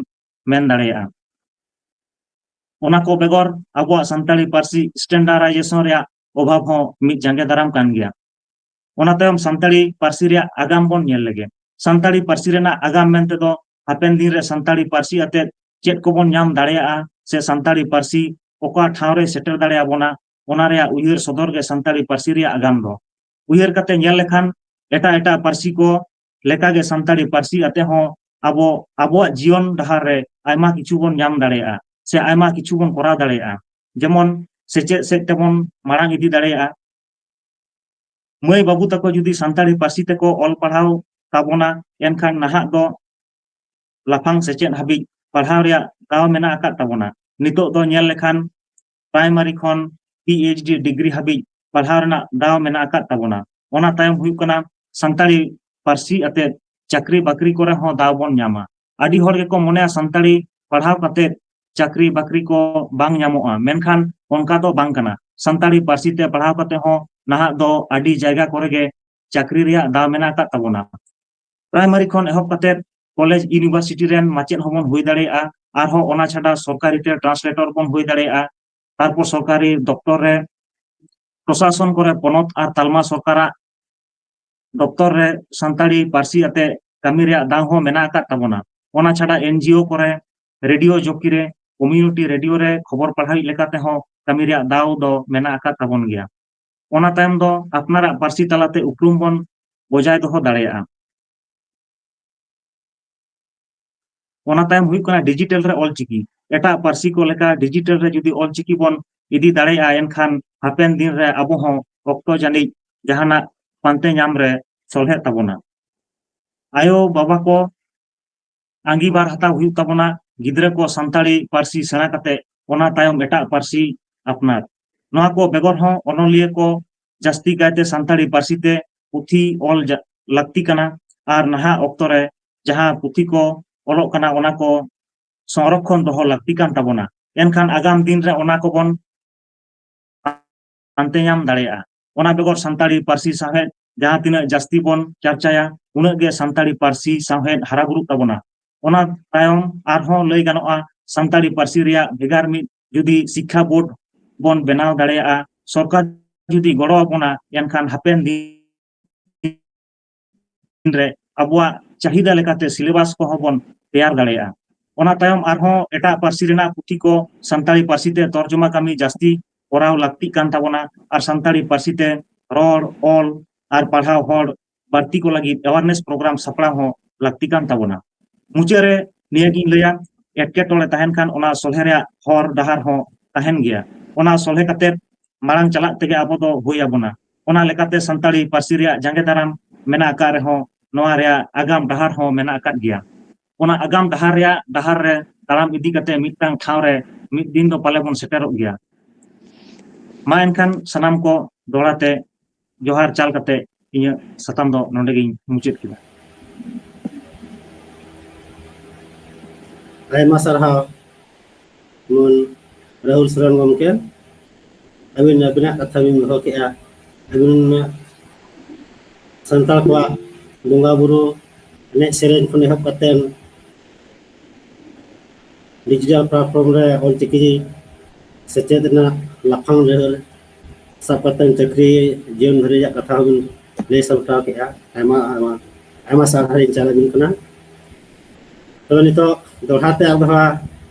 ᱢᱮᱱ ᱫᱟᱲᱮᱭᱟᱜᱼᱟ᱾ ᱚᱱᱟ ᱠᱚ ᱵᱮᱜᱚᱨ ᱟᱵᱚᱣᱟᱜ ᱥᱟᱱᱛᱟᱲᱤ ᱯᱟᱹᱨᱥᱤ ᱥᱴᱮᱱᱰᱟᱨᱰᱟᱭᱡᱮᱥᱚᱱ ᱨᱮᱭᱟᱜ ᱚᱵᱷᱟᱵ ᱦᱚᱸ ᱢᱤᱫ ᱡᱟᱸᱜᱮ ᱫᱟᱨᱟᱢ ᱠᱟᱱ ᱜᱮᱭᱟ᱾ ᱚᱱᱟ ᱛᱟᱭᱚᱢ ᱥᱟᱱᱛᱟᱲᱤ ᱯᱟᱹᱨᱥᱤ ᱨᱮᱭᱟᱜ ᱟᱜᱟᱢ ᱵᱚᱱ ᱧᱮᱞ ᱞᱮᱜᱮ᱾ ᱥᱟᱱᱛᱟᱲᱤ ᱯᱟᱹᱨᱥᱤ ᱨᱮᱱᱟᱜ ᱟᱜᱟᱢ ᱢᱮᱱᱛᱮ ᱫᱚ ᱦᱟᱯᱮᱱ ᱫᱤᱱ ᱨᱮ ᱥᱟᱱᱛᱟᱲᱤ ᱯᱟᱹᱨᱥᱤ ᱟᱛᱮᱫ ᱪᱮᱫ ᱠᱚᱵᱚᱱ ᱧᱟᱢ ᱫᱟᱲᱮᱭᱟᱜᱼᱟ ᱥᱮ ᱥᱟᱱᱛᱟᱲᱤ ᱯᱟᱹᱨᱥᱤ ᱚᱠᱟ ᱴᱷᱟᱶ ᱨᱮ ᱥᱮᱴᱮᱨ ᱫᱟᱲᱮᱭᱟᱵᱚᱱᱟ, ᱚᱱᱟ ᱨᱮᱭᱟᱜ ᱩᱭᱦᱟᱹᱨ ᱥᱚᱫᱚᱨ ᱜᱮ ᱥᱟᱱᱛᱟᱲᱤ ᱯᱟᱹᱨᱥᱤ ᱨᱮᱭᱟᱜ ᱟᱜᱟᱢ ᱫᱚ᱾ ᱩᱭᱦᱟᱹᱨ ᱠᱟᱛᱮ ᱧᱮᱞ ᱞᱮᱠᱷᱟᱱ ᱮᱴᱟᱜ ᱮᱴᱟᱜ ᱯᱟᱹᱨᱥᱤ ᱠᱚ ᱞᱮᱠᱟᱜᱮ ᱥᱟᱱᱛᱟᱲᱤ ᱯᱟᱹᱨᱥᱤ ᱟᱛᱮ ᱦᱚᱸ ᱟᱵᱚ ᱟᱵᱚᱣᱟᱜ ᱡᱤᱭᱚᱱ ᱰᱟᱦᱟᱨ ᱨᱮ ᱟᱭᱢᱟ ᱠᱤᱪᱷᱩ ᱵᱚᱱ ᱧᱟᱢ ᱫᱟᱲᱮᱭᱟᱜᱼᱟ ᱥᱮ ᱟᱭᱢᱟ ᱠᱤᱪᱷᱩ ᱵᱚᱱ ᱠᱚᱨᱟᱣ ᱫᱟᱲᱮᱭᱟᱜᱼᱟ᱾ ᱡᱮᱢᱚᱱ ᱥᱮᱪᱮᱫ ᱥᱮᱫ ᱛᱮᱵᱚᱱ ᱢᱟᱲᱟᱝ ᱤᱫᱤ ᱫᱟᱲᱮᱭᱟᱜᱼᱟ᱾ ᱢᱟᱹᱭ ᱵᱟᱹᱵᱩ ᱛᱟᱠᱚ ᱡᱩᱫᱤ ᱥᱟᱱᱛᱟᱲᱤ ᱯᱟᱹᱨᱥᱤ ᱛᱮᱠᱚ ᱚᱞ ᱯᱟᱲᱦᱟᱣ ᱛᱟᱵᱚᱱᱟ, ᱮᱱᱠᱷᱟᱱ ᱱᱟᱦᱟᱜ ᱫᱚ ᱞᱟᱯᱷᱟᱝ ᱥᱮᱪᱮᱫ ᱦᱟᱹᱵᱤᱡ ᱯᱟᱲᱦᱟᱣ ᱨᱮᱭᱟᱜ ᱫᱟᱣ ᱢᱮᱱᱟᱜ ᱟᱠᱟᱫ ᱛᱟᱵᱚᱱᱟ᱾ ᱱᱤᱛᱚᱜ ᱫᱚ ᱧᱮᱞ ᱞᱮᱠᱷᱟᱱ ᱯᱨᱟᱭᱢᱟᱨᱤ ᱠᱷᱚᱱ ᱯᱤ ᱮᱭᱤᱪ ᱰᱤ ᱰᱤᱜᱽᱨᱤ ᱦᱟᱹᱵᱤᱡ ᱯᱟᱲᱦᱟᱣ ᱨᱮᱱᱟᱜ ᱫᱟᱣ ᱢᱮᱱᱟᱜ ᱟᱠᱟᱫ ᱛᱟᱵᱚᱱᱟ᱾ ᱚᱱᱟ ᱛᱟᱭᱚᱢ ᱦᱩᱭᱩᱜ ᱠᱟᱱᱟ ᱥᱟᱱᱛᱟᱲᱤ ᱯᱟᱹᱨᱥᱤ ᱟᱛᱮᱫ ᱪᱟᱹᱠᱨᱤ ᱵᱟᱹᱠᱨᱤ ᱠᱚᱨᱮ ᱦᱚᱸ ᱫᱟᱣ ᱵᱚᱱ ᱧᱟᱢᱟ᱾ ᱟᱹᱰᱤ ᱦᱚᱲ ᱜᱮᱠᱚ ᱢᱚᱱᱮᱭᱟ ᱥᱟᱱᱛᱟᱲᱤ ᱯᱟᱲᱦᱟᱣ ᱠᱟᱛᱮᱫ ᱪᱟᱹᱠᱨᱤ ᱵᱟᱹᱠᱨᱤ ᱠᱚ ᱵᱟᱝ ᱧᱟᱢᱚᱜᱼᱟ, ᱢᱮᱱᱠᱷᱟᱱ ᱚᱱᱠᱟ ᱫᱚ ᱵᱟᱝ ᱠᱟᱱᱟ᱾ ᱥᱟᱱᱛᱟᱲᱤ ᱯᱟᱹᱨᱥᱤ ᱛᱮ ᱯᱟᱲᱦᱟᱣ ᱠᱟᱛᱮ ᱦᱚᱸ ᱱᱟᱦᱟᱜ ᱫᱚ ᱟᱹᱰᱤ ᱡᱟᱭᱜᱟ ᱠᱚᱨᱮ ᱜᱮ ᱪᱟᱹᱠᱨᱤ ᱨᱮᱭᱟᱜ ᱫᱟᱣ ᱢᱮᱱᱟᱜ ᱟᱠᱟᱫ ᱛᱟᱵᱚᱱᱟ᱾ ᱯᱨᱟᱭᱢᱟᱨᱤ ᱠᱷᱚᱱ ᱮᱦᱚᱵ ᱠᱟᱛᱮ ᱠᱚᱞᱮᱡᱽ ᱤᱭᱩᱱᱤᱵᱷᱟᱨᱥᱤᱴᱤ ᱨᱮᱱ ᱢᱟᱪᱮᱫ ᱦᱚᱸᱵᱚᱱ ᱦᱩᱭ ᱫᱟᱲᱮᱭᱟᱜᱼᱟ᱾ ᱟᱨᱦᱚᱸ ᱚᱱᱟ ᱪᱷᱟᱰᱟ ᱥᱚᱨᱠᱟᱨᱤ ᱛᱮ ᱴᱨᱟᱱᱥᱞᱮᱴᱚᱨ ᱵᱚᱱ ᱦᱩᱭ ᱫᱟᱲᱮᱭᱟᱜᱼᱟ᱾ ᱛᱟᱨᱯᱚᱨ ᱥᱚᱨᱠᱟᱨᱤ ᱫᱚᱯᱛᱚᱨ ᱨᱮ, ᱯᱨᱚᱥᱟᱥᱚᱱ ᱠᱚᱨᱮ, ᱯᱚᱱᱚᱛ ᱟᱨ ᱛᱟᱞᱢᱟ ᱥᱚᱨᱠᱟᱨᱟᱜ ᱫᱚᱯᱛᱚᱨ ᱨᱮ ᱥᱟᱱᱛᱟᱲᱤ ᱯᱟᱹᱨᱥᱤ ᱟᱛᱮ ᱠᱟᱹᱢᱤ ᱨᱮᱭᱟᱜ ᱫᱟᱣ ᱦᱚᱸ ᱢᱮᱱᱟᱜ ᱟᱠᱟᱫ ᱛᱟᱵᱚᱱᱟ᱾ ᱚᱱᱟ ᱪᱷᱟᱰᱟ ᱮᱱᱡᱤᱳ ᱠᱚᱨᱮ, ᱨᱮᱰᱤᱭᱳ ᱡᱚᱠᱤ ᱨᱮ, ᱠᱚᱢᱤᱭᱩᱱᱤᱴᱤ ᱨᱮᱰᱤᱭᱳ ᱨᱮ ᱠᱷᱚᱵᱚᱨ ᱯᱟᱲᱦᱟᱣᱤᱡ ᱞᱮᱠᱟ ᱛᱮᱦᱚᱸ ᱠᱟᱹᱢᱤ ᱨᱮᱭᱟᱜ ᱫᱟᱣ ᱫᱚ ᱢᱮᱱᱟᱜ ᱟᱠᱟᱫ ᱛᱟᱵᱚᱱ ᱜᱮᱭᱟ᱾ ᱚᱱᱟ ᱛᱟᱭᱚᱢ ᱫᱚ ᱟᱯᱱᱟᱨᱟᱜ ᱯᱟᱹᱨᱥᱤ ᱛᱟᱞᱟᱛᱮ ᱩᱯᱨᱩᱢ ᱵᱚᱱ ᱵᱚᱡᱟᱭ ᱫᱚᱦᱚ ᱫᱟᱲᱮᱭᱟᱜᱼᱟ᱾ ᱚᱱᱟ ᱛᱟᱭᱚᱢ ᱦᱩᱭᱩᱜ ᱠᱟᱱᱟ ᱰᱤᱡᱤᱴᱮᱞ ᱨᱮ ᱚᱞᱪᱤᱠᱤ᱾ ᱮᱴᱟᱜ ᱯᱟᱹᱨᱥᱤ ᱠᱚ ᱞᱮᱠᱟ ᱰᱤᱡᱤᱴᱮᱞ ᱨᱮ ᱡᱩᱫᱤ ᱚᱞᱪᱤᱠᱤ ᱵᱚᱱ ᱤᱫᱤ ᱫᱟᱲᱮᱭᱟᱜᱼᱟ, ᱮᱱᱠᱷᱟᱱ ᱦᱟᱯᱮᱱ ᱫᱤᱱ ᱨᱮ ᱟᱵᱚ ᱦᱚᱸ ᱚᱠᱛᱚ ᱡᱟᱹᱱᱤᱡ ᱡᱟᱦᱟᱱᱟᱜ ᱯᱟᱱᱛᱮ ᱧᱟᱢ ᱨᱮ ᱥᱚᱞᱦᱮᱜ ᱛᱟᱵᱚᱱᱟ᱾ ᱟᱭᱳ ᱵᱟᱵᱟ ᱠᱚ ᱟᱸᱜᱤᱵᱷᱟᱨ ᱦᱟᱛᱟᱣ ᱦᱩᱭᱩᱜ ᱛᱟᱵᱚᱱᱟ, ᱜᱤᱫᱽᱨᱟᱹ ᱠᱚ ᱥᱟᱱᱛᱟᱲᱤ ᱯᱟᱹᱨᱥᱤ ᱥᱮᱬᱟ ᱠᱟᱛᱮ ᱚᱱᱟ ᱛᱟᱭᱚᱢ ᱮᱴᱟᱜ ᱯᱟᱹᱨᱥᱤ ᱟᱯᱱᱟᱨ᱾ ᱱᱚᱣᱟ ᱠᱚ ᱵᱮᱜᱚᱨ ᱦᱚᱸ ᱚᱱᱚᱞᱤᱭᱟᱹ ᱠᱚ ᱡᱟᱹᱥᱛᱤ ᱠᱟᱭᱛᱮ ᱥᱟᱱᱛᱟᱲᱤ ᱯᱟᱹᱨᱥᱤ ᱛᱮ ᱯᱩᱛᱷᱤ ᱚᱞ ᱡᱟ-, ᱞᱟᱹᱠᱛᱤ ᱠᱟᱱᱟ᱾ ᱟᱨ ᱱᱟᱦᱟᱜ ᱚᱠᱛᱚ ᱨᱮ ᱡᱟᱦᱟᱸ ᱯᱩᱛᱷᱤ ᱠᱚ ᱚᱞᱚᱜ ᱠᱟᱱᱟ, ᱚᱱᱟ ᱠᱚ ᱥᱚᱝᱨᱚᱠᱷᱚᱱ ᱫᱚᱦᱚ ᱞᱟᱹᱠᱛᱤ ᱠᱟᱱ ᱛᱟᱵᱚᱱᱟ᱾ ᱮᱱᱠᱷᱟᱱ ᱟᱜᱟᱢ ᱫᱤᱱ ᱨᱮ ᱚᱱᱟ ᱠᱚᱵᱚᱱ ᱯᱟᱱᱛᱮ ᱧᱟᱢ ᱫᱟᱲᱮᱭᱟᱜᱼᱟ᱾ ᱚᱱᱟ ᱵᱮᱜᱚᱨ ᱥᱟᱱᱛᱟᱲᱤ ᱯᱟᱹᱨᱥᱤ ᱥᱟᱶᱦᱮᱫ ᱡᱟᱦᱟᱸ ᱛᱤᱱᱟᱹᱜ ᱡᱟᱹᱥᱛᱤ ᱵᱚᱱ ᱪᱟᱨᱪᱟᱭᱟ, ᱩᱱᱟᱹᱜ ᱜᱮ ᱥᱟᱱᱛᱟᱲᱤ ᱯᱟᱹᱨᱥᱤ ᱥᱟᱶᱦᱮᱫ ᱦᱟᱨᱟ ᱵᱩᱨᱩᱜ ᱛᱟᱵᱚᱱᱟ᱾ ᱚᱱᱟ ᱛᱟᱭᱚᱢ ᱟᱨᱦᱚᱸ ᱞᱟᱹᱭ ᱜᱟᱱᱚᱜᱼᱟ, ᱥᱟᱱᱛᱟᱲᱤ ᱯᱟᱹᱨᱥᱤ ᱨᱮᱭᱟᱜ ᱵᱷᱮᱜᱟᱨ ᱢᱤᱫ ᱡᱩᱫᱤ ᱥᱤᱠᱠᱷᱟ ᱵᱳᱨᱰ ᱵᱚᱱ ᱵᱮᱱᱟᱣ ᱫᱟᱲᱮᱭᱟᱜᱼᱟ, ᱥᱚᱨᱠᱟᱨ ᱡᱩᱫᱤ ᱜᱚᱲᱚ ᱟᱵᱚᱱᱟ, ᱮᱱᱠᱷᱟᱱ ᱦᱟᱯᱮᱱ ᱫᱤᱱ ᱨᱮ ᱟᱵᱚᱣᱟᱜ ᱪᱟᱦᱤᱫᱟ ᱞᱮᱠᱟᱛᱮ ᱥᱤᱞᱮᱵᱟᱥ ᱠᱚᱦᱚᱸ ᱵᱚᱱ ᱛᱮᱭᱟᱨ ᱫᱟᱲᱮᱭᱟᱜᱼᱟ᱾ ᱚᱱᱟ ᱛᱟᱭᱚᱢ ᱟᱨᱦᱚᱸ ᱮᱴᱟᱜ ᱯᱟᱹᱨᱥᱤ ᱨᱮᱱᱟᱜ ᱯᱩᱛᱷᱤ ᱠᱚ ᱥᱟᱱᱛᱟᱲᱤ ᱯᱟᱹᱨᱥᱤ ᱛᱮ ᱛᱚᱨᱡᱚᱢᱟ ᱠᱟᱹᱢᱤ ᱡᱟᱹᱥᱛᱤ ᱠᱚᱨᱟᱣ ᱞᱟᱹᱠᱛᱤᱜ ᱠᱟᱱ ᱛᱟᱵᱚᱱᱟ᱾ ᱟᱨ ᱥᱟᱱᱛᱟᱲᱤ ᱯᱟᱹᱨᱥᱤ ᱛᱮ ᱨᱚᱲ, ᱚᱞ ᱟᱨ ᱯᱟᱲᱦᱟᱣ ᱦᱚᱲ ᱵᱟᱹᱲᱛᱤ ᱠᱚ ᱞᱟᱹᱜᱤᱫ awareness program ᱥᱟᱯᱲᱟᱣ ᱦᱚᱸ ᱞᱟᱹᱠᱛᱤ ᱠᱟᱱ ᱛᱟᱵᱚᱱᱟ᱾ ᱢᱩᱪᱟᱹᱫ ᱨᱮ ᱱᱤᱭᱟᱹᱜᱤᱧ ᱞᱟᱹᱭᱟ, ᱮᱴᱠᱮᱴᱚᱬᱮ ᱛᱟᱦᱮᱱ ᱠᱷᱟᱱ ᱚᱱᱟ ᱥᱚᱞᱦᱮ ᱨᱮᱭᱟᱜ ᱦᱚᱨ ᱰᱟᱦᱟᱨ ᱦᱚᱸ ᱛᱟᱦᱮᱱ ᱜᱮᱭᱟ᱾ ᱚᱱᱟ ᱥᱚᱞᱦᱮ ᱠᱟᱛᱮ ᱢᱟᱲᱟᱝ ᱪᱟᱞᱟᱜ ᱛᱮᱜᱮ ᱟᱵᱚ ᱫᱚ ᱦᱩᱭ ᱟᱵᱚᱱᱟ᱾ ᱚᱱᱟ ᱞᱮᱠᱟᱛᱮ ᱥᱟᱱᱛᱟᱲᱤ ᱯᱟᱹᱨᱥᱤ ᱨᱮᱭᱟᱜ ᱡᱟᱸᱜᱮ ᱫᱟᱨᱟᱢ ᱢᱮᱱᱟᱜ ᱟᱠᱟᱫ ᱨᱮᱦᱚᱸ, ᱱᱚᱣᱟ ᱨᱮᱭᱟᱜ ᱟᱜᱟᱢ ᱰᱟᱦᱟᱨ ᱦᱚᱸ ᱢᱮᱱᱟᱜ ᱟᱠᱟᱫ ᱜᱮᱭᱟ᱾ ᱚᱱᱟ ᱟᱜᱟᱢ ᱰᱟᱦᱟᱨ ᱨᱮᱭᱟᱜ ᱰᱟᱦᱟᱨ ᱨᱮ ᱛᱟᱲᱟᱢ ᱤᱫᱤ ᱠᱟᱛᱮ ᱢᱤᱫᱴᱟᱝ ᱴᱷᱟᱶ ᱨᱮ ᱢᱤᱫ ᱫᱤᱱ ᱫᱚ ᱯᱟᱞᱮ ᱵᱚᱱ ᱥᱮᱴᱮᱨᱚᱜ ᱜᱮᱭᱟ᱾ ᱢᱟ ᱮᱱᱠᱷᱟᱱ ᱥᱟᱱᱟᱢ ᱠᱚ ᱫᱚᱦᱲᱟ ᱛᱮ ᱡᱚᱦᱟᱨ ᱪᱟᱞ ᱠᱟᱛᱮ ᱤᱧᱟᱹᱜ ᱥᱟᱛᱟᱢ ᱫᱚ ᱱᱚᱰᱮ ᱜᱤᱧ ᱢᱩᱪᱟᱹᱫ ᱠᱮᱫᱟ᱾ ᱟᱭᱢᱟ ᱥᱟᱨᱦᱟᱣ ᱢᱟᱹᱱ ᱨᱟᱦᱩᱞ ᱥᱚᱨᱮᱱ ᱜᱚᱢᱠᱮ, ᱟᱹᱵᱤᱱ ᱟᱹᱵᱤᱱᱟᱜ ᱠᱟᱛᱷᱟ ᱵᱤᱱ ᱫᱚᱦᱚ ᱠᱮᱫᱼᱟ᱾ ᱟᱹᱵᱤᱱ ᱥᱟᱱᱛᱟᱲ ᱠᱚᱣᱟᱜ ᱵᱚᱸᱜᱟ ᱵᱩᱨᱩ ᱮᱱᱮᱡ ᱥᱮᱨᱮᱧ ᱠᱷᱚᱱ ᱮᱦᱚᱵ ᱠᱟᱛᱮ ᱰᱤᱡᱤᱴᱟᱞ ᱯᱞᱟᱴᱯᱷᱚᱨᱢ ᱨᱮ ᱚᱞᱪᱤᱠᱤ ᱥᱮᱪᱮᱫ ᱨᱮᱱᱟᱜ ᱞᱟᱯᱷᱟᱝ ᱰᱟᱹᱦᱟᱨ ᱥᱟᱵ ᱠᱟᱛᱮ ᱪᱟᱹᱠᱨᱤ ᱡᱤᱭᱚᱱ ᱫᱷᱟᱹᱨᱤᱡᱟᱜ ᱠᱟᱛᱷᱟ ᱦᱚᱸᱵᱤᱱ ᱞᱟᱹᱭ ᱥᱟᱢᱴᱟᱣ ᱠᱮᱫᱼᱟ᱾ ᱟᱭᱢᱟ ᱟᱭᱢᱟ ᱟᱭᱢᱟ ᱥᱟᱨᱦᱟᱣ ᱤᱧ ᱪᱟᱞ ᱟᱹᱵᱤᱱ ᱠᱟᱱᱟ᱾ ᱛᱚᱵᱮ ᱱᱤᱛᱚᱜ ᱫᱚᱦᱲᱟ ᱛᱮ ᱟᱵᱚ ᱦᱟᱸᱜ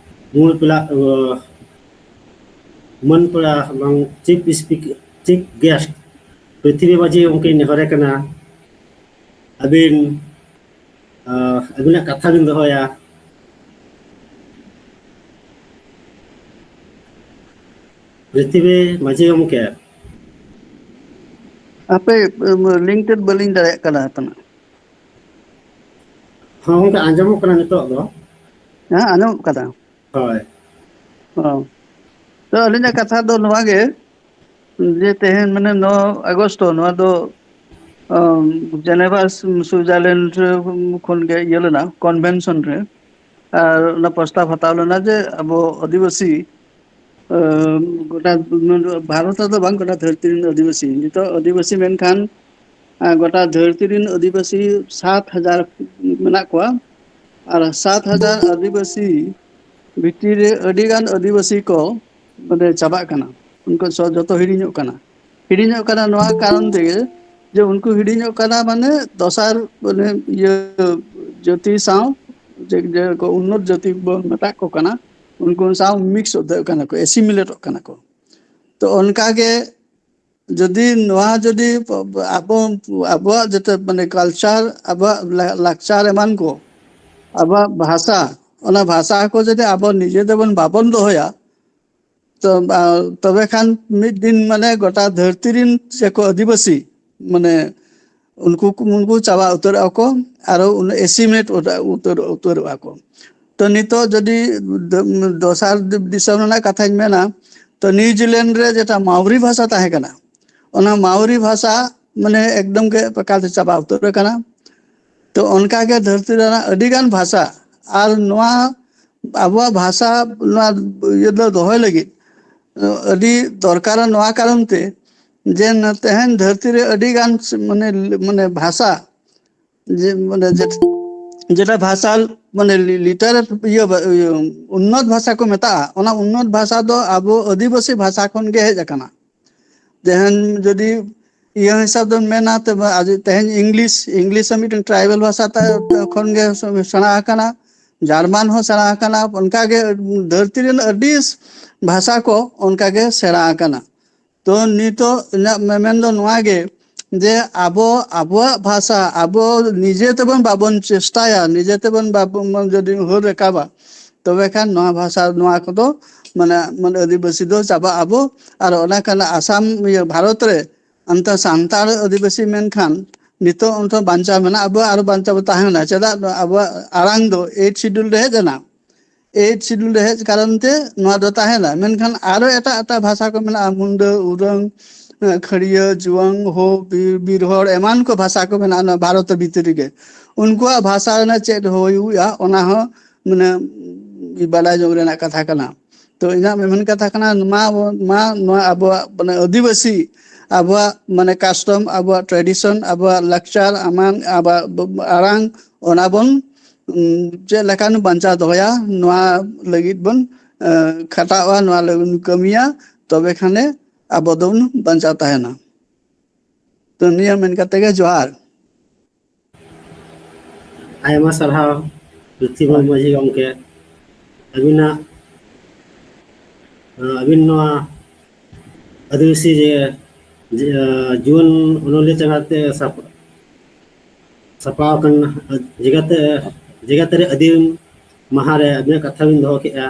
ᱢᱩᱞ ᱯᱮᱲᱟ, ᱢᱟᱹᱱ ᱯᱮᱲᱟ ᱵᱟᱝ, ᱪᱤᱯ ᱥᱯᱤᱠ ᱪᱤᱯ ᱜᱮᱥᱴ ᱯᱨᱤᱛᱷᱤᱵᱤ ᱢᱟᱹᱡᱷᱤ ᱜᱚᱢᱠᱮᱧ ᱱᱮᱦᱚᱨᱮ ᱠᱟᱱᱟ, ᱟᱹᱵᱤᱱ ᱟᱹᱵᱤᱱᱟᱜ ᱠᱟᱛᱷᱟ ᱵᱤᱱ ᱫᱚᱦᱚᱭᱟ᱾ ᱯᱨᱤᱛᱷᱤᱵᱤ ᱢᱟᱹᱡᱷᱤ ᱜᱚᱢᱠᱮ᱾ ᱟᱯᱮ ᱞᱤᱝᱠ ᱛᱮᱫ ᱵᱟᱹᱞᱤᱧ ᱫᱟᱲᱮᱭᱟᱜ ᱠᱟᱱᱟ ᱟᱯᱮᱱᱟᱜ᱾ ᱦᱚᱸ ᱜᱚᱢᱠᱮ, ᱟᱸᱡᱚᱢᱚᱜ ᱠᱟᱱᱟ ᱱᱤᱛᱚᱜ ᱫᱚ᱾ ᱦᱮᱸ, ᱟᱸᱡᱚᱢᱚᱜ ᱠᱟᱱᱟ᱾ ᱦᱳᱭ᱾ ᱚ᱾ ᱛᱚ ᱟᱹᱞᱤᱧᱟᱜ ᱠᱟᱛᱷᱟ ᱫᱚ ᱱᱚᱣᱟ ᱜᱮ, ᱡᱮ ᱛᱮᱦᱮᱧ ᱢᱟᱱᱮ ᱱᱚ ᱟᱜᱚᱥᱴ ᱱᱚᱣᱟ ᱫᱚ ᱡᱮᱱᱮᱵᱷᱟ ᱥᱩᱭᱡᱟᱨᱞᱮᱱᱰ ᱠᱷᱚᱱ ᱜᱮ ᱤᱭᱟᱹ ᱞᱮᱱᱟ, ᱠᱚᱱᱵᱷᱮᱱᱥᱚᱱ ᱨᱮ᱾ ᱟᱨ ᱚᱱᱟ ᱯᱨᱚᱥᱛᱟᱵ ᱦᱟᱛᱟᱣ ᱞᱮᱱᱟ ᱡᱮ ᱟᱵᱚ ᱟᱹᱫᱤᱵᱟᱹᱥᱤ ᱜᱚᱴᱟ ᱵᱷᱟᱨᱚᱛ ᱨᱮᱫᱚ ᱵᱟᱝ, ᱜᱚᱴᱟ ᱫᱷᱟᱹᱨᱛᱤ ᱨᱮᱱ ᱟᱹᱫᱤᱵᱟᱹᱥᱤ, ᱱᱤᱛᱚᱜ ᱟᱹᱫᱤᱵᱟᱹᱥᱤ ᱢᱮᱱᱠᱷᱟᱱ ᱜᱚᱴᱟ ᱫᱷᱟᱹᱨᱛᱤ ᱨᱮᱱ ᱟᱹᱫᱤᱵᱟᱹᱥᱤ ᱥᱟᱛ ᱦᱟᱡᱟᱨ ᱢᱮᱱᱟᱜ ᱠᱚᱣᱟ᱾ ᱟᱨ ᱥᱟᱛ ᱦᱟᱡᱟᱨ ᱟᱹᱫᱤᱵᱟᱹᱥᱤ ᱵᱷᱤᱛᱤᱨ ᱨᱮ ᱟᱹᱰᱤ ᱜᱟᱱ ᱟᱹᱫᱤᱵᱟᱹᱥᱤ ᱠᱚ ᱢᱟᱱᱮ ᱪᱟᱵᱟᱜ ᱠᱟᱱᱟ, ᱩᱱᱠᱩ ᱡᱚᱛᱚ ᱦᱤᱲᱤᱧᱚᱜ ᱠᱟᱱᱟ᱾ ᱦᱤᱲᱤᱧᱚᱜ ᱠᱟᱱᱟ ᱱᱚᱣᱟ ᱠᱟᱨᱚᱱ ᱛᱮᱜᱮ ᱡᱮ ᱩᱱᱠᱩ ᱦᱤᱲᱤᱧᱚᱜ ᱠᱟᱱᱟ, ᱢᱟᱱᱮ ᱫᱚᱥᱟᱨ ᱢᱟᱱᱮ ᱤᱭᱟᱹ ᱡᱟᱹᱛᱤ ᱥᱟᱶ, ᱡᱮ ᱩᱱᱱᱚᱛ ᱡᱟᱹᱛᱤ ᱵᱚᱱ ᱢᱮᱛᱟᱜ ᱠᱚ ᱠᱟᱱᱟ, ᱩᱱᱠᱩ ᱥᱟᱶ ᱢᱤᱠᱥ ᱚᱜ ᱠᱟᱱᱟ ᱠᱚ, ᱮᱥᱤᱢᱤᱞᱮᱴᱚᱜ ᱠᱟᱱᱟ ᱠᱚ᱾ ᱛᱚ ᱚᱱᱠᱟ ᱜᱮ ᱡᱩᱫᱤ ᱱᱚᱣᱟ ᱡᱩᱫᱤ ᱟᱵᱚ ᱟᱵᱚᱣᱟᱜ ᱡᱮᱛᱮ ᱢᱟᱱᱮ ᱠᱟᱞᱪᱟᱨ, ᱟᱵᱚᱣᱟᱜ ᱞᱟᱠᱪᱟᱨ ᱮᱢᱟᱱ ᱠᱚ, ᱟᱵᱚᱣᱟᱜ ᱵᱷᱟᱥᱟ, ᱚᱱᱟ ᱵᱷᱟᱥᱟ ᱠᱚ ᱡᱩᱫᱤ ᱟᱵᱚ ᱱᱤᱡᱮ ᱛᱮᱵᱚᱱ ᱵᱟᱵᱚᱱ ᱫᱚᱦᱚᱭᱟ, ᱛᱚ ᱛᱚᱵᱮ ᱠᱷᱟᱱ ᱢᱤᱫ ᱫᱤᱱ ᱢᱟᱱᱮ ᱜᱚᱴᱟ ᱫᱷᱟᱹᱨᱛᱤ ᱨᱤᱱ ᱡᱮᱠᱚ ᱟᱹᱫᱤᱵᱟᱹᱥᱤ ᱢᱟᱱᱮ ᱩᱱᱠᱩ ᱩᱱᱠᱩ ᱪᱟᱵᱟ ᱩᱛᱟᱹᱨᱚᱜᱼᱟ ᱠᱚ, ᱟᱨᱚ ᱮᱥᱤᱢᱮᱴ ᱩᱛᱟᱹᱨᱚᱜᱼᱟ ᱠᱚ᱾ ᱛᱚ ᱱᱤᱛᱚᱜ ᱡᱩᱫᱤ ᱫᱚᱥᱟᱨ ᱫᱤᱥᱚᱢ ᱨᱮᱱᱟᱜ ᱠᱟᱛᱷᱟᱧ ᱢᱮᱱᱟ, ᱛᱚ ᱱᱤᱭᱩᱡᱤᱞᱮᱱᱰ ᱨᱮ ᱡᱮᱴᱟ ᱢᱟᱣᱨᱤ ᱵᱷᱟᱥᱟ ᱛᱟᱦᱮᱸ ᱠᱟᱱᱟ, ᱚᱱᱟ ᱢᱟᱣᱨᱤ ᱵᱷᱟᱥᱟ ᱢᱟᱱᱮ ᱮᱠᱫᱚᱢ ᱜᱮ ᱮᱠᱟᱞᱛᱮ ᱪᱟᱵᱟ ᱩᱛᱟᱹᱨ ᱟᱠᱟᱱᱟ᱾ ᱛᱚ ᱚᱱᱠᱟᱜᱮ ᱫᱷᱟᱹᱨᱛᱤ ᱨᱮᱱᱟᱜ ᱟᱹᱰᱤᱜᱟᱱ ᱵᱷᱟᱥᱟ, ᱟᱨ ᱱᱚᱣᱟ ᱟᱵᱚᱣᱟᱜ ᱵᱷᱟᱥᱟ ᱱᱚᱣᱟ ᱤᱭᱟᱹ ᱫᱚ ᱫᱚᱦᱚᱭ ᱞᱟᱹᱜᱤᱫ ᱟᱹᱰᱤ ᱫᱚᱨᱠᱟᱨᱟ᱾ ᱱᱚᱣᱟ ᱠᱟᱨᱚᱱ ᱛᱮ ᱡᱮ ᱛᱮᱦᱮᱧ ᱫᱷᱟᱹᱨᱛᱤ ᱨᱮ ᱟᱹᱰᱤ ᱜᱟᱱ ᱢᱟᱱᱮ ᱢᱟᱱᱮ ᱵᱷᱟᱥᱟ ᱡᱮ ᱢᱟᱱᱮ ᱡᱮ- ᱡᱮᱴᱟ ᱵᱷᱟᱥᱟ ᱢᱟᱱᱮ ᱞᱤ- ᱞᱤᱴᱟᱨᱮᱴ ᱤᱭᱟᱹ ᱵᱟ- ᱤᱭᱟᱹ ᱩᱱᱱᱚᱛ ᱵᱷᱟᱥᱟ ᱠᱚ ᱢᱮᱛᱟᱜᱼᱟ, ᱚᱱᱟ ᱩᱱᱱᱚᱛ ᱵᱷᱟᱥᱟ ᱫᱚ ᱟᱵᱚ ᱟᱹᱫᱤᱵᱟᱹᱥᱤ ᱵᱷᱟᱥᱟ ᱠᱷᱚᱱ ᱜᱮ ᱦᱮᱡ ᱟᱠᱟᱱᱟ᱾ ᱛᱮᱦᱮᱧ ᱡᱩᱫᱤ ᱤᱭᱟᱹ ᱦᱤᱥᱟᱹᱵ ᱫᱚᱢ ᱢᱮᱱᱟ ᱛᱚᱵᱮ ᱟᱡ ᱛᱮᱦᱮᱧ ᱤᱝᱞᱤᱥ, ᱤᱝᱞᱤᱥ ᱦᱚᱸ ᱢᱤᱫᱴᱮᱱ ᱴᱨᱟᱭᱵᱟᱞ ᱵᱷᱟᱥᱟ ᱛᱟ- ᱛᱟ- ᱠᱷᱚᱱ ᱜᱮ ᱥᱮᱬᱟ ᱟᱠᱟᱱᱟ, ᱡᱟᱨᱢᱟᱱ ᱦᱚᱸ ᱥᱮᱬᱟ ᱟᱠᱟᱱᱟ, ᱚᱱᱠᱟᱜᱮ ᱫᱷᱟᱹᱨᱛᱤ ᱨᱮᱱ ᱟᱹᱰᱤ ᱵᱷᱟᱥᱟ ᱠᱚ ᱚᱱᱠᱟᱜᱮ ᱥᱮᱬᱟ ᱟᱠᱟᱱᱟ᱾ ᱛᱚ ᱱᱤᱛᱚᱜ ᱤᱧᱟᱹᱜ ᱢᱮᱢᱮᱱ ᱫᱚ ᱱᱚᱣᱟ ᱜᱮ ᱡᱮ ᱟᱵᱚ ᱟᱵᱚᱣᱟᱜ ᱵᱷᱟᱥᱟ ᱟᱵᱚ ᱱᱤᱡᱮ ᱛᱮᱵᱚᱱ ᱵᱟᱵᱚᱱ ᱪᱮᱥᱴᱟᱭᱟ, ᱱᱤᱡᱮ ᱛᱮᱵᱚᱱ ᱵᱟᱵᱚᱱ ᱡᱩᱫᱤ ᱦᱟᱹᱨ ᱨᱟᱠᱟᱵᱟ, ᱛᱚᱵᱮ ᱠᱷᱟᱱ ᱱᱚᱣᱟ ᱵᱷᱟᱥᱟ ᱱᱚᱣᱟ ᱠᱚᱫᱚ ᱢᱟᱱᱮ ᱢᱟᱱᱮ ᱟᱹᱫᱤᱵᱟᱹᱥᱤ ᱫᱚ ᱪᱟᱵᱟᱜ ᱟᱵᱚ᱾ ᱟᱨ ᱚᱱᱟ ᱠᱟᱱᱟ ᱟᱥᱟᱢ ᱤᱭᱟᱹ ᱵᱷᱟᱨᱚᱛ ᱨᱮ ᱚᱱᱛᱮ ᱥᱟᱱᱛᱟᱲ ᱟᱹᱫᱤᱵᱟᱹᱥᱤ ᱢᱮᱱᱠᱷᱟᱱ ᱱᱤᱛᱚᱜ ᱚᱱᱛᱮ ᱵᱟᱧᱪᱟᱣ ᱢᱮᱱᱟᱜ ᱟᱵᱚ ᱟᱨ ᱵᱟᱧᱪᱟᱣ ᱵᱚ ᱛᱟᱦᱮᱱᱟ᱾ ᱪᱮᱫᱟᱜ ᱟᱵᱚᱣᱟᱜ ᱟᱲᱟᱝ ᱫᱚ ᱮᱭᱤᱴ ᱥᱤᱰᱩᱞ ᱨᱮ ᱦᱮᱡ ᱮᱱᱟ᱾ ᱮᱭᱤᱴ ᱥᱤᱰᱩᱞ ᱨᱮ ᱦᱮᱡ ᱠᱟᱨᱚᱱ ᱛᱮ ᱱᱚᱣᱟ ᱫᱚ ᱛᱟᱦᱮᱱᱟ᱾ ᱢᱮᱱᱠᱷᱟᱱ ᱟᱨᱚ ᱮᱴᱟᱜ ᱮᱴᱟᱜ ᱵᱷᱟᱥᱟ ᱠᱚ ᱢᱮᱱᱟᱜᱼᱟ, ᱢᱩᱱᱰᱟᱹ, ᱩᱨᱟᱹᱝ, ᱠᱷᱟᱹᱲᱭᱟᱹ, ᱡᱩᱣᱟᱹᱝ, ᱦᱳ, ᱵᱤᱨ, ᱵᱤᱨ ᱦᱚᱲ, ᱮᱢᱟᱱ ᱠᱚ ᱵᱷᱟᱥᱟ ᱠᱚ ᱢᱮᱱᱟᱜᱼᱟ ᱱᱚᱣᱟ ᱵᱷᱟᱨᱚᱛ ᱵᱷᱤᱛᱨᱤ ᱨᱮᱜᱮ᱾ ᱩᱱᱠᱩᱣᱟᱜ ᱵᱷᱟᱥᱟ ᱨᱮᱱᱟᱜ ᱪᱮᱫ ᱦᱩᱭᱩᱜᱼᱟ, ᱚᱱᱟ ᱦᱚᱸ ᱢᱟᱱᱮ ᱵᱟᱰᱟᱭ ᱡᱚᱝ ᱨᱮᱱᱟᱜ ᱠᱟᱛᱷᱟ ᱠᱟᱱᱟ᱾ ᱛᱚ ᱤᱧᱟᱹᱜ ᱢᱮᱢᱮᱱ ᱠᱟᱛᱷᱟ ᱠᱟᱱᱟ, ᱢᱟ, ᱢᱟ ᱱᱚᱣᱟ ᱟᱵᱚᱣᱟᱜ ᱢᱟᱱᱮ ᱟᱹᱫᱤᱵᱟᱹᱥᱤ, ᱟᱵᱚᱣᱟᱜ ᱢᱟᱱᱮ ᱠᱟᱥᱴᱚᱢ, ᱟᱵᱚᱣᱟᱜ ᱴᱨᱮᱰᱤᱥᱚᱱ, ᱟᱵᱚᱣᱟᱜ ᱞᱟᱠᱪᱟᱨ, ᱟᱢᱟᱝ, ᱟᱵᱚᱣᱟᱜ ᱟᱲᱟᱝ, ᱚᱱᱟ ᱵᱚᱱ ᱩᱢ, ᱪᱮᱫ ᱞᱮᱠᱟᱱ ᱵᱟᱧᱪᱟᱣ ᱫᱚᱦᱚᱭᱟ, ᱱᱚᱣᱟ ᱞᱟᱹᱜᱤᱫ ᱵᱚᱱ ᱮ, ᱠᱷᱟᱴᱟᱜᱼᱟ, ᱱᱚᱣᱟ ᱞᱟᱹᱜᱤᱫ ᱵᱚᱱ ᱠᱟᱹᱢᱤᱭᱟ, ᱛᱚᱵᱮ ᱠᱷᱟᱱᱮ ᱟᱵᱚ ᱫᱚᱵᱚᱱ ᱵᱟᱧᱪᱟᱣ ᱛᱟᱦᱮᱱᱟ᱾ ᱛᱚ ᱱᱤᱭᱟᱹ ᱢᱮᱱ ᱠᱟᱛᱮ ᱜᱮ ᱡᱚᱦᱟᱨ᱾ ᱟᱭᱢᱟ ᱥᱟᱨᱦᱟᱣ ᱯᱨᱤᱛᱷᱤᱢᱚᱞ ᱢᱟᱹᱡᱷᱤ ᱜᱚᱢᱠᱮ, ᱟᱹᱵᱤᱱᱟᱜ ᱟᱹᱵᱤᱱ ᱱᱚᱣᱟ ᱟᱹᱫᱤᱵᱟᱹᱥᱤ ᱡᱮ ᱡᱮ, ᱡᱩᱣᱟᱹᱱ ᱚᱱᱚᱞᱤᱭᱟᱹ ᱪᱟᱸᱜᱟ ᱛᱮ ᱥᱟᱯ- ᱥᱟᱯᱲᱟᱣ ᱟᱠᱟᱱ ᱡᱮᱜᱟᱛ ᱡᱮᱜᱟᱛᱟᱹᱨᱤ ᱟᱹᱫᱤᱢ ᱢᱟᱦᱟ ᱨᱮ ᱟᱹᱵᱤᱱᱟᱜ ᱠᱟᱛᱷᱟ ᱵᱤᱱ ᱫᱚᱦᱚ ᱠᱮᱫᱼᱟ,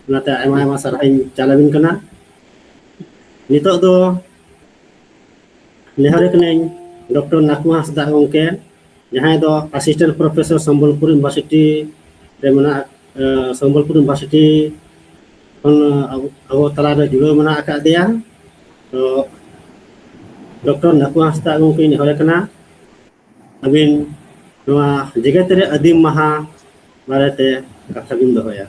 ᱚᱱᱟᱛᱮ ᱟᱭᱢᱟ ᱟᱭᱢᱟ ᱥᱟᱨᱦᱟᱣ ᱤᱧ ᱪᱟᱞ ᱟᱹᱵᱤᱱ ᱠᱟᱱᱟ᱾ ᱱᱤᱛᱚᱜ ᱫᱚ ᱱᱮᱦᱚᱨᱮ ᱠᱟᱹᱱᱟᱹᱧ ᱰᱚᱠᱴᱚᱨ ᱱᱟᱠᱩ ᱦᱟᱸᱥᱫᱟ ᱜᱚᱢᱠᱮ, ᱡᱟᱦᱟᱸᱭ ᱫᱚ ᱟᱥᱤᱥᱴᱮᱱᱴ ᱯᱨᱚᱯᱷᱮᱥᱚᱨ ᱥᱚᱢᱵᱚᱞᱯᱩᱨ ᱤᱭᱩᱱᱤᱵᱷᱟᱨᱥᱤᱴᱤ ᱨᱮ ᱢᱮᱱᱟᱜ, ᱥᱚᱢᱵᱚᱞᱯᱩᱨ ᱤᱭᱩᱱᱤᱵᱷᱟᱨᱥᱤᱴᱤ ᱠᱷᱚᱱ ᱟᱵᱚ ᱟᱵᱚ ᱛᱟᱞᱟᱨᱮ ᱡᱩᱲᱟᱹᱣ ᱢᱮᱱᱟᱜ ᱟᱠᱟᱫᱮᱭᱟ᱾ ᱛᱚ ᱰᱚᱠᱴᱚᱨ ᱱᱟᱠᱩ ᱦᱟᱸᱥᱫᱟ ᱜᱚᱢᱠᱮᱧ ᱱᱮᱦᱚᱨᱮ ᱠᱟᱱᱟ, ᱟᱹᱵᱤᱱ ᱱᱚᱣᱟ ᱡᱮᱜᱮᱛ ᱨᱮ ᱟᱹᱫᱤᱢ ᱢᱟᱦᱟ ᱵᱟᱨᱮᱛᱮ ᱠᱟᱛᱷᱟ ᱵᱤᱱ ᱫᱚᱦᱚᱭᱟ᱾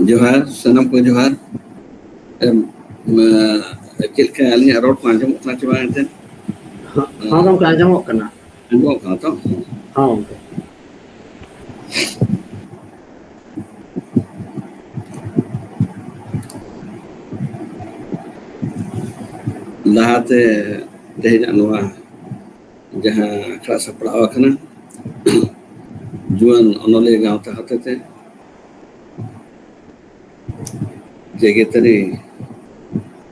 ᱡᱚᱦᱟᱨ, ᱥᱟᱱᱟᱢ ᱠᱚ ᱡᱚᱦᱟᱨ᱾ ᱮᱢ, ᱮ, ᱪᱮᱫ ᱞᱮᱠᱟ ᱟᱹᱞᱤᱧᱟᱜ ᱨᱚᱲ ᱠᱚ ᱟᱸᱡᱚᱢᱚᱜ ᱠᱟᱱᱟ ᱪᱮ ᱵᱟᱝ ᱮᱱᱛᱮᱫ? ᱦᱚᱸ, ᱦᱚᱸ ᱜᱚᱢᱠᱮ, ᱟᱸᱡᱚᱢᱚᱜ ᱠᱟᱱᱟ᱾ ᱟᱸᱡᱚᱢᱚᱜ ᱠᱟᱱᱟ ᱛᱚ? ᱦᱚᱸ ᱜᱚᱢᱠᱮ᱾ ᱞᱟᱦᱟᱛᱮ ᱛᱮᱦᱮᱧᱟᱜ ᱱᱚᱣᱟ ᱡᱟᱦᱟᱸ ᱟᱠᱷᱲᱟ ᱥᱟᱯᱲᱟᱣ ᱟᱠᱟᱱᱟ ᱡᱩᱣᱟᱹᱱ ᱚᱱᱚᱞᱤᱭᱟᱹ ᱜᱟᱶᱛᱟ ᱦᱚᱛᱮᱛᱮ, ᱡᱮᱜᱮᱛᱟᱹᱨᱤ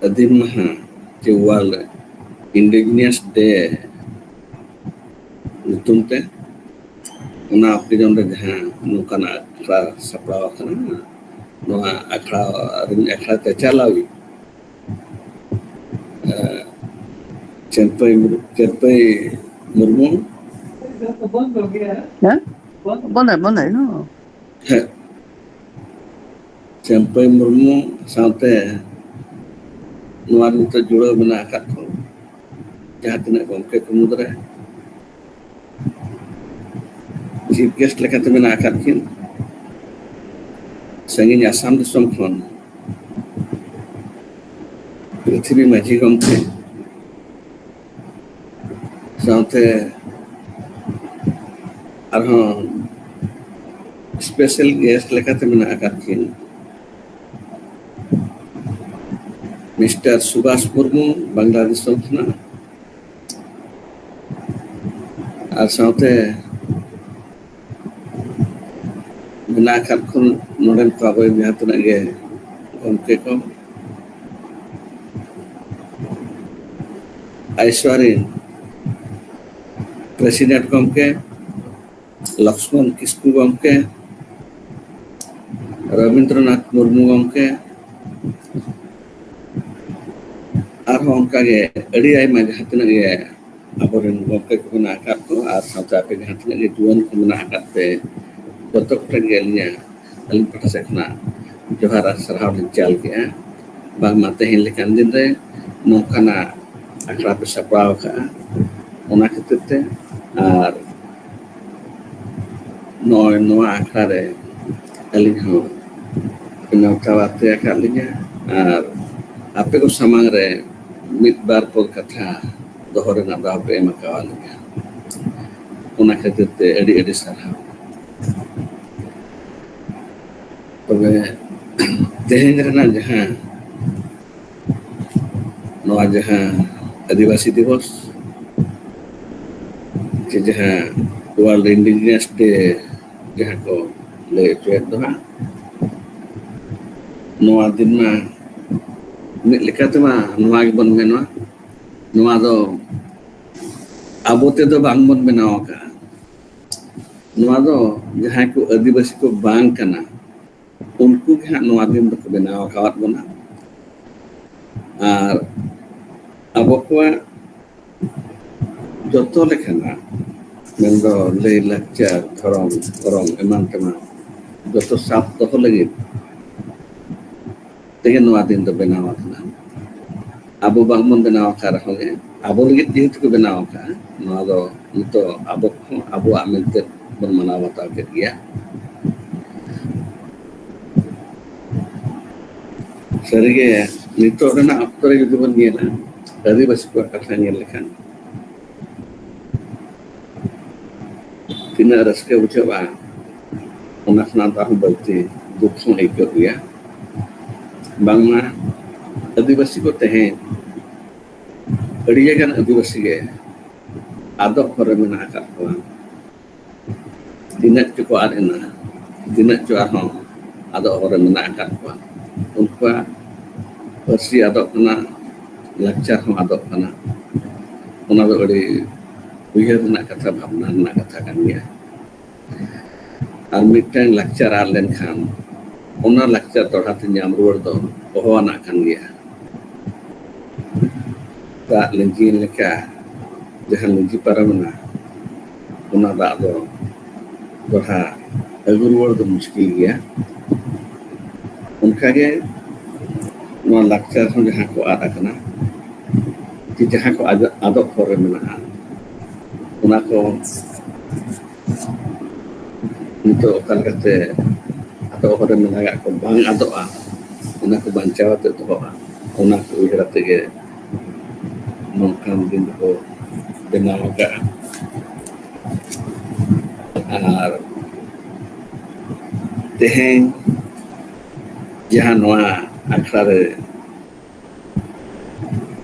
ᱟᱹᱫᱤᱢ ᱢᱟᱦᱟ ᱪᱮ World Indigenous Day ᱧᱩᱛᱩᱢ ᱛᱮ, ᱚᱱᱟ occasion ᱨᱮ ᱡᱟᱦᱟᱸ ᱱᱚᱝᱠᱟᱱᱟᱜ ᱟᱠᱷᱲᱟ ᱥᱟᱯᱲᱟᱣ ᱟᱠᱟᱱᱟ, ᱱᱚᱣᱟ ᱟᱠᱷᱲᱟ ᱨᱤᱱ ᱟᱠᱷᱲᱟ ᱪᱟᱪᱟᱞᱟᱣᱤᱡ, ᱮ, ᱪᱟᱹᱢᱯᱟᱹᱭ ᱢᱩᱨ-, ᱪᱟᱹᱢᱯᱟᱹᱭ ᱢᱩᱨᱢᱩ᱾ ᱦᱮᱸ? ᱵᱚᱱᱫᱚ, ᱵᱚᱱᱫᱚ, ᱱᱚ᱾ ᱦᱮᱸ᱾ ᱪᱟᱹᱢᱯᱟᱹᱭ ᱢᱩᱨᱢᱩ ᱥᱟᱶᱛᱮ ᱱᱚᱣᱟ ᱱᱤᱛᱚᱜ ᱡᱩᱲᱟᱹᱣ ᱢᱮᱱᱟᱜ ᱟᱠᱟᱫ ᱠᱚ ᱡᱟᱦᱟᱸ ᱛᱤᱱᱟᱹᱜ ᱜᱚᱢᱠᱮ ᱠᱚ ᱢᱩᱫᱽᱨᱮ chief guest ᱞᱮᱠᱟᱛᱮ ᱢᱮᱱᱟᱜ ᱟᱠᱟᱫ ᱠᱤᱱ ᱥᱟᱺᱜᱤᱧ ᱟᱥᱟᱢ ᱫᱤᱥᱚᱢ ᱠᱷᱚᱱ ᱯᱨᱤᱛᱷᱤᱵᱤ ᱢᱟᱹᱡᱷᱤ ᱜᱚᱢᱠᱮ, ᱥᱟᱶᱛᱮ ᱟᱨᱦᱚᱸ special guest ᱞᱮᱠᱟᱛᱮ ᱢᱮᱱᱟᱜ ᱟᱠᱟᱫ ᱠᱤᱱ ᱢᱤᱥᱴᱟᱨ ᱥᱩᱵᱷᱟᱥ ᱢᱩᱨᱢᱩ, ᱵᱟᱝᱞᱟ ᱫᱤᱥᱚᱢ ᱠᱷᱚᱱᱟᱜ, ᱟᱨ ᱥᱟᱶᱛᱮ ᱢᱮᱱᱟᱜ ᱟᱠᱟᱫ ᱠᱚ ᱱᱚᱰᱮᱱ ᱠᱚ ᱟᱵᱚ ᱡᱟᱦᱟᱸ ᱛᱤᱱᱟᱹᱜ ᱜᱮ ᱜᱚᱢᱠᱮ ᱠᱚ, ᱟᱭᱥᱣᱟ ᱨᱮᱱ president ᱜᱚᱢᱠᱮ, ᱞᱚᱠᱥᱢᱚᱱ ᱠᱤᱥᱠᱩ ᱜᱚᱢᱠᱮ, ᱨᱚᱵᱤᱱᱫᱨᱚᱱᱟᱛᱷ ᱢᱩᱨᱢᱩ ᱜᱚᱢᱠᱮ, ᱟᱨᱦᱚᱸ ᱚᱱᱠᱟᱜᱮ ᱟᱹᱰᱤ ᱟᱭᱢᱟ ᱡᱟᱦᱟᱸ ᱛᱤᱱᱟᱹᱜ ᱜᱮ ᱟᱵᱚᱨᱮᱱ ᱜᱚᱢᱠᱮ ᱠᱚ ᱢᱮᱱᱟᱜ ᱟᱠᱟᱫ ᱠᱚ, ᱟᱨ ᱥᱟᱶᱛᱮ ᱟᱯᱮ ᱡᱟᱦᱟᱸ ᱛᱤᱱᱟᱹᱜ ᱜᱮ ᱡᱩᱣᱟᱹᱱ ᱠᱚ ᱢᱮᱱᱟᱜ ᱟᱠᱟᱫ ᱯᱮ, ᱡᱚᱛᱚ ᱠᱚᱴᱷᱮᱱ ᱜᱮ ᱟᱹᱞᱤᱧᱟᱜ, ᱟᱹᱞᱤᱧ ᱯᱟᱦᱴᱟ ᱥᱮᱫ ᱠᱷᱚᱱᱟᱜ ᱡᱚᱦᱟᱨ ᱟᱨ ᱥᱟᱨᱦᱟᱣ ᱞᱤᱧ ᱪᱟᱞ ᱠᱮᱜᱼᱟ᱾ ᱵᱟᱝᱢᱟ ᱛᱮᱦᱮᱧ ᱞᱮᱠᱟᱱ ᱫᱤᱱ ᱨᱮ ᱱᱚᱝᱠᱟᱱᱟᱜ ᱟᱠᱷᱲᱟ ᱯᱮ ᱥᱟᱯᱲᱟᱣ ᱟᱠᱟᱫᱼᱟ, ᱚᱱᱟ ᱠᱷᱟᱹᱛᱤᱨ ᱛᱮ᱾ ᱟᱨ ᱱᱚᱜᱼᱚᱭ ᱱᱚᱣᱟ ᱟᱠᱷᱲᱟ ᱨᱮ ᱟᱹᱞᱤᱧ ᱦᱚᱸ ᱱᱮᱣᱛᱟ ᱵᱟᱨᱛᱮ ᱟᱠᱟᱫ ᱞᱤᱧᱟ ᱟᱨ ᱟᱯᱮ ᱠᱚ ᱥᱟᱢᱟᱝ ᱨᱮ ᱢᱤᱫ ᱵᱟᱨ ᱯᱚᱫ ᱠᱟᱛᱷᱟ ᱫᱚᱦᱚ ᱨᱮᱱᱟᱜ ᱫᱟᱣ ᱯᱮ ᱮᱢ ᱟᱠᱟᱣᱟᱫ ᱞᱤᱧᱟ᱾ ᱚᱱᱟ ᱠᱷᱟᱹᱛᱤᱨ ᱛᱮ ᱟᱹᱰᱤ ᱟᱹᱰᱤ ᱥᱟᱨᱦᱟᱣ᱾ ᱛᱚᱵᱮ ᱛᱮᱦᱮᱧ ᱨᱮᱱᱟᱜ ᱡᱟᱦᱟᱸ, ᱱᱚᱣᱟ ᱡᱟᱦᱟᱸ ᱟᱹᱫᱤᱵᱟᱹᱥᱤ ᱫᱤᱵᱚᱥ ᱥᱮ ᱡᱟᱦᱟᱸ World Indigenous Day ᱡᱟᱦᱟᱸ ᱠᱚ ᱞᱟᱹᱭ ᱦᱚᱪᱚᱭᱮᱫ ᱫᱚ ᱦᱟᱸᱜ, ᱱᱚᱣᱟ ᱫᱤᱱ ᱢᱟ ᱢᱤᱫ ᱞᱮᱠᱟᱛᱮᱢᱟ ᱱᱚᱣᱟ ᱜᱮᱵᱚᱱ ᱢᱮᱱᱟ, ᱱᱚᱣᱟ ᱫᱚ ᱟᱵᱚ ᱛᱮᱫᱚ ᱵᱟᱝᱵᱚᱱ ᱵᱮᱱᱟᱣ ᱟᱠᱟᱫᱼᱟ᱾ ᱱᱚᱣᱟ ᱫᱚ ᱡᱟᱦᱟᱸᱭ ᱠᱚ ᱟᱹᱫᱤᱵᱟᱹᱥᱤ ᱠᱚ ᱵᱟᱝ ᱠᱟᱱᱟ, ᱩᱱᱠᱩ ᱜᱮ ᱦᱟᱸᱜ ᱱᱚᱣᱟ ᱫᱤᱱ ᱫᱚᱠᱚ ᱵᱮᱱᱟᱣ ᱟᱠᱟᱣᱟᱫ ᱵᱚᱱᱟ᱾ ᱟᱨ ᱟᱵᱚ ᱠᱚᱣᱟᱜ ᱡᱚᱛᱚ ᱞᱮᱠᱟᱱᱟᱜ, ᱢᱮᱱᱫᱚ ᱞᱟᱹᱭ ᱞᱟᱠᱪᱟᱨ, ᱫᱷᱚᱨᱚᱢ, ᱠᱚᱨᱚᱢ, ᱮᱢᱟᱱ ᱛᱮᱢᱟᱱ ᱡᱚᱛᱚ ᱥᱟᱵ ᱫᱚᱦᱚ ᱞᱟᱹᱜᱤᱫ ᱛᱮᱜᱮ ᱱᱚᱣᱟ ᱫᱤᱱ ᱫᱚ ᱵᱮᱱᱟᱣ ᱟᱠᱟᱱᱟ᱾ ᱟᱵᱚ ᱵᱟᱝᱵᱚᱱ ᱵᱮᱱᱟᱣ ᱟᱠᱟᱫ ᱨᱮᱦᱚᱸ ᱜᱮ, ᱟᱵᱚ ᱞᱟᱹᱜᱤᱫ ᱡᱮᱦᱮᱛᱩ ᱠᱚ ᱵᱮᱱᱟᱣ ᱟᱠᱟᱫᱼᱟ, ᱱᱚᱣᱟ ᱫᱚ ᱱᱤᱛᱚᱜ ᱟᱵᱚ ᱠᱚᱦᱚᱸ ᱟᱵᱚᱣᱟᱜ ᱢᱮᱱᱛᱮ ᱵᱚᱱ ᱢᱟᱱᱟᱣ ᱵᱟᱛᱟᱣ ᱠᱮᱫ ᱜᱮᱭᱟ᱾ ᱥᱟᱹᱨᱤᱜᱮ ᱱᱤᱛᱚᱜ ᱨᱮᱱᱟᱜ ᱚᱠᱛᱚ ᱨᱮ ᱡᱩᱫᱤ ᱵᱚᱱ ᱧᱮᱞᱟ, ᱟᱹᱫᱤᱵᱟᱹᱥᱤ ᱠᱚᱣᱟᱜ ᱠᱟᱛᱷᱟ ᱧᱮᱞ ᱞᱮᱠᱷᱟᱱ ᱛᱤᱱᱟᱹᱜ ᱨᱟᱹᱥᱠᱟᱹ ᱵᱩᱡᱷᱟᱹᱜᱼᱟ, ᱚᱱᱟ ᱠᱷᱚᱱᱟᱜ ᱫᱚ ᱟᱨᱦᱚᱸ ᱵᱟᱹᱲᱛᱤ ᱫᱩᱠ ᱦᱚᱸ ᱟᱹᱭᱠᱟᱹᱜ ᱜᱮᱭᱟ᱾ ᱵᱟᱝᱢᱟ ᱟᱹᱫᱤᱵᱟᱹᱥᱤ ᱠᱚ ᱛᱮᱦᱮᱧ ᱟᱹᱰᱤ ᱜᱟᱱ ᱟᱹᱫᱤᱵᱟᱹᱥᱤ ᱜᱮ ᱟᱫᱚᱜ ᱦᱚᱨ ᱨᱮ ᱢᱮᱱᱟᱜ ᱟᱠᱟᱫ ᱠᱚᱣᱟ᱾ ᱛᱤᱱᱟᱹᱜ ᱪᱚᱠᱚ ᱟᱫ ᱮᱱᱟ, ᱛᱤᱱᱟᱹᱜ ᱪᱚ ᱟᱨᱦᱚᱸ ᱟᱫᱚᱜ ᱦᱚᱨ ᱨᱮ ᱢᱮᱱᱟᱜ ᱟᱠᱟᱫ ᱠᱚᱣᱟ᱾ ᱩᱱᱠᱩᱣᱟᱜ ᱯᱟᱹᱨᱥᱤ ᱟᱫᱚᱜ ᱠᱟᱱᱟ, ᱞᱟᱠᱪᱟᱨ ᱦᱚᱸ ᱟᱫᱚᱜ ᱠᱟᱱᱟ᱾ ᱚᱱᱟ ᱫᱚ ᱟᱹᱰᱤ ᱩᱭᱦᱟᱹᱨ ᱨᱮᱱᱟᱜ ᱠᱟᱛᱷᱟ, ᱵᱷᱟᱵᱽᱱᱟ ᱨᱮᱱᱟᱜ ᱠᱟᱛᱷᱟ ᱠᱟᱱ ᱜᱮᱭᱟ᱾ ᱟᱨ ᱢᱤᱫᱴᱟᱝ ᱞᱟᱠᱪᱟᱨ ᱟᱫ ᱞᱮᱱᱠᱷᱟᱱ ᱚᱱᱟ ᱞᱟᱠᱪᱟᱨ ᱫᱚᱦᱲᱟ ᱛᱮ ᱧᱟᱢ ᱨᱩᱣᱟᱹᱲ ᱫᱚ ᱚᱦᱚᱣᱟᱱᱟᱜ ᱠᱟᱱ ᱜᱮᱭᱟ᱾ ᱫᱟᱜ ᱞᱤᱸᱡᱤ ᱞᱮᱠᱟ ᱡᱟᱦᱟᱸ ᱞᱤᱸᱡᱤ ᱯᱟᱨᱚᱢᱮᱱᱟ, ᱚᱱᱟ ᱫᱟᱜ ᱫᱚ ᱫᱚᱦᱲᱟ ᱟᱹᱜᱩ ᱨᱩᱣᱟᱹᱲ ᱫᱚ ᱢᱩᱥᱠᱤᱞ ᱜᱮᱭᱟ᱾ ᱚᱱᱠᱟᱜᱮ ᱱᱚᱣᱟ ᱞᱟᱠᱪᱟᱨ ᱦᱚᱸ ᱡᱟᱦᱟᱸ ᱠᱚ ᱟᱫ ᱟᱠᱟᱱᱟ, ᱡᱮ ᱡᱟᱦᱟᱸ ᱠᱚ ᱟᱫ-, ᱟᱫᱚᱜ ᱦᱚᱨ ᱨᱮ ᱢᱮᱱᱟᱜᱼᱟ, ᱚᱱᱟ ᱠᱚ ᱱᱤᱛᱚᱜ ᱚᱠᱟ ᱞᱮᱠᱟᱛᱮ ᱫᱚᱦᱚ ᱨᱮ ᱢᱮᱱᱟᱜ ᱠᱚ ᱵᱟᱝ ᱟᱫᱚᱜᱼᱟ, ᱚᱱᱟ ᱠᱚ ᱵᱟᱧᱪᱟᱣ ᱠᱟᱛᱮ ᱫᱚᱦᱚᱜᱼᱟ, ᱚᱱᱟ ᱠᱚ ᱩᱭᱦᱟᱹᱨ ᱟᱛᱮ ᱜᱮ ᱱᱚᱝᱠᱟᱱ ᱫᱤᱱ ᱠᱚ ᱵᱮᱱᱟᱣ ᱟᱠᱟᱫᱼᱟ᱾ ᱟᱨ ᱛᱮᱦᱮᱧ ᱡᱟᱦᱟᱸ ᱱᱚᱣᱟ ᱟᱠᱷᱲᱟ ᱨᱮ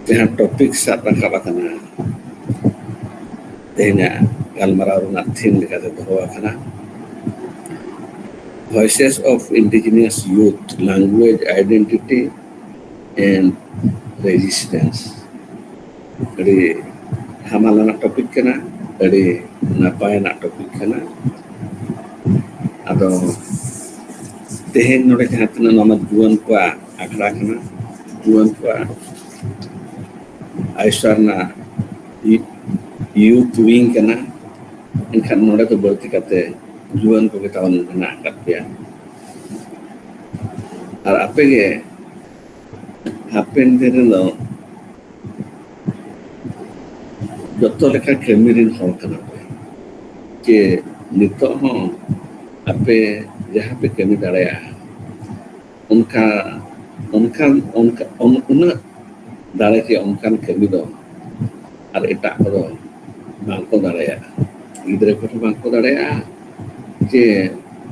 ᱡᱟᱦᱟᱸ ᱴᱚᱯᱤᱠ ᱥᱟᱵ ᱨᱟᱠᱟᱵ ᱟᱠᱟᱱᱟ, ᱛᱮᱦᱮᱧᱟᱜ ᱜᱟᱞᱢᱟᱨᱟᱣ ᱨᱮᱱᱟᱜ ᱛᱷᱤᱢ ᱞᱮᱠᱟᱛᱮ ᱫᱚᱦᱚ ᱟᱠᱟᱱᱟ, Voices of Indigenous Youth, Language, Identity and Resistance. ᱟᱹᱰᱤ ᱦᱟᱢᱟᱞ ᱟᱱᱟᱜ ᱴᱚᱯᱤᱠ ᱠᱟᱱᱟ, ᱟᱹᱰᱤ ᱱᱟᱯᱟᱭ ᱟᱱᱟᱜ ᱴᱚᱯᱤᱠ ᱠᱟᱱᱟ᱾ ᱟᱫᱚ ᱛᱮᱦᱮᱧ ᱱᱚᱰᱮ ᱡᱟᱦᱟᱸ ᱛᱤᱱᱟᱹᱜ ᱱᱚᱣᱟ ᱡᱩᱣᱟᱹᱱ ᱠᱚᱣᱟᱜ ᱟᱠᱷᱲᱟ ᱠᱟᱱᱟ, ᱡᱩᱣᱟᱹᱱ ᱠᱚᱣᱟᱜ ᱟᱭᱥᱟ ᱨᱮᱱᱟᱜ ᱭᱩᱛᱷ ᱣᱤᱝ ᱠᱟᱱᱟ, ᱮᱱᱠᱷᱟᱱ ᱱᱚᱰᱮ ᱫᱚ ᱵᱟᱹᱲᱛᱤ ᱠᱟᱛᱮ ᱡᱩᱣᱟᱹᱱ ᱠᱚᱜᱮ ᱛᱟᱵᱚᱱ ᱢᱮᱱᱟᱜ ᱟᱠᱟᱫ ᱯᱮᱭᱟ᱾ ᱟᱨ ᱟᱯᱮ ᱜᱮ ᱦᱟᱯᱮᱱ ᱫᱤᱱ ᱨᱮᱫᱚ ᱡᱚᱛᱚ ᱞᱮᱠᱟ ᱠᱟᱹᱢᱤ ᱨᱮᱱ ᱦᱚᱲ ᱠᱟᱱᱟ ᱯᱮ, ᱡᱮ ᱱᱤᱛᱚᱜ ᱦᱚᱸ ᱟᱯᱮ ᱡᱟᱦᱟᱸ ᱯᱮ ᱠᱟᱹᱢᱤ ᱫᱟᱲᱮᱭᱟᱜᱼᱟ, ᱚᱱᱠᱟ ᱚᱱᱠᱟᱱ ᱚᱱᱠᱟ ᱩᱱᱟᱹᱜ ᱫᱟᱲᱮ ᱪᱮ ᱚᱱᱠᱟᱱ ᱠᱟᱹᱢᱤ ᱫᱚ ᱟᱨ ᱮᱴᱟᱜ ᱠᱚᱫᱚ ᱵᱟᱝᱠᱚ ᱫᱟᱲᱮᱭᱟᱜᱼᱟ᱾ ᱜᱤᱫᱽᱨᱟᱹ ᱠᱚᱦᱚᱸ ᱵᱟᱝᱠᱚ ᱫᱟᱲᱮᱭᱟᱜᱼᱟ, ᱪᱮ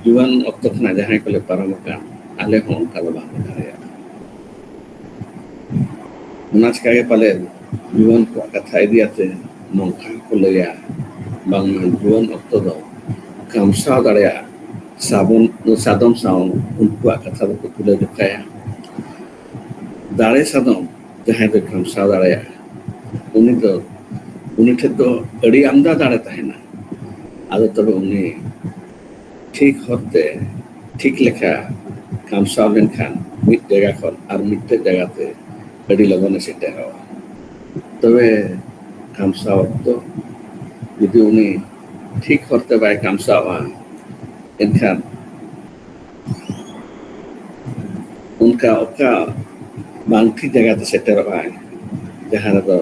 ᱡᱩᱣᱟᱹᱱ ᱚᱠᱛᱚ ᱠᱷᱚᱱᱟᱜ ᱡᱟᱦᱟᱸᱭ ᱠᱚᱞᱮ ᱯᱟᱨᱚᱢ ᱟᱠᱟᱱ, ᱟᱞᱮ ᱦᱚᱸ ᱚᱱᱠᱟ ᱫᱚ ᱵᱟᱝᱞᱮ ᱫᱟᱲᱮᱭᱟᱜᱼᱟ᱾ ᱚᱱᱟ ᱪᱤᱠᱟᱹ ᱜᱮ ᱯᱟᱞᱮ ᱡᱩᱣᱟᱹᱱ ᱠᱚᱣᱟᱜ ᱠᱟᱛᱷᱟ ᱤᱫᱤ ᱠᱟᱛᱮ ᱱᱚᱝᱠᱟ ᱦᱚᱸᱠᱚ ᱞᱟᱹᱭᱟ, ᱵᱟᱝᱢᱟ ᱡᱩᱣᱟᱹᱱ ᱚᱠᱛᱚ ᱫᱚ ᱠᱟᱢᱥᱟᱣ ᱫᱟᱲᱮᱭᱟᱜᱼᱟ ᱥᱟᱵᱚᱱ, ᱥᱟᱫᱚᱢ ᱥᱟᱶ ᱩᱱᱠᱩᱣᱟᱜ ᱠᱟᱛᱷᱟ ᱫᱚᱠᱚ ᱛᱩᱞᱟᱹ ᱡᱚᱠᱷᱟᱭᱟ᱾ ᱫᱟᱲᱮ ᱥᱟᱫᱚᱢ ᱡᱟᱦᱟᱸᱭ ᱫᱚᱭ ᱠᱟᱢᱥᱟᱣ ᱫᱟᱲᱮᱭᱟᱜᱼᱟ, ᱩᱱᱤ ᱫᱚ, ᱩᱱᱤ ᱴᱷᱮᱱ ᱫᱚ ᱟᱹᱰᱤ ᱟᱢᱫᱟ ᱫᱟᱲᱮ ᱛᱟᱦᱮᱱᱟ᱾ ᱟᱫᱚ ᱛᱚᱵᱮ ᱩᱱᱤ ᱴᱷᱤᱠ ᱦᱚᱨᱛᱮ, ᱴᱷᱤᱠ ᱞᱮᱠᱟ ᱠᱟᱢᱥᱟᱣ ᱞᱮᱱᱠᱷᱟᱱ ᱢᱤᱫ ᱡᱟᱭᱜᱟ ᱠᱷᱚᱱ ᱟᱨ ᱢᱤᱫᱴᱮᱡ ᱡᱟᱭᱜᱟ ᱛᱮ ᱟᱹᱰᱤ ᱞᱚᱜᱚᱱᱮ ᱥᱮᱴᱮᱨᱚᱜᱼᱟ᱾ ᱛᱚᱵᱮ ᱠᱟᱢᱥᱟᱣ ᱚᱠᱛᱚ ᱡᱩᱫᱤ ᱩᱱᱤ ᱴᱷᱤᱠ ᱦᱚᱨᱛᱮ ᱵᱟᱭ ᱠᱟᱢᱥᱟᱣᱟ, ᱮᱱᱠᱷᱟᱱ ᱚᱱᱠᱟ ᱚᱠᱟ ᱵᱟᱝ ᱴᱷᱤᱠ ᱡᱟᱭᱜᱟ ᱛᱮ ᱥᱮᱴᱮᱨᱚᱜᱼᱟᱭ, ᱡᱟᱦᱟᱸ ᱨᱮᱫᱚ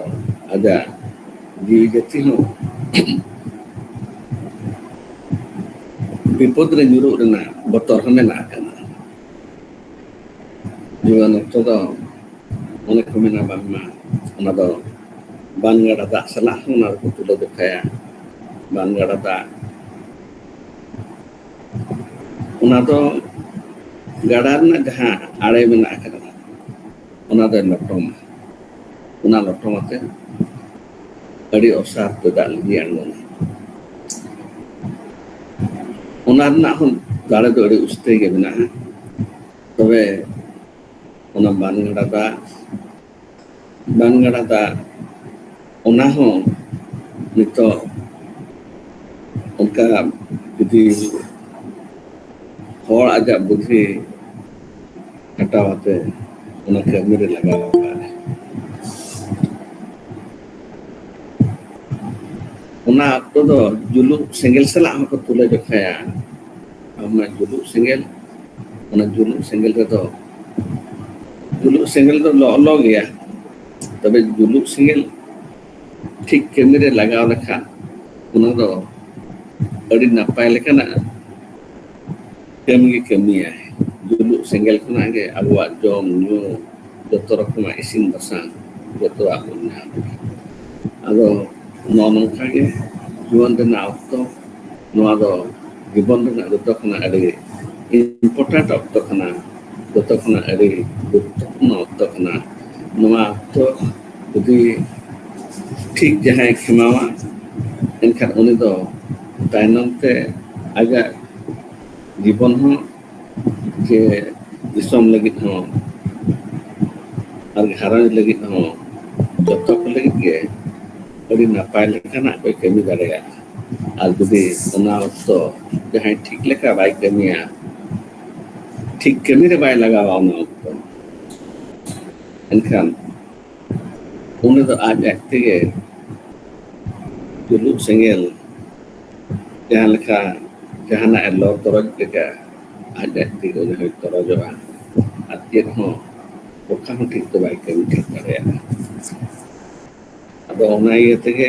ᱟᱡᱟᱜ ᱡᱤᱣᱤ ᱡᱟᱹᱛᱤ ᱦᱚᱸ ᱵᱤᱯᱚᱫ ᱨᱮ ᱧᱩᱨᱩᱜ ᱨᱮᱱᱟᱜ ᱵᱚᱛᱚᱨ ᱦᱚᱸ ᱢᱮᱱᱟᱜ ᱟᱠᱟᱫᱟ᱾ ᱡᱩᱣᱟᱹᱱ ᱚᱠᱛᱚ ᱫᱚ ᱚᱱᱮ ᱠᱚ ᱢᱮᱱᱟ ᱵᱟᱝᱢᱟ ᱚᱱᱟ ᱫᱚ ᱵᱟᱱ ᱜᱟᱰᱟ ᱫᱟᱜ ᱥᱟᱞᱟᱜ ᱦᱚᱸ ᱚᱱᱟ ᱫᱚᱠᱚ ᱛᱩᱞᱟᱹ ᱡᱚᱠᱷᱟᱭᱟ᱾ ᱵᱟᱱ ᱜᱟᱰᱟ ᱫᱟᱜ, ᱚᱱᱟ ᱫᱚ ᱜᱟᱰᱟ ᱨᱮᱱᱟᱜ ᱡᱟᱦᱟᱸ ᱟᱲᱮ ᱢᱮᱱᱟᱜ ᱟᱠᱟᱫᱟ, ᱚᱱᱟ ᱫᱚᱭ ᱞᱚᱴᱚᱢᱟ᱾ ᱚᱱᱟ ᱞᱚᱴᱚᱢ ᱟᱛᱮ ᱟᱹᱰᱤ ᱚᱥᱟᱨ ᱛᱮ ᱫᱟᱜ ᱞᱤᱸᱡᱤ ᱟᱬᱜᱚᱱᱟ᱾ ᱚᱱᱟ ᱨᱮᱱᱟᱜ ᱦᱚᱸ ᱫᱟᱲᱮ ᱫᱚ ᱟᱹᱰᱤ ᱩᱥᱛᱟᱹᱭ ᱜᱮ ᱢᱮᱱᱟᱜᱼᱟ᱾ ᱛᱚᱵᱮ ᱚᱱᱟ ᱵᱟᱱ ᱜᱟᱰᱟ ᱫᱟᱜ, ᱵᱟᱱ ᱜᱟᱰᱟ ᱫᱟᱜ, ᱚᱱᱟ ᱦᱚᱸ ᱱᱤᱛᱚᱜ ᱚᱱᱠᱟ ᱡᱩᱫᱤ ᱦᱚᱲ ᱟᱡᱟᱜ ᱵᱩᱫᱷᱤ ᱠᱷᱟᱴᱟᱣ ᱟᱛᱮ ᱚᱱᱟ ᱠᱟᱹᱢᱤ ᱨᱮ ᱞᱟᱜᱟᱣ ᱟᱠᱟᱫᱼᱟ᱾ ᱚᱱᱟ ᱚᱠᱛᱚ ᱫᱚ ᱡᱩᱞᱩᱜ ᱥᱮᱸᱜᱮᱞ ᱥᱟᱞᱟᱜ ᱦᱚᱸᱠᱚ ᱛᱩᱞᱟᱹ ᱡᱚᱠᱷᱟᱭᱟ᱾ ᱚᱱᱟ ᱡᱩᱞᱩᱜ ᱥᱮᱸᱜᱮᱞ, ᱚᱱᱟ ᱡᱩᱞᱩᱜ ᱥᱮᱸᱜᱮᱞ ᱨᱮᱫᱚ, ᱡᱩᱞᱩᱜ ᱥᱮᱸᱜᱮᱞ ᱫᱚ ᱞᱚ-, ᱞᱚ ᱜᱮᱭᱟ, ᱛᱚᱵᱮ ᱡᱩᱞᱩᱜ ᱥᱮᱸᱜᱮᱞ ᱴᱷᱤᱠ ᱠᱟᱹᱢᱤ ᱨᱮ ᱞᱟᱜᱟᱣ ᱞᱮᱠᱷᱟᱱ ᱚᱱᱟ ᱫᱚ ᱟᱹᱰᱤ ᱱᱟᱯᱟᱭ ᱞᱮᱠᱟᱱᱟᱜ ᱠᱟᱹᱢᱤ ᱜᱮ ᱠᱟᱹᱢᱤᱭᱟᱭ᱾ ᱡᱩᱞᱩᱜ ᱥᱮᱸᱜᱮᱞ ᱠᱷᱚᱱᱟᱜ ᱜᱮ ᱟᱵᱚᱣᱟᱜ ᱡᱚᱢ ᱧᱩ, ᱡᱚᱛᱚ ᱨᱚᱠᱚᱢᱟᱜ ᱤᱥᱤᱱ ᱵᱟᱥᱟᱝ, ᱡᱚᱛᱚᱣᱟᱜ ᱵᱚᱱ ᱧᱟᱢᱟ᱾ ᱟᱫᱚ ᱱᱚᱜᱼᱚ ᱱᱚᱝᱠᱟ ᱜᱮ ᱡᱩᱣᱟᱹᱱ ᱨᱮᱱᱟᱜ ᱚᱠᱛᱚ, ᱱᱚᱣᱟ ᱫᱚ ᱡᱤᱵᱚᱱ ᱨᱮᱱᱟᱜ ᱡᱚᱛᱚ ᱠᱷᱚᱱᱟᱜ ᱟᱹᱰᱤ important ᱚᱠᱛᱚ ᱠᱟᱱᱟ, ᱡᱚᱛᱚ ᱠᱷᱚᱱᱟᱜ ᱟᱹᱰᱤ ᱜᱩᱨᱩᱛᱛᱚᱯᱩᱨᱱᱚ ᱚᱠᱛᱚ ᱠᱟᱱᱟ᱾ ᱱᱚᱣᱟ ᱚᱠᱛᱚ ᱡᱩᱫᱤ ᱴᱷᱤᱠ ᱡᱟᱦᱟᱸᱭ ᱠᱷᱮᱢᱟᱣᱟ, ᱮᱱᱠᱷᱟᱱ ᱩᱱᱤ ᱫᱚ ᱛᱟᱭᱱᱚᱢ ᱛᱮ ᱟᱡᱟᱜ ᱡᱤᱵᱚᱱ ᱦᱚᱸ, ᱡᱮ ᱫᱤᱥᱚᱢ ᱞᱟᱹᱜᱤᱫ ᱦᱚᱸ ᱟᱨ ᱜᱷᱟᱨᱚᱸᱡᱽ ᱞᱟᱹᱜᱤᱫ ᱦᱚᱸ, ᱡᱚᱛᱚ ᱠᱚ ᱞᱟᱹᱜᱤᱫ ᱜᱮ ᱟᱹᱰᱤ ᱱᱟᱯᱟᱭ ᱞᱮᱠᱟᱱᱟᱜ ᱠᱚᱭ ᱠᱟᱹᱢᱤ ᱫᱟᱲᱮᱭᱟᱜᱼᱟ᱾ ᱟᱨ ᱡᱩᱫᱤ ᱚᱱᱟ ᱚᱠᱛᱚ ᱡᱟᱦᱟᱸᱭ ᱴᱷᱤᱠ ᱞᱮᱠᱟ ᱵᱟᱭ ᱠᱟᱹᱢᱤᱭᱟ, ᱴᱷᱤᱠ ᱠᱟᱹᱢᱤ ᱨᱮ ᱵᱟᱭ ᱞᱟᱜᱟᱣᱟ ᱚᱱᱟ ᱚᱠᱛᱚ, ᱮᱱᱠᱷᱟᱱ ᱩᱱᱤ ᱫᱚ ᱟᱡ ᱟᱡ ᱛᱮᱜᱮ ᱡᱩᱞᱩᱜ ᱥᱮᱸᱜᱮᱞ ᱡᱟᱦᱟᱸ ᱞᱮᱠᱟ ᱡᱟᱦᱟᱱᱟᱜ ᱮ ᱞᱚ ᱛᱚᱨᱚᱡ ᱞᱮᱠᱟ ᱟᱡ ᱟᱡ ᱛᱮᱜᱮ ᱩᱱᱤ ᱦᱚᱸᱭ ᱛᱚᱨᱚᱡᱚᱜᱼᱟ᱾ ᱟᱨ ᱪᱮᱫ ᱦᱚᱸ ᱚᱠᱟ ᱦᱚᱸ ᱴᱷᱤᱠ ᱫᱚ ᱵᱟᱭ ᱠᱟᱹᱢᱤ ᱴᱷᱤᱠ ᱫᱟᱲᱮᱭᱟᱜᱼᱟ᱾ ᱟᱫᱚ ᱚᱱᱟ ᱤᱭᱟᱹ ᱛᱮᱜᱮ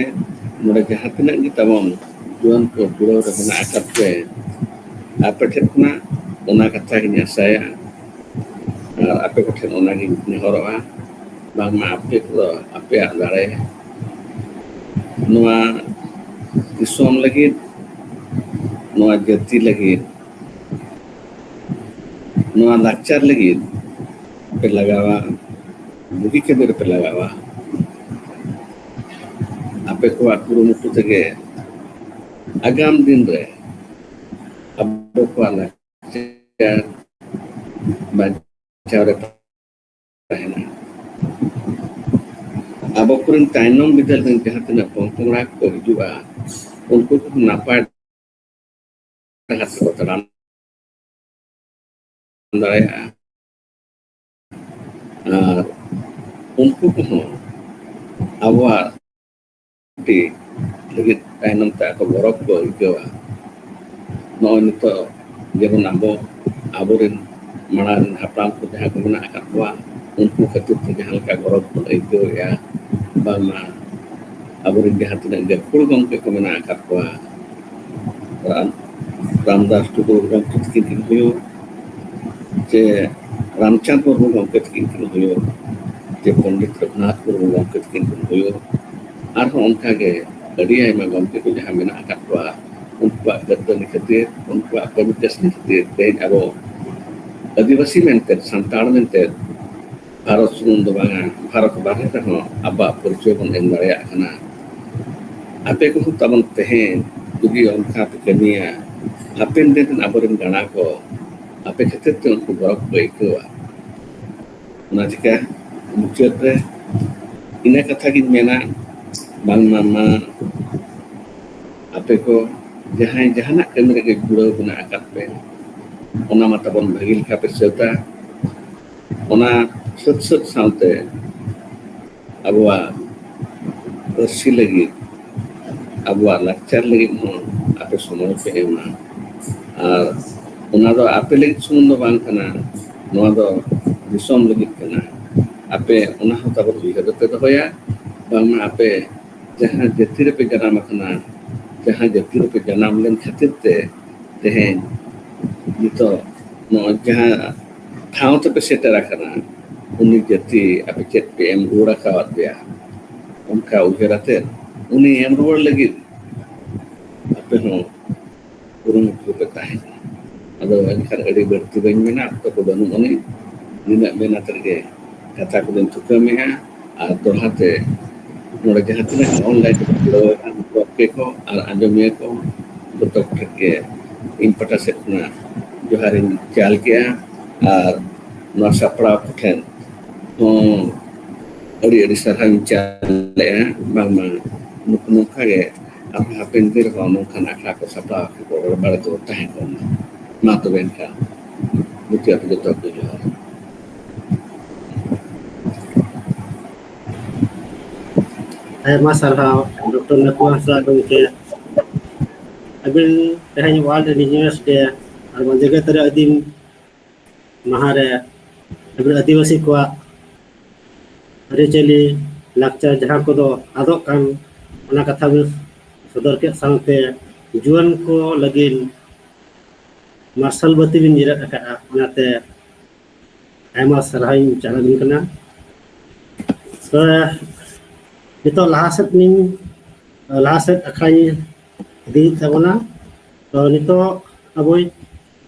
ᱱᱚᱰᱮ ᱡᱟᱦᱟᱸ ᱛᱤᱱᱟᱹᱜ ᱜᱮ ᱛᱟᱵᱚᱱ ᱡᱩᱣᱟᱹᱱ ᱠᱚ ᱡᱩᱲᱟᱹᱣ ᱨᱮ ᱢᱮᱱᱟᱜ ᱟᱠᱟᱫ ᱯᱮ, ᱟᱯᱮ ᱴᱷᱮᱱ ᱠᱷᱚᱱᱟᱜ ᱚᱱᱟ ᱠᱟᱛᱷᱟ ᱜᱤᱧ ᱟᱥᱟᱭᱟ ᱟᱨ ᱟᱯᱮ ᱠᱚᱴᱷᱮᱱ ᱚᱱᱟᱜᱤᱧ ᱱᱮᱦᱚᱨᱚᱜᱼᱟ, ᱵᱟᱝᱢᱟ ᱟᱯᱮ ᱠᱚᱫᱚ ᱟᱯᱮᱭᱟᱜ ᱫᱟᱲᱮ ᱱᱚᱣᱟ ᱫᱤᱥᱚᱢ ᱞᱟᱹᱜᱤᱫ, ᱱᱚᱣᱟ ᱡᱟᱹᱛᱤ ᱞᱟᱹᱜᱤᱫ, ᱱᱚᱣᱟ ᱞᱟᱠᱪᱟᱨ ᱞᱟᱹᱜᱤᱫ ᱯᱮ ᱞᱟᱜᱟᱣᱟ, ᱵᱩᱜᱤ ᱠᱟᱹᱢᱤ ᱨᱮᱯᱮ ᱞᱟᱜᱟᱣᱟ᱾ ᱟᱯᱮ ᱠᱚᱣᱟᱜ ᱠᱩᱨᱩᱢᱩᱴᱩ ᱛᱮᱜᱮ ᱟᱜᱟᱢ ᱫᱤᱱ ᱨᱮ ᱟᱵᱚ ᱠᱚᱣᱟᱜ ᱞᱟᱠᱪᱟᱨ ᱵᱟᱧᱪᱟᱣ ᱨᱮ ᱛᱟᱦᱮᱱᱟ᱾ ᱟᱵᱚ ᱠᱚᱨᱮᱱ ᱛᱟᱭᱱᱚᱢ ᱵᱤᱫᱟᱹᱞ ᱨᱮᱱ ᱡᱟᱦᱟᱸ ᱛᱤᱱᱟᱹᱜ ᱯᱚᱝ ᱯᱚᱝᱲᱟ ᱠᱚ ᱦᱤᱡᱩᱜᱼᱟ, ᱩᱱᱠᱩ ᱠᱚ ᱱᱟᱯᱟᱭ ᱰᱟᱦᱟᱨ ᱛᱮᱠᱚ ᱛᱟᱲᱟᱢ ᱫᱟᱲᱮᱭᱟᱜᱼᱟ᱾ ᱟᱨ ᱩᱱᱠᱩ ᱠᱚᱦᱚᱸ ᱟᱵᱚᱣᱟᱜ ᱞᱟᱹᱜᱤᱫ ᱛᱟᱭᱱᱚᱢ ᱛᱮ ᱟᱠᱚ ᱜᱚᱨᱚᱵᱽ ᱠᱚ ᱟᱹᱭᱠᱟᱹᱣᱟ᱾ ᱱᱚᱜᱼᱚᱭ ᱱᱤᱛᱚᱜ ᱡᱮᱢᱚᱱ ᱟᱵᱚ, ᱟᱵᱚᱨᱮᱱ ᱢᱟᱲᱟᱝ ᱨᱮᱱ ᱦᱟᱯᱲᱟᱢ ᱠᱚ ᱡᱟᱦᱟᱸ ᱠᱚ ᱢᱮᱱᱟᱜ ᱟᱠᱟᱫ ᱠᱚᱣᱟ, ᱩᱱᱠᱩ ᱠᱷᱟᱹᱛᱤᱨ ᱛᱮ ᱡᱟᱦᱟᱸ ᱞᱮᱠᱟ ᱜᱚᱨᱚᱵᱽ ᱵᱚᱱ ᱟᱹᱭᱠᱟᱹᱣᱮᱫᱼᱟ, ᱵᱟᱝᱢᱟ ᱟᱵᱚᱨᱮᱱ ᱡᱟᱦᱟᱸ ᱛᱤᱱᱟᱹᱜ ᱜᱟᱹᱠᱷᱩᱲ ᱜᱚᱢᱠᱮ ᱠᱚ ᱢᱮᱱᱟᱜ ᱟᱠᱟᱫ ᱠᱚᱣᱟ, ᱨᱟᱢ-, ᱨᱟᱢᱫᱟᱥ ᱴᱩᱰᱩ ᱜᱚᱢᱠᱮ ᱛᱟᱹᱠᱤᱱ ᱠᱤᱱ ᱦᱩᱭᱩᱜ, ᱪᱮ ᱨᱟᱢᱪᱟᱸᱫᱽ ᱢᱩᱨᱢᱩ ᱜᱚᱢᱠᱮ ᱛᱟᱹᱠᱤᱱ ᱠᱤᱱ ᱦᱩᱭᱩᱜ, ᱪᱮ ᱯᱚᱱᱰᱤᱛ ᱨᱚᱜᱷᱩᱱᱟᱛᱷ ᱢᱩᱨᱢᱩ ᱜᱚᱢᱠᱮ ᱛᱟᱹᱠᱤᱱ ᱠᱤᱱ ᱦᱩᱭᱩᱜ, ᱟᱨᱦᱚᱸ ᱚᱱᱠᱟᱜᱮ ᱟᱹᱰᱤ ᱟᱭᱢᱟ ᱜᱚᱢᱠᱮ ᱠᱚ ᱡᱟᱦᱟᱸ ᱢᱮᱱᱟᱜ ᱟᱠᱟᱫ ᱠᱚᱣᱟ, ᱩᱱᱠᱩᱣᱟᱜ ᱠᱟᱹᱨᱫᱟᱹᱱᱤ ᱠᱷᱟᱹᱛᱤᱨ, ᱩᱱᱠᱩᱣᱟᱜ ᱠᱟᱹᱢᱤ ᱠᱟᱹᱥᱱᱤ ᱠᱷᱟᱹᱛᱤᱨ ᱛᱮᱦᱮᱧ ᱟᱵᱚ ᱟᱹᱫᱤᱵᱟᱹᱥᱤ ᱢᱮᱱᱛᱮ, ᱥᱟᱱᱛᱟᱲ ᱢᱮᱱᱛᱮ ᱵᱷᱟᱨᱚᱛ ᱥᱩᱢᱩᱝ ᱫᱚ ᱵᱟᱝᱟ, ᱵᱷᱟᱨᱚᱛ ᱵᱟᱦᱨᱮ ᱨᱮᱦᱚᱸ ᱟᱵᱚᱣᱟᱜ ᱯᱚᱨᱤᱪᱚᱭ ᱵᱚᱱ ᱮᱢ ᱫᱟᱲᱮᱭᱟᱜ ᱠᱟᱱᱟ᱾ ᱟᱯᱮ ᱠᱚᱦᱚᱸ ᱛᱟᱵᱚᱱ ᱛᱮᱦᱮᱧ ᱡᱩᱫᱤ ᱚᱱᱠᱟ ᱯᱮ ᱠᱟᱹᱢᱤᱭᱟ, ᱦᱟᱯᱮᱱ ᱫᱤᱱ ᱨᱮᱱ ᱟᱵᱚᱨᱮᱱ ᱜᱟᱬᱟ ᱠᱚ ᱟᱯᱮ ᱠᱷᱟᱹᱛᱤᱨ ᱛᱮ ᱩᱱᱠᱩ ᱜᱚᱨᱚᱵᱽ ᱠᱚ ᱟᱹᱭᱠᱟᱹᱣᱟ᱾ ᱚᱱᱟ ᱪᱤᱠᱟᱹ ᱢᱩᱪᱟᱹᱫ ᱨᱮ ᱤᱱᱟᱹ ᱠᱟᱛᱷᱟ ᱜᱤᱧ ᱢᱮᱱᱟ, ᱵᱟᱝᱢᱟ ᱢᱟ ᱟᱯᱮ ᱠᱚ ᱡᱟᱦᱟᱸᱭ ᱡᱟᱦᱟᱱᱟᱜ ᱠᱟᱹᱢᱤ ᱨᱮᱜᱮ ᱡᱩᱲᱟᱹᱣ ᱢᱮᱱᱟᱜ ᱟᱠᱟᱫ ᱯᱮ, ᱚᱱᱟ ᱢᱟ ᱛᱟᱵᱚᱱ ᱵᱷᱟᱹᱜᱤ ᱞᱮᱠᱟ ᱯᱮ ᱥᱟᱹᱛᱟ᱾ ᱚᱱᱟ ᱥᱟᱹᱛ ᱥᱟᱹᱛ ᱥᱟᱶᱛᱮ ᱟᱵᱚᱣᱟᱜ ᱯᱟᱹᱨᱥᱤ ᱞᱟᱹᱜᱤᱫ, ᱟᱵᱚᱣᱟᱜ ᱞᱟᱠᱪᱟᱨ ᱞᱟᱹᱜᱤᱫ ᱦᱚᱸ ᱟᱯᱮ ᱥᱚᱢᱚᱭ ᱯᱮ ᱮᱢᱟ᱾ ᱟᱨ ᱚᱱᱟ ᱫᱚ ᱟᱯᱮ ᱞᱟᱹᱜᱤᱫ ᱥᱩᱢᱩᱝ ᱫᱚ ᱵᱟᱝ ᱠᱟᱱᱟ, ᱱᱚᱣᱟ ᱫᱚ ᱫᱤᱥᱚᱢ ᱞᱟᱹᱜᱤᱫ ᱠᱟᱱᱟ᱾ ᱟᱯᱮ ᱚᱱᱟ ᱦᱚᱸ ᱛᱟᱵᱚᱱ ᱩᱭᱦᱟᱹᱨ ᱨᱮᱯᱮ ᱫᱚᱦᱚᱭᱟ, ᱵᱟᱝᱢᱟ ᱟᱯᱮ ᱡᱟᱦᱟᱸ ᱡᱟᱹᱛᱤ ᱨᱮᱯᱮ ᱡᱟᱱᱟᱢ ᱟᱠᱟᱱᱟ, ᱡᱟᱦᱟᱸ ᱡᱟᱹᱛᱤ ᱨᱮᱯᱮ ᱡᱟᱱᱟᱢ ᱞᱮᱱ ᱠᱷᱟᱹᱛᱤᱨ ᱛᱮ ᱛᱮᱦᱮᱧ ᱱᱤᱛᱚᱜ ᱱᱚᱜᱼᱚᱭ ᱡᱟᱦᱟᱸ ᱴᱷᱟᱶ ᱛᱮᱯᱮ ᱥᱮᱴᱮᱨ ᱟᱠᱟᱱᱟ, ᱩᱱᱤ ᱡᱟᱹᱛᱤ ᱟᱯᱮ ᱪᱮᱫ ᱯᱮ ᱮᱢ ᱨᱩᱣᱟᱹᱲ ᱟᱠᱟᱣᱟᱫ ᱯᱮᱭᱟ, ᱚᱱᱠᱟ ᱩᱭᱦᱟᱹᱨ ᱟᱛᱮ ᱩᱱᱤ ᱮᱢ ᱨᱩᱣᱟᱹᱲ ᱞᱟᱹᱜᱤᱫ ᱟᱯᱮ ᱦᱚᱸ ᱠᱩᱨᱩᱢᱩᱴᱩ ᱨᱮᱯᱮ ᱛᱟᱦᱮᱸ ᱠᱟᱱᱟ᱾ ᱟᱫᱚ ᱮᱱᱠᱷᱟᱱ ᱟᱹᱰᱤ ᱵᱟᱹᱲᱛᱤ ᱵᱟᱹᱧ ᱢᱮᱱᱟ, ᱚᱠᱛᱚ ᱠᱚ ᱵᱟᱹᱱᱩᱜ ᱟᱹᱱᱤᱡ᱾ ᱱᱤᱱᱟᱹᱜ ᱢᱮᱱ ᱟᱛᱮ ᱜᱮ ᱠᱟᱛᱷᱟ ᱠᱚᱫᱚᱧ ᱛᱷᱩᱠᱟᱹᱢᱮᱜᱼᱟ᱾ ᱟᱨ ᱫᱚᱦᱲᱟ ᱛᱮ ᱱᱚᱰᱮ ᱡᱟᱦᱟᱸ ᱛᱤᱱᱟᱹᱜ online ᱨᱮᱠᱚ ᱠᱷᱩᱞᱟᱹᱣ ᱟᱠᱟᱱ ᱜᱚᱢᱠᱮ ᱠᱚ ᱟᱨ ᱟᱸᱡᱚᱢᱤᱭᱟᱹ ᱠᱚ, ᱡᱚᱛᱚ ᱠᱚᱴᱷᱮᱱ ᱜᱮ ᱤᱧ ᱯᱟᱦᱴᱟ ᱥᱮᱫ ᱠᱷᱚᱱᱟᱜ ᱡᱚᱦᱟᱨᱤᱧ ᱪᱟᱞ ᱠᱮᱜᱼᱟ᱾ ᱟᱨ ᱱᱚᱣᱟ ᱥᱟᱯᱲᱟᱣ ᱠᱚᱴᱷᱮᱱ ᱦᱚᱸ ᱟᱹᱰᱤ ᱟᱹᱰᱤ ᱥᱟᱨᱦᱟᱣᱤᱧ ᱪᱟᱞᱮᱜᱼᱟ᱾ ᱵᱟᱝᱢᱟ ᱱᱩᱠᱩ ᱱᱚᱝᱠᱟ ᱜᱮ ᱟᱨᱦᱚᱸ ᱦᱟᱯᱮᱱ ᱫᱤᱱ ᱨᱮᱦᱚᱸ ᱱᱚᱝᱠᱟᱱ ᱟᱠᱷᱲᱟ ᱠᱚ ᱥᱟᱯᱲᱟᱣ ᱟᱠᱚ ᱨᱚᱲ ᱵᱟᱲᱟ ᱠᱚ ᱛᱟᱦᱮᱸ ᱠᱚᱜ ᱢᱟ᱾ ᱢᱟ ᱛᱚᱵᱮ ᱮᱱᱠᱷᱟᱱ ᱢᱩᱪᱟᱹᱫ ᱨᱮ ᱡᱚᱛᱚ ᱠᱚ ᱡᱚᱦᱟᱨ᱾ ᱟᱭᱢᱟ ᱥᱟᱨᱦᱟᱣ ᱰᱚᱠᱴᱚᱨ ᱱᱟᱹᱠᱩ ᱦᱟᱸᱥᱫᱟ ᱜᱚᱢᱠᱮ, ᱟᱹᱵᱤᱱ ᱛᱮᱦᱮᱧ World Indigenous Day ᱟᱨ ᱵᱟᱝ ᱡᱮᱜᱮᱛ ᱨᱮ ᱟᱹᱫᱤᱢ ᱢᱟᱦᱟ ᱨᱮ ᱟᱹᱵᱤᱱ ᱟᱹᱫᱤᱵᱟᱹᱥᱤ ᱠᱚᱣᱟᱜ ᱟᱹᱨᱤᱪᱟᱹᱞᱤ, ᱞᱟᱠᱪᱟᱨ ᱡᱟᱦᱟᱸ ᱠᱚᱫᱚ ᱟᱫᱚᱜ ᱠᱟᱱ, ᱚᱱᱟ ᱠᱟᱛᱷᱟ ᱵᱤᱱ ᱥᱚᱫᱚᱨ ᱠᱮᱫ ᱥᱟᱶᱛᱮ ᱡᱩᱣᱟᱹᱱ ᱠᱚ ᱞᱟᱹᱜᱤᱫ ᱢᱟᱨᱥᱟᱞ ᱵᱟᱹᱛᱤ ᱵᱤᱱ ᱡᱮᱨᱮᱫ ᱟᱠᱟᱫᱼᱟ, ᱚᱱᱟᱛᱮ ᱟᱭᱢᱟ ᱥᱟᱨᱦᱟᱣᱤᱧ ᱪᱟᱞ ᱟᱹᱵᱤᱱ ᱠᱟᱱᱟ᱾ ᱛᱚ, ᱱᱤᱛᱚᱜ ᱞᱟᱦᱟ ᱥᱮᱫ ᱞᱤᱧ, ᱞᱟᱦᱟ ᱥᱮᱫ ᱟᱠᱷᱲᱟᱧ ᱤᱫᱤᱭᱮᱫ ᱛᱟᱵᱚᱱᱟ᱾ ᱛᱚ, ᱱᱤᱛᱚᱜ ᱟᱵᱚᱭᱤᱡ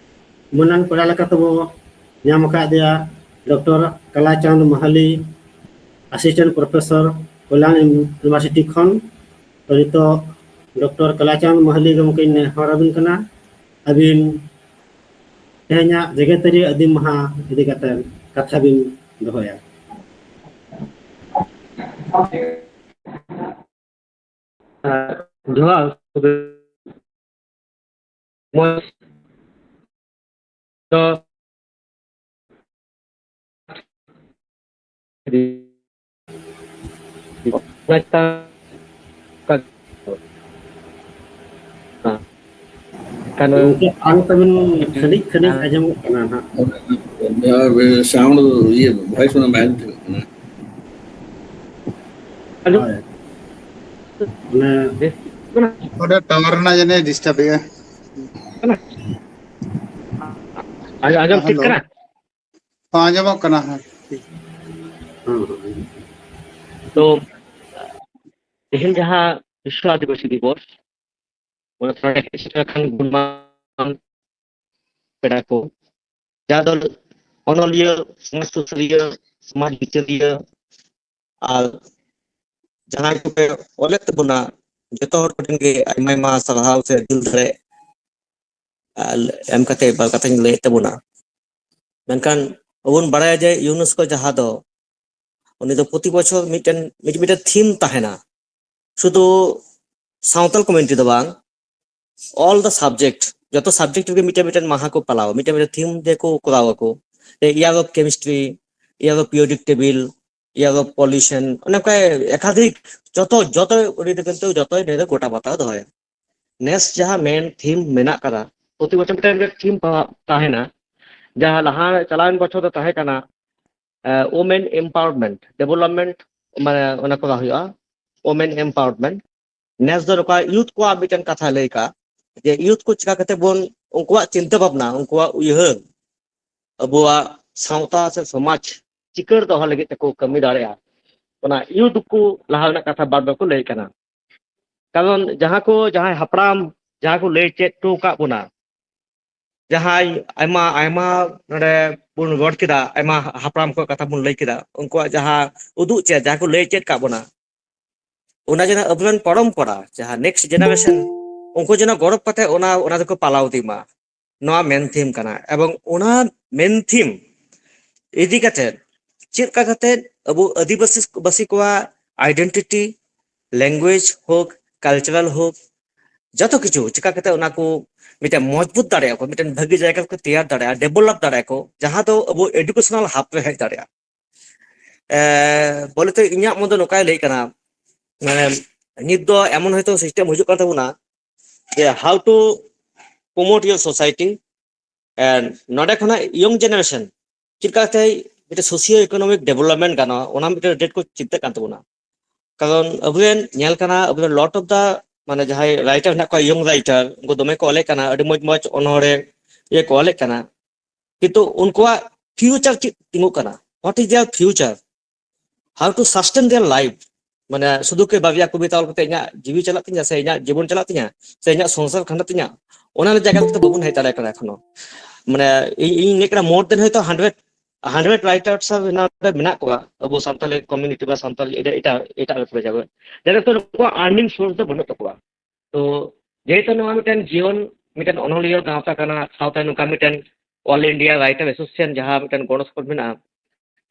ᱢᱟᱹᱱᱟᱱ ᱯᱮᱲᱟ ᱞᱮᱠᱟ ᱛᱮᱵᱚ ᱧᱟᱢ ᱟᱠᱟᱫᱮᱭᱟ ᱰᱚᱠᱴᱚᱨ ᱠᱟᱞᱟᱪᱟᱸᱫᱽ ᱢᱟᱦᱟᱞᱤ, Assistant Professor, ᱠᱚᱞᱭᱟᱱ University ᱠᱷᱚᱱ᱾ ᱛᱚ, ᱱᱤᱛᱚᱜ ᱰᱚᱠᱴᱚᱨ ᱠᱟᱞᱟᱪᱟᱸᱫᱽ ᱢᱟᱦᱟᱞᱤ ᱜᱚᱢᱠᱮᱧ ᱱᱮᱦᱚᱨ ᱟᱹᱵᱤᱱ ᱠᱟᱱᱟ, ᱟᱹᱵᱤᱱ ᱛᱮᱦᱮᱧᱟᱜ ᱡᱮᱜᱮᱛᱟᱹᱨᱤ ᱟᱹᱫᱤᱢ ᱢᱟᱦᱟ ᱤᱫᱤ ᱠᱟᱛᱮ ᱠᱟᱛᱷᱟ ᱵᱤᱱ ᱫᱚᱦᱚᱭᱟ᱾ ᱡᱚᱦᱟᱨ᱾ ᱢᱚᱡᱽ ᱫᱚ ᱠᱟᱱᱟ᱾ ᱜᱚᱢᱠᱮ, ᱟᱲᱟᱝ ᱛᱟᱵᱤᱱ ᱠᱷᱟᱹᱱᱤᱠ ᱠᱷᱟᱹᱱᱤᱠ ᱟᱸᱡᱚᱢᱚᱜ ᱠᱟᱱᱟ ᱱᱟᱦᱟᱜ᱾ ᱥᱟᱣᱩᱱᱰ, ᱤᱭᱟᱹ, ᱵᱷᱚᱭᱮᱥ ᱚᱱᱟ ᱵᱟᱭ ᱩᱴᱷᱟᱹᱜ ᱠᱟᱱᱟ᱾ ᱦᱳᱭ᱾ ᱚᱱᱟ ᱚᱸᱰᱮ ᱴᱟᱣᱟᱨ ᱨᱮᱱᱟᱜ ᱡᱟᱹᱱᱤᱡ ᱰᱤᱥᱴᱟᱵ ᱮᱜᱼᱟ᱾ ᱟᱸᱡᱚᱢ ᱴᱷᱤᱠ ᱠᱟᱱᱟ? ᱦᱚᱸ, ᱟᱸᱡᱚᱢᱚᱜ ᱠᱟᱱᱟ᱾ ᱦᱮᱸ, ᱴᱷᱤᱠ᱾ ᱛᱚ ᱛᱮᱦᱮᱧ ᱡᱟᱦᱟᱸ ᱵᱤᱥᱥᱚ ᱟᱹᱫᱤᱵᱟᱹᱥᱤ ᱫᱤᱵᱚᱥ, ᱚᱱᱟ ᱛᱷᱚᱲᱟ ᱦᱮᱡ ᱥᱮᱴᱮᱨ ᱟᱠᱟᱱ ᱜᱩᱱᱢᱟᱱ ᱯᱮᱲᱟ ᱠᱚ, ᱡᱟᱦᱟᱸ ᱫᱚ ᱚᱱᱚᱞᱤᱭᱟᱹ, ᱥᱚᱢᱟᱡᱽ ᱥᱩᱥᱟᱹᱨᱤᱭᱟᱹ, ᱥᱚᱢᱟᱡᱽ ᱵᱤᱪᱟᱹᱨᱤᱭᱟᱹ, ᱟᱨ ᱡᱟᱦᱟᱸᱭ ᱠᱚᱯᱮ ᱚᱞᱮᱫ ᱛᱟᱵᱚᱱᱟ, ᱡᱚᱛᱚ ᱦᱚᱲ ᱠᱚᱴᱷᱮᱱ ᱜᱮ ᱟᱭᱢᱟ ᱟᱭᱢᱟ ᱥᱟᱨᱦᱟᱣ ᱥᱮ ᱫᱤᱞ ᱫᱟᱲᱮ ᱮᱢ ᱠᱟᱛᱮ ᱵᱟᱨ ᱠᱟᱛᱷᱟᱧ ᱞᱟᱹᱭᱮᱫ ᱛᱟᱵᱚᱱᱟ᱾ ᱢᱮᱱᱠᱷᱟᱱ ᱟᱵᱚ ᱵᱚᱱ ᱵᱟᱲᱟᱭᱟ ᱡᱮ ᱤᱭᱩᱱᱮᱥᱠᱳ ᱡᱟᱦᱟᱸ ᱫᱚ, ᱩᱱᱤ ᱫᱚ ᱯᱨᱚᱛᱤ ᱵᱚᱪᱷᱚᱨ ᱢᱤᱫᱴᱮᱱ ᱢᱤᱫ ᱢᱤᱫᱴᱮᱱ ᱛᱷᱤᱢ ᱛᱟᱦᱮᱱᱟ᱾ ᱥᱩᱫᱷᱩ ᱥᱟᱶᱛᱟᱞ ᱠᱚᱢᱤᱭᱩᱱᱤᱴᱤ ᱫᱚ ᱵᱟᱝ, all the subject, ᱡᱚᱛᱚ ᱥᱟᱵᱡᱮᱠᱴ ᱨᱮᱜᱮ ᱢᱤᱫᱴᱮᱱ ᱢᱤᱫᱴᱮᱱ ᱢᱟᱦᱟ ᱠᱚ ᱯᱟᱞᱟᱣᱟ, ᱢᱤᱫᱴᱮᱱ ᱢᱤᱫᱴᱮᱱ ᱛᱷᱤᱢ ᱫᱤᱭᱮ ᱠᱚ ᱠᱚᱨᱟᱣ ᱟᱠᱚ᱾ Year of chemistry, year of periodic table, year of pollution, ᱚᱱᱮ ᱚᱱᱠᱟ ᱮᱠᱟᱫᱷᱤᱠ ᱡᱚᱛᱚ ᱡᱚᱛᱚ ᱩᱱᱤ ᱫᱚ ᱠᱤᱱᱛᱩ ᱡᱚᱛᱚᱭ ᱱᱤᱭᱟᱹ ᱫᱚ ᱜᱚᱴᱟ ᱯᱟᱛᱟ ᱫᱚᱦᱚᱭᱟ᱾ ᱱᱮᱥ ᱡᱟᱦᱟᱸ ᱢᱮᱱ ᱛᱷᱤᱢ ᱢᱮᱱᱟᱜ ᱠᱟᱫᱟ, ᱯᱨᱚᱛᱤ ᱵᱚᱪᱷᱚᱨ ᱢᱤᱫᱴᱮᱱ ᱛᱷᱤᱢ ᱛᱟᱦᱮᱱᱟ, ᱡᱟᱦᱟᱸ ᱞᱟᱦᱟ ᱪᱟᱞᱟᱣᱮᱱ ᱵᱚᱪᱷᱚᱨ ᱫᱚ ᱛᱟᱦᱮᱸ ᱠᱟᱱᱟ ᱣᱩᱢᱮᱱ ᱮᱢᱯᱟᱣᱟᱨᱢᱮᱱᱴ, ᱰᱮᱵᱷᱞᱚᱯᱢᱮᱱᱴ, ᱢᱟᱱᱮ ᱚᱱᱟ ᱠᱚᱨᱟᱣ ᱦᱩᱭᱩᱜᱼᱟ, ᱣᱩᱢᱮᱱ ᱮᱢᱯᱟᱣᱟᱨᱢᱮᱱᱴ᱾ ᱱᱮᱥ ᱫᱚ ᱱᱚᱝᱠᱟ ᱭᱩᱛᱷ ᱠᱚᱣᱟᱜ ᱢᱤᱫᱴᱮᱱ ᱠᱟᱛᱷᱟ ᱞᱟᱹᱭ ᱠᱟᱜ, ᱡᱮ ᱭᱩᱛᱷ ᱠᱚ ᱪᱤᱠᱟ ᱠᱟᱛᱮ ᱵᱚᱱ, ᱩᱱᱠᱩᱣᱟᱜ ᱪᱤᱱᱛᱟᱹ ᱵᱷᱟᱵᱽᱱᱟ, ᱩᱱᱠᱩᱣᱟᱜ ᱩᱭᱦᱟᱹᱨ ᱟᱵᱚᱣᱟᱜ ᱥᱟᱶᱛᱟ ᱥᱮ ᱥᱚᱢᱟᱡᱽ ᱪᱤᱠᱟᱹᱲ ᱫᱚᱦᱚ ᱞᱟᱹᱜᱤᱫ ᱛᱮᱠᱚ ᱠᱟᱹᱢᱤ ᱫᱟᱲᱮᱭᱟᱜᱼᱟ, ᱚᱱᱟ ᱭᱩᱛᱷ ᱠᱚ ᱞᱟᱦᱟ ᱨᱮᱱᱟᱜ ᱠᱟᱛᱷᱟ ᱵᱟᱨ ᱵᱟᱨ ᱠᱚ ᱞᱟᱹᱭ ᱠᱟᱱᱟ᱾ ᱠᱟᱨᱚᱱ ᱡᱟᱦᱟᱸ ᱠᱚ, ᱡᱟᱦᱟᱸᱭ ᱦᱟᱯᱲᱟᱢ ᱡᱟᱦᱟᱸ ᱠᱚ ᱞᱟᱹᱭ ᱪᱮᱫ ᱦᱚᱴᱚ ᱟᱠᱟᱫ ᱵᱚᱱᱟ, ᱡᱟᱦᱟᱸᱭ ᱟᱭᱢᱟ ᱟᱭᱢᱟ ᱱᱚᱰᱮ ᱵᱚᱱ ᱨᱚᱲ ᱠᱮᱫᱟ, ᱟᱭᱢᱟ ᱦᱟᱯᱲᱟᱢ ᱠᱚᱣᱟᱜ ᱠᱟᱛᱷᱟ ᱵᱚᱱ ᱞᱟᱹᱭ ᱠᱮᱫᱟ, ᱩᱱᱠᱩᱣᱟᱜ ᱡᱟᱦᱟᱸ ᱩᱫᱩᱜ ᱪᱮᱫ, ᱡᱟᱦᱟᱸ ᱠᱚ ᱞᱟᱹᱭ ᱪᱮᱫ ᱠᱟᱜ ᱵᱚᱱᱟ, ᱚᱱᱟ ᱡᱮᱱᱚ ᱟᱵᱚᱨᱮᱱ ᱯᱚᱨᱚᱢᱯᱚᱨᱟ, ᱡᱟᱦᱟᱸ ᱱᱮᱠᱥᱴ ᱡᱮᱱᱟᱨᱮᱥᱚᱱ, ᱩᱱᱠᱩ ᱡᱮᱱᱚ ᱜᱚᱨᱚᱵ ᱠᱟᱛᱮ ᱚᱱᱟ ᱚᱱᱟ ᱫᱚᱠᱚ ᱯᱟᱞᱟᱣ ᱤᱫᱤ ᱢᱟ, ᱱᱚᱣᱟ ᱢᱮᱱ ᱛᱷᱤᱢ ᱠᱟᱱᱟ᱾ ᱮᱵᱚᱝ ᱚᱱᱟ ᱢᱮᱱ ᱛᱷᱤᱢ ᱤᱫᱤ ᱠᱟᱛᱮ ᱪᱮᱫ ᱞᱮᱠᱟ ᱠᱟᱛᱮ ᱟᱵᱚ ᱟᱹᱫᱤᱵᱟᱹᱥᱤ ᱵᱟᱹᱥᱤ ᱠᱚᱣᱟᱜ ᱟᱭᱰᱮᱱᱴᱤᱴᱤ, ᱞᱮᱝᱜᱩᱭᱮᱡᱽ ᱦᱳᱠ, ᱠᱟᱞᱪᱟᱨᱟᱞ ᱦᱳᱠ, ᱡᱚᱛᱚ ᱠᱤᱪᱷᱩ ᱪᱤᱠᱟ ᱠᱟᱛᱮ ᱚᱱᱟ ᱠᱚ ᱢᱤᱫᱴᱮᱱ ᱢᱚᱡᱽᱵᱩᱛ ᱫᱟᱲᱮᱭᱟᱜᱼᱟ ᱠᱚ, ᱢᱤᱫᱴᱮᱱ ᱵᱷᱟᱹᱜᱤ ᱡᱟᱭᱜᱟ ᱠᱚ ᱛᱮᱭᱟᱨ ᱫᱟᱲᱮᱭᱟᱜᱼᱟ, ᱰᱮᱵᱷᱞᱚᱯ ᱫᱟᱲᱮᱭᱟᱜᱼᱟ ᱠᱚ, ᱡᱟᱦᱟᱸ ᱫᱚ ᱟᱵᱚ ᱮᱰᱩᱠᱮᱥᱚᱱᱟᱞ ᱦᱟᱵ ᱨᱮ ᱦᱮᱡ ᱫᱟᱲᱮᱭᱟᱜᱼᱟ᱾ ᱮ, ᱵᱚᱞᱮ ᱛᱚ ᱤᱧᱟᱹᱜ ᱢᱚᱱ ᱫᱚ ᱱᱚᱝᱠᱟᱭ ᱞᱟᱹᱭ ᱠᱟᱱᱟ, ᱢᱟᱱᱮ ᱱᱤᱛ ᱫᱚ ᱮᱢᱚᱱ ᱦᱚᱭᱛᱳ ᱥᱤᱥᱴᱮᱢ ᱦᱤᱡᱩᱜ ᱠᱟᱱ ᱛᱟᱵᱚᱱᱟ ᱡᱮ how to promote your society, and ᱱᱚᱰᱮ ᱠᱷᱚᱱᱟᱜ ᱤᱭᱚᱝ ᱡᱮᱱᱟᱨᱮᱥᱚᱱ ᱪᱮᱫ ᱞᱮᱠᱟᱛᱮ ᱢᱤᱫᱴᱮᱱ ᱥᱳᱥᱤᱭᱳ ᱤᱠᱳᱱᱚᱢᱤᱠ ᱰᱮᱵᱷᱞᱚᱯᱢᱮᱱᱴ ᱜᱟᱱᱚᱜᱼᱟ, ᱚᱱᱟ ᱢᱤᱫᱴᱮᱱ ᱰᱮᱴ ᱠᱚ ᱪᱤᱱᱛᱟᱹᱜ ᱠᱟᱱ ᱛᱟᱵᱚᱱᱟ᱾ ᱠᱟᱨᱚᱱ ᱟᱵᱚᱨᱮᱱ ᱧᱮᱞ ᱠᱟᱱᱟ, ᱟᱵᱚᱨᱮᱱ ᱞᱚᱴ ᱚᱯᱷ ᱫᱟ ᱢᱟᱱᱮ ᱡᱟᱦᱟᱸᱭ ᱨᱟᱭᱴᱟᱨ ᱦᱮᱱᱟᱜ ᱠᱚᱣᱟ, ᱤᱭᱚᱝ ᱨᱟᱭᱴᱟᱨ, ᱩᱱᱠᱩ ᱫᱚᱢᱮ ᱠᱚ ᱚᱞᱮᱫ ᱠᱟᱱᱟ, ᱟᱹᱰᱤ ᱢᱚᱡᱽ ᱢᱚᱡᱽ ᱚᱱᱚᱬᱦᱮ ᱤᱭᱟᱹ ᱠᱚ ᱚᱞᱮᱫ ᱠᱟᱱᱟ᱾ ᱠᱤᱱᱛᱩ ᱩᱱᱠᱩᱣᱟᱜ ᱯᱷᱤᱭᱩᱪᱟᱨ ᱪᱮᱫ ᱛᱤᱸᱜᱩᱜ ᱠᱟᱱᱟ? What is their future? How to sustain their life? ᱢᱟᱱᱮ ᱥᱩᱫᱷᱩ ᱠᱤ ᱵᱟᱨᱭᱟ ᱠᱚᱵᱤᱛᱟ ᱚᱞ ᱠᱟᱛᱮ ᱤᱧᱟᱹᱜ ᱡᱤᱣᱤ ᱪᱟᱞᱟᱜ ᱛᱤᱧᱟ, ᱥᱮ ᱤᱧᱟᱹᱜ ᱡᱤᱵᱚᱱ ᱪᱟᱞᱟᱜ ᱛᱤᱧᱟ, ᱥᱮ ᱤᱧᱟᱹᱜ ᱥᱚᱝᱥᱟᱨ ᱠᱷᱟᱸᱰᱟᱜ ᱛᱤᱧᱟ? ᱚᱱᱟ ᱨᱮᱱᱟᱜ ᱡᱟᱭᱜᱟ ᱨᱮᱫᱚ ᱵᱟᱵᱚᱱ ᱦᱮᱡ ᱫᱟᱲᱮ ᱠᱟᱱᱟ ᱮᱠᱷᱚᱱᱳ᱾ ᱢᱟᱱᱮ ᱤᱧ, ᱤᱧ ᱞᱟᱹᱭ ᱠᱟᱱᱟ, more than ᱦᱚᱭᱛᱳ hundred, hundred writers ᱱᱚᱰᱮ ᱢᱮᱱᱟᱜ ᱠᱚᱣᱟ, ᱟᱵᱚ ᱥᱟᱱᱛᱟᱞᱤ community ᱵᱟ ᱥᱟᱱᱛᱟᱞᱤ ᱮᱴᱟᱜ, ᱮᱴᱟᱜ, ᱮᱴᱟᱜ language ᱨᱮ ᱡᱟᱦᱟᱸ ᱠᱚ, ᱡᱟᱦᱟᱸ ᱫᱚ ᱱᱩᱠᱩᱣᱟᱜ earning source ᱫᱚ ᱵᱟᱹᱱᱩᱜ ᱛᱟᱠᱚᱣᱟ᱾ ᱛᱚ ᱡᱮᱦᱮᱛᱩ ᱱᱚᱣᱟ ᱢᱤᱫᱴᱮᱱ ᱡᱤᱭᱚᱱ, ᱢᱤᱫᱴᱮᱱ ᱚᱱᱚᱞᱤᱭᱟᱹ ᱜᱟᱶᱛᱟ ᱠᱟᱱᱟ, ᱥᱟᱶᱛᱮ ᱱᱚᱝᱠᱟ ᱢᱤᱫᱴᱮᱱ All India Writer Association ᱡᱟᱦᱟᱸ ᱢᱤᱫᱴᱮᱱ ᱜᱚᱲᱚ ᱥᱚᱯᱚᱦᱚᱫ ᱢᱮᱱᱟᱜᱼᱟ,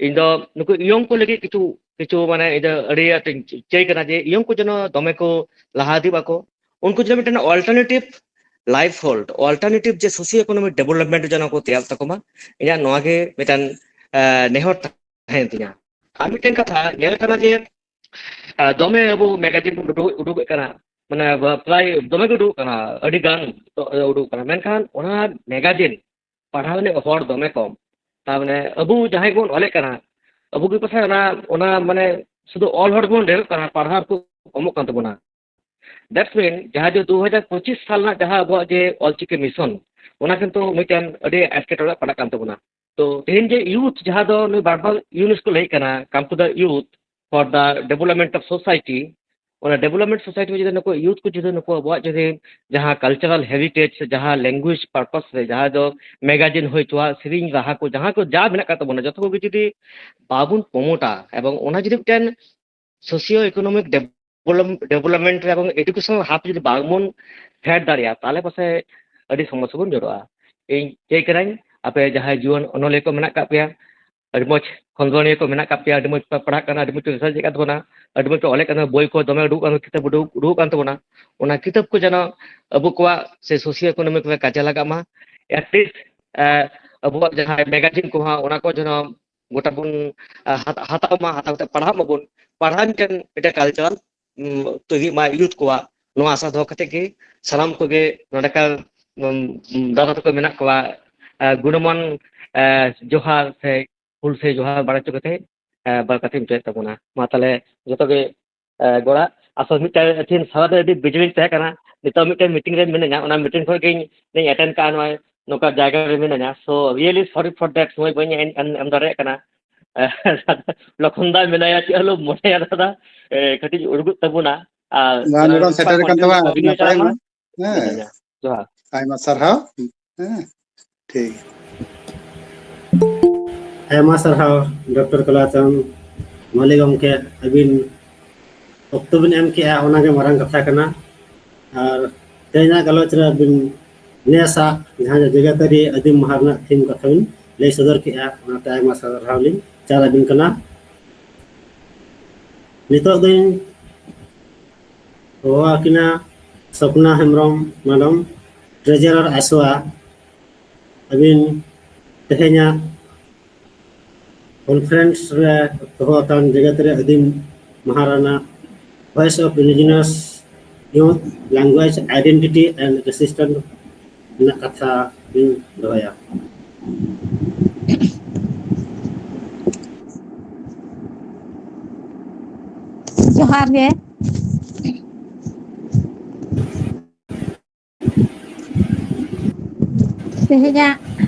ᱤᱧ ᱫᱚ ᱱᱩᱠᱩ young ᱠᱚ ᱞᱟᱹᱜᱤᱫ ᱠᱤᱪᱷᱩ, ᱠᱤᱪᱷᱩ ᱢᱟᱱᱮ ᱤᱧ ᱫᱚ ᱟᱹᱰᱤ ᱟᱸᱴ ᱤᱧ ᱪᱟᱹᱭ ᱠᱟᱱᱟ ᱡᱮ young ᱠᱚ ᱡᱮᱱᱚ ᱫᱚᱢᱮ ᱠᱚ ᱞᱟᱦᱟ ᱤᱫᱤᱜ ᱢᱟᱠᱚ, ᱩᱱᱠᱩ ᱡᱮᱱᱚ ᱢᱤᱫᱴᱮᱱ alternative livelihood, alternative ᱡᱮ socio economic development ᱡᱮᱱᱚ ᱠᱚ ᱛᱮᱭᱟᱨ ᱛᱟᱠᱚ ᱢᱟ, ᱤᱧᱟᱹᱜ ᱱᱚᱣᱟ ᱜᱮ ᱢᱤᱫᱴᱮᱱ, ᱟᱸ, ᱱᱮᱦᱚᱨ ᱛᱟᱦᱮᱱ ᱛᱤᱧᱟ᱾ ᱟᱨ ᱢᱤᱫᱴᱮᱱ ᱠᱟᱛᱷᱟ ᱧᱮᱞ ᱠᱟᱱᱟ ᱡᱮ, ᱟᱸ, ᱫᱚᱢᱮ ᱟᱵᱚ magazine ᱵᱚᱱ ᱩᱰᱩᱠ, ᱩᱰᱩᱠᱮᱫ ᱠᱟᱱᱟ, ᱢᱟᱱᱮ ᱯᱨᱟᱭ ᱫᱚᱢᱮ ᱜᱮ ᱩᱰᱩᱠ ᱠᱟᱱᱟ, ᱟᱹᱰᱤ ᱜᱟᱱ ᱩᱰᱩᱠ ᱠᱟᱱᱟ, ᱢᱮᱱᱠᱷᱟᱱ ᱚᱱᱟ magazine ᱯᱟᱲᱦᱟᱣ ᱨᱤᱱᱤᱡ ᱦᱚᱲ ᱫᱚᱢᱮ ᱠᱚᱢ᱾ ᱛᱟᱨ ᱢᱟᱱᱮ ᱟᱵᱚ ᱡᱟᱦᱟᱸᱭ ᱵᱚᱱ ᱚᱞᱮᱫ ᱠᱟᱱᱟ, ᱟᱵᱚ ᱜᱮ ᱯᱟᱥᱮᱡ ᱚᱱᱟ, ᱚᱱᱟ ᱢᱟᱱᱮ ᱥᱩᱫᱷᱩ ᱚᱞ ᱦᱚᱲ ᱵᱚᱱ ᱰᱷᱮᱨᱚᱜ ᱠᱟᱱᱟ, ᱯᱟᱲᱦᱟᱣ ᱠᱚ ᱠᱚᱢᱚᱜ ᱠᱟᱱ ᱛᱟᱵᱚᱱᱟ᱾ That's mean ᱡᱟᱦᱟᱸ ᱡᱮ ᱫᱩ ᱦᱟᱡᱟᱨ ᱯᱚᱸᱪᱤᱥ ᱥᱟᱞ ᱨᱮᱱᱟᱜ ᱡᱟᱦᱟᱸ ᱟᱵᱚᱣᱟᱜ ᱡᱮ ᱚᱞᱪᱤᱠᱤ mission, ᱚᱱᱟ ᱠᱤᱱᱛᱩ ᱢᱤᱫᱴᱮᱱ ᱟᱹᱰᱤ ᱮᱴᱠᱮᱴᱚᱬᱮ ᱯᱟᱲᱟᱜ ᱠᱟᱱ ᱛᱟᱵᱚᱱᱟ᱾ ᱛᱚ ᱛᱮᱦᱮᱧ ᱡᱮ youth, ᱡᱟᱦᱟᱸ ᱫᱚ ᱱᱩᱭ ᱵᱟᱨᱵᱟᱨ ᱤᱭᱩᱱᱮᱥᱠᱳ ᱞᱟᱹᱭᱮᱫ ᱠᱟᱱᱟ, come to the youth for the development of society, ᱚᱱᱟ development society ᱨᱮ ᱡᱩᱫᱤ ᱱᱩᱠᱩ youth ᱠᱚ ᱡᱩᱫᱤ ᱱᱩᱠᱩ ᱟᱵᱚᱣᱟᱜ ᱡᱩᱫᱤ ᱡᱟᱦᱟᱸ cultural heritage ᱥᱮ ᱡᱟᱦᱟᱸ language purpose ᱨᱮ ᱡᱟᱦᱟᱸ ᱫᱚ magazine ᱦᱩᱭ ᱦᱚᱪᱚᱣᱟᱜ, ᱥᱮᱨᱮᱧ ᱨᱟᱦᱟ ᱠᱚ, ᱡᱟᱦᱟᱸ ᱠᱚ ᱡᱟ ᱢᱮᱱᱟᱜ ᱟᱠᱟᱫ ᱛᱟᱵᱚᱱᱟ, ᱡᱚᱛᱚ ᱠᱚᱜᱮ ᱡᱩᱫᱤ ᱵᱟᱵᱚᱱ ᱯᱨᱚᱢᱳᱴᱟ ᱮᱵᱚᱝ ᱚᱱᱟ ᱡᱩᱫᱤ ᱢᱤᱫᱴᱮᱱ socio economic develop-, development ᱨᱮ ᱮᱵᱚᱝ education ᱦᱟᱯ ᱡᱩᱫᱤ ᱵᱟᱝᱵᱚᱱ ᱯᱷᱮᱰ ᱫᱟᱲᱮᱭᱟᱜᱼᱟ, ᱛᱟᱦᱚᱞᱮ ᱯᱟᱥᱮᱡ ᱟᱹᱰᱤ ᱥᱚᱢᱚᱥᱥᱟ ᱵᱚᱱ ᱡᱚᱲᱚᱜᱼᱟ᱾ ᱤᱧ ᱪᱟᱹᱭ ᱠᱟᱹᱱᱟᱹᱧ ᱟᱯᱮ ᱡᱟᱦᱟᱸᱭ ᱡᱩᱣᱟᱹᱱ ᱚᱱᱚᱞᱤᱭᱟᱹ ᱠᱚ ᱢᱮᱱᱟᱜ ᱟᱠᱟᱫ ᱯᱮᱭᱟ, ᱟᱹᱰᱤ ᱢᱚᱡᱽ ᱠᱷᱚᱸᱫᱽᱨᱚᱱᱤᱭᱟᱹ ᱠᱚ ᱢᱮᱱᱟᱜ ᱟᱠᱟᱫ ᱯᱮᱭᱟ, ᱟᱹᱰᱤ ᱢᱚᱡᱽ ᱯᱮ ᱯᱟᱲᱦᱟᱜ ᱠᱟᱱᱟ, ᱟᱹᱰᱤ ᱢᱚᱡᱽ ᱯᱮ research ᱮᱫ ᱠᱟᱱ ᱛᱟᱵᱚᱱᱟ, ᱟᱹᱰᱤ ᱢᱚᱡᱽ ᱯᱮ ᱚᱞᱮᱫ ᱠᱟᱱᱟ, ᱵᱳᱭ ᱠᱚ ᱫᱚᱢᱮ ᱩᱰᱩᱠ ᱠᱟᱱ, ᱠᱤᱛᱟᱹᱵ ᱩᱰᱩᱠ, ᱩᱰᱩᱠᱚᱜ ᱠᱟᱱ ᱛᱟᱵᱚᱱᱟ᱾ ᱚᱱᱟ ᱠᱤᱛᱟᱹᱵ ᱠᱚ ᱡᱮᱱᱚ ᱟᱵᱚ ᱠᱚᱣᱟᱜ ᱥᱮ socio economic ᱨᱮ ᱠᱟᱡᱮ ᱞᱟᱜᱟᱜ ᱢᱟ, at least, ᱮ, ᱟᱵᱚᱣᱟᱜ ᱡᱟᱦᱟᱸ magazine ᱠᱚᱦᱚᱸ ᱚᱱᱟ ᱠᱚ ᱡᱮᱱᱚ ᱜᱚᱴᱟ ᱵᱚᱱ, ᱟ, ᱦᱟᱛ-, ᱦᱟᱛᱟᱣ ᱢᱟ, ᱦᱟᱛᱟᱣ ᱠᱟᱛᱮ ᱯᱟᱲᱦᱟᱜ ᱢᱟᱵᱚᱱ, ᱯᱟᱲᱦᱟᱣ ᱢᱤᱫᱴᱮᱱ, ᱢᱤᱫᱴᱮᱱ culture, ᱩᱢ, ᱛᱚ ᱦᱩᱭᱩᱜ ᱢᱟ youth ᱠᱚᱣᱟᱜ᱾ ᱱᱚᱣᱟ ᱟᱥᱟ ᱫᱚᱦᱚ ᱠᱟᱛᱮ ᱜᱮ ᱥᱟᱱᱟᱢ ᱠᱚᱜᱮ ᱱᱚᱰᱮᱠᱟᱨ, ᱩᱢ, ᱩᱢ, ᱫᱟᱫᱟ ᱛᱟᱠᱚ ᱢᱮᱱᱟᱜ ᱠᱚᱣᱟ, ᱟ, ᱜᱩᱱᱚᱢᱟᱱ, ᱟ, ᱡᱚᱦᱟᱨ ᱥᱮ ᱦᱩᱞ ᱥᱟᱹᱭ ᱡᱚᱦᱟᱨ ᱵᱟᱲᱟ ᱦᱚᱪᱚ ᱠᱟᱛᱮ, ᱟ, ᱵᱟᱨ ᱠᱟᱛᱷᱟᱧ ᱢᱩᱪᱟᱹᱫ ᱛᱟᱵᱚᱱᱟ᱾ ᱢᱟ ᱛᱟᱦᱞᱮ ᱡᱚᱛᱚ ᱜᱮ, ᱟ, ᱜᱚᱲᱟ, ᱟᱥᱚᱞ ᱢᱤᱫᱴᱮᱱ ᱛᱮᱦᱮᱧ ᱥᱟᱨᱟ ᱫᱤᱱ ᱟᱹᱰᱤ busy ᱨᱤᱧ ᱛᱟᱦᱮᱸ ᱠᱟᱱᱟ, ᱱᱤᱛᱚᱜ ᱢᱤᱫᱴᱮᱱ meeting ᱨᱮ ᱢᱤᱱᱟᱹᱧᱟ, ᱚᱱᱟ meeting ᱠᱷᱚᱱ ᱜᱤᱧ, ᱤᱧ attend ᱠᱟᱜᱼᱟ ᱱᱚᱜᱼᱚᱭ ᱱᱚᱝᱠᱟ ᱡᱟᱭᱜᱟ ᱨᱮ ᱢᱤᱱᱟᱹᱧᱟ᱾ So really sorry for that, ᱥᱚᱢᱚᱭ ᱵᱟᱹᱧ ᱮᱢ, ᱮᱢ, ᱮᱢ ᱫᱟᱲᱮᱭᱟᱜ ᱠᱟᱱᱟ᱾ ᱞᱚᱠᱷᱚᱱ ᱫᱟ ᱢᱮᱱᱟᱭᱟ, ᱪᱮᱫ ᱟᱞᱚᱢ ᱢᱚᱱᱮᱭᱟ ᱫᱟᱫᱟ, ᱮ, ᱠᱟᱹᱴᱤᱡ ᱩᱰᱩᱠᱚᱜ ᱛᱟᱵᱚᱱᱟ᱾ ᱟᱨ ᱵᱟᱝ, ᱱᱚᱰᱮᱢ ᱥᱮᱴᱮᱨ ᱟᱠᱟᱱ ᱛᱟᱵᱚᱱᱟ, ᱟᱹᱰᱤ ᱱᱟᱯᱟᱭ ᱢᱟ᱾ ᱦᱮᱸ᱾ ᱡᱚᱦᱟᱨ᱾ ᱟᱭᱢᱟ ᱥᱟᱨᱦᱟᱣ᱾ ᱦᱮᱸ, ᱴᱷᱤᱠ᱾ ᱟᱭᱢᱟ ᱥᱟᱨᱦᱟᱣ ᱰᱚᱠᱴᱚᱨ ᱠᱟᱞᱟᱪᱟᱸᱫ, ᱢᱟᱹᱞᱤ ᱜᱚᱢᱠᱮ, ᱟᱹᱵᱤᱱ ᱚᱠᱛᱚ ᱵᱤᱱ ᱮᱢ ᱠᱮᱜᱼᱟ, ᱚᱱᱟᱜᱮ ᱢᱟᱨᱟᱝ ᱠᱟᱛᱷᱟ ᱠᱟᱱᱟ᱾ ᱟᱨ ᱛᱮᱦᱮᱧᱟᱜ ᱜᱟᱞᱚᱪ ᱨᱮ ᱟᱹᱵᱤᱱ ᱱᱮᱥᱟᱜ ᱡᱟᱦᱟᱸ ᱡᱮᱜᱮᱛᱟᱹᱨᱤ ᱟᱹᱫᱤᱢ ᱢᱟᱦᱟ ᱨᱮᱱᱟᱜ ᱛᱷᱤᱢ ᱠᱟᱛᱷᱟ ᱵᱤᱱ ᱞᱟᱹᱭ ᱥᱚᱫᱚᱨ ᱠᱮᱜᱼᱟ, ᱚᱱᱟᱛᱮ ᱟᱭᱢᱟ ᱥᱟᱨᱦᱟᱣ ᱞᱤᱧ ᱪᱟᱞ ᱟᱹᱵᱤᱱ ᱠᱟᱱᱟ᱾ ᱱᱤᱛᱚᱜ ᱫᱚᱧ ᱦᱚᱦᱚ ᱟᱹᱠᱤᱱᱟ ᱥᱚᱯᱱᱟ ᱦᱮᱢᱵᱨᱚᱢ ᱢᱮᱰᱟᱢ, ᱴᱨᱮᱡᱟᱨᱟᱨ ᱟᱥᱣᱟ᱾ ᱟᱹᱵᱤᱱ ᱛᱮᱦᱮᱧᱟᱜ ᱠᱚᱱᱯᱷᱟᱨᱮᱱᱥ ᱨᱮ ᱫᱚᱦᱚ ᱟᱠᱟᱱ ᱡᱮᱜᱮᱛ ᱨᱮ ᱟᱹᱫᱤᱢ ᱢᱟᱦᱟ ᱨᱮᱱᱟᱜ Voice of Indigenous Youth, Language, Identity and Resistance ᱨᱮᱱᱟᱜ ᱠᱟᱛᱷᱟ ᱞᱤᱧ ᱫᱚᱦᱚᱭᱟ᱾ ᱡᱚᱦᱟᱨ ᱜᱮ᱾ ᱛᱮᱦᱮᱧᱟᱜ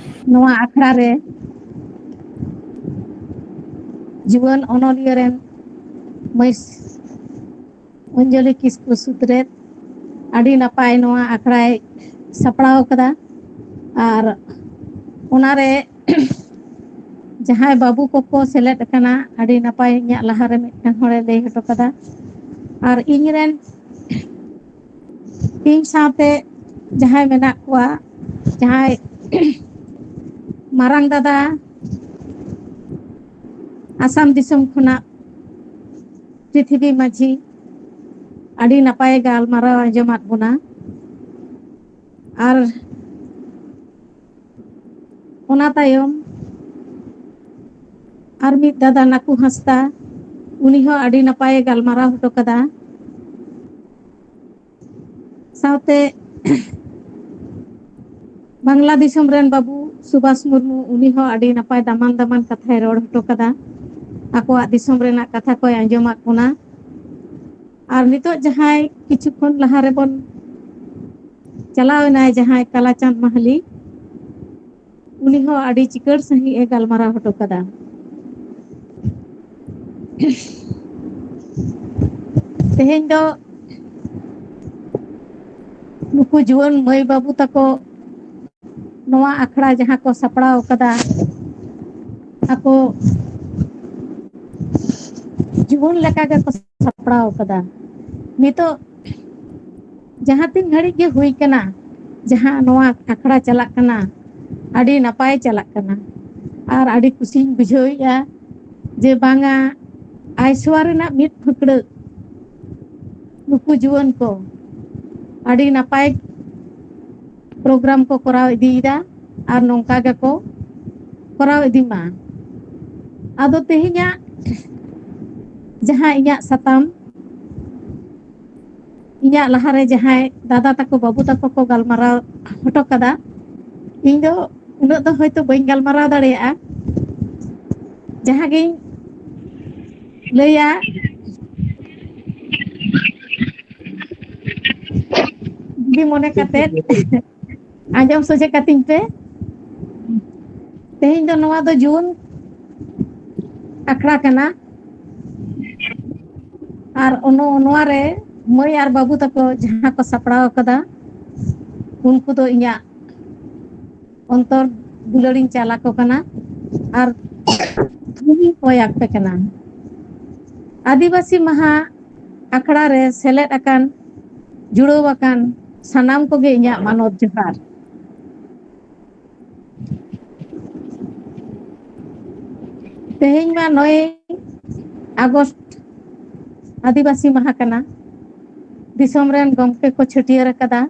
ᱱᱚᱣᱟ ᱟᱠᱷᱲᱟ ᱨᱮ ᱡᱩᱣᱟᱹᱱ ᱚᱱᱚᱞᱤᱭᱟᱹ ᱨᱮᱱ ᱢᱟᱹᱭ ᱚᱧᱡᱚᱞᱤ ᱠᱤᱥᱠᱩ ᱥᱩᱛᱨᱮᱛ ᱟᱹᱰᱤ ᱱᱟᱯᱟᱭ ᱱᱚᱣᱟ ᱟᱠᱷᱲᱟᱭ ᱥᱟᱯᱲᱟᱣ ᱠᱟᱫᱟ᱾ ᱟᱨ ᱚᱱᱟᱨᱮ ᱡᱟᱦᱟᱸᱭ ᱵᱟᱹᱵᱩ ᱠᱚᱠᱚ ᱥᱮᱞᱮᱫ ᱟᱠᱟᱱᱟ, ᱟᱹᱰᱤ ᱱᱟᱯᱟᱭ᱾ ᱤᱧᱟᱹᱜ ᱞᱟᱦᱟᱨᱮ ᱢᱤᱫᱴᱟᱝ ᱦᱚᱲᱮ ᱞᱟᱹᱭ ᱦᱚᱴᱚ ᱠᱟᱫᱟ᱾ ᱟᱨ ᱤᱧ ᱨᱮᱱ, ᱤᱧ ᱥᱟᱶᱛᱮ ᱡᱟᱦᱟᱸᱭ ᱢᱮᱱᱟᱜ ᱠᱚᱣᱟ, ᱡᱟᱦᱟᱸᱭ ᱢᱟᱨᱟᱝ ᱫᱟᱫᱟ ᱟᱥᱟᱢ ᱫᱤᱥᱚᱢ ᱠᱷᱚᱱᱟᱜ ᱯᱨᱤᱛᱷᱤᱵᱤ ᱢᱟᱹᱡᱷᱤ ᱟᱹᱰᱤ ᱱᱟᱯᱟᱭ ᱜᱟᱞᱢᱟᱨᱟᱣ ᱟᱸᱡᱚᱢᱟᱫ ᱵᱚᱱᱟ᱾ ᱟᱨ ᱚᱱᱟ ᱛᱟᱭᱚᱢ ᱟᱨ ᱢᱤᱫ ᱫᱟᱫᱟ ᱱᱟᱠᱩ ᱦᱟᱸᱥᱫᱟ, ᱩᱱᱤ ᱦᱚᱸ ᱟᱹᱰᱤ ᱱᱟᱯᱟᱭᱮ ᱜᱟᱞᱢᱟᱨᱟᱣ ᱦᱚᱴᱚ ᱠᱟᱫᱟ᱾ ᱥᱟᱶᱛᱮ ᱵᱟᱝᱞᱟ ᱫᱤᱥᱚᱢ ᱨᱮᱱ ᱵᱟᱹᱵᱩ ᱥᱩᱵᱷᱟᱥ ᱢᱩᱨᱢᱩ, ᱩᱱᱤ ᱦᱚᱸ ᱟᱹᱰᱤ ᱱᱟᱯᱟᱭ ᱫᱟᱢᱟᱱ ᱫᱟᱢᱟᱱ ᱠᱟᱛᱷᱟᱭ ᱨᱚᱲ ᱦᱚᱴᱚ ᱠᱟᱫᱟ᱾ ᱟᱠᱚᱣᱟᱜ ᱫᱤᱥᱚᱢ ᱨᱮᱱᱟᱜ ᱠᱟᱛᱷᱟ ᱠᱚᱭ ᱟᱸᱡᱚᱢᱟᱫ ᱵᱚᱱᱟ᱾ ᱟᱨ ᱱᱤᱛᱚᱜ ᱡᱟᱦᱟᱸᱭ ᱠᱤᱪᱷᱩ ᱠᱷᱚᱱ ᱞᱟᱦᱟ ᱨᱮᱵᱚᱱ ᱪᱟᱞᱟᱣ ᱮᱱᱟᱭ, ᱡᱟᱦᱟᱸᱭ ᱠᱟᱞᱟᱪᱟᱸᱫ ᱢᱟᱦᱟᱞᱤ, ᱩᱱᱤ ᱦᱚᱸ ᱟᱹᱰᱤ ᱪᱤᱠᱟᱹᱲ ᱥᱟᱺᱦᱤᱡ ᱮ ᱜᱟᱞᱢᱟᱨᱟᱣ ᱦᱚᱴᱚ ᱠᱟᱫᱟ᱾ ᱛᱮᱦᱮᱧ ᱫᱚ ᱱᱩᱠᱩ ᱡᱩᱣᱟᱹᱱ ᱢᱟᱹᱭ ᱵᱟᱹᱵᱩ ᱛᱟᱠᱚ ᱱᱚᱣᱟ ᱟᱠᱷᱲᱟ ᱡᱟᱦᱟᱸ ᱠᱚ ᱥᱟᱯᱲᱟᱣ ᱠᱟᱫᱟ, ᱟᱠᱚ ᱡᱩᱣᱟᱹᱱ ᱞᱮᱠᱟ ᱜᱮᱠᱚ ᱥᱟᱯᱲᱟᱣ ᱠᱟᱫᱟ᱾ ᱱᱤᱛᱚᱜ ᱡᱟᱦᱟᱸ ᱛᱤᱱ ᱜᱷᱟᱹᱲᱤᱡ ᱜᱮ ᱦᱩᱭ ᱠᱟᱱᱟ, ᱡᱟᱦᱟᱸ ᱱᱚᱣᱟ ᱟᱠᱷᱲᱟ ᱪᱟᱞᱟᱜ ᱠᱟᱱᱟ, ᱟᱹᱰᱤ ᱱᱟᱯᱟᱭ ᱪᱟᱞᱟᱜ ᱠᱟᱱᱟ᱾ ᱟᱨ ᱟᱹᱰᱤ ᱠᱩᱥᱤᱧ ᱵᱩᱡᱷᱟᱹᱣᱮᱫᱼᱟ ᱡᱮ ᱵᱟᱝᱟ, ᱟᱭᱥᱣᱟ ᱨᱮᱱᱟᱜ ᱢᱤᱫ ᱯᱷᱟᱹᱠᱲᱟᱹᱜ ᱱᱩᱠᱩ ᱡᱩᱣᱟᱹᱱ ᱠᱚ ᱟᱹᱰᱤ ᱱᱟᱯᱟᱭ ᱯᱨᱳᱜᱨᱟᱢ ᱠᱚ ᱠᱚᱨᱟᱣ ᱤᱫᱤᱭᱮᱫᱟ ᱟᱨ ᱱᱚᱝᱠᱟ ᱜᱮᱠᱚ ᱠᱚᱨᱟᱣ ᱤᱫᱤ ᱢᱟ᱾ ᱟᱫᱚ ᱛᱮᱦᱮᱧᱟᱜ ᱡᱟᱦᱟᱸ ᱤᱧᱟᱹᱜ ᱥᱟᱛᱟᱢ, ᱤᱧᱟᱹᱜ ᱞᱟᱦᱟᱨᱮ ᱡᱟᱦᱟᱸᱭ ᱫᱟᱫᱟ ᱛᱟᱠᱚ, ᱵᱟᱹᱵᱩ ᱛᱟᱠᱚ ᱠᱚ ᱜᱟᱞᱢᱟᱨᱟᱣ ᱦᱚᱴᱚ ᱠᱟᱫᱟ, ᱤᱧ ᱫᱚ ᱩᱱᱟᱹᱜ ᱫᱚ ᱦᱚᱭᱛᱳ ᱵᱟᱹᱧ ᱜᱟᱞᱢᱟᱨᱟᱣ ᱫᱟᱲᱮᱭᱟᱜᱼᱟ᱾ ᱡᱟᱦᱟᱸ ᱜᱤᱧ ᱞᱟᱹᱭᱟ, ᱡᱩᱫᱤ ᱢᱚᱱᱮ ᱠᱟᱛᱮ ᱟᱸᱡᱚᱢ ᱥᱚᱡᱷᱮ ᱠᱟᱹᱛᱤᱧ ᱯᱮ᱾ ᱛᱮᱦᱮᱧ ᱫᱚ ᱱᱚᱣᱟ ᱫᱚ ᱡᱩᱣᱟᱹᱱ ᱟᱠᱷᱲᱟ ᱠᱟᱱᱟ᱾ ᱟᱨ ᱚᱱᱚ-, ᱱᱚᱣᱟ ᱨᱮ ᱢᱟᱹᱭ ᱟᱨ ᱵᱟᱹᱵᱩ ᱛᱟᱠᱚ ᱡᱟᱦᱟᱸ ᱠᱚ ᱥᱟᱯᱲᱟᱣ ᱟᱠᱟᱫᱟ, ᱩᱱᱠᱩ ᱫᱚ ᱤᱧᱟᱹᱜ ᱚᱱᱛᱚᱨ ᱫᱩᱞᱟᱹᱲᱤᱧ ᱪᱟᱞ ᱟᱠᱚ ᱠᱟᱱᱟ ᱟᱨ ᱛᱷᱩᱢᱤᱧ ᱠᱚᱭ ᱟᱯᱮ ᱠᱟᱱᱟ᱾ ᱟᱹᱫᱤᱵᱟᱹᱥᱤ ᱢᱟᱦᱟ ᱟᱠᱷᱲᱟ ᱨᱮ ᱥᱮᱞᱮᱫ ᱟᱠᱟᱱ, ᱡᱩᱲᱟᱹᱣ ᱟᱠᱟᱱ ᱥᱟᱱᱟᱢ ᱠᱚᱜᱮ ᱤᱧᱟᱹᱜ ᱢᱟᱱᱚᱛ ᱡᱚᱦᱟᱨ᱾ ᱛᱮᱦᱮᱧ ᱢᱟ ᱱᱚᱭ ᱟᱜᱚᱥᱴ ᱟᱹᱫᱤᱵᱟᱹᱥᱤ ᱢᱟᱦᱟ ᱠᱟᱱᱟ᱾ ᱫᱤᱥᱚᱢ ᱨᱮᱱ ᱜᱚᱢᱠᱮ ᱠᱚ ᱪᱷᱟᱹᱴᱭᱟᱹᱨ ᱟᱠᱟᱫᱟ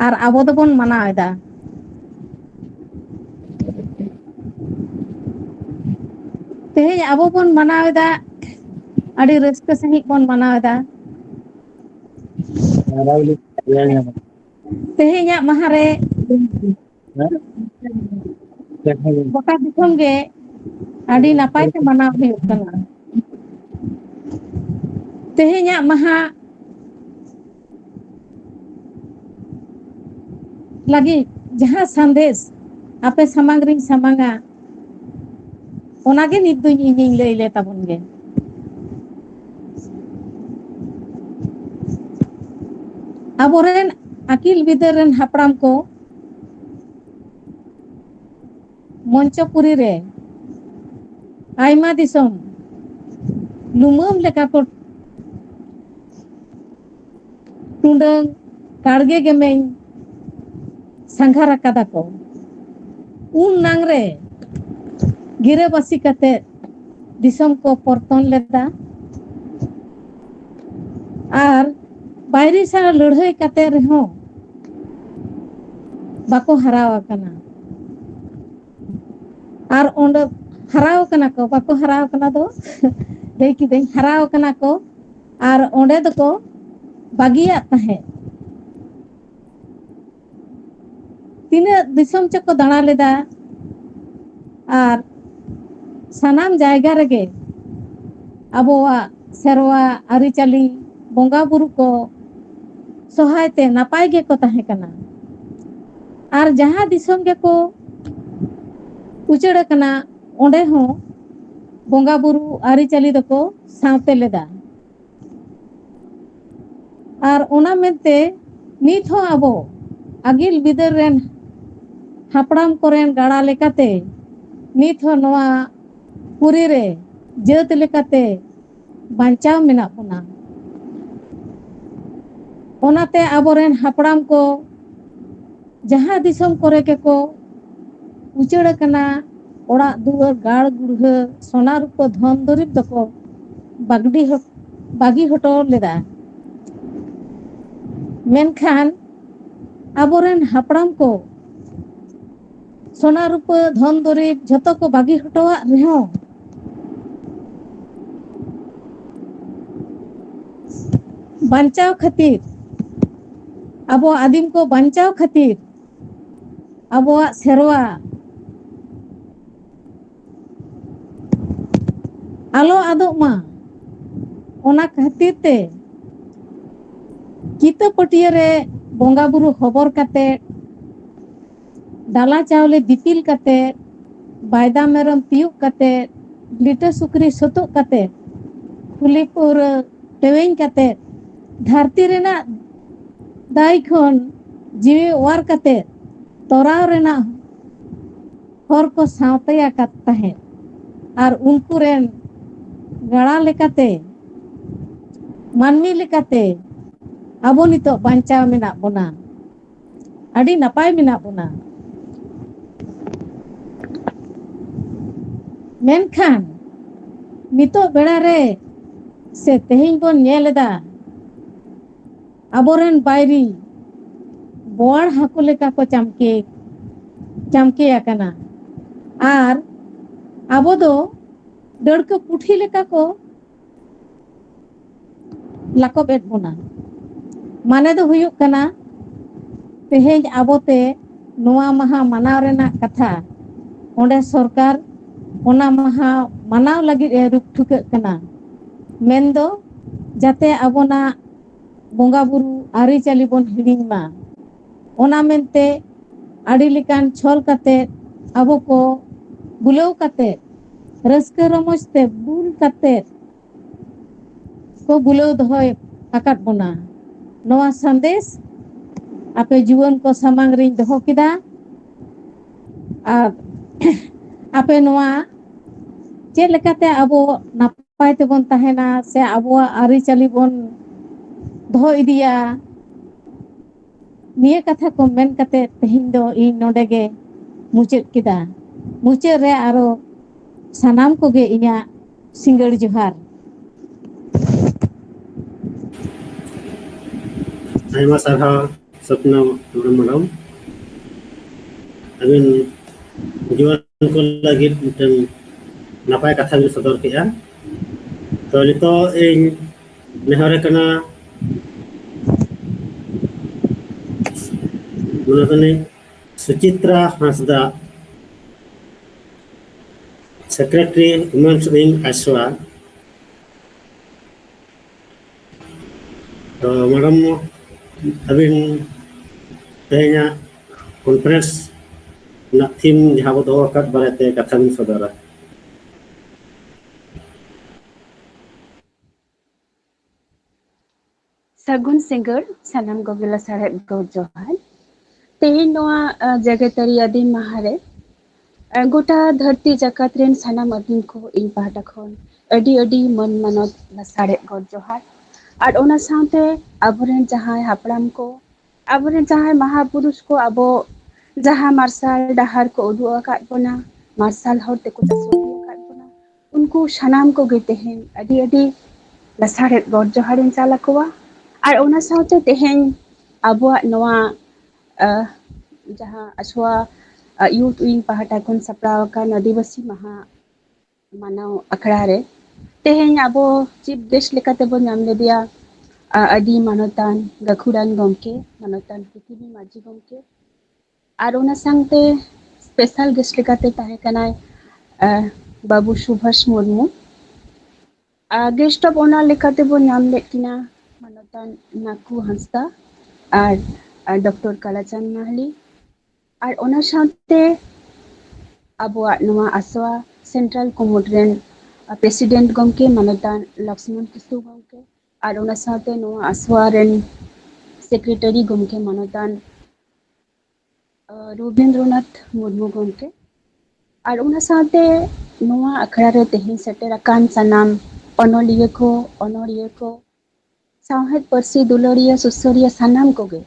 ᱟᱨ ᱟᱵᱚ ᱫᱚᱵᱚᱱ ᱢᱟᱱᱟᱣ ᱮᱫᱟ᱾ ᱛᱮᱦᱮᱧ ᱟᱵᱚ ᱵᱚᱱ ᱢᱟᱱᱟᱣ ᱮᱫᱟ, ᱟᱹᱰᱤ ᱨᱟᱹᱥᱠᱟᱹ ᱥᱟᱺᱦᱤᱡ ᱵᱚᱱ ᱢᱟᱱᱟᱣ ᱮᱫᱟ᱾ ᱛᱮᱦᱮᱧᱟᱜ ᱢᱟᱦᱟ ᱨᱮ ᱜᱚᱴᱟ ᱫᱤᱥᱚᱢ ᱜᱮ ᱟᱹᱰᱤ ᱱᱟᱯᱟᱭ ᱛᱮ ᱢᱟᱱᱟᱣ ᱦᱩᱭᱩᱜ ᱠᱟᱱᱟ᱾ ᱛᱮᱦᱮᱧᱟᱜ ᱢᱟᱦᱟ ᱞᱟᱹᱜᱤᱫ ᱡᱟᱦᱟᱸ ᱥᱟᱸᱫᱮᱥ ᱟᱯᱮ ᱥᱟᱢᱟᱝ ᱨᱤᱧ ᱥᱟᱢᱟᱝᱟ, ᱚᱱᱟᱜᱮ ᱱᱤᱛ ᱫᱚ ᱤᱧᱤᱧ ᱞᱟᱹᱭ ᱞᱮ ᱛᱟᱵᱚᱱ ᱜᱮ᱾ ᱟᱵᱚᱨᱮᱱ ᱟᱹᱠᱤᱞ ᱵᱤᱫᱟᱹᱞ ᱨᱮᱱ ᱦᱟᱯᱲᱟᱢ ᱠᱚ ᱢᱚᱧᱪᱚᱯᱩᱨᱤ ᱨᱮ ᱟᱭᱢᱟ ᱫᱤᱥᱚᱢ ᱞᱩᱢᱟᱹᱝ ᱞᱮᱠᱟ ᱠᱚ ᱴᱩᱰᱟᱹᱝ ᱠᱟᱲᱜᱮ ᱜᱮᱢᱮᱧ ᱥᱟᱸᱜᱷᱟᱨ ᱟᱠᱟᱫᱟ ᱠᱚ᱾ ᱩᱱ ᱱᱟᱝ ᱨᱮ ᱜᱤᱨᱟᱹᱵᱟᱹᱥᱤ ᱠᱟᱛᱮ ᱫᱤᱥᱚᱢ ᱠᱚ ᱯᱚᱨᱛᱚᱱ ᱞᱮᱫᱟ᱾ ᱟᱨ ᱵᱟᱭᱨᱤ ᱥᱟᱶ ᱞᱟᱹᱲᱦᱟᱹᱭ ᱠᱟᱛᱮ ᱨᱮᱦᱚᱸ ᱵᱟᱠᱚ ᱦᱟᱨᱟᱣ ᱟᱠᱟᱱᱟ᱾ ᱟᱨ ᱚᱸᱰᱮ ᱦᱟᱨᱟᱣ ᱠᱟᱱᱟ ᱠᱚ, ᱵᱟᱠᱚ ᱦᱟᱨᱟᱣ ᱠᱟᱱᱟ ᱫᱚ ᱞᱟᱹᱭ ᱠᱤᱫᱟᱹᱧ, ᱦᱟᱨᱟᱣ ᱠᱟᱱᱟ ᱠᱚ᱾ ᱟᱨ ᱚᱸᱰᱮ ᱫᱚᱠᱚ ᱵᱟᱹᱜᱤᱭᱟᱜ ᱛᱟᱦᱮᱸᱫ᱾ ᱛᱤᱱᱟᱹᱜ ᱫᱤᱥᱚᱢ ᱪᱚᱠᱚ ᱫᱟᱬᱟ ᱞᱮᱫᱟ, ᱟᱨ ᱥᱟᱱᱟᱢ ᱡᱟᱭᱜᱟ ᱨᱮᱜᱮ ᱟᱵᱚᱣᱟᱜ ᱥᱮᱨᱣᱟ, ᱟᱹᱨᱤᱪᱟᱹᱞᱤ, ᱵᱚᱸᱜᱟ ᱵᱩᱨᱩ ᱠᱚ ᱥᱚᱦᱟᱭ ᱛᱮ ᱱᱟᱯᱟᱭ ᱜᱮᱠᱚ ᱛᱟᱦᱮᱸ ᱠᱟᱱᱟ᱾ ᱟᱨ ᱡᱟᱦᱟᱸ ᱫᱤᱥᱚᱢ ᱜᱮᱠᱚ ᱩᱪᱟᱹᱲ ᱟᱠᱟᱱᱟ, ᱚᱸᱰᱮ ᱦᱚᱸ ᱵᱚᱸᱜᱟ ᱵᱩᱨᱩ, ᱟᱹᱨᱤᱪᱟᱹᱞᱤ ᱫᱚᱠᱚ ᱥᱟᱶᱛᱮ ᱞᱮᱫᱟ᱾ ᱟᱨ ᱚᱱᱟ ᱢᱮᱱᱛᱮ ᱱᱤᱛ ᱦᱚᱸ ᱟᱵᱚ ᱟᱹᱜᱤᱞ ᱵᱤᱫᱟᱹᱞ ᱨᱮᱱ ᱦᱟᱯᱲᱟᱢ ᱠᱚᱨᱮᱱ ᱜᱟᱲᱟ ᱞᱮᱠᱟᱛᱮ ᱱᱤᱛ ᱦᱚᱸ ᱱᱚᱣᱟ ᱯᱩᱨᱤ ᱨᱮ ᱡᱟᱹᱛ ᱞᱮᱠᱟᱛᱮ ᱵᱟᱧᱪᱟᱣ ᱢᱮᱱᱟᱜ ᱵᱚᱱᱟ᱾ ᱚᱱᱟᱛᱮ ᱟᱵᱚᱨᱮᱱ ᱦᱟᱯᱲᱟᱢ ᱠᱚ ᱡᱟᱦᱟᱸ ᱫᱤᱥᱚᱢ ᱠᱚᱨᱮ ᱜᱮᱠᱚ ᱩᱪᱟᱹᱲ ᱟᱠᱟᱱᱟ, ᱚᱲᱟᱜ ᱫᱩᱣᱟᱹᱨ, ᱜᱟᱲ ᱜᱩᱲᱦᱟᱹ, ᱥᱚᱱᱟ ᱨᱩᱯᱟᱹ, ᱫᱷᱚᱱ ᱫᱩᱨᱤᱵᱽ ᱫᱚᱠᱚ ᱵᱟᱜᱰᱤ ᱦᱚ-, ᱵᱟᱹᱜᱤ ᱦᱚᱴᱚ ᱞᱮᱫᱟ᱾ ᱢᱮᱱᱠᱷᱟᱱ ᱟᱵᱚᱨᱮᱱ ᱦᱟᱯᱲᱟᱢ ᱠᱚ ᱥᱚᱱᱟ ᱨᱩᱯᱟᱹ, ᱫᱷᱚᱱ ᱫᱩᱨᱤᱵᱽ ᱡᱷᱚᱛᱚ ᱠᱚ ᱵᱟᱹᱜᱤ ᱦᱚᱴᱚᱣᱟᱜ ᱨᱮᱦᱚᱸ, ᱵᱟᱧᱪᱟᱣ ᱠᱷᱟᱹᱛᱤᱨ, ᱟᱵᱚ ᱟᱹᱫᱤᱢ ᱠᱚ ᱵᱟᱧᱪᱟᱣ ᱠᱷᱟᱹᱛᱤᱨ, ᱟᱵᱚᱣᱟᱜ ᱥᱮᱨᱣᱟ ᱟᱞᱚ ᱟᱫᱚᱜ ᱢᱟ, ᱚᱱᱟ ᱠᱷᱟᱹᱛᱤᱨ ᱛᱮ ᱠᱤᱛᱟᱹ ᱯᱟᱹᱴᱭᱟᱹ ᱨᱮ ᱵᱚᱸᱜᱟ ᱵᱩᱨᱩ ᱦᱚᱵᱚᱨ ᱠᱟᱛᱮ ᱰᱟᱞᱟ ᱪᱟᱣᱞᱮ ᱫᱤᱯᱤᱞ ᱠᱟᱛᱮ, ᱵᱟᱭᱫᱟ ᱢᱮᱨᱚᱢ ᱛᱤᱭᱩᱜ ᱠᱟᱛᱮ, ᱞᱤᱴᱟᱹ ᱥᱩᱠᱨᱤ ᱥᱩᱛᱩᱜ ᱠᱟᱛᱮ, ᱠᱷᱩᱞᱤ ᱯᱟᱹᱣᱨᱟᱹ ᱴᱮᱣᱮᱧ ᱠᱟᱛᱮ, ᱫᱷᱟᱹᱨᱛᱤ ᱨᱮᱱᱟᱜ ᱫᱟᱭ ᱠᱷᱚᱱ ᱡᱤᱣᱤ ᱚᱣᱟᱨ ᱠᱟᱛᱮ, ᱛᱚᱨᱟᱣ ᱨᱮᱱᱟᱜ ᱦᱚᱨ ᱠᱚ ᱥᱟᱶᱛᱮ ᱟᱠᱟᱫ ᱛᱟᱦᱮᱸᱫ᱾ ᱟᱨ ᱩᱱᱠᱩ ᱨᱮᱱ ᱜᱟᱬᱟ ᱞᱮᱠᱟᱛᱮ, ᱢᱟᱹᱱᱢᱤ ᱞᱮᱠᱟᱛᱮ ᱟᱵᱚ ᱱᱤᱛᱚᱜ ᱵᱟᱧᱪᱟᱣ ᱢᱮᱱᱟᱜ ᱵᱚᱱᱟ, ᱟᱹᱰᱤ ᱱᱟᱯᱟᱭ ᱢᱮᱱᱟᱜ ᱵᱚᱱᱟ᱾ ᱢᱮᱱᱠᱷᱟᱱ ᱱᱤᱛᱚᱜ ᱵᱮᱲᱟ ᱨᱮ ᱥᱮ ᱛᱮᱦᱮᱧ ᱵᱚᱱ ᱧᱮᱞ ᱮᱫᱟ, ᱟᱵᱚᱨᱮᱱ ᱵᱟᱹᱭᱨᱤ ᱵᱳᱣᱟᱲ ᱦᱟᱹᱠᱩ ᱞᱮᱠᱟ ᱠᱚ ᱪᱟᱢᱠᱮ, ᱪᱟᱢᱠᱮ ᱟᱠᱟᱱᱟ᱾ ᱟᱨ ᱟᱵᱚ ᱫᱚ ᱰᱟᱹᱲᱠᱟᱹ ᱯᱩᱴᱷᱤ ᱞᱮᱠᱟ ᱠᱚ ᱞᱟᱠᱚᱵ ᱮᱫ ᱵᱚᱱᱟ᱾ ᱢᱟᱱᱮ ᱫᱚ ᱦᱩᱭᱩᱜ ᱠᱟᱱᱟ, ᱛᱮᱦᱮᱧ ᱟᱵᱚᱛᱮ ᱱᱚᱣᱟ ᱢᱟᱦᱟ ᱢᱟᱱᱟᱣ ᱨᱮᱱᱟᱜ ᱠᱟᱛᱷᱟ, ᱚᱸᱰᱮ ᱥᱚᱨᱠᱟᱨ ᱚᱱᱟ ᱢᱟᱦᱟ ᱢᱟᱱᱟᱣ ᱞᱟᱹᱜᱤᱫ ᱮ ᱨᱩᱠ ᱴᱷᱩᱠᱟᱹᱜ ᱠᱟᱱᱟ᱾ ᱢᱮᱱᱫᱚ ᱡᱟᱛᱮ ᱟᱵᱚᱱᱟᱜ ᱵᱚᱸᱜᱟ ᱵᱩᱨᱩ ᱟᱹᱨᱤᱪᱟᱹᱞᱤ ᱵᱚᱱ ᱦᱤᱲᱤᱧ ᱢᱟ, ᱚᱱᱟ ᱢᱮᱱᱛᱮ ᱟᱹᱰᱤ ᱞᱮᱠᱟᱱ ᱪᱷᱚᱞ ᱠᱟᱛᱮ, ᱟᱵᱚ ᱠᱚ ᱵᱩᱞᱟᱹᱣ ᱠᱟᱛᱮ, ᱨᱟᱹᱥᱠᱟᱹ ᱨᱚᱢᱚᱡᱽ ᱛᱮ ᱵᱩᱞ ᱠᱟᱛᱮ ᱠᱚ ᱵᱩᱞᱟᱹᱣ ᱫᱚᱦᱚ ᱟᱠᱟᱫ ᱵᱚᱱᱟ᱾ ᱱᱚᱣᱟ ᱥᱟᱸᱫᱮᱥ ᱟᱯᱮ ᱡᱩᱣᱟᱹᱱ ᱠᱚ ᱥᱟᱢᱟᱝ ᱨᱤᱧ ᱫᱚᱦᱚ ᱠᱮᱫᱟ᱾ ᱟᱨ ᱟᱯᱮ ᱱᱚᱣᱟ ᱪᱮᱫ ᱞᱮᱠᱟᱛᱮ ᱟᱵᱚ ᱱᱟᱯᱟᱭ ᱛᱮᱵᱚᱱ ᱛᱟᱦᱮᱱᱟ ᱥᱮ ᱟᱵᱚᱣᱟᱜ ᱟᱹᱨᱤᱪᱟᱹᱞᱤ ᱵᱚᱱ ᱫᱚᱦᱚ ᱤᱫᱤᱭᱟ, ᱱᱤᱭᱟᱹ ᱠᱟᱛᱷᱟ ᱠᱚ ᱢᱮᱱ ᱠᱟᱛᱮ ᱛᱮᱦᱮᱧ ᱫᱚ ᱤᱧ ᱱᱚᱰᱮ ᱜᱮ ᱢᱩᱪᱟᱹᱫ ᱠᱮᱫᱟ᱾ ᱢᱩᱪᱟᱹᱫ ᱨᱮ ᱟᱨᱚ ᱥᱟᱱᱟᱢ ᱠᱚᱜᱮ ᱤᱧᱟᱹᱜ ᱥᱤᱸᱜᱟᱹᱲ ᱡᱚᱦᱟᱨ᱾ ᱟᱭᱢᱟ ᱥᱟᱨᱦᱟᱣ ᱥᱚᱯᱱᱟ ᱦᱮᱢᱵᱨᱚᱢ ᱢᱮᱰᱟᱢ, ᱟᱹᱵᱤᱱ ᱡᱩᱣᱟᱹᱱ ᱠᱚ ᱞᱟᱹᱜᱤᱫ ᱢᱤᱫᱴᱮᱱ ᱱᱟᱯᱟᱭ ᱠᱟᱛᱷᱟ ᱵᱤᱱ ᱥᱚᱫᱚᱨ ᱠᱮᱫᱼᱟ᱾ ᱛᱚ ᱱᱤᱛᱚᱜ ᱤᱧ ᱱᱮᱦᱚᱨᱮ ᱠᱟᱱᱟ ᱢᱚᱱᱮ ᱠᱟᱹᱱᱟᱹᱧ ᱥᱩᱪᱤᱛᱨᱟ ᱦᱟᱸᱥᱫᱟ, Secretary Women's Wing, ᱟᱥᱣᱟ᱾ ᱛᱚ ᱢᱮᱰᱟᱢ, ᱟᱹᱵᱤᱱ ᱛᱮᱦᱮᱧᱟᱜ conference ᱚᱱᱟ ᱛᱷᱤᱢ ᱡᱟᱦᱟᱸ ᱵᱚ ᱫᱚᱦᱚ ᱟᱠᱟᱫ ᱵᱟᱨᱮᱛᱮ ᱠᱟᱛᱷᱟ ᱵᱤᱱ ᱥᱚᱫᱚᱨᱟ᱾ ᱥᱟᱹᱜᱩᱱ ᱥᱤᱸᱜᱟᱹᱲ ᱥᱟᱱᱟᱢ ᱠᱚᱜᱮ ᱞᱟᱥᱟᱲᱦᱮᱫ ᱜᱚᱰ ᱡᱚᱦᱟᱨ᱾ ᱛᱮᱦᱮᱧ ᱱᱚᱣᱟ, ᱟ, ᱡᱮᱜᱮᱛᱟᱹᱨᱤ ᱟᱹᱫᱤᱢ ᱢᱟᱦᱟ ᱨᱮ, ᱟ, ᱜᱚᱴᱟ ᱫᱷᱟᱹᱨᱛᱤ ᱡᱟᱠᱟᱛ ᱨᱮᱱ ᱥᱟᱱᱟᱢ ᱟᱹᱫᱤᱢ ᱠᱚ ᱤᱧ ᱯᱟᱦᱴᱟ ᱠᱷᱚᱱ ᱟᱹᱰᱤ ᱟᱹᱰᱤ ᱢᱟᱹᱱ ᱢᱟᱱᱚᱛ ᱞᱟᱥᱟᱲᱦᱮᱫ ᱜᱚᱰ ᱡᱚᱦᱟᱨ᱾ ᱟᱨ ᱚᱱᱟ ᱥᱟᱶᱛᱮ ᱟᱵᱚᱨᱮᱱ ᱡᱟᱦᱟᱸᱭ ᱦᱟᱯᱲᱟᱢ ᱠᱚ, ᱟᱵᱚᱨᱮᱱ ᱡᱟᱦᱟᱸᱭ ᱢᱟᱦᱟ ᱯᱩᱨᱩᱥ ᱠᱚ ᱟᱵᱚ ᱡᱟᱦᱟᱸ ᱢᱟᱨᱥᱟᱞ ᱰᱟᱦᱟᱨ ᱠᱚ ᱩᱫᱩᱜ ᱟᱠᱟᱫ ᱵᱚᱱᱟ, ᱢᱟᱨᱥᱟᱞ ᱦᱚᱨ ᱛᱮᱠᱚ ᱪᱟᱥᱚᱜ ᱟᱠᱟᱫ ᱵᱚᱱᱟ, ᱩᱱᱠᱩ ᱥᱟᱱᱟᱢ ᱠᱚᱜᱮ ᱛᱮᱦᱮᱧ ᱟᱹᱰᱤ ᱟᱹᱰᱤ ᱞᱟᱥᱟᱲᱦᱮᱫ ᱜᱚᱰ ᱡᱚᱦᱟᱨᱤᱧ ᱪᱟᱞ ᱟᱠᱚᱣᱟ᱾ ᱟᱨ ᱚᱱᱟ ᱥᱟᱶᱛᱮ ᱛᱮᱦᱮᱧ ᱟᱵᱚᱣᱟᱜ ᱱᱚᱣᱟ, ᱟᱦ, ᱡᱟᱦᱟᱸ ᱟᱥᱣᱟ, ᱟᱦ, ᱭᱩᱛᱷ ᱣᱤᱝ ᱯᱟᱦᱴᱟ ᱠᱷᱚᱱ ᱥᱟᱯᱲᱟᱣ ᱟᱠᱟᱱ ᱟᱹᱫᱤᱵᱟᱹᱥᱤ ᱢᱟᱦᱟ ᱢᱟᱱᱟᱣ ᱟᱠᱷᱲᱟ ᱨᱮ ᱛᱮᱦᱮᱧ ᱟᱵᱚ ᱪᱤᱯ ᱜᱮᱥᱴ ᱞᱮᱠᱟᱛᱮ ᱵᱚᱱ ᱧᱟᱢ ᱞᱮᱫᱮᱭᱟ, ᱟ, ᱟᱹᱰᱤ ᱢᱟᱱᱚᱛᱟᱱ ᱜᱟᱹᱠᱷᱩᱲᱟᱱ ᱜᱚᱢᱠᱮ, ᱢᱟᱱᱚᱛᱟᱱ ᱯᱨᱤᱛᱷᱤᱵᱤ ᱢᱟᱹᱡᱷᱤ ᱜᱚᱢᱠᱮ᱾ ᱟᱨ ᱚᱱᱟ ᱥᱟᱶᱛᱮ ᱥᱯᱮᱥᱟᱞ ᱜᱮᱥᱴ ᱞᱮᱠᱟᱛᱮ ᱛᱟᱦᱮᱸ ᱠᱟᱱᱟᱭ, ᱟ, ᱵᱟᱹᱵᱩ ᱥᱩᱵᱷᱟᱥ ᱢᱩᱨᱢᱩ᱾ ᱟ, ᱜᱮᱥᱴ ᱚᱯᱷ ᱚᱱᱟᱨ ᱞᱮᱠᱟᱛᱮ ᱵᱚᱱ ᱧᱟᱢ ᱞᱮᱫ ᱠᱤᱱᱟ ᱢᱟᱱᱚᱛᱟᱱ ᱱᱟᱠᱩ ᱦᱟᱸᱥᱫᱟ ᱟᱨ, ᱟᱨ ᱰᱚᱠᱴᱚᱨ ᱠᱟᱞᱟᱪᱟᱸᱫ ᱢᱟᱦᱞᱤ᱾ ᱟᱨ ᱚᱱᱟ ᱥᱟᱶᱛᱮ ᱟᱵᱚᱣᱟᱜ ᱱᱚᱣᱟ ᱟᱥᱣᱟ ᱥᱮᱱᱴᱨᱟᱞ ᱠᱩᱢᱩᱴ ᱨᱮᱱ, ᱟ, ᱯᱨᱮᱥᱤᱰᱮᱱᱴ ᱜᱚᱢᱠᱮ ᱢᱟᱱᱚᱛᱟᱱ ᱞᱚᱠᱥᱢᱚᱱ ᱠᱤᱥᱠᱩ ᱜᱚᱢᱠᱮ, ᱟᱨ ᱚᱱᱟ ᱥᱟᱶᱛᱮ ᱱᱚᱣᱟ ᱟᱥᱣᱟ ᱨᱮᱱ ᱥᱮᱠᱨᱮᱴᱟᱨᱤ ᱜᱚᱢᱠᱮ ᱢᱟᱱᱚᱛᱟᱱ, ᱟ, ᱨᱚᱵᱤᱱᱫᱨᱚᱱᱟᱛᱷ ᱢᱩᱨᱢᱩ ᱜᱚᱢᱠᱮ, ᱟᱨ ᱚᱱᱟ ᱥᱟᱶᱛᱮ ᱱᱚᱣᱟ ᱟᱠᱷᱲᱟ ᱨᱮ ᱛᱮᱦᱮᱧ ᱥᱮᱴᱮᱨ ᱟᱠᱟᱱ ᱥᱟᱱᱟᱢ ᱚᱱᱚᱞᱤᱭᱟᱹ ᱠᱚ, ᱚᱱᱚᱲᱤᱭᱟᱹ ᱠᱚ, ᱥᱟᱶᱦᱮᱫ ᱯᱟᱹᱨᱥᱤ ᱫᱩᱞᱟᱹᱲᱤᱭᱟᱹ ᱥᱩᱥᱟᱹᱨᱤᱭᱟᱹ ᱥᱟᱱᱟᱢ ᱠᱚᱜᱮ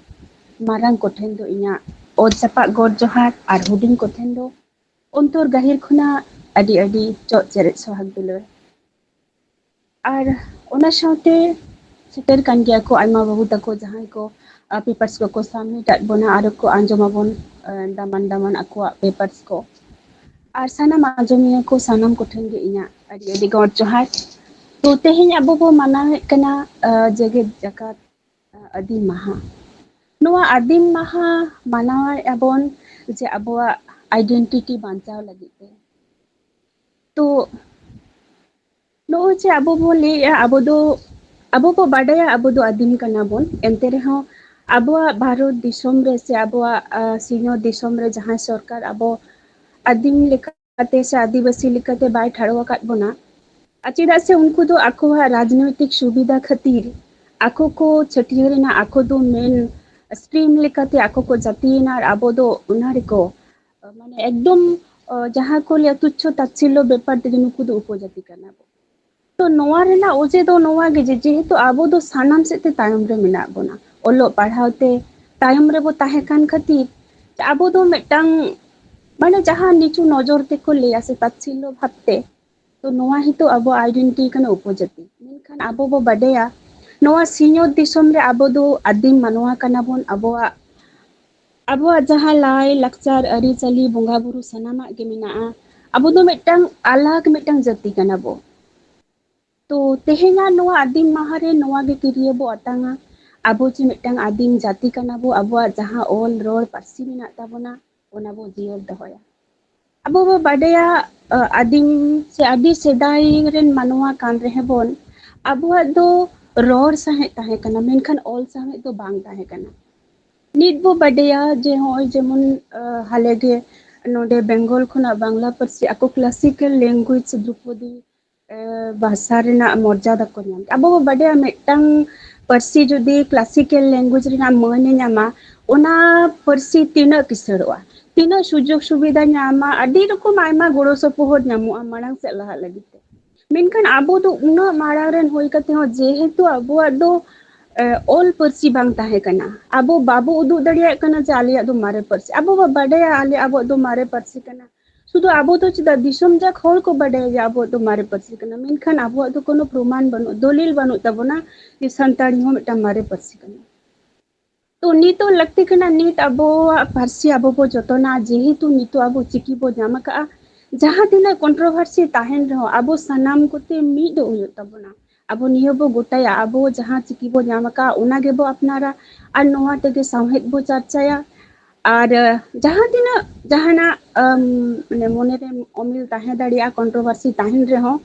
ᱢᱟᱨᱟᱝ ᱠᱚᱴᱷᱮᱱ ᱫᱚ ᱤᱧᱟᱹᱜ ᱚᱛ ᱪᱟᱯᱟᱫ ᱜᱚᱰ ᱡᱚᱦᱟᱨ ᱟᱨ ᱦᱩᱰᱤᱧ ᱠᱚᱴᱷᱮᱱ ᱫᱚ ᱚᱱᱛᱚᱨ ᱜᱟᱹᱦᱤᱨ ᱠᱷᱚᱱᱟᱜ ᱟᱹᱰᱤ ᱟᱹᱰᱤ ᱪᱚᱜ ᱪᱮᱨᱮᱡ ᱥᱚᱦᱟᱜᱽ ᱫᱩᱞᱟᱹᱲ᱾ ᱟᱨ ᱚᱱᱟ ᱥᱟᱶᱛᱮ ᱥᱮᱴᱮᱨ ᱠᱟᱱ ᱜᱮᱭᱟ ᱠᱚ ᱟᱭᱢᱟ ᱵᱟᱹᱵᱩ ᱛᱟᱠᱚ, ᱡᱟᱦᱟᱸᱭ ᱠᱚ, ᱟ, ᱯᱮᱯᱟᱨᱥ ᱠᱚᱠᱚ ᱥᱟᱵᱢᱤᱴ ᱟᱫ ᱵᱚᱱᱟ, ᱟᱨ ᱠᱚ ᱟᱸᱡᱚᱢ ᱟᱵᱚᱱ, ᱟ, ᱫᱟᱢᱟᱱ ᱫᱟᱢᱟᱱ ᱟᱠᱚᱣᱟᱜ ᱯᱮᱯᱟᱨᱥ ᱠᱚ᱾ ᱟᱨ ᱥᱟᱱᱟᱢ ᱟᱸᱡᱚᱢᱤᱭᱟᱹ ᱠᱚ ᱥᱟᱱᱟᱢ ᱠᱚᱴᱷᱮᱱ ᱜᱮ ᱤᱧᱟᱹᱜ ᱟᱹᱰᱤ ᱟᱹᱰᱤ ᱜᱚᱰ ᱡᱚᱦᱟᱨ᱾ ᱛᱚ ᱛᱮᱦᱮᱧ ᱟᱵᱚ ᱵᱚ ᱢᱟᱱᱟᱣᱮᱫ ᱠᱟᱱᱟ, ᱟ, ᱡᱮᱜᱮᱛ ᱡᱟᱠᱟᱛ, ᱟ, ᱟᱹᱫᱤᱢ ᱢᱟᱦᱟ᱾ ᱱᱚᱣᱟ ᱟᱹᱫᱤᱢ ᱢᱟᱦᱟ ᱢᱟᱱᱟᱣᱮᱫ ᱟᱵᱚᱱ ᱡᱮ ᱟᱵᱚᱣᱟᱜ ᱟᱭᱰᱮᱱᱴᱤᱴᱤ ᱵᱟᱧᱪᱟᱣ ᱞᱟᱹᱜᱤᱫ ᱛᱮ᱾ ᱛᱚ ᱱᱚᱜᱼᱚᱭ ᱡᱮ ᱟᱵᱚ ᱵᱚᱱ ᱞᱟᱹᱭᱮᱫᱼᱟ, ᱟᱵᱚ ᱫᱚ, ᱟᱵᱚ ᱵᱚ ᱵᱟᱰᱟᱭᱟ ᱟᱵᱚ ᱫᱚ ᱟᱹᱫᱤᱢ ᱠᱟᱱᱟ ᱵᱚᱱ, ᱮᱱᱛᱮ ᱨᱮᱦᱚᱸ ᱟᱵᱚᱣᱟᱜ ᱵᱷᱟᱨᱚᱛ ᱫᱤᱥᱚᱢ ᱨᱮ ᱥᱮ ᱟᱵᱚᱣᱟᱜ ᱥᱤᱧᱚᱛ ᱫᱤᱥᱚᱢ ᱨᱮ ᱡᱟᱦᱟᱸᱭ ᱥᱚᱨᱠᱟᱨ ᱟᱵᱚ ᱟᱹᱫᱤᱢ ᱞᱮᱠᱟᱛᱮ ᱥᱮ ᱟᱹᱫᱤᱵᱟᱹᱥᱤ ᱞᱮᱠᱟᱛᱮ ᱵᱟᱭ ᱴᱷᱟᱲᱚ ᱟᱠᱟᱫ ᱵᱚᱱᱟ, ᱟᱨ ᱪᱮᱫᱟᱜ ᱥᱮ ᱩᱱᱠᱩ ᱫᱚ ᱟᱠᱚᱣᱟᱜ ᱨᱟᱡᱽᱱᱳᱭᱛᱤᱠ ᱥᱩᱵᱤᱫᱷᱟ ᱠᱷᱟᱹᱛᱤᱨ ᱟᱠᱚ ᱠᱚ ᱪᱷᱟᱹᱴᱭᱟᱹᱨ ᱮᱱᱟ, ᱟᱠᱚ ᱫᱚ ᱢᱮᱱ ᱥᱴᱨᱤᱢ ᱞᱮᱠᱟᱛᱮ ᱟᱠᱚ ᱠᱚ ᱡᱟᱹᱛᱤᱭᱮᱱᱟ, ᱟᱨ ᱟᱵᱚ ᱫᱚ ᱚᱱᱟ ᱨᱮᱠᱚ ᱢᱟᱱᱮ ᱮᱠᱫᱚᱢ ᱡᱟᱦᱟᱸ ᱠᱚ ᱞᱟᱹᱭᱟ ᱛᱩᱪᱪᱷᱚ ᱛᱟᱪᱪᱷᱤᱞᱞᱚ ᱵᱮᱯᱟᱨ ᱛᱮᱜᱮ ᱱᱩᱠᱩ ᱫᱚ ᱩᱯᱚᱡᱟᱹᱛᱤ ᱠᱟᱱᱟ ᱵᱚ᱾ ᱛᱚ ᱱᱚᱣᱟ ᱨᱮᱱᱟᱜ ᱚᱡᱮ ᱫᱚ ᱱᱚᱣᱟ ᱜᱮ ᱡᱮ ᱡᱮᱦᱮᱛᱩ ᱟᱵᱚ ᱫᱚ ᱥᱟᱱᱟᱢ ᱥᱮᱫ ᱛᱮ ᱛᱟᱭᱚᱢ ᱨᱮ ᱢᱮᱱᱟᱜ ᱵᱚᱱᱟ, ᱚᱞᱚᱜ ᱯᱟᱲᱦᱟᱣ ᱛᱮ ᱛᱟᱭᱚᱢ ᱨᱮᱵᱚ ᱛᱟᱦᱮᱸ ᱠᱟᱱ ᱠᱷᱟᱹᱛᱤᱨ ᱟᱵᱚ ᱫᱚ ᱢᱤᱫᱴᱟᱝ ᱢᱟᱱᱮ ᱡᱟᱦᱟᱸ ᱱᱤᱪᱩ ᱱᱚᱡᱚᱨ ᱛᱮᱠᱚ ᱞᱟᱹᱭᱟ ᱥᱮ ᱛᱟᱪᱪᱷᱤᱞᱞᱚ ᱵᱷᱟᱵᱽ ᱛᱮ, ᱛᱚ ᱱᱚᱣᱟ ᱦᱤᱛᱚᱜ ᱟᱵᱚ ᱟᱭᱰᱮᱱᱴᱤᱴᱤ ᱠᱟᱱᱟ ᱩᱯᱚᱡᱟᱹᱛᱤ᱾ ᱢᱮᱱᱠᱷᱟᱱ ᱟᱵᱚ ᱵᱚ ᱵᱟᱰᱟᱭᱟ ᱱᱚᱣᱟ ᱥᱤᱧᱚᱛ ᱫᱤᱥᱚᱢ ᱨᱮ ᱟᱵᱚ ᱫᱚ ᱟᱹᱫᱤᱢ ᱢᱟᱱᱣᱟ ᱠᱟᱱᱟ ᱵᱚᱱ᱾ ᱟᱵᱚᱣᱟᱜ ᱟᱵᱚᱣᱟᱜ ᱡᱟᱦᱟᱸ ᱞᱟᱭ ᱞᱟᱠᱪᱟᱨ ᱟᱹᱨᱤᱪᱟᱹᱞᱤ ᱵᱚᱸᱜᱟ ᱵᱩᱨᱩ ᱥᱟᱱᱟᱢᱟᱜ ᱜᱮ ᱢᱮᱱᱟᱜᱼᱟ᱾ ᱟᱵᱚ ᱫᱚ ᱢᱤᱫᱴᱟᱝ ᱟᱞᱟᱜᱽ ᱢᱤᱫᱴᱟᱝ ᱡᱟᱹᱛᱤ ᱠᱟᱱᱟ ᱵᱚ᱾ ᱛᱚ ᱛᱮᱦᱮᱧᱟᱜ ᱱᱚᱣᱟ ᱟᱹᱫᱤᱢ ᱢᱟᱦᱟ ᱨᱮ ᱱᱚᱣᱟ ᱜᱮ ᱠᱤᱨᱭᱟᱹ ᱵᱚ ᱟᱛᱟᱝᱟ, ᱟᱵᱚ ᱡᱮ ᱢᱤᱫᱴᱟᱝ ᱟᱹᱫᱤᱢ ᱡᱟᱹᱛᱤ ᱠᱟᱱᱟ ᱵᱚ, ᱟᱵᱚᱣᱟᱜ ᱡᱟᱦᱟᱸ ᱚᱞ ᱨᱚᱲ ᱯᱟᱹᱨᱥᱤ ᱢᱮᱱᱟᱜ ᱛᱟᱵᱚᱱᱟ ᱚᱱᱟ ᱵᱚ ᱡᱤᱭᱟᱹᱲ ᱫᱚᱦᱚᱭᱟ᱾ ᱟᱵᱚ ᱵᱚ ᱵᱟᱰᱟᱭᱟ ᱟᱹᱫᱤᱢ ᱥᱮ ᱟᱹᱰᱤ ᱥᱮᱫᱟᱭ ᱨᱮᱱ ᱢᱟᱱᱣᱟ ᱠᱟᱱ ᱨᱮᱦᱚᱸ ᱵᱚᱱ, ᱟᱵᱚᱣᱟᱜ ᱫᱚ ᱨᱚᱲ ᱥᱟᱶᱦᱮᱫ ᱛᱟᱦᱮᱸ ᱠᱟᱱᱟ, ᱢᱮᱱᱠᱷᱟᱱ ᱚᱞ ᱥᱟᱶᱦᱮᱫ ᱫᱚ ᱵᱟᱝ ᱛᱟᱦᱮᱸ ᱠᱟᱱᱟ᱾ ᱱᱤᱛ ᱵᱚ ᱵᱟᱰᱟᱭᱟ ᱡᱮ ᱦᱚᱸᱜᱼᱚᱭ ᱡᱮᱢᱚᱱ ᱦᱟᱞᱮ ᱜᱮ ᱱᱚᱰᱮ ᱵᱮᱝᱜᱚᱞ ᱠᱷᱚᱱᱟᱜ ᱵᱟᱝᱞᱟ ᱯᱟᱹᱨᱥᱤ ᱟᱠᱚ ᱠᱞᱟᱥᱤᱠᱮᱞ ᱞᱮᱝᱜᱩᱭᱮᱡᱽ ᱫᱨᱩᱯᱚᱫᱤ ᱵᱷᱟᱥᱟ ᱨᱮᱱᱟᱜ ᱢᱚᱨᱡᱟᱫᱟ ᱠᱚ ᱧᱟᱢ ᱠᱮᱫᱟ᱾ ᱟᱵᱚ ᱵᱚ ᱵᱟᱰᱟᱭᱟ ᱢᱤᱫᱴᱟᱝ ᱯᱟᱹᱨᱥᱤ ᱡᱩᱫᱤ ᱠᱞᱟᱥᱤᱠᱮᱞ ᱞᱮᱝᱜᱩᱭᱮᱡᱽ ᱨᱮᱱᱟᱜ ᱢᱟᱹᱱ ᱮ ᱧᱟᱢᱟ, ᱚᱱᱟ ᱯᱟᱹᱨᱥᱤ ᱛᱤᱱᱟᱹᱜ ᱠᱤᱥᱟᱹᱲᱚᱜᱼᱟ, ᱛᱤᱱᱟᱹᱜ ᱥᱩᱡᱳᱜᱽ ᱥᱩᱵᱤᱫᱷᱟ ᱧᱟᱢᱟ, ᱟᱹᱰᱤ ᱨᱚᱠᱚᱢ ᱟᱭᱢᱟ ᱜᱚᱲᱚ ᱥᱚᱯᱚᱦᱚᱫ ᱧᱟᱢᱚᱜᱼᱟ ᱢᱟᱲᱟᱝ ᱥᱮᱫ ᱞᱟᱦᱟᱜ ᱞᱟᱹᱜᱤᱫ ᱛᱮ᱾ ᱢᱮᱱᱠᱷᱟᱱ ᱟᱵᱚ ᱫᱚ ᱩᱱᱟᱹᱜ ᱢᱟᱲᱟᱝ ᱨᱮᱱ ᱦᱩᱭ ᱠᱟᱛᱮ ᱦᱚᱸ ᱡᱮᱦᱮᱛᱩ ᱟᱵᱚᱣᱟᱜ ᱫᱚ ᱚᱞ ᱯᱟᱹᱨᱥᱤ ᱵᱟᱝ ᱛᱟᱦᱮᱸ ᱠᱟᱱᱟ, ᱟᱵᱚ ᱵᱟᱵᱚ ᱩᱫᱩᱜ ᱫᱟᱲᱮᱭᱟᱜ ᱠᱟᱱᱟ ᱡᱮ ᱟᱞᱮᱭᱟᱜ ᱫᱚ ᱢᱟᱨᱮ ᱯᱟᱹᱨᱥᱤ᱾ ᱟᱵᱚ ᱵᱚ ᱵᱟᱰᱟᱭᱟ ᱟᱞᱮ ᱟᱵᱚᱣᱟᱜ ᱫᱚ ᱢᱟᱨᱮ ᱯᱟᱹᱨᱥᱤ ᱠᱟᱱᱟ, ᱥᱩᱫᱷᱩ ᱟᱵᱚ ᱫᱚ ᱪᱮᱫᱟᱜ ᱫᱤᱥᱚᱢ ᱡᱟᱠ ᱦᱚᱲ ᱠᱚ ᱵᱟᱰᱟᱭᱟ ᱡᱮ ᱟᱵᱚᱣᱟᱜ ᱫᱚ ᱢᱟᱨᱮ ᱯᱟᱹᱨᱥᱤ ᱠᱟᱱᱟ, ᱢᱮᱱᱠᱷᱟᱱ ᱟᱵᱚᱣᱟᱜ ᱫᱚ ᱠᱳᱱᱳ ᱯᱨᱚᱢᱟᱱ ᱵᱟᱹᱱᱩᱜ, ᱫᱚᱞᱤᱞ ᱵᱟᱹᱱᱩᱜ ᱛᱟᱵᱚᱱᱟ ᱡᱮ ᱥᱟᱱᱛᱟᱲᱤ ᱦᱚᱸ ᱢᱤᱫᱴᱟᱝ ᱢᱟᱨᱮ ᱯᱟᱹᱨᱥᱤ ᱠᱟᱱᱟ᱾ ᱛᱚ ᱱᱤᱛᱚᱜ ᱞᱟᱹᱠᱛᱤ ᱠᱟᱱᱟ, ᱱᱤᱛ ᱟᱵᱚᱣᱟᱜ ᱯᱟᱹᱨᱥᱤ ᱟᱵᱚ ᱵᱚ ᱡᱚᱛᱚᱱᱟ, ᱡᱮᱦᱮᱛᱩ ᱱᱤᱛᱚᱜ ᱟᱵᱚ ᱪᱤᱠᱤ ᱵᱚ ᱧᱟᱢ ᱟᱠᱟᱫᱼᱟ᱾ ᱡᱟᱦᱟᱸ ᱛᱤᱱᱟᱹᱜ ᱠᱚᱱᱴᱨᱳᱵᱷᱟᱨᱥᱤ ᱛᱟᱦᱮᱱ ᱨᱮᱦᱚᱸ ᱟᱵᱚ ᱥᱟᱱᱟᱢ ᱠᱚᱛᱮ ᱢᱤᱫ ᱫᱚ ᱦᱩᱭᱩᱜ ᱛᱟᱵᱚᱱᱟ᱾ ᱟᱵᱚ ᱱᱤᱭᱟᱹ ᱵᱚ ᱜᱚᱴᱟᱭᱟ, ᱟᱵᱚ ᱡᱟᱦᱟᱸ ᱪᱤᱠᱤ ᱵᱚ ᱧᱟᱢ ᱟᱠᱟᱫᱼᱟ ᱚᱱᱟ ᱜᱮᱵᱚ ᱟᱯᱱᱟᱨᱟ, ᱟᱨ ᱱᱚᱣᱟ ᱛᱮᱜᱮ ᱥᱟᱶᱦᱮᱫ ᱵᱚ ᱪᱟᱨᱪᱟᱭᱟ᱾ ᱟᱨ ᱡᱟᱦᱟᱸ ᱛᱤᱱᱟᱹᱜ ᱡᱟᱦᱟᱱᱟᱜ ᱢᱟᱱᱮ ᱢᱚᱱᱮᱨᱮ ᱚᱢᱤᱞ ᱛᱟᱦᱮᱸ ᱫᱟᱲᱮᱭᱟᱜᱼᱟ, ᱠᱚᱱᱴᱨᱳᱵᱷᱟᱨᱥᱤ ᱛᱟᱦᱮᱱ ᱨᱮᱦᱚᱸ,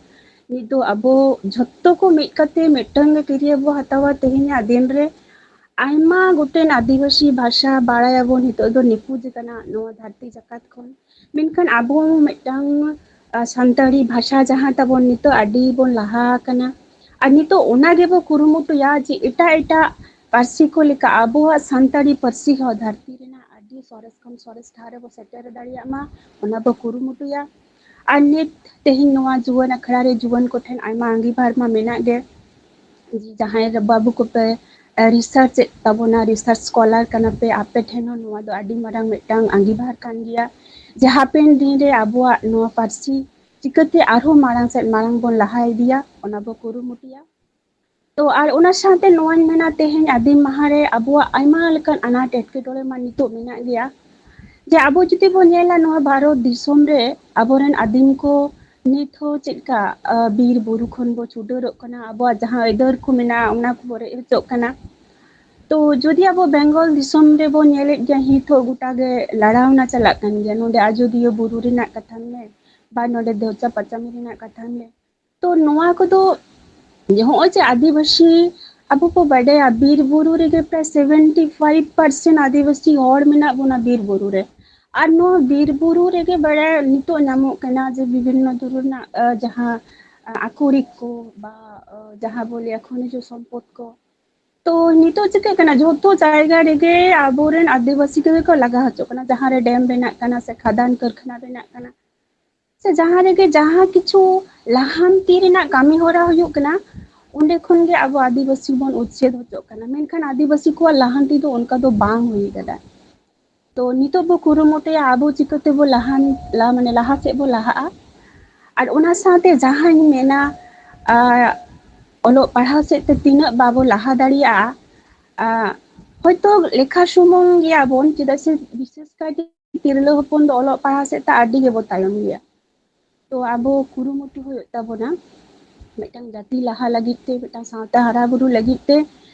ᱱᱤᱛ ᱫᱚ ᱟᱵᱚ ᱡᱷᱚᱛᱚ ᱠᱚ ᱢᱤᱫ ᱠᱟᱛᱮ ᱢᱤᱫᱴᱟᱝ ᱜᱮ ᱠᱤᱨᱭᱟᱹ ᱵᱚ ᱦᱟᱛᱟᱣᱟ ᱛᱮᱦᱮᱧᱟᱜ ᱫᱤᱱ ᱨᱮ᱾ ᱟᱭᱢᱟ ᱜᱚᱴᱮᱱ ᱟᱹᱫᱤᱵᱟᱹᱥᱤ ᱵᱷᱟᱥᱟ ᱵᱟᱲᱟᱭᱟᱵᱚᱱ, ᱱᱤᱛᱚᱜ ᱫᱚ ᱱᱤᱯᱩᱡ ᱟᱠᱟᱱᱟ ᱱᱚᱣᱟ ᱫᱷᱟᱹᱨᱛᱤ ᱡᱟᱠᱟᱛ ᱠᱷᱚᱱ᱾ ᱢᱮᱱᱠᱷᱟᱱ ᱟᱵᱚ ᱢᱤᱫᱴᱟᱝ, ᱟ, ᱥᱟᱱᱛᱟᱲᱤ ᱵᱷᱟᱥᱟ ᱡᱟᱦᱟᱸ ᱛᱟᱵᱚᱱ, ᱱᱤᱛᱚᱜ ᱟᱹᱰᱤ ᱵᱚᱱ ᱞᱟᱦᱟ ᱟᱠᱟᱱᱟ᱾ ᱟᱨ ᱱᱤᱛᱚᱜ ᱚᱱᱟ ᱜᱮᱵᱚ ᱠᱩᱨᱩᱢᱩᱴᱩᱭᱟ ᱡᱮ ᱮᱴᱟᱜ ᱮᱴᱟᱜ ᱯᱟᱹᱨᱥᱤ ᱠᱚ ᱞᱮᱠᱟ ᱟᱵᱚᱣᱟᱜ ᱥᱟᱱᱛᱟᱲᱤ ᱯᱟᱹᱨᱥᱤ ᱦᱚᱸ ᱫᱷᱟᱹᱨᱛᱤ ᱨᱮᱱᱟᱜ ᱟᱹᱰᱤ ᱥᱚᱨᱮᱥ ᱠᱷᱚᱱ ᱥᱚᱨᱮᱥ ᱴᱷᱟᱶ ᱨᱮᱵᱚ ᱥᱮᱴᱮᱨ ᱫᱟᱲᱮᱭᱟᱜ ᱢᱟ, ᱚᱱᱟ ᱵᱚ ᱠᱩᱨᱩᱢᱩᱴᱩᱭᱟ᱾ ᱟᱨ ᱱᱤᱛ ᱛᱮᱦᱮᱧ ᱱᱚᱣᱟ ᱡᱩᱣᱟᱹᱱ ᱟᱠᱷᱲᱟ ᱨᱮ ᱡᱩᱣᱟᱹᱱ ᱠᱚᱴᱷᱮᱱ ᱟᱭᱢᱟ ᱟᱸᱜᱤᱵᱷᱟᱨ ᱢᱟ ᱢᱮᱱᱟᱜ ᱜᱮ, ᱡᱟᱦᱟᱸᱭ ᱨᱮ ᱵᱟᱹᱵᱩ ᱠᱚᱯᱮ, ᱮ, research ᱮᱫ ᱛᱟᱵᱚᱱᱟ, research scholar ᱠᱟᱱᱟ ᱯᱮ, ᱟᱯᱮ ᱴᱷᱮᱱ ᱦᱚᱸ ᱱᱚᱣᱟ ᱫᱚ ᱟᱹᱰᱤ ᱢᱟᱨᱟᱝ ᱢᱤᱫᱴᱟᱝ ᱟᱸᱜᱤᱵᱷᱟᱨ ᱠᱟᱱ ᱜᱮᱭᱟ, ᱡᱮ ᱦᱟᱯᱮᱱ ᱫᱤᱱ ᱨᱮ ᱟᱵᱚᱣᱟᱜ ᱱᱚᱣᱟ ᱯᱟᱹᱨᱥᱤ ᱪᱤᱠᱟᱹᱛᱮ ᱟᱨᱦᱚᱸ ᱢᱟᱲᱟᱝ ᱥᱮᱫ ᱢᱟᱲᱟᱝ ᱵᱚᱱ ᱞᱟᱦᱟ ᱤᱫᱤᱭᱟ, ᱚᱱᱟ ᱵᱚ ᱠᱩᱨᱩᱢᱩᱴᱩᱭᱟ᱾ ᱛᱚ ᱟᱨ ᱚᱱᱟ ᱥᱟᱶᱛᱮ ᱱᱚᱣᱟᱧ ᱢᱮᱱᱟ, ᱛᱮᱦᱮᱧ ᱟᱹᱫᱤᱢ ᱢᱟᱦᱟ ᱨᱮ ᱟᱵᱚᱣᱟᱜ ᱟᱭᱢᱟ ᱞᱮᱠᱟᱱ ᱟᱱᱟᱴ ᱮᱴᱠᱮᱴᱚᱬᱮ ᱢᱟ ᱱᱤᱛᱚᱜ ᱢᱮᱱᱟᱜ ᱜᱮᱭᱟ᱾ ᱡᱮ ᱟᱵᱚ ᱡᱩᱫᱤ ᱵᱚᱱ ᱧᱮᱞᱟ ᱱᱚᱣᱟ ᱵᱷᱟᱨᱚᱛ ᱫᱤᱥᱚᱢ ᱨᱮ ᱟᱵᱚᱨᱮᱱ ᱟᱹᱫᱤᱢ ᱠᱚ ᱱᱤᱛ ᱦᱚᱸ ᱪᱮᱫ ᱞᱮᱠᱟ, ᱟ, ᱵᱤᱨ ᱵᱩᱨᱩ ᱠᱷᱚᱱ ᱵᱚ ᱪᱷᱩᱰᱟᱹᱨᱚᱜ ᱠᱟᱱᱟ, ᱟᱵᱚᱣᱟᱜ ᱡᱟᱦᱟᱸ ᱟᱹᱭᱫᱟᱹᱨ ᱠᱚ ᱢᱮᱱᱟᱜᱼᱟ ᱚᱱᱟ ᱠᱚᱵᱚ ᱨᱮᱡ ᱦᱚᱪᱚᱜ ᱠᱟᱱᱟ᱾ ᱛᱚ ᱡᱩᱫᱤ ᱟᱵᱚ ᱵᱮᱝᱜᱚᱞ ᱫᱤᱥᱚᱢ ᱨᱮᱵᱚᱱ ᱧᱮᱞᱮᱫ ᱜᱮᱭᱟ, ᱱᱤᱛ ᱦᱚᱸ ᱜᱚᱴᱟ ᱜᱮ ᱞᱟᱲᱟᱣᱱᱟ ᱪᱟᱞᱟᱜ ᱠᱟᱱ ᱜᱮᱭᱟ᱾ ᱱᱚᱰᱮ ᱟᱡᱚᱫᱤᱭᱟᱹ ᱵᱩᱨᱩ ᱨᱮᱱᱟᱜ ᱠᱟᱛᱷᱟᱢ ᱞᱟᱹᱭ, ᱵᱟ ᱱᱚᱰᱮ ᱫᱮᱣᱪᱟ ᱯᱟᱪᱟᱢᱤ ᱨᱮᱱᱟᱜ ᱠᱟᱛᱷᱟᱢ ᱞᱟᱹᱭ, ᱛᱚ ᱱᱚᱣᱟ ᱠᱚᱫᱚ ᱡᱮ ᱦᱚᱸᱜᱼᱚᱭ ᱡᱮ ᱟᱹᱫᱤᱵᱟᱹᱥᱤ, ᱟᱵᱚ ᱠᱚ ᱵᱟᱰᱟᱭᱟ ᱵᱤᱨ ᱵᱩᱨᱩ ᱨᱮᱜᱮ ᱯᱨᱟᱭ seventy five percent ᱟᱹᱫᱤᱵᱟᱹᱥᱤ ᱦᱚᱲ ᱢᱮᱱᱟᱜ ᱵᱚᱱᱟ ᱵᱤᱨ ᱵᱩᱨᱩ ᱨᱮ᱾ ᱟᱨ ᱱᱚᱣᱟ ᱵᱤᱨ ᱵᱩᱨᱩ ᱨᱮᱜᱮ ᱵᱟᱲᱟᱭ ᱱᱤᱛᱚᱜ ᱧᱟᱢᱚᱜ ᱠᱟᱱᱟ ᱡᱮ ᱵᱤᱵᱷᱤᱱᱱᱚ ᱫᱷᱚᱨᱚᱱ ᱨᱮᱱᱟᱜ, ᱟ, ᱡᱟᱦᱟᱸ, ᱟ, ᱟᱠᱚᱨᱤᱠ ᱠᱚ ᱵᱟ, ᱟ, ᱡᱟᱦᱟᱸ ᱵᱚ ᱞᱟᱹᱭᱟ ᱠᱷᱚᱱᱤᱡᱚ ᱥᱚᱢᱯᱚᱫ ᱠᱚ᱾ ᱛᱚ ᱱᱤᱛᱚᱜ ᱪᱤᱠᱟᱹᱜ ᱠᱟᱱᱟ, ᱡᱷᱚᱛᱚ ᱡᱟᱭᱜᱟ ᱨᱮᱜᱮ ᱟᱵᱚᱨᱮᱱ ᱟᱹᱫᱤᱵᱟᱹᱥᱤ ᱠᱚᱜᱮ ᱠᱚ ᱞᱟᱜᱟ ᱦᱚᱪᱚᱜ ᱠᱟᱱᱟ, ᱡᱟᱦᱟᱸ ᱨᱮ ᱰᱮᱢ ᱵᱮᱱᱟᱜ ᱠᱟᱱᱟ ᱥᱮ ᱠᱷᱟᱫᱟᱱ ᱠᱟᱹᱨᱠᱷᱟᱱᱟ ᱵᱮᱱᱟᱜ ᱠᱟᱱᱟ᱾ ᱥᱮ ᱡᱟᱦᱟᱸ ᱨᱮᱜᱮ ᱡᱟᱦᱟᱸ ᱠᱤᱪᱷᱩ ᱞᱟᱦᱟᱱᱛᱤ ᱨᱮᱱᱟᱜ ᱠᱟᱹᱢᱤ ᱦᱚᱨᱟ ᱦᱩᱭᱩᱜ ᱠᱟᱱᱟ, ᱚᱸᱰᱮ ᱠᱷᱚᱱ ᱜᱮ ᱟᱵᱚ ᱟᱹᱫᱤᱵᱟᱹᱥᱤ ᱵᱚᱱ ᱩᱪᱪᱷᱮᱫ ᱦᱚᱪᱚᱜ ᱠᱟᱱᱟ᱾ ᱢᱮᱱᱠᱷᱟᱱ ᱟᱹᱫᱤᱵᱟᱹᱥᱤ ᱠᱚᱣᱟᱜ ᱞᱟᱦᱟᱱᱛᱤ ᱫᱚ ᱚᱱᱠᱟ ᱫᱚ ᱵᱟᱝ ᱦᱩᱭ ᱟᱠᱟᱱᱟ᱾ ᱛᱚ ᱱᱤᱛᱚᱜ ᱵᱚ ᱠᱩᱨᱩᱢᱩᱴᱩᱭᱟ ᱟᱵᱚ ᱪᱤᱠᱟᱹ ᱛᱮᱵᱚ ᱞᱟᱦᱟᱱ-, ᱞᱟ-, ᱢᱟᱱᱮ ᱞᱟᱦᱟ ᱥᱮᱫ ᱵᱚ ᱞᱟᱦᱟᱜᱼᱟ᱾ ᱟᱨ ᱚᱱᱟ ᱥᱟᱶᱛᱮ ᱡᱟᱦᱟᱸᱧ ᱢᱮᱱᱟ, ᱟ, ᱚᱞᱚᱜ ᱯᱟᱲᱦᱟᱣ ᱥᱮᱫ ᱛᱮ ᱛᱤᱱᱟᱹᱜ ᱵᱟᱵᱚ ᱞᱟᱦᱟ ᱫᱟᱲᱮᱭᱟᱜᱼᱟ, ᱟ, ᱦᱚᱭᱛᱳ ᱞᱮᱠᱷᱟ ᱥᱩᱢᱩᱝ ᱜᱮᱭᱟᱵᱚᱱ, ᱪᱮᱫᱟᱜ ᱥᱮ ᱵᱤᱥᱮᱥ ᱠᱟᱭᱛᱮ ᱛᱤᱨᱞᱟᱹ ᱦᱚᱯᱚᱱ ᱫᱚ ᱚᱞᱚᱜ ᱯᱟᱲᱦᱟᱣ ᱥᱮᱫ ᱛᱮ ᱟᱹᱰᱤ ᱜᱮᱵᱚ ᱛᱟᱭᱚᱢ ᱜᱮᱭᱟ᱾ ᱛᱚ ᱟᱵᱚ ᱠᱩᱨᱩᱢᱩᱴᱩ ᱦᱩᱭᱩᱜ ᱛᱟᱵᱚᱱᱟ, ᱢᱤᱫᱴᱟᱝ ᱡᱟᱹᱛᱤ ᱞᱟᱦᱟ ᱞᱟᱹᱜᱤᱫ ᱛᱮ, ᱢᱤᱫᱴᱟᱝ ᱥᱟᱶᱛᱟ ᱦᱟᱨᱟ ᱵᱩᱨᱩ ᱞᱟᱹᱜᱤᱫ ᱛᱮ,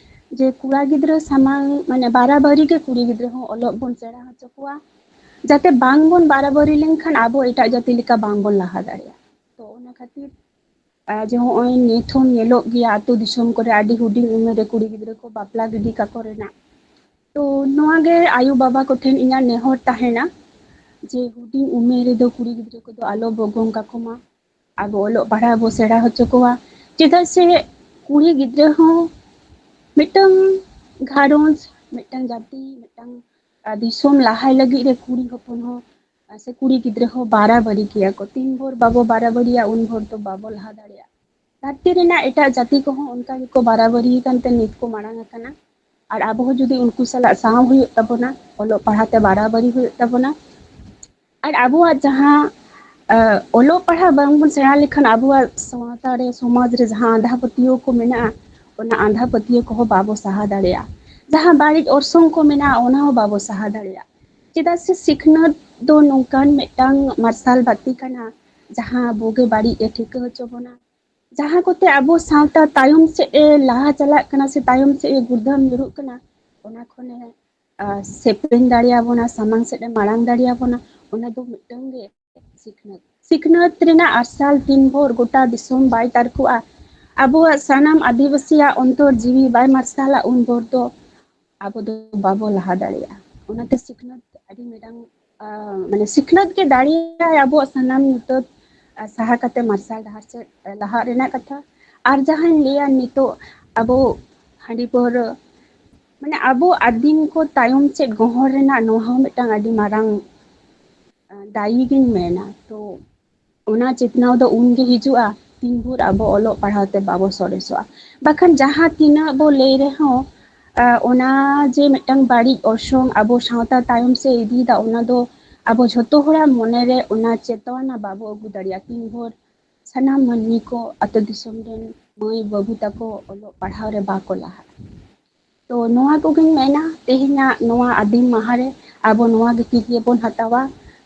ᱡᱮ ᱠᱚᱲᱟ ᱜᱤᱫᱽᱨᱟᱹ ᱥᱟᱢᱟᱝ, ᱢᱟᱱᱮ ᱵᱟᱨᱟᱵᱟᱨᱤ ᱜᱮ ᱠᱩᱲᱤ ᱜᱤᱫᱽᱨᱟᱹ ᱦᱚᱸ ᱚᱞᱚᱜ ᱵᱚᱱ ᱥᱮᱬᱟ ᱦᱚᱪᱚ ᱠᱚᱣᱟ, ᱡᱟᱛᱮ ᱵᱟᱝ ᱵᱚᱱ ᱵᱟᱨᱟᱵᱟᱨᱤ ᱞᱮᱱᱠᱷᱟᱱ ᱟᱵᱚ ᱮᱴᱟᱜ ᱡᱟᱹᱛᱤ ᱞᱮᱠᱟ ᱵᱟᱝ ᱵᱚᱱ ᱞᱟᱦᱟ ᱫᱟᱲᱮᱭᱟᱜᱼᱟ᱾ ᱛᱚ ᱚᱱᱟ ᱠᱷᱟᱹᱛᱤᱨ ᱟᱨ ᱡᱮ ᱦᱚᱸᱜᱼᱚᱭ ᱱᱤᱛ ᱦᱚᱸ ᱧᱮᱞᱚᱜ ᱜᱮᱭᱟ ᱟᱹᱛᱩ ᱫᱤᱥᱚᱢ ᱠᱚᱨᱮ ᱟᱹᱰᱤ ᱦᱩᱰᱤᱧ ᱩᱢᱮᱨ ᱨᱮ ᱠᱩᱲᱤ ᱜᱤᱫᱽᱨᱟᱹ ᱠᱚ ᱵᱟᱯᱞᱟ ᱜᱤᱰᱤ ᱠᱟᱠᱚ ᱨᱮᱱᱟᱜ᱾ ᱛᱚ ᱱᱚᱣᱟ ᱜᱮ ᱟᱭᱳ ᱵᱟᱵᱟ ᱠᱚᱴᱷᱮᱱ ᱤᱧᱟᱹᱜ ᱱᱮᱦᱚᱨ ᱛᱟᱦᱮᱱᱟ ᱡᱮ ᱦᱩᱰᱤᱧ ᱩᱢᱮᱨ ᱨᱮᱫᱚ ᱠᱩᱲᱤ ᱜᱤᱫᱽᱨᱟᱹ ᱠᱚᱫᱚ ᱟᱞᱚ ᱵᱚ ᱜᱚᱝ ᱠᱟᱠᱚ ᱢᱟ, ᱟᱵᱚ ᱚᱞᱚᱜ ᱯᱟᱲᱦᱟᱣ ᱵᱚ ᱥᱮᱬᱟ ᱦᱚᱪᱚ ᱠᱚᱣᱟ᱾ ᱪᱮᱫᱟᱜ ᱥᱮ ᱠᱩᱲᱤ ᱜᱤᱫᱽᱨᱟᱹ ᱦᱚᱸ ᱢᱤᱫᱴᱟᱝ ᱜᱷᱟᱨᱚᱸᱡᱽ, ᱢᱤᱫᱴᱟᱝ ᱡᱟᱹᱛᱤ, ᱢᱤᱫᱴᱟᱝ ᱫᱤᱥᱚᱢ ᱞᱟᱦᱟᱭ ᱞᱟᱹᱜᱤᱫ ᱨᱮ ᱠᱩᱲᱤ ᱦᱚᱯᱚᱱ ᱦᱚᱸ ᱥᱮ ᱠᱩᱲᱤ ᱜᱤᱫᱽᱨᱟᱹ ᱦᱚᱸ ᱵᱟᱨᱟᱵᱟᱹᱨᱤ ᱜᱮᱭᱟ ᱠᱚ᱾ ᱛᱤᱱ ᱵᱷᱳᱨ ᱵᱟᱵᱚ ᱵᱟᱨᱟᱵᱟᱹᱨᱤᱭᱟ ᱩᱱ ᱵᱷᱳᱨ ᱫᱚ ᱵᱟᱵᱚ ᱞᱟᱦᱟ ᱫᱟᱲᱮᱭᱟᱜᱼᱟ᱾ ᱫᱷᱟᱹᱨᱛᱤ ᱨᱮᱱᱟᱜ ᱮᱴᱟᱜ ᱡᱟᱹᱛᱤ ᱠᱚᱦᱚᱸ ᱚᱱᱠᱟ ᱜᱮᱠᱚ ᱵᱟᱨᱟᱵᱟᱹᱨᱤ ᱟᱠᱟᱱ ᱛᱮ ᱱᱤᱛ ᱠᱚ ᱢᱟᱲᱟᱝ ᱟᱠᱟᱱᱟ᱾ ᱟᱨ ᱟᱵᱚ ᱦᱚᱸ ᱡᱩᱫᱤ ᱩᱱᱠᱩ ᱥᱟᱞᱟᱜ ᱥᱟᱶ ᱦᱩᱭᱩᱜ ᱛᱟᱵᱚᱱᱟ, ᱚᱞᱚᱜ ᱯᱟᱲᱦᱟᱣ ᱛᱮ ᱵᱟᱨᱟᱵᱟᱹᱨᱤ ᱦᱩᱭᱩᱜ ᱛᱟᱵᱚᱱᱟ, ᱟᱨ ᱟᱵᱚᱣᱟᱜ ᱡᱟᱦᱟᱸ ᱚᱞᱚᱜ ᱯᱟᱲᱦᱟᱣ ᱵᱟᱝᱵᱚᱱ ᱥᱮᱬᱟ ᱞᱮᱠᱷᱟᱱ ᱟᱵᱚᱣᱟᱜ ᱥᱟᱶᱛᱟ ᱨᱮ, ᱥᱚᱢᱟᱡᱽ ᱨᱮ ᱡᱟᱦᱟᱸ ᱟᱸᱫᱷᱟ ᱯᱟᱹᱛᱭᱟᱹᱣ ᱠᱚ ᱢᱮᱱᱟᱜᱼᱟ, ᱚᱱᱟ ᱟᱸᱫᱷᱟ ᱯᱟᱹᱛᱭᱟᱹᱣ ᱠᱚᱦᱚᱸ ᱵᱟᱵᱚ ᱥᱟᱦᱟ ᱫᱟᱲᱮᱭᱟᱜᱼᱟ᱾ ᱡᱟᱦᱟᱸ ᱵᱟᱹᱲᱤᱡ ᱚᱨᱥᱚᱝ ᱠᱚ ᱢᱮᱱᱟᱜᱼᱟ, ᱚᱱᱟ ᱦᱚᱸ ᱵᱟᱵᱚ ᱥᱟᱦᱟ ᱫᱟᱲᱮᱭᱟᱜᱼᱟ᱾ ᱪᱮᱫᱟᱜ ᱥᱮ ᱥᱤᱠᱷᱱᱟᱹᱛ ᱫᱚ ᱱᱚᱝᱠᱟᱱ ᱢᱤᱫᱴᱟᱝ ᱢᱟᱨᱥᱟᱞ ᱵᱟᱹᱛᱤ ᱠᱟᱱᱟ, ᱡᱟᱦᱟᱸ ᱵᱩᱜᱤ ᱵᱟᱹᱲᱤᱡ ᱮ ᱴᱷᱤᱠᱟᱹ ᱦᱚᱪᱚ ᱵᱚᱱᱟ᱾ ᱡᱟᱦᱟᱸ ᱠᱚᱛᱮ ᱟᱵᱚ ᱥᱟᱶᱛᱟ ᱛᱟᱭᱚᱢ ᱥᱮᱫ ᱮ ᱞᱟᱦᱟ ᱪᱟᱞᱟᱜ ᱠᱟᱱᱟ ᱥᱮ ᱛᱟᱭᱚᱢ ᱥᱮᱫ ᱮ ᱜᱩᱲᱫᱷᱟᱹᱢ ᱧᱩᱨᱩᱜ ᱠᱟᱱᱟ, ᱚᱱᱟ ᱠᱷᱚᱱᱮ ᱥᱮᱯᱮᱧ ᱫᱟᱲᱮᱭᱟᱵᱚᱱᱟ, ᱥᱟᱢᱟᱝ ᱥᱮᱫ ᱮ ᱢᱟᱲᱟᱝ ᱫᱟᱲᱮᱭᱟᱵᱚᱱᱟ, ᱚᱱᱟ ᱫᱚ ᱢᱤᱫᱴᱟᱝ ᱜᱮ ᱥᱤᱠᱷᱱᱟᱹᱛ᱾ ᱥᱤᱠᱷᱱᱟᱹᱛ ᱨᱮᱱᱟᱜ ᱟᱨᱥᱟᱞ ᱛᱤᱱ ᱵᱷᱳᱨ ᱜᱚᱴᱟ ᱫᱤᱥᱚᱢ ᱵᱟᱭ ᱛᱟᱨᱠᱚᱜᱼᱟ, ᱟᱵᱚᱣᱟᱜ ᱥᱟᱱᱟᱢ ᱟᱹᱫᱤᱵᱟᱹᱥᱤᱭᱟᱜ ᱚᱱᱛᱚᱨ ᱡᱤᱣᱤ ᱵᱟᱭ ᱢᱟᱨᱥᱟᱞᱟ, ᱩᱱ ᱵᱷᱳᱨ ᱫᱚ ᱟᱵᱚ ᱫᱚ ᱵᱟᱵᱚ ᱞᱟᱦᱟ ᱫᱟᱲᱮᱭᱟᱜᱼᱟ᱾ ᱚᱱᱟᱛᱮ ᱥᱤᱠᱷᱱᱟᱹᱛ ᱟᱹᱰᱤ ᱢᱟᱨᱟᱝ, ᱢᱟᱱᱮ ᱥᱤᱠᱷᱱᱟᱹᱛ ᱜᱮ ᱫᱟᱲᱮᱭᱟᱜᱼᱟᱭ ᱟᱵᱚᱣᱟᱜ ᱥᱟᱱᱟᱢ ᱧᱩᱛᱟᱹᱛ ᱥᱟᱦᱟ ᱠᱟᱛᱮ ᱢᱟᱨᱥᱟᱞ ᱰᱟᱦᱟᱨ ᱥᱮᱫ ᱞᱟᱦᱟᱜ ᱨᱮᱱᱟᱜ ᱠᱟᱛᱷᱟ᱾ ᱟᱨ ᱡᱟᱦᱟᱸᱧ ᱞᱟᱹᱭᱟ, ᱱᱤᱛᱚᱜ ᱟᱵᱚ ᱦᱟᱺᱰᱤ ᱯᱟᱹᱣᱨᱟᱹ, ᱢᱟᱱᱮ ᱟᱵᱚ ᱟᱹᱫᱤᱢ ᱠᱚ ᱛᱟᱭᱚᱢ ᱥᱮᱫ ᱜᱚᱦᱚᱲ ᱨᱮᱱᱟᱜ ᱱᱚᱣᱟ ᱦᱚᱸ ᱢᱤᱫᱴᱟᱝ ᱟᱹᱰᱤ ᱢᱟᱨᱟᱝ ᱫᱟᱭᱤ ᱜᱤᱧ ᱢᱮᱱᱟ᱾ ᱛᱚ ᱚᱱᱟ ᱪᱮᱛᱱᱟᱣ ᱫᱚ ᱩᱱᱜᱮ ᱦᱤᱡᱩᱜᱼᱟ, ᱛᱤᱱ ᱵᱷᱳᱨ ᱟᱵᱚ ᱚᱞᱚᱜ ᱯᱟᱲᱦᱟᱣ ᱛᱮ ᱵᱟᱵᱚ ᱥᱚᱨᱮᱥᱚᱜᱼᱟ᱾ ᱵᱟᱠᱷᱟᱱ ᱡᱟᱦᱟᱸ ᱛᱤᱱᱟᱹᱜ ᱵᱚ ᱞᱟᱹᱭ ᱨᱮᱦᱚᱸ, ᱚᱱᱟ ᱡᱮ ᱢᱤᱫᱴᱟᱝ ᱵᱟᱹᱲᱤᱡ ᱚᱨᱥᱚᱝ ᱟᱵᱚ ᱥᱟᱶᱛᱟ ᱛᱟᱭᱚᱢ ᱥᱮᱫ ᱤᱫᱤᱭᱮᱫᱟ, ᱚᱱᱟ ᱫᱚ ᱟᱵᱚ ᱡᱷᱚᱛᱚ ᱦᱚᱲᱟᱜ ᱢᱚᱱᱮᱨᱮ ᱚᱱᱟ ᱪᱮᱛᱚᱱᱟ ᱵᱟᱵᱚ ᱟᱹᱜᱩ ᱫᱟᱲᱮᱭᱟᱜᱼᱟ, ᱛᱤᱱ ᱵᱷᱳᱨ ᱥᱟᱱᱟᱢ ᱢᱟᱹᱱᱢᱤ ᱠᱚ, ᱟᱹᱛᱩ ᱫᱤᱥᱚᱢ ᱨᱮᱱ ᱢᱟᱹᱭ ᱵᱟᱹᱵᱩ ᱛᱟᱠᱚ ᱚᱞᱚᱜ ᱯᱟᱲᱦᱟᱣ ᱨᱮ ᱵᱟᱠᱚ ᱞᱟᱦᱟᱜᱼᱟ᱾ ᱛᱚ ᱱᱚᱣᱟ ᱠᱚᱜᱮᱧ ᱢᱮᱱᱟ, ᱛᱮᱦᱮᱧᱟᱜ ᱱᱚᱣᱟ ᱟᱹᱫᱤᱢ ᱢᱟᱦᱟ ᱨᱮ ᱟᱵᱚ ᱱᱚᱣᱟ ᱜᱮ ᱛᱤᱨᱭᱳ ᱵᱚᱱ ᱦᱟᱛᱟᱣᱟ,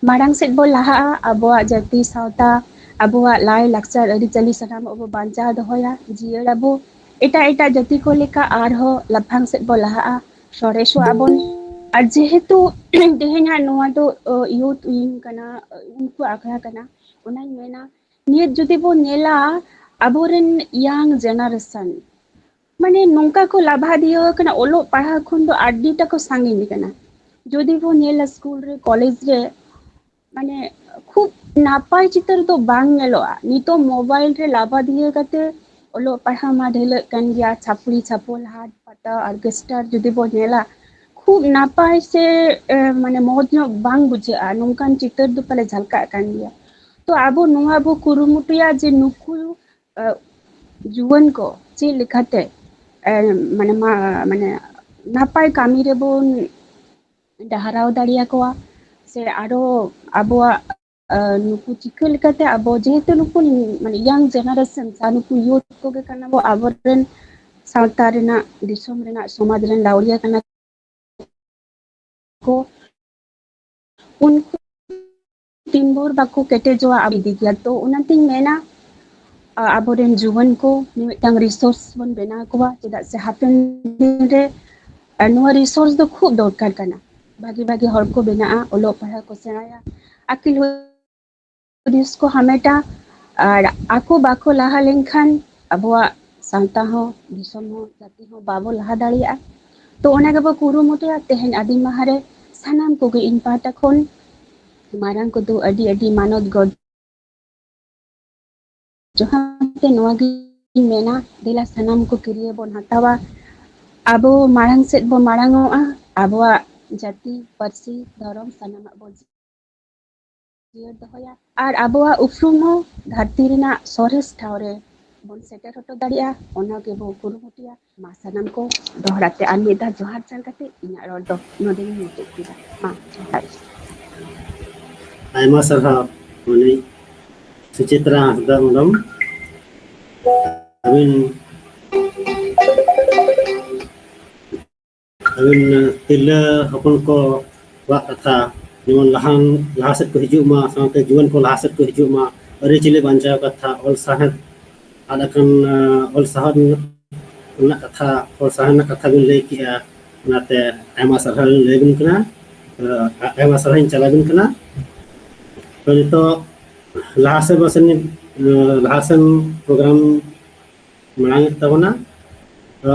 ᱢᱟᱲᱟᱝ ᱥᱮᱫ ᱵᱚᱱ ᱞᱟᱦᱟᱜᱼᱟ, ᱟᱵᱚᱣᱟᱜ ᱡᱟᱹᱛᱤ ᱥᱟᱶᱛᱟ, ᱟᱵᱚᱣᱟᱜ ᱞᱟᱭ ᱞᱟᱠᱪᱟᱨ ᱟᱹᱨᱤᱪᱟᱹᱞᱤ ᱥᱟᱱᱟᱢᱟᱜ ᱵᱚ ᱵᱟᱧᱪᱟᱣ ᱫᱚᱦᱚᱭᱟ, ᱡᱤᱭᱟᱹᱲ ᱟᱵᱚ, ᱮᱴᱟᱜ ᱮᱴᱟᱜ ᱡᱟᱹᱛᱤ ᱠᱚ ᱞᱮᱠᱟ ᱟᱨᱦᱚᱸ ᱞᱟᱯᱷᱟᱝ ᱥᱮᱫ ᱵᱚ ᱞᱟᱦᱟᱜᱼᱟ, ᱥᱚᱨᱮᱥᱚᱜ ᱟᱵᱚᱱ᱾ ᱟᱨ ᱡᱮᱦᱮᱛᱩ ᱛᱮᱦᱮᱧᱟᱜ ᱱᱚᱣᱟ ᱫᱚ ᱭᱩᱛᱷ ᱩᱭᱤᱝ ᱠᱟᱱᱟ, ᱩᱱᱠᱩ ᱟᱠᱷᱲᱟ ᱠᱟᱱᱟ, ᱚᱱᱟᱧ ᱢᱮᱱᱟ, ᱱᱤᱛ ᱡᱩᱫᱤ ᱵᱚᱱ ᱧᱮᱞᱟ, ᱟᱵᱚᱨᱮᱱ ᱤᱭᱟᱝ ᱡᱮᱱᱟᱨᱮᱥᱚᱱ ᱢᱟᱱᱮ ᱱᱚᱝᱠᱟ ᱠᱚ ᱞᱟᱵᱷᱟᱫᱤᱭᱟᱹ ᱠᱟᱱᱟ, ᱚᱞᱚᱜ ᱯᱟᱲᱦᱟᱣ ᱠᱷᱚᱱ ᱫᱚ ᱟᱹᱰᱤᱴᱟ ᱠᱚ ᱥᱟᱺᱜᱤᱧ ᱠᱟᱱᱟ᱾ ᱡᱩᱫᱤ ᱵᱚᱱ ᱧᱮᱞᱟ ᱥᱠᱩᱞ ᱨᱮ, ᱠᱚᱞᱮᱡᱽ ᱨᱮ, ᱢᱟᱱᱮ ᱠᱷᱩᱵ ᱱᱟᱯᱟᱭ ᱪᱤᱛᱟᱹᱨ ᱫᱚ ᱵᱟᱝ ᱧᱮᱞᱚᱜᱼᱟ᱾ ᱱᱤᱛᱚᱜ ᱢᱳᱵᱟᱭᱤᱞ ᱨᱮ ᱞᱟᱵᱷᱟᱫᱤᱭᱟᱹ ᱠᱟᱛᱮ ᱚᱞᱚᱜ ᱯᱟᱲᱦᱟᱣ ᱢᱟ ᱰᱷᱤᱞᱟᱹᱜ ᱠᱟᱱ ᱜᱮᱭᱟ, ᱪᱷᱟᱯᱲᱤ ᱪᱷᱟᱯᱚᱞ, ᱦᱟᱴ ᱯᱟᱛᱟ, ᱚᱨᱠᱮᱥᱴᱟᱨ ᱡᱩᱫᱤ ᱵᱚᱱ ᱧᱮᱞᱟ, ᱠᱷᱩᱵ ᱱᱟᱯᱟᱭ ᱥᱮ ᱮ, ᱢᱟᱱᱮ ᱢᱚᱡᱽ ᱧᱚᱜ ᱵᱟᱝ ᱵᱩᱡᱷᱟᱹᱜᱼᱟ᱾ ᱱᱚᱝᱠᱟᱱ ᱪᱤᱛᱟᱹᱨ ᱫᱚ ᱯᱟᱞᱮ ᱡᱷᱟᱞᱠᱟᱜ ᱠᱟᱱ ᱜᱮᱭᱟ᱾ ᱛᱚ ᱟᱵᱚ ᱱᱚᱣᱟ ᱵᱚ ᱠᱩᱨᱩᱢᱩᱴᱩᱭᱟ ᱡᱮ ᱱᱩᱠᱩ ᱮ, ᱡᱩᱣᱟᱹᱱ ᱠᱚ ᱪᱮᱫ ᱞᱮᱠᱟᱛᱮ ᱮ, ᱢᱟᱱᱮ ᱢᱟ ᱢᱟᱱᱮ ᱱᱟᱯᱟᱭ ᱠᱟᱹᱢᱤ ᱨᱮᱵᱚᱱ ᱰᱟᱦᱟᱨᱟᱣ ᱫᱟᱲᱮᱭᱟᱠᱚᱣᱟ, ᱥᱮ ᱟᱨᱚ ᱟᱵᱚᱣᱟᱜ ᱮ, ᱱᱩᱠᱩ ᱪᱤᱠᱟᱹ ᱞᱮᱠᱟᱛᱮ ᱟᱵᱚ ᱡᱮᱦᱮᱛᱩ ᱱᱩᱠᱩ ᱢᱟᱱᱮ ᱤᱭᱟᱝ ᱡᱮᱱᱟᱨᱮᱥᱚᱱ ᱥᱮ ᱱᱩᱠᱩ ᱭᱩᱛᱷ ᱠᱚᱜᱮ ᱠᱟᱱᱟ ᱵᱚ ᱟᱵᱚᱨᱮᱱ ᱥᱟᱶᱛᱟ ᱨᱮᱱᱟᱜ, ᱫᱤᱥᱚᱢ ᱨᱮᱱᱟᱜ, ᱥᱚᱢᱟᱡᱽ ᱨᱮᱱ ᱞᱟᱹᱣᱲᱤᱭᱟᱹ ᱠᱟᱱᱟ ᱠᱚ᱾ ᱩᱱᱠᱩ ᱛᱤᱱ ᱵᱷᱳᱨ ᱵᱟᱠᱚ ᱠᱮᱴᱮᱡᱚᱜᱼᱟ ᱟᱵᱚ ᱤᱫᱤ ᱜᱮᱭᱟ᱾ ᱛᱚ ᱚᱱᱟᱛᱤᱧ ᱢᱮᱱᱟ ᱟ, ᱟᱵᱚᱨᱮᱱ ᱡᱩᱣᱟᱹᱱ ᱠᱚ ᱢᱤᱫᱴᱟᱝ ᱨᱤᱥᱳᱨᱥ ᱵᱚᱱ ᱵᱮᱱᱟᱣ ᱠᱚᱣᱟ, ᱪᱮᱫᱟᱜ ᱥᱮ ᱦᱟᱯᱮᱱ ᱫᱤᱱ ᱨᱮ ᱟ, ᱱᱚᱣᱟ ᱨᱤᱥᱳᱨᱥ ᱫᱚ ᱠᱷᱩᱵ ᱫᱚᱨᱠᱟᱨ ᱠᱟᱱᱟ᱾ ᱵᱷᱟᱜᱤ ᱵᱷᱟᱜᱤ ᱦᱚᱲ ᱠᱚ ᱵᱮᱱᱟᱜᱼᱟ, ᱚᱞᱚᱜ ᱯᱟᱲᱦᱟᱜ ᱠᱚ ᱥᱮᱬᱟᱭᱟ, ᱟᱹᱠᱤᱞ ᱦᱩᱫᱤᱥ ᱠᱚ ᱦᱟᱢᱮᱴᱟ᱾ ᱟᱨ ᱟᱠᱚ ᱵᱟᱠᱚ ᱞᱟᱦᱟ ᱞᱮᱱᱠᱷᱟᱱ ᱟᱵᱚᱣᱟᱜ ᱥᱟᱶᱛᱟ ᱦᱚᱸ, ᱫᱤᱥᱚᱢ ᱦᱚᱸ, ᱡᱟᱹᱛᱤ ᱦᱚᱸ ᱵᱟᱵᱚ ᱞᱟᱦᱟ ᱫᱟᱲᱮᱭᱟᱜᱼᱟ᱾ ᱛᱚ ᱚᱱᱟ ᱜᱮᱵᱚ ᱠᱩᱨᱩᱢᱩᱴᱩᱭᱟ᱾ ᱛᱮᱦᱮᱧ ᱟᱹᱫᱤᱢ ᱢᱟᱦᱟ ᱨᱮ ᱥᱟᱱᱟᱢ ᱠᱚᱜᱮ ᱤᱧ ᱯᱟᱦᱴᱟ ᱠᱷᱚᱱ ᱢᱟᱨᱟᱝ ᱠᱚᱫᱚ ᱟᱹᱰᱤ ᱟᱹᱰᱤ ᱢᱟᱱᱚᱛ ᱜᱚᱰ ᱡᱚᱦᱟᱨ ᱛᱮ ᱱᱚᱣᱟ ᱜᱤᱧ ᱢᱮᱱᱟ, ᱫᱮᱞᱟ ᱥᱟᱱᱟᱢ ᱠᱚ ᱠᱤᱨᱭᱟᱹ ᱵᱚᱱ ᱦᱟᱛᱟᱣᱟ, ᱟᱵᱚ ᱢᱟᱲᱟᱝ ᱥᱮᱫ ᱵᱚ ᱢᱟᱲᱟᱝ ᱚᱜᱼᱟ, ᱟᱵᱚᱣᱟᱜ ᱡᱟᱹᱛᱤ, ᱯᱟᱹᱨᱥᱤ, ᱫᱷᱚᱨᱚᱢ ᱥᱟᱱᱟᱢᱟᱜ ᱵᱚ ᱡᱤᱭᱟᱹᱲ ᱫᱚᱦᱚᱭᱟ ᱟᱨ ᱟᱵᱚᱣᱟᱜ ᱩᱯᱨᱩᱢ ᱦᱚᱸ ᱫᱷᱟᱹᱨᱛᱤ ᱨᱮᱱᱟᱜ ᱥᱚᱨᱮᱥ ᱴᱷᱟᱶ ᱨᱮ ᱵᱚᱱ ᱥᱮᱴᱮᱨ ᱦᱚᱴᱚ ᱫᱟᱲᱮᱭᱟᱜᱼᱟ, ᱚᱱᱟ ᱜᱮᱵᱚ ᱠᱩᱨᱩᱢᱩᱴᱩᱭᱟ᱾ ᱢᱟ ᱥᱟᱱᱟᱢ ᱠᱚ ᱫᱚᱦᱲᱟ ᱛᱮ ᱟᱨ ᱢᱤᱫ ᱫᱷᱟᱣ ᱡᱚᱦᱟᱨ ᱪᱟᱞ ᱠᱟᱛᱮ ᱤᱧᱟᱹᱜ ᱨᱚᱲ ᱫᱚ ᱱᱚᱰᱮ ᱜᱤᱧ ᱢᱩᱪᱟᱹᱫ ᱠᱮᱫᱟ᱾ ᱢᱟ ᱡᱚᱦᱟᱨ᱾ ᱟᱭᱢᱟ ᱥᱟᱨᱦᱟᱣ ᱢᱟᱹᱱᱤᱡ ᱥᱩᱪᱤᱛᱨᱟ ᱦᱟᱸᱥᱫᱟ ᱢᱮᱰᱟᱢ᱾ ᱟᱹᱵᱤᱱ ᱟᱹᱵᱤᱱ ᱛᱤᱨᱞᱟᱹ ᱦᱚᱯᱚᱱ ᱠᱚᱣᱟᱜ ᱠᱟᱛᱷᱟ, ᱡᱮᱢᱚᱱ ᱞᱟᱦᱟᱱ ᱞᱟᱦᱟ ᱥᱮᱫ ᱠᱚ ᱦᱤᱡᱩᱜ ᱢᱟ, ᱥᱟᱶᱛᱮ ᱡᱩᱣᱟᱹᱱ ᱠᱚ ᱞᱟᱦᱟ ᱥᱮᱫ ᱠᱚ ᱦᱤᱡᱩᱜ ᱢᱟ, ᱟᱹᱨᱤᱪᱟᱹᱞᱤ ᱵᱟᱧᱪᱟᱣ ᱠᱟᱛᱷᱟ, ᱚᱞ ᱥᱟᱶᱦᱮᱫ ᱟᱫ ᱟᱠᱟᱱ ᱚᱞ ᱥᱟᱶᱦᱮᱫ ᱨᱮᱱᱟᱜ ᱠᱟᱛᱷᱟ, ᱚᱞ ᱥᱟᱶᱦᱮᱫ ᱨᱮᱱᱟᱜ ᱠᱟᱛᱷᱟ ᱵᱤᱱ ᱞᱟᱹᱭ ᱠᱮᱜᱼᱟ, ᱚᱱᱟᱛᱮ ᱟᱭᱢᱟ ᱥᱟᱨᱦᱟᱣ ᱞᱤᱧ ᱞᱟᱹᱭ ᱟᱵᱤᱱ ᱠᱟᱱᱟ᱾ ᱟᱭᱢᱟ ᱥᱟᱨᱦᱟᱣ ᱤᱧ ᱪᱟᱞ ᱟᱵᱤᱱ ᱠᱟᱱᱟ᱾ ᱛᱚ ᱱᱤᱛᱚᱜ ᱞᱟᱦᱟ ᱥᱮᱫ ᱵᱚ ᱥᱮᱱ ᱞᱟᱦᱟ ᱥᱮᱱ ᱯᱨᱳᱜᱨᱟᱢ ᱢᱟᱲᱟᱝ ᱮᱫ ᱛᱟᱵᱚᱱᱟ᱾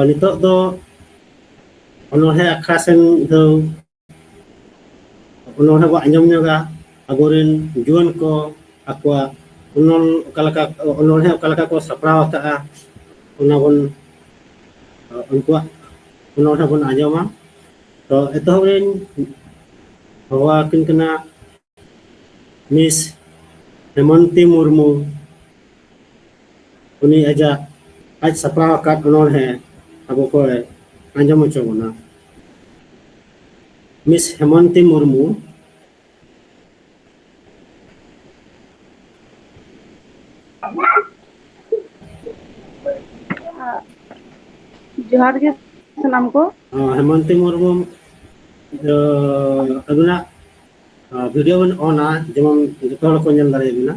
ᱱᱤᱛᱚᱜ ᱫᱚ ᱚᱱᱚᱬᱦᱮ ᱟᱠᱷᱲᱟ ᱥᱮᱱ ᱫᱚ ᱚᱱᱚᱬᱦᱮ ᱵᱚ ᱟᱸᱡᱚᱢ ᱧᱚᱜᱟ᱾ ᱟᱵᱚᱨᱮᱱ ᱡᱩᱣᱟᱹᱱ ᱠᱚ ᱟᱠᱚᱣᱟᱜ ᱚᱱᱚᱞ ᱚᱠᱟ ᱞᱮᱠᱟ, ᱚᱱᱚᱬᱦᱮ ᱚᱠᱟ ᱞᱮᱠᱟ ᱠᱚ ᱥᱟᱯᱲᱟᱣ ᱟᱠᱟᱫᱼᱟ, ᱚᱱᱟ ᱵᱚᱱ, ᱩᱱᱠᱩᱣᱟᱜ ᱚᱱᱚᱬᱦᱮ ᱵᱚᱱ ᱟᱸᱡᱚᱢᱟ᱾ ᱛᱚ ᱮᱛᱚᱦᱚᱵ ᱨᱤᱧ ᱦᱚᱦᱚ ᱟᱹᱠᱤᱱ ᱠᱟᱱᱟ ᱢᱤᱥ ᱦᱮᱢᱚᱱᱛᱤ ᱢᱩᱨᱢᱩ᱾ ᱩᱱᱤ ᱟᱡᱟᱜ ᱟᱡ ᱥᱟᱯᱲᱟᱣ ᱟᱠᱟᱫ ᱚᱱᱚᱬᱦᱮ ᱟᱵᱚ ᱠᱚᱭ ᱟᱸᱡᱚᱢ ᱦᱚᱪᱚ ᱵᱚᱱᱟ᱾ ᱢᱤᱥ ᱦᱮᱢᱚᱱᱛᱤ ᱢᱩᱨᱢᱩ᱾ ᱡᱚᱦᱟᱨ ᱜᱮ ᱥᱟᱱᱟᱢ ᱠᱚ᱾ ᱦᱮᱸ, ᱦᱮᱢᱚᱱᱛᱤ ᱢᱩᱨᱢᱩ, ᱟᱹᱵᱤᱱᱟᱜ ᱵᱷᱤᱰᱤᱭᱳ ᱵᱤᱱ ᱚᱱᱟ, ᱡᱮᱢᱚᱱ ᱡᱚᱛᱚ ᱦᱚᱲ ᱠᱚ ᱧᱮᱞ ᱫᱟᱲᱮᱭᱟᱵᱤᱱᱟ᱾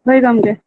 ᱦᱳᱭ ᱜᱚᱢᱠᱮ᱾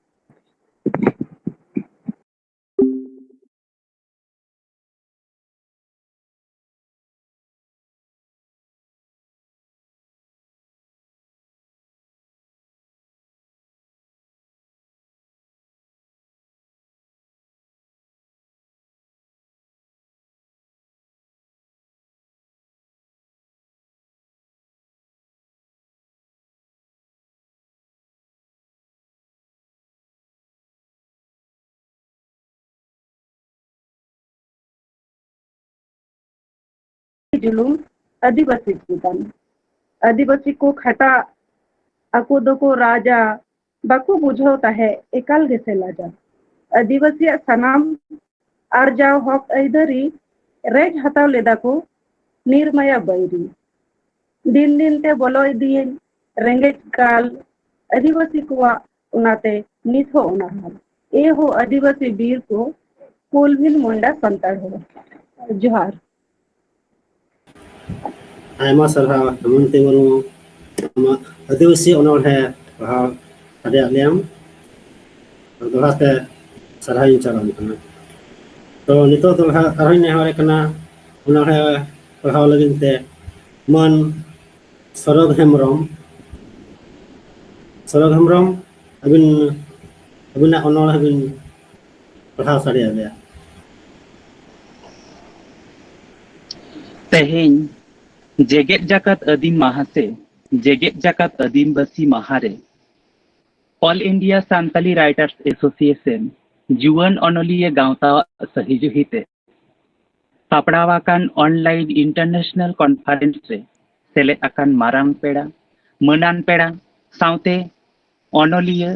ᱡᱩᱞᱩᱢ ᱟᱹᱫᱤᱵᱟᱹᱥᱤ ᱪᱮᱛᱟᱱ᱾ ᱟᱹᱫᱤᱵᱟᱹᱥᱤ ᱠᱚ ᱠᱷᱟᱴᱟᱜ, ᱟᱠᱚ ᱫᱚᱠᱚ ᱨᱟᱡᱟ, ᱵᱟᱠᱚ ᱵᱩᱡᱷᱟᱹᱣ ᱛᱟᱦᱮᱸ ᱮᱠᱟᱞ ᱜᱮᱥᱮ ᱞᱟᱡᱟ᱾ ᱟᱹᱫᱤᱵᱟᱹᱥᱤᱭᱟᱜ ᱥᱟᱱᱟᱢ ᱟᱨᱡᱟᱣ ᱦᱚᱠ ᱟᱹᱭᱫᱟᱹᱨᱤ ᱨᱮᱡ ᱦᱟᱛᱟᱣ ᱞᱮᱫᱟ ᱠᱚ ᱱᱤᱨᱢᱟᱭᱟ ᱵᱟᱹᱭᱨᱤ᱾ ᱫᱤᱱ ᱫᱤᱱ ᱛᱮ ᱵᱚᱞᱚ ᱤᱫᱤᱭᱮᱱ ᱨᱮᱸᱜᱮᱡ ᱠᱟᱞ ᱟᱹᱫᱤᱵᱟᱹᱥᱤ ᱠᱚᱣᱟᱜ, ᱚᱱᱟᱛᱮ ᱱᱤᱛ ᱦᱚᱸ ᱚᱱᱟ ᱦᱟᱞ᱾ ᱮ ᱦᱳ ᱟᱹᱫᱤᱵᱟᱹᱥᱤ ᱵᱤᱨ ᱠᱚ, ᱠᱩᱞᱵᱷᱤᱞ ᱢᱩᱱᱰᱟ ᱥᱟᱱᱛᱟᱲ ᱦᱚᱲ᱾ ᱡᱚᱦᱟᱨ᱾ ᱟᱭᱢᱟ ᱥᱟᱨᱦᱟᱣ ᱦᱮᱢᱚᱱᱛᱤ ᱢᱩᱨᱢᱩ, ᱟᱢᱟᱜ ᱟᱹᱫᱤᱵᱟᱹᱥᱤ ᱚᱱᱚᱬᱦᱮ ᱯᱟᱲᱦᱟᱣ ᱥᱟᱰᱮᱭᱟᱜ ᱞᱮᱭᱟᱢ᱾ ᱫᱚᱦᱲᱟ ᱛᱮ ᱥᱟᱨᱦᱟᱣ ᱤᱧ ᱪᱟᱞᱟᱢ ᱠᱟᱱᱟ᱾ ᱛᱚ ᱱᱤᱛᱚᱜ ᱫᱚ ᱦᱟᱸᱜ ᱟᱨᱦᱚᱸᱧ ᱱᱮᱦᱚᱨᱮ ᱠᱟᱱᱟ ᱚᱱᱚᱬᱦᱮ ᱯᱟᱲᱦᱟᱣ ᱞᱟᱹᱜᱤᱫ ᱛᱮ ᱢᱟᱹᱱ ᱥᱚᱨᱚᱫ ᱦᱮᱢᱵᱨᱚᱢ, ᱥᱚᱨᱚᱞ ᱦᱮᱢᱵᱨᱚᱢ, ᱟᱹᱵᱤᱱ, ᱟᱹᱵᱤᱱᱟᱜ ᱚᱱᱚᱬᱦᱮ ᱵᱤᱱ ᱯᱟᱲᱦᱟᱣ ᱥᱟᱰᱮ ᱟᱞᱮᱭᱟ᱾ ᱛᱮᱦᱮᱧ ᱡᱮᱜᱮᱛ ᱡᱟᱠᱟᱛ ᱟᱹᱫᱤᱢ ᱢᱟᱦᱟ ᱥᱮ ᱡᱮᱜᱮᱛ ᱡᱟᱠᱟᱛ ᱟᱹᱫᱤᱢᱵᱟᱹᱥᱤ ᱢᱟᱦᱟ ᱨᱮ All India Santali Writers Association ᱡᱩᱣᱟᱹᱱ ᱚᱱᱚᱞᱤᱭᱟᱹ ᱜᱟᱶᱛᱟᱣᱟᱜ ᱥᱟᱹᱦᱤᱡᱩᱦᱤ ᱛᱮ ᱥᱟᱯᱲᱟᱣ ᱟᱠᱟᱱ online international conference ᱨᱮ ᱥᱮᱞᱮᱫ ᱟᱠᱟᱱ ᱢᱟᱨᱟᱝ ᱯᱮᱲᱟ, ᱢᱟᱹᱱᱟᱱ ᱯᱮᱲᱟ ᱥᱟᱶᱛᱮ ᱚᱱᱚᱞᱤᱭᱟᱹ,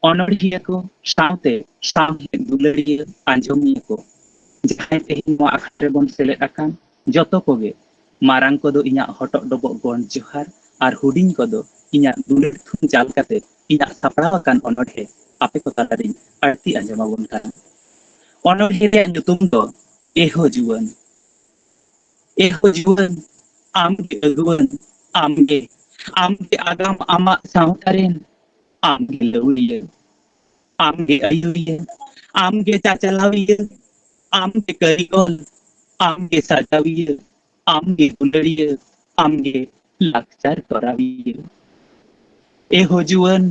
ᱚᱱᱚᱲᱦᱤᱭᱟᱹ ᱠᱚ ᱥᱟᱶᱛᱮ ᱥᱟᱶᱦᱮᱫ ᱫᱩᱞᱟᱹᱲᱤᱭᱟᱹ ᱟᱸᱡᱚᱢᱤᱭᱟᱹ ᱠᱚ, ᱡᱟᱦᱟᱸᱭ ᱛᱮᱦᱮᱧ ᱱᱚᱣᱟ ᱟᱠᱷᱲᱟ ᱨᱮᱵᱚᱱ ᱥᱮᱞᱮᱫ ᱟᱠᱟᱱ, ᱡᱚᱛᱚ ᱠᱚᱜᱮ ᱢᱟᱨᱟᱝ ᱠᱚᱫᱚ ᱤᱧᱟᱹᱜ ᱦᱚᱴᱚᱜ ᱰᱚᱵᱚᱜ ᱜᱚᱸᱰ ᱡᱚᱦᱟᱨ ᱟᱨ ᱦᱩᱰᱤᱧ ᱠᱚᱫᱚ ᱤᱧᱟᱹᱜ ᱫᱩᱞᱟᱹᱲ ᱛᱷᱩᱢ ᱪᱟᱞ ᱠᱟᱛᱮ ᱤᱧᱟᱹᱜ ᱥᱟᱯᱲᱟᱣ ᱟᱠᱟᱱ ᱚᱱᱚᱬᱦᱮ ᱟᱯᱮ ᱠᱚ ᱛᱟᱞᱟᱨᱤᱧ ᱟᱹᱲᱛᱤ ᱟᱸᱡᱚᱢ ᱟᱵᱚᱱ ᱠᱟᱱᱟ᱾ ᱚᱱᱚᱬᱦᱮ ᱨᱮᱭᱟᱜ ᱧᱩᱛᱩᱢ ᱫᱚ ᱮᱦᱳ ᱡᱩᱣᱟᱹᱱ᱾ ᱮᱦᱳ ᱡᱩᱣᱟᱹᱱ, ᱟᱢᱜᱮ ᱟᱹᱜᱩᱣᱟᱹᱱ, ᱟᱢᱜᱮ, ᱟᱢᱜᱮ ᱟᱜᱟᱢ ᱟᱢᱟᱜ ᱥᱟᱶᱛᱟ ᱨᱮᱱ, ᱟᱢᱜᱮ ᱞᱟᱹᱣᱲᱤᱭᱟᱹ, ᱟᱢᱜᱮ ᱟᱹᱭᱩᱨᱤᱭᱟᱹ, ᱟᱢᱜᱮ ᱪᱟᱪᱟᱞᱟᱣᱤᱭᱟᱹ, ᱟᱢᱜᱮ ᱠᱟᱹᱨᱤᱜᱚᱞ, ᱟᱢᱜᱮ ᱥᱟᱡᱟᱣᱤᱭᱟᱹ, ᱟᱢᱜᱮ ᱫᱩᱞᱟᱹᱲᱤᱭᱟᱹ, ᱟᱢᱜᱮ ᱞᱟᱠᱪᱟᱨ ᱛᱚᱨᱟᱣᱤᱭᱟᱹ᱾ ᱮᱦᱳ ᱡᱩᱣᱟᱹᱱ,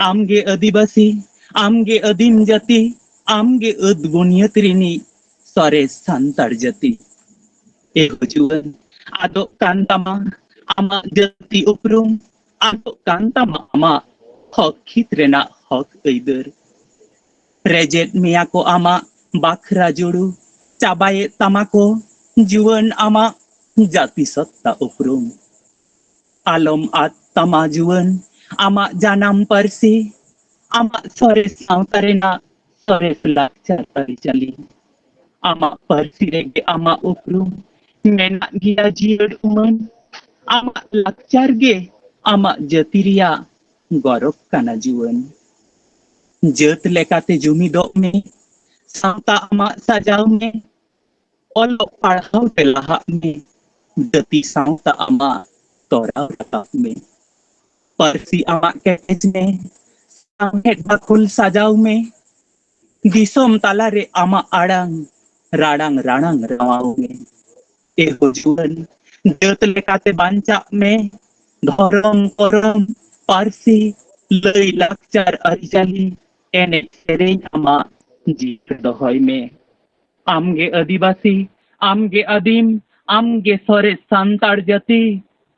ᱟᱢᱜᱮ ᱟᱹᱫᱤᱵᱟᱹᱥᱤ, ᱟᱢᱜᱮ ᱟᱹᱫᱤᱢ ᱡᱟᱹᱛᱤ, ᱟᱢᱜᱮ ᱟᱹᱫ ᱵᱩᱱᱤᱭᱟᱹᱫ ᱨᱤᱱᱤᱡ ᱥᱚᱨᱮᱥ ᱥᱟᱱᱛᱟᱲ ᱡᱟᱹᱛᱤ᱾ ᱮᱦᱳ ᱡᱩᱣᱟᱹᱱ, ᱟᱫᱚᱜ ᱠᱟᱱ ᱛᱟᱢᱟ ᱟᱢᱟᱜ ᱡᱟᱹᱛᱤ ᱩᱯᱨᱩᱢ, ᱟᱫᱚᱜ ᱠᱟᱱ ᱛᱟᱢᱟ ᱟᱢᱟᱜ ᱦᱚᱠ ᱠᱷᱤᱛ ᱨᱮᱱᱟᱜ ᱦᱚᱠ ᱟᱹᱭᱫᱟᱹᱨ᱾ ᱨᱮᱡᱮᱫ ᱢᱮᱭᱟ ᱠᱚ ᱟᱢᱟᱜ ᱵᱟᱠᱷᱨᱟ ᱡᱩᱲᱩ, ᱪᱟᱵᱟᱭᱮᱫ ᱛᱟᱢᱟ ᱠᱚ ᱡᱩᱣᱟᱹᱱ ᱟᱢᱟᱜ ᱡᱟᱹᱛᱤ ᱥᱚᱛᱛᱟ ᱩᱯᱨᱩᱢ᱾ ᱟᱞᱚᱢ ᱟᱫ ᱛᱟᱢᱟ ᱡᱩᱣᱟᱹᱱ ᱟᱢᱟᱜ ᱡᱟᱱᱟᱢ ᱯᱟᱹᱨᱥᱤ, ᱟᱢᱟᱜ ᱥᱚᱨᱮᱥ ᱥᱟᱶᱛᱟ ᱨᱮᱱᱟᱜ ᱥᱚᱨᱮᱥ ᱞᱟᱠᱪᱟᱨ ᱟᱹᱨᱤᱪᱟᱹᱞᱤ᱾ ᱟᱢᱟᱜ ᱯᱟᱹᱨᱥᱤ ᱨᱮᱜᱮ ᱟᱢᱟᱜ ᱩᱯᱨᱩᱢ ᱢᱮᱱᱟᱜ ᱜᱮᱭᱟ ᱡᱤᱭᱟᱹᱲ ᱩᱢᱟᱹᱱ᱾ ᱟᱢᱟᱜ ᱞᱟᱠᱪᱟᱨ ᱜᱮ ᱟᱢᱟᱜ ᱡᱟᱹᱛᱤ ᱨᱮᱭᱟᱜ ᱜᱚᱨᱚᱵ ᱠᱟᱱᱟ ᱡᱩᱣᱟᱹᱱ᱾ ᱡᱟᱹᱛ ᱞᱮᱠᱟᱛᱮ ᱡᱩᱢᱤᱫᱚᱜ ᱢᱮ, ᱥᱟᱶᱛᱟ ᱟᱢᱟᱜ ᱥᱟᱡᱟᱣ ᱢᱮ, ᱚᱞᱚᱜ ᱯᱟᱲᱦᱟᱣ ᱛᱮ ᱞᱟᱦᱟᱜ ᱢᱮ, ᱡᱟᱹᱛᱤ ᱥᱟᱶᱛᱟ ᱟᱢᱟᱜ ᱛᱚᱨᱟᱣ ᱨᱟᱠᱟᱵ ᱢᱮ᱾ ᱯᱟᱹᱨᱥᱤ ᱟᱢᱟᱜ ᱠᱮᱴᱮᱡ ᱢᱮ, ᱥᱟᱶᱦᱮᱫ ᱵᱟᱠᱷᱳᱞ ᱥᱟᱡᱟᱣ ᱢᱮ, ᱫᱤᱥᱚᱢ ᱛᱟᱞᱟᱨᱮ ᱟᱢᱟᱜ ᱟᱲᱟᱝ ᱨᱟᱲᱟᱝ ᱨᱟᱲᱟᱝ ᱨᱟᱣᱟᱣ ᱢᱮ᱾ ᱮᱦᱳ ᱡᱩᱣᱟᱹᱱ, ᱡᱟᱹᱛ ᱞᱮᱠᱟᱛᱮ ᱵᱟᱧᱪᱟᱜ ᱢᱮ, ᱫᱷᱚᱨᱚᱢ, ᱠᱚᱨᱚᱢ, ᱯᱟᱹᱨᱥᱤ, ᱞᱟᱹᱭ ᱞᱟᱠᱪᱟᱨ ᱟᱹᱨᱤᱪᱟᱹᱞᱤ, ᱮᱱᱮᱡ ᱥᱮᱨᱮᱧ ᱟᱢᱟᱜ ᱡᱤᱭᱟᱹᱲ ᱫᱚᱦᱚᱭ ᱢᱮ᱾ ᱟᱢᱜᱮ ᱟᱹᱫᱤᱵᱟᱹᱥᱤ, ᱟᱢᱜᱮ ᱟᱹᱫᱤᱢ, ᱟᱢᱜᱮ ᱥᱚᱨᱮᱥ ᱥᱟᱱᱛᱟᱲ ᱡᱟᱹᱛᱤ,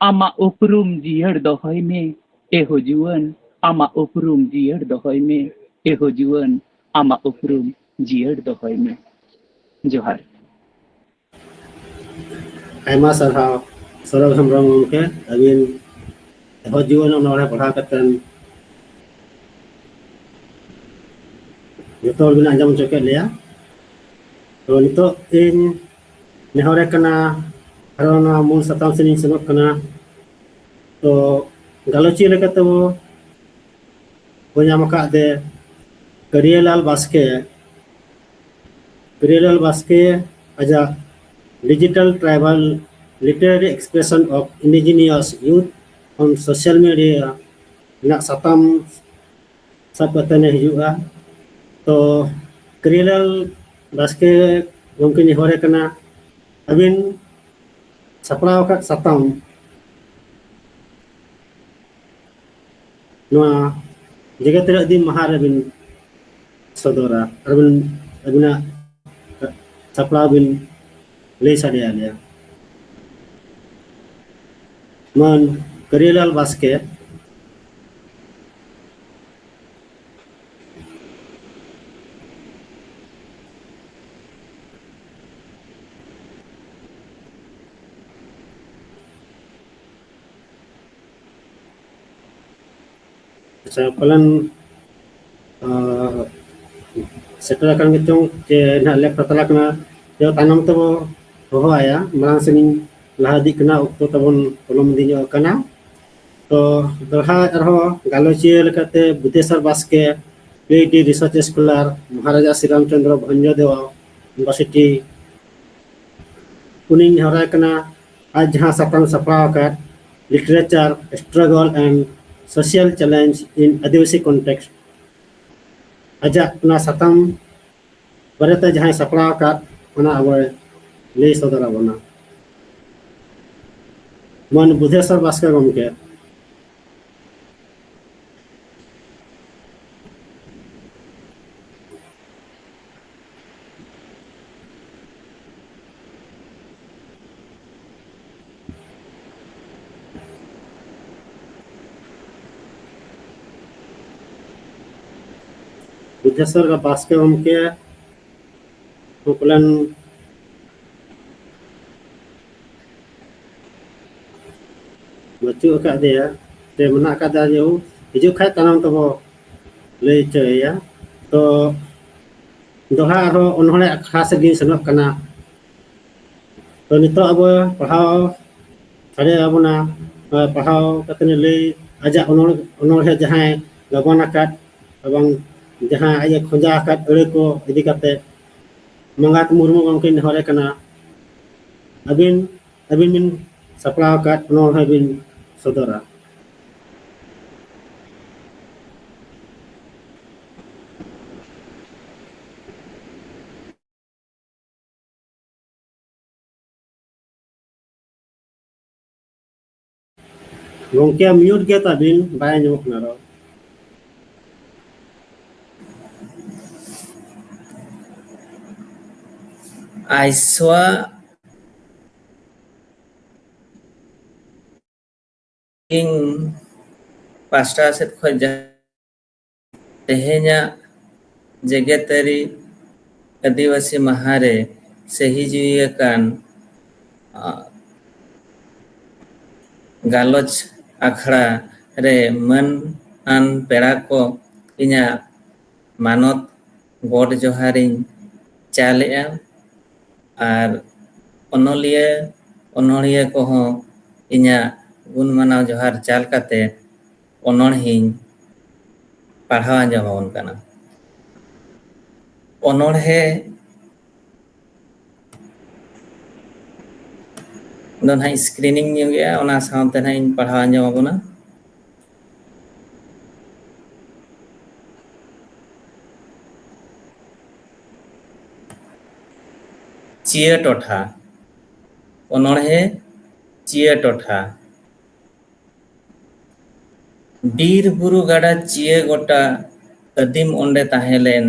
ᱟᱢᱟᱜ ᱩᱯᱨᱩᱢ ᱡᱤᱭᱟᱹᱲ ᱫᱚᱦᱚᱭ ᱢᱮ᱾ ᱮᱦᱳ ᱡᱩᱣᱟᱹᱱ, ᱟᱢᱟᱜ ᱩᱯᱨᱩᱢ ᱡᱤᱭᱟᱹᱲ ᱫᱚᱦᱚᱭ ᱢᱮ᱾ ᱮᱦᱳ ᱡᱩᱣᱟᱹᱱ, ᱟᱢᱟᱜ ᱩᱯᱨᱩᱢ ᱡᱤᱭᱟᱹᱲ ᱫᱚᱦᱚᱭ ᱢᱮ᱾ ᱡᱚᱦᱟᱨ᱾ ᱟᱭᱢᱟ ᱥᱟᱨᱦᱟᱣ ᱥᱚᱨᱚᱞ ᱦᱮᱢᱵᱨᱚᱢ ᱜᱚᱢᱠᱮ, ᱟᱹᱵᱤᱱ ᱮᱦᱚᱵ ᱡᱩᱣᱟᱹᱱ ᱚᱱᱚᱬᱦᱮ ᱯᱟᱲᱦᱟᱣ ᱠᱟᱛᱮᱱ ᱡᱚᱛᱚ ᱦᱚᱲ ᱵᱤᱱ ᱟᱸᱡᱚᱢ ᱦᱚᱪᱚ ᱠᱮᱫ ᱞᱮᱭᱟ᱾ ᱛᱚ ᱱᱤᱛᱚᱜ ᱤᱧ ᱱᱮᱦᱚᱨᱮ ᱠᱟᱱᱟ, ᱟᱨᱚ ᱱᱚᱣᱟ ᱢᱩᱞ ᱥᱟᱛᱟᱢ ᱥᱮᱫ ᱤᱧ ᱥᱮᱱᱚᱜ ᱠᱟᱱᱟ᱾ ᱛᱚ ᱜᱟᱞᱚᱪᱤᱭᱟᱹ ᱞᱮᱠᱟᱛᱮ ᱵᱚ ᱵᱚ ᱧᱟᱢ ᱟᱠᱟᱫ ᱫᱮ ᱠᱟᱹᱨᱤᱭᱟᱹᱞᱟᱞ ᱵᱟᱥᱠᱮ᱾ ᱠᱟᱹᱨᱤᱭᱟᱹᱞᱟᱞ ᱵᱟᱥᱠᱮ ᱟᱡᱟᱜ Digital Tribal Literary Expression of Indigenous Youth on Social Media ᱨᱮᱱᱟᱜ ᱥᱟᱛᱟᱢ ᱥᱟᱵ ᱠᱟᱛᱮ ᱮ ᱦᱤᱡᱩᱜᱼᱟ᱾ ᱛᱚ ᱠᱟᱹᱨᱤᱭᱟᱹᱞᱟᱞ ᱵᱟᱥᱠᱮ ᱜᱚᱢᱠᱮ ᱱᱮᱦᱚᱨᱮ ᱠᱟᱱᱟ, ᱟᱹᱵᱤᱱ ᱥᱟᱯᱲᱟᱣ ᱟᱠᱟᱫ ᱥᱟᱛᱟᱢ ᱱᱚᱣᱟ ᱡᱮᱜᱮᱛ ᱨᱮᱭᱟᱜ ᱫᱤᱱ ᱢᱟᱦᱟ ᱨᱮᱵᱤᱱ ᱥᱚᱫᱚᱨᱟ, ᱟᱨᱵᱤᱱ ᱟᱹᱵᱤᱱᱟᱜ ᱥᱟᱯᱲᱟᱣ ᱵᱤᱱ ᱞᱟᱹᱭ ᱥᱟᱰᱮ ᱟᱞᱮᱭᱟ᱾ ᱢᱟᱹᱱ ᱠᱟᱹᱨᱤᱭᱟᱹᱞᱟᱞ ᱵᱟᱥᱠᱮ᱾ ᱟᱪᱪᱷᱟ, ᱯᱟᱞᱮᱱ, ᱟᱸ, ᱥᱮᱴᱮᱨ ᱟᱠᱟᱱ ᱜᱮᱪᱚᱝ ᱪᱮ ᱱᱟᱦᱟᱜ ᱞᱮᱯ ᱦᱟᱛᱟᱲ ᱟᱠᱟᱱᱟ, ᱛᱚ ᱛᱟᱭᱱᱚᱢ ᱛᱮᱵᱚ ᱦᱚᱦᱚ ᱟᱭᱟ᱾ ᱢᱟᱲᱟᱝ ᱥᱮᱱ ᱤᱧ ᱞᱟᱦᱟ ᱤᱫᱤᱜ ᱠᱟᱱᱟ, ᱚᱠᱛᱚ ᱛᱟᱵᱚᱱ ᱯᱚᱞᱚᱢ ᱤᱫᱤ ᱧᱚᱜ ᱟᱠᱟᱱᱟ᱾ ᱛᱚ ᱫᱚᱦᱲᱟ ᱟᱨᱦᱚᱸ ᱜᱟᱞᱚᱪᱤᱭᱟᱹ ᱞᱮᱠᱟᱛᱮ ᱵᱩᱫᱷᱮᱥᱚᱨ ᱵᱟᱥᱠᱮ, PhD research scholar, ᱢᱚᱦᱟᱨᱟᱡᱟ ᱥᱨᱤ ᱨᱟᱢᱪᱚᱸᱫᱽᱨᱚ ᱵᱷᱚᱸᱡᱚᱫᱮᱣ University, ᱩᱱᱤᱧ ᱱᱮᱦᱚᱨᱟᱭ ᱠᱟᱱᱟ, ᱟᱡ ᱡᱟᱦᱟᱸ ᱥᱟᱛᱟᱢ ᱥᱟᱯᱲᱟᱣ ᱟᱠᱟᱫ, Literature, Struggle and Social Challenge in Adivasi Context, ᱟᱡᱟᱜ ᱚᱱᱟ ᱥᱟᱛᱟᱢ ᱵᱟᱨᱮᱛᱮ ᱡᱟᱦᱟᱸᱭ ᱥᱟᱯᱲᱟᱣ ᱟᱠᱟᱫ, ᱚᱱᱟ ᱟᱵᱚᱭ ᱞᱟᱹᱭ ᱥᱚᱫᱚᱨ ᱟᱵᱚᱱᱟ᱾ ᱢᱟᱹᱱ ᱵᱩᱫᱷᱮᱥᱚᱨ ᱵᱟᱥᱠᱮ ᱜᱚᱢᱠᱮ᱾ ᱵᱩᱫᱷᱮᱥᱚᱨ ᱵᱟᱥᱠᱮ ᱜᱚᱢᱠᱮ ᱦᱚᱸ ᱯᱟᱞᱮᱱ ᱵᱟᱹᱪᱩᱜ ᱟᱠᱟᱫᱮᱭᱟ, ᱥᱮ ᱢᱮᱱᱟᱜ ᱟᱠᱟᱫᱮᱭᱟ, ᱡᱮ ᱦᱤᱡᱩᱜ ᱠᱷᱟᱡ ᱛᱟᱭᱱᱚᱢ ᱛᱮᱵᱚ ᱞᱟᱹᱭ ᱦᱚᱪᱚᱭᱮᱭᱟ᱾ ᱛᱚ ᱫᱚᱦᱲᱟ ᱟᱨᱦᱚᱸ ᱚᱱᱚᱬᱦᱮ ᱟᱠᱷᱲᱟ ᱥᱮᱫ ᱜᱤᱧ ᱥᱮᱱᱚᱜ ᱠᱟᱱᱟ᱾ ᱛᱚ ᱱᱤᱛᱚᱜ ᱟᱵᱚ ᱯᱟᱲᱦᱟᱣ ᱥᱟᱰᱮ ᱟᱵᱚᱱᱟ, ᱯᱟᱲᱦᱟᱣ ᱠᱟᱛᱮ ᱞᱟᱹᱭ ᱟᱡᱟᱜ ᱚᱱᱚᱲ-, ᱚᱱᱚᱬᱦᱮ ᱡᱟᱦᱟᱸᱭ ᱜᱟᱵᱟᱱ ᱟᱠᱟᱫ ᱮᱵᱚᱝ ᱡᱟᱦᱟᱸ ᱟᱡ ᱮ ᱠᱷᱚᱸᱡᱟ ᱟᱠᱟᱫ ᱟᱹᱲᱟᱹ ᱠᱚ ᱤᱫᱤ ᱠᱟᱛᱮ ᱢᱟᱸᱜᱟᱛ ᱢᱩᱨᱢᱩ ᱜᱚᱢᱠᱮᱧ ᱱᱮᱦᱚᱨᱮ ᱠᱟᱱᱟ, ᱟᱹᱵᱤᱱ, ᱟᱹᱵᱤᱱ ᱵᱤᱱ ᱥᱟᱯᱲᱟᱣ ᱟᱠᱟᱫ ᱚᱱᱚᱬᱦᱮ ᱵᱤᱱ ᱥᱚᱫᱚᱨᱟ᱾ ᱜᱚᱢᱠᱮ, mute ᱜᱮ ᱛᱟᱵᱤᱱ, ᱵᱟᱭ ᱟᱸᱡᱚᱢᱚᱜ ᱠᱟᱱᱟ ᱨᱚᱲ᱾ ᱟᱭᱥᱣᱟ ᱤᱧ ᱯᱟᱥᱴᱟ ᱥᱮᱫ ᱠᱷᱚᱱ ᱡᱟ-, ᱛᱮᱦᱮᱧᱟᱜ ᱡᱮᱜᱮᱛᱟᱹᱨᱤ ᱟᱹᱫᱤᱵᱟᱹᱥᱤ ᱢᱟᱦᱟ ᱨᱮ ᱥᱟᱹᱦᱤ ᱡᱩᱦᱤ ᱟᱠᱟᱱ, ᱟ, ᱜᱟᱞᱚᱪ ᱟᱠᱷᱲᱟ ᱨᱮ ᱢᱟᱹᱱ ᱟᱱ ᱯᱮᱲᱟ ᱠᱚ ᱤᱧᱟᱹᱜ ᱢᱟᱱᱚᱛ ᱜᱚᱰ ᱡᱚᱦᱟᱨᱤᱧ ᱪᱟᱞᱮᱜᱼᱟ᱾ ᱟᱨ ᱚᱱᱚᱞᱤᱭᱟᱹ, ᱚᱱᱚᱲᱦᱤᱭᱟᱹ ᱠᱚᱦᱚᱸ ᱤᱧᱟᱹᱜ ᱜᱩᱱ ᱢᱟᱱᱟᱣ ᱡᱚᱦᱟᱨ ᱪᱟᱞ ᱠᱟᱛᱮ ᱚᱱᱚᱬᱦᱮᱧ ᱯᱟᱲᱦᱟᱣ ᱟᱸᱡᱚᱢ ᱟᱵᱚᱱ ᱠᱟᱱᱟ᱾ ᱚᱱᱚᱬᱦᱮ ᱫᱚ ᱱᱟᱦᱟᱜ screening ᱧᱚᱜᱮᱜᱼᱟ, ᱚᱱᱟ ᱥᱟᱶᱛᱮ ᱱᱟᱦᱟᱜ ᱤᱧ ᱯᱟᱲᱦᱟᱣ ᱟᱸᱡᱚᱢ ᱟᱵᱚᱱᱟ᱾ ᱪᱤᱭᱟᱹ ᱴᱚᱴᱷᱟ, ᱚᱱᱚᱬᱦᱮ ᱪᱤᱭᱟᱹ ᱴᱚᱴᱷᱟ᱾ ᱵᱤᱨ ᱵᱩᱨᱩ ᱜᱟᱰᱟ ᱪᱤᱭᱟᱹ ᱜᱚᱴᱟ, ᱟᱹᱫᱤᱢ ᱚᱸᱰᱮ ᱛᱟᱦᱮᱸ ᱞᱮᱱ,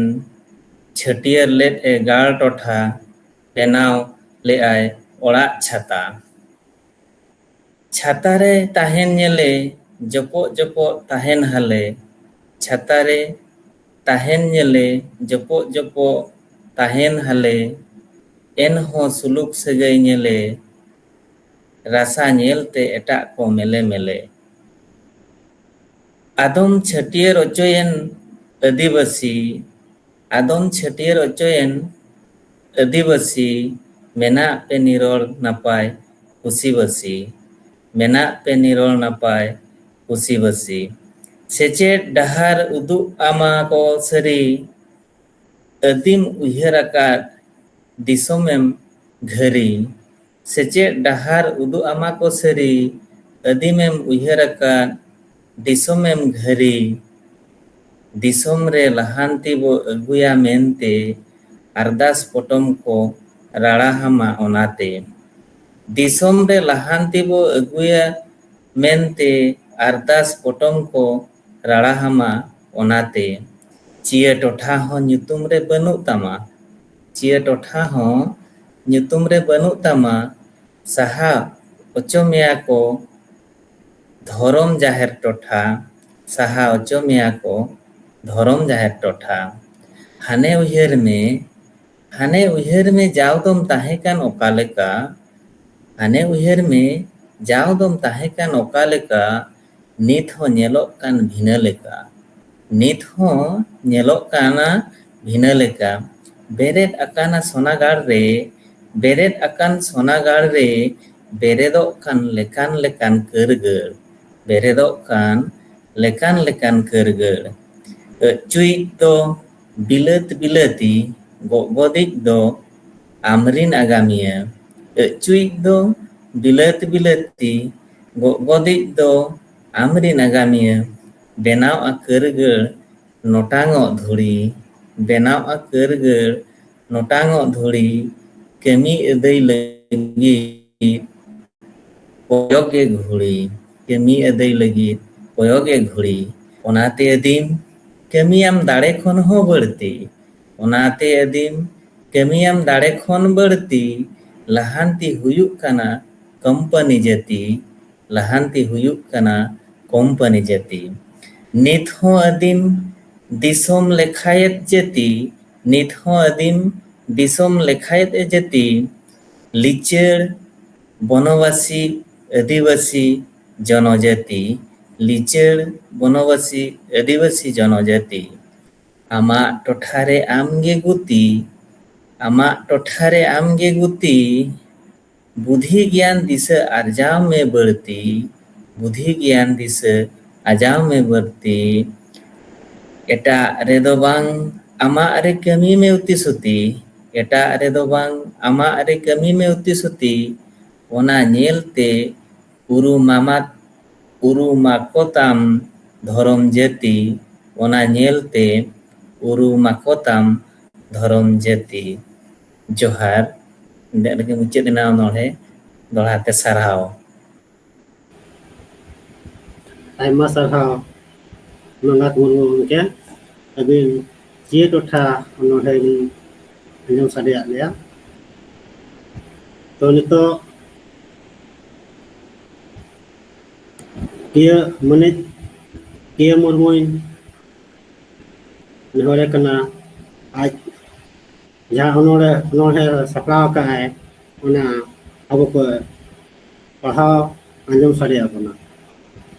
ᱪᱷᱟᱹᱴᱭᱟᱹᱨ ᱞᱮᱫ ᱮ ᱜᱟᱲ ᱴᱚᱴᱷᱟ, ᱵᱮᱱᱟᱣ ᱞᱮᱜᱼᱟᱭ ᱚᱲᱟᱜ ᱪᱷᱟᱛᱟ᱾ ᱪᱷᱟᱛᱟ ᱨᱮ ᱛᱟᱦᱮᱱ ᱧᱮᱞᱮ, ᱡᱚᱯᱚᱜ ᱡᱚᱯᱚᱜ ᱛᱟᱦᱮᱱ ᱦᱟᱞᱮ, ᱪᱷᱟᱛᱟ ᱨᱮ ᱛᱟᱦᱮᱱ ᱧᱮᱞᱮ ᱡᱚᱯᱚᱜ ᱡᱚᱯᱚᱜ ᱛᱟᱦᱮᱱ ᱦᱟᱞᱮ, ᱮᱱᱦᱚᱸ ᱥᱩᱞᱩᱠ ᱥᱟᱹᱜᱟᱹᱭ ᱧᱮᱞᱮ ᱨᱟᱥᱟ ᱧᱮᱞᱛᱮ ᱮᱴᱟᱜ ᱠᱚ ᱢᱮᱞᱮ ᱢᱮᱞᱮ᱾ ᱟᱫᱚᱢ ᱪᱷᱟᱹᱴᱭᱟᱹᱨ ᱚᱪᱚᱭᱮᱱ ᱟᱹᱫᱤᱵᱟᱹᱥᱤ, ᱟᱫᱚᱢ ᱪᱷᱟᱹᱴᱭᱟᱹᱨ ᱚᱪᱚᱭᱮᱱ ᱟᱹᱫᱤᱵᱟᱹᱥᱤ, ᱢᱮᱱᱟᱜ ᱯᱮ ᱱᱤᱨᱚᱲ ᱱᱟᱯᱟᱭ ᱠᱩᱥᱤᱵᱟᱹᱥᱤ, ᱢᱮᱱᱟᱜ ᱯᱮ ᱱᱤᱨᱚᱲ ᱱᱟᱯᱟᱭ ᱠᱩᱥᱤᱵᱟᱹᱥᱤ᱾ ᱥᱮᱪᱮᱫ ᱰᱟᱦᱟᱨ ᱩᱫᱩᱜ ᱟᱢᱟ ᱠᱚ ᱥᱟᱹᱨᱤ, ᱟᱹᱫᱤᱢ ᱩᱭᱦᱟᱹᱨ ᱟᱠᱟᱫ ᱫᱤᱥᱚᱢᱮᱢ ᱜᱷᱟᱹᱨᱤ᱾ ᱥᱮᱪᱮᱫ ᱰᱟᱦᱟᱨ ᱩᱫᱩᱜ ᱟᱢᱟ ᱠᱚ ᱥᱟᱹᱨᱤ, ᱟᱹᱫᱤᱢᱮᱢ ᱩᱭᱦᱟᱹᱨ ᱟᱠᱟᱫ ᱫᱤᱥᱚᱢᱮᱢ ᱜᱷᱟᱹᱨᱤ᱾ ᱫᱤᱥᱚᱢ ᱨᱮ ᱞᱟᱦᱟᱱᱛᱤ ᱵᱚ ᱟᱹᱜᱩᱭᱟ ᱢᱮᱱᱛᱮ ᱟᱨᱫᱟᱥ ᱯᱚᱴᱚᱢ ᱠᱚ ᱨᱟᱲᱟ ᱦᱟᱢᱟ ᱚᱱᱟᱛᱮ᱾ ᱫᱤᱥᱚᱢ ᱨᱮ ᱞᱟᱦᱟᱱᱛᱤ ᱵᱚ ᱟᱹᱜᱩᱭᱟ ᱢᱮᱱᱛᱮ ᱟᱨᱫᱟᱥ ᱯᱚᱴᱚᱢ ᱠᱚ ᱨᱟᱲᱟ ᱦᱟᱢᱟ ᱚᱱᱟᱛᱮ᱾ ᱪᱤᱭᱟᱹ ᱴᱚᱴᱷᱟ ᱦᱚᱸ ᱧᱩᱛᱩᱢ ᱨᱮ ᱵᱟᱹᱱᱩᱜ ᱛᱟᱢᱟ, ᱪᱤᱭᱟᱹ ᱴᱚᱴᱷᱟ ᱦᱚᱸ ᱧᱩᱛᱩᱢ ᱨᱮ ᱵᱟᱹᱱᱩᱜ ᱛᱟᱢᱟ, ᱥᱟᱦᱟ ᱚᱪᱚ ᱢᱮᱭᱟ ᱠᱚ ᱫᱷᱚᱨᱚᱢ ᱡᱟᱦᱮᱨ ᱴᱚᱴᱷᱟ, ᱥᱟᱦᱟ ᱚᱪᱚ ᱢᱮᱭᱟ ᱠᱚ ᱫᱷᱚᱨᱚᱢ ᱡᱟᱦᱮᱨ ᱴᱚᱴᱷᱟ᱾ ᱦᱟᱱᱮ ᱩᱭᱦᱟᱹᱨ ᱢᱮ, ᱦᱟᱱᱮ ᱩᱭᱦᱟᱹᱨ ᱢᱮ ᱡᱟᱣ ᱫᱚᱢ ᱛᱟᱦᱮᱸ ᱠᱟᱱ ᱚᱠᱟ ᱞᱮᱠᱟ, ᱦᱟᱱᱮ ᱩᱭᱦᱟᱹᱨ ᱢᱮ ᱡᱟᱣ ᱫᱚᱢ ᱛᱟᱦᱮᱸ ᱠᱟᱱ ᱚᱠᱟ ᱞᱮᱠᱟ, ᱱᱤᱛ ᱦᱚᱸ ᱧᱮᱞᱚᱜ ᱠᱟᱱ ᱵᱷᱤᱱᱟᱹ ᱞᱮᱠᱟ᱾ ᱱᱤᱛ ᱦᱚᱸ ᱧᱮᱞᱚᱜ ᱠᱟᱱᱟ ᱵᱷᱤᱱᱟᱹ ᱞᱮᱠᱟ᱾ ᱵᱮᱨᱮᱫ ᱟᱠᱟᱱᱟ ᱥᱚᱱᱟᱜᱟᱲ ᱨᱮ, ᱵᱮᱨᱮᱫ ᱟᱠᱟᱱ ᱥᱚᱱᱟᱜᱟᱲ ᱨᱮ, ᱵᱮᱨᱮᱫᱚᱜ ᱠᱟᱱ ᱞᱮᱠᱟᱱ ᱞᱮᱠᱟᱱ ᱠᱟᱹᱨᱜᱟᱹᱲ, ᱵᱮᱨᱮᱫᱚᱜ ᱠᱟᱱ ᱞᱮᱠᱟᱱ ᱞᱮᱠᱟᱱ ᱠᱟᱹᱨᱜᱟᱹᱲ᱾ ᱟᱹᱪᱩᱭᱤᱡ ᱫᱚ ᱵᱤᱞᱟᱹᱛ ᱵᱤᱞᱟᱹᱛᱤ, ᱜᱚᱜᱚᱫᱤᱡ ᱫᱚ ᱟᱢᱨᱤᱱ ᱟᱜᱟᱢᱤᱭᱟᱹ᱾ ᱟᱹᱪᱩᱭᱤᱡ ᱫᱚ ᱵᱤᱞᱟᱹᱛ ᱵᱤᱞᱟᱹᱛᱤ, ᱜᱚᱜᱚᱫᱤᱡ ᱫᱚ ᱟᱢᱨᱤᱱ ᱟᱜᱟᱢᱤᱭᱟᱹ᱾ ᱵᱮᱱᱟᱣᱜᱼᱟ ᱠᱟᱹᱨᱜᱟᱹᱲ ᱱᱚᱴᱟᱝᱚᱜ ᱫᱷᱩᱲᱤ, ᱵᱮᱱᱟᱣᱜᱼᱟ ᱠᱟᱹᱨᱜᱟᱹᱲ ᱱᱚᱴᱟᱝᱚᱜ ᱫᱷᱩᱲᱤ᱾ ᱠᱟᱹᱢᱤ ᱟᱹᱫᱟᱹᱭ ᱞᱟᱹᱜᱤᱫ ᱠᱚᱭᱚᱜ ᱜᱮ ᱜᱷᱩᱲᱤ, ᱠᱟᱹᱢᱤ ᱟᱹᱫᱟᱹᱭ ᱞᱟᱹᱜᱤᱫ ᱠᱚᱭᱚᱜ ᱜᱮ ᱜᱷᱩᱲᱤ᱾ ᱚᱱᱟᱛᱮ ᱟᱹᱫᱤᱢ ᱠᱟᱹᱢᱤᱭᱟᱢ ᱫᱟᱲᱮ ᱠᱷᱚᱱ ᱦᱚᱸ ᱵᱟᱹᱲᱛᱤ, ᱚᱱᱟᱛᱮ ᱟᱹᱫᱤᱢ ᱠᱟᱹᱢᱤᱭᱟᱢ ᱫᱟᱲᱮ ᱠᱷᱚᱱ ᱵᱟᱹᱲᱛᱤ᱾ ᱞᱟᱦᱟᱱᱛᱤ ᱦᱩᱭᱩᱜ ᱠᱟᱱᱟ ᱠᱚᱢᱯᱟᱹᱱᱤ ᱡᱟᱹᱛᱤ, ᱞᱟᱦᱟᱱᱛᱤ ᱦᱩᱭᱩᱜ ᱠᱟᱱᱟ ᱠᱚᱢᱯᱟᱹᱱᱤ ᱡᱟᱹᱛᱤ᱾ ᱱᱤᱛ ᱦᱚᱸ ᱟᱹᱫᱤᱢ ᱫᱤᱥᱚᱢ ᱞᱮᱠᱷᱟᱭᱮᱫ ᱡᱟᱹᱛᱤ, ᱱᱤᱛ ᱦᱚᱸ ᱟᱹᱫᱤᱢ ᱫᱤᱥᱚᱢ ᱞᱮᱠᱷᱟᱭᱮᱫ ᱮ ᱡᱟᱹᱛᱤ, ᱞᱤᱪᱟᱹᱲ ᱵᱚᱱᱚᱵᱟᱥᱤ ᱟᱹᱫᱤᱵᱟᱹᱥᱤ ᱡᱚᱱᱚᱡᱟᱹᱛᱤ, ᱞᱤᱪᱟᱹᱲ ᱵᱚᱱᱚᱵᱟᱥᱤ ᱟᱹᱫᱤᱵᱟᱹᱥᱤ ᱡᱚᱱᱚᱡᱟᱹᱛᱤ᱾ ᱟᱢᱟᱜ ᱴᱚᱴᱷᱟ ᱨᱮ ᱟᱢ ᱜᱮ ᱜᱩᱛᱤ, ᱟᱢᱟᱜ ᱴᱚᱴᱷᱟ ᱨᱮ ᱟᱢ ᱜᱮ ᱜᱩᱛᱤ, ᱵᱩᱫᱷᱤ ᱜᱮᱭᱟᱱ ᱫᱤᱥᱟᱹ ᱟᱨᱡᱟᱣ ᱢᱮ ᱵᱟᱹᱲᱛᱤ, ᱵᱩᱫᱷᱤ ᱜᱮᱭᱟᱱ ᱫᱤᱥᱟᱹ ᱟᱨᱡᱟᱣ ᱢᱮ ᱵᱟᱹᱲᱛᱤ᱾ ᱮᱴᱟᱜ ᱨᱮᱫᱚ ᱵᱟᱝ ᱟᱢᱟᱜ ᱨᱮ ᱠᱟᱹᱢᱤ ᱢᱮ ᱩᱛᱤ ᱥᱩᱛᱤ, ᱮᱴᱟᱜ ᱨᱮᱫᱚ ᱵᱟᱝ ᱟᱢᱟᱜ ᱨᱮ ᱠᱟᱹᱢᱤ ᱢᱮ ᱩᱛᱤ ᱥᱩᱛᱤ᱾ ᱚᱱᱟ ᱧᱮᱞ ᱛᱮ ᱩᱨᱩᱢᱟᱢᱟᱫ ᱩᱨᱩᱢᱟᱠᱚ ᱛᱟᱢ ᱫᱷᱚᱨᱚᱢ ᱡᱟᱹᱛᱤ, ᱚᱱᱟ ᱧᱮᱞ ᱛᱮ ᱩᱨᱩᱢᱟᱠᱚ ᱛᱟᱢ ᱫᱷᱚᱨᱚᱢ ᱡᱟᱹᱛᱤ᱾ ᱡᱚᱦᱟᱨ᱾ ᱤᱱᱟᱹᱜ ᱨᱮᱜᱮ ᱢᱩᱪᱟᱹᱫ ᱮᱱᱟ ᱚᱱᱚᱬᱦᱮ᱾ ᱫᱚᱦᱲᱟ ᱛᱮ ᱥᱟᱨᱦᱟᱣ᱾ ᱟᱭᱢᱟ ᱥᱟᱨᱦᱟᱣ ᱢᱟᱸᱜᱟᱛ ᱢᱩᱨᱢᱩ ᱜᱚᱢᱠᱮ, ᱟᱹᱵᱤᱱ ᱡᱮ ᱴᱚᱴᱷᱟ ᱚᱱᱚᱬᱦᱮ ᱵᱤᱱ ᱟᱸᱡᱚᱢ ᱥᱟᱰᱮᱭᱟᱫ ᱞᱮᱭᱟ᱾ ᱛᱚ ᱱᱤᱛᱚᱜ ᱠᱤᱭᱟᱹ ᱢᱟᱹᱱᱤᱡ ᱠᱤᱭᱟᱹ ᱢᱩᱨᱢᱩᱧ ᱱᱮᱦᱚᱨᱮ ᱠᱟᱱᱟ, ᱟᱡ ᱡᱟᱦᱟᱸ ᱚᱱᱚᱬᱦᱮ, ᱚᱱᱚᱬᱦᱮ ᱥᱟᱯᱲᱟᱣ ᱟᱠᱟᱫᱼᱟᱭ, ᱚᱱᱟ ᱟᱵᱚ ᱠᱚ ᱯᱟᱲᱦᱟᱣ ᱟᱸᱡᱚᱢ ᱥᱟᱰᱮ ᱟᱵᱚᱱᱟ᱾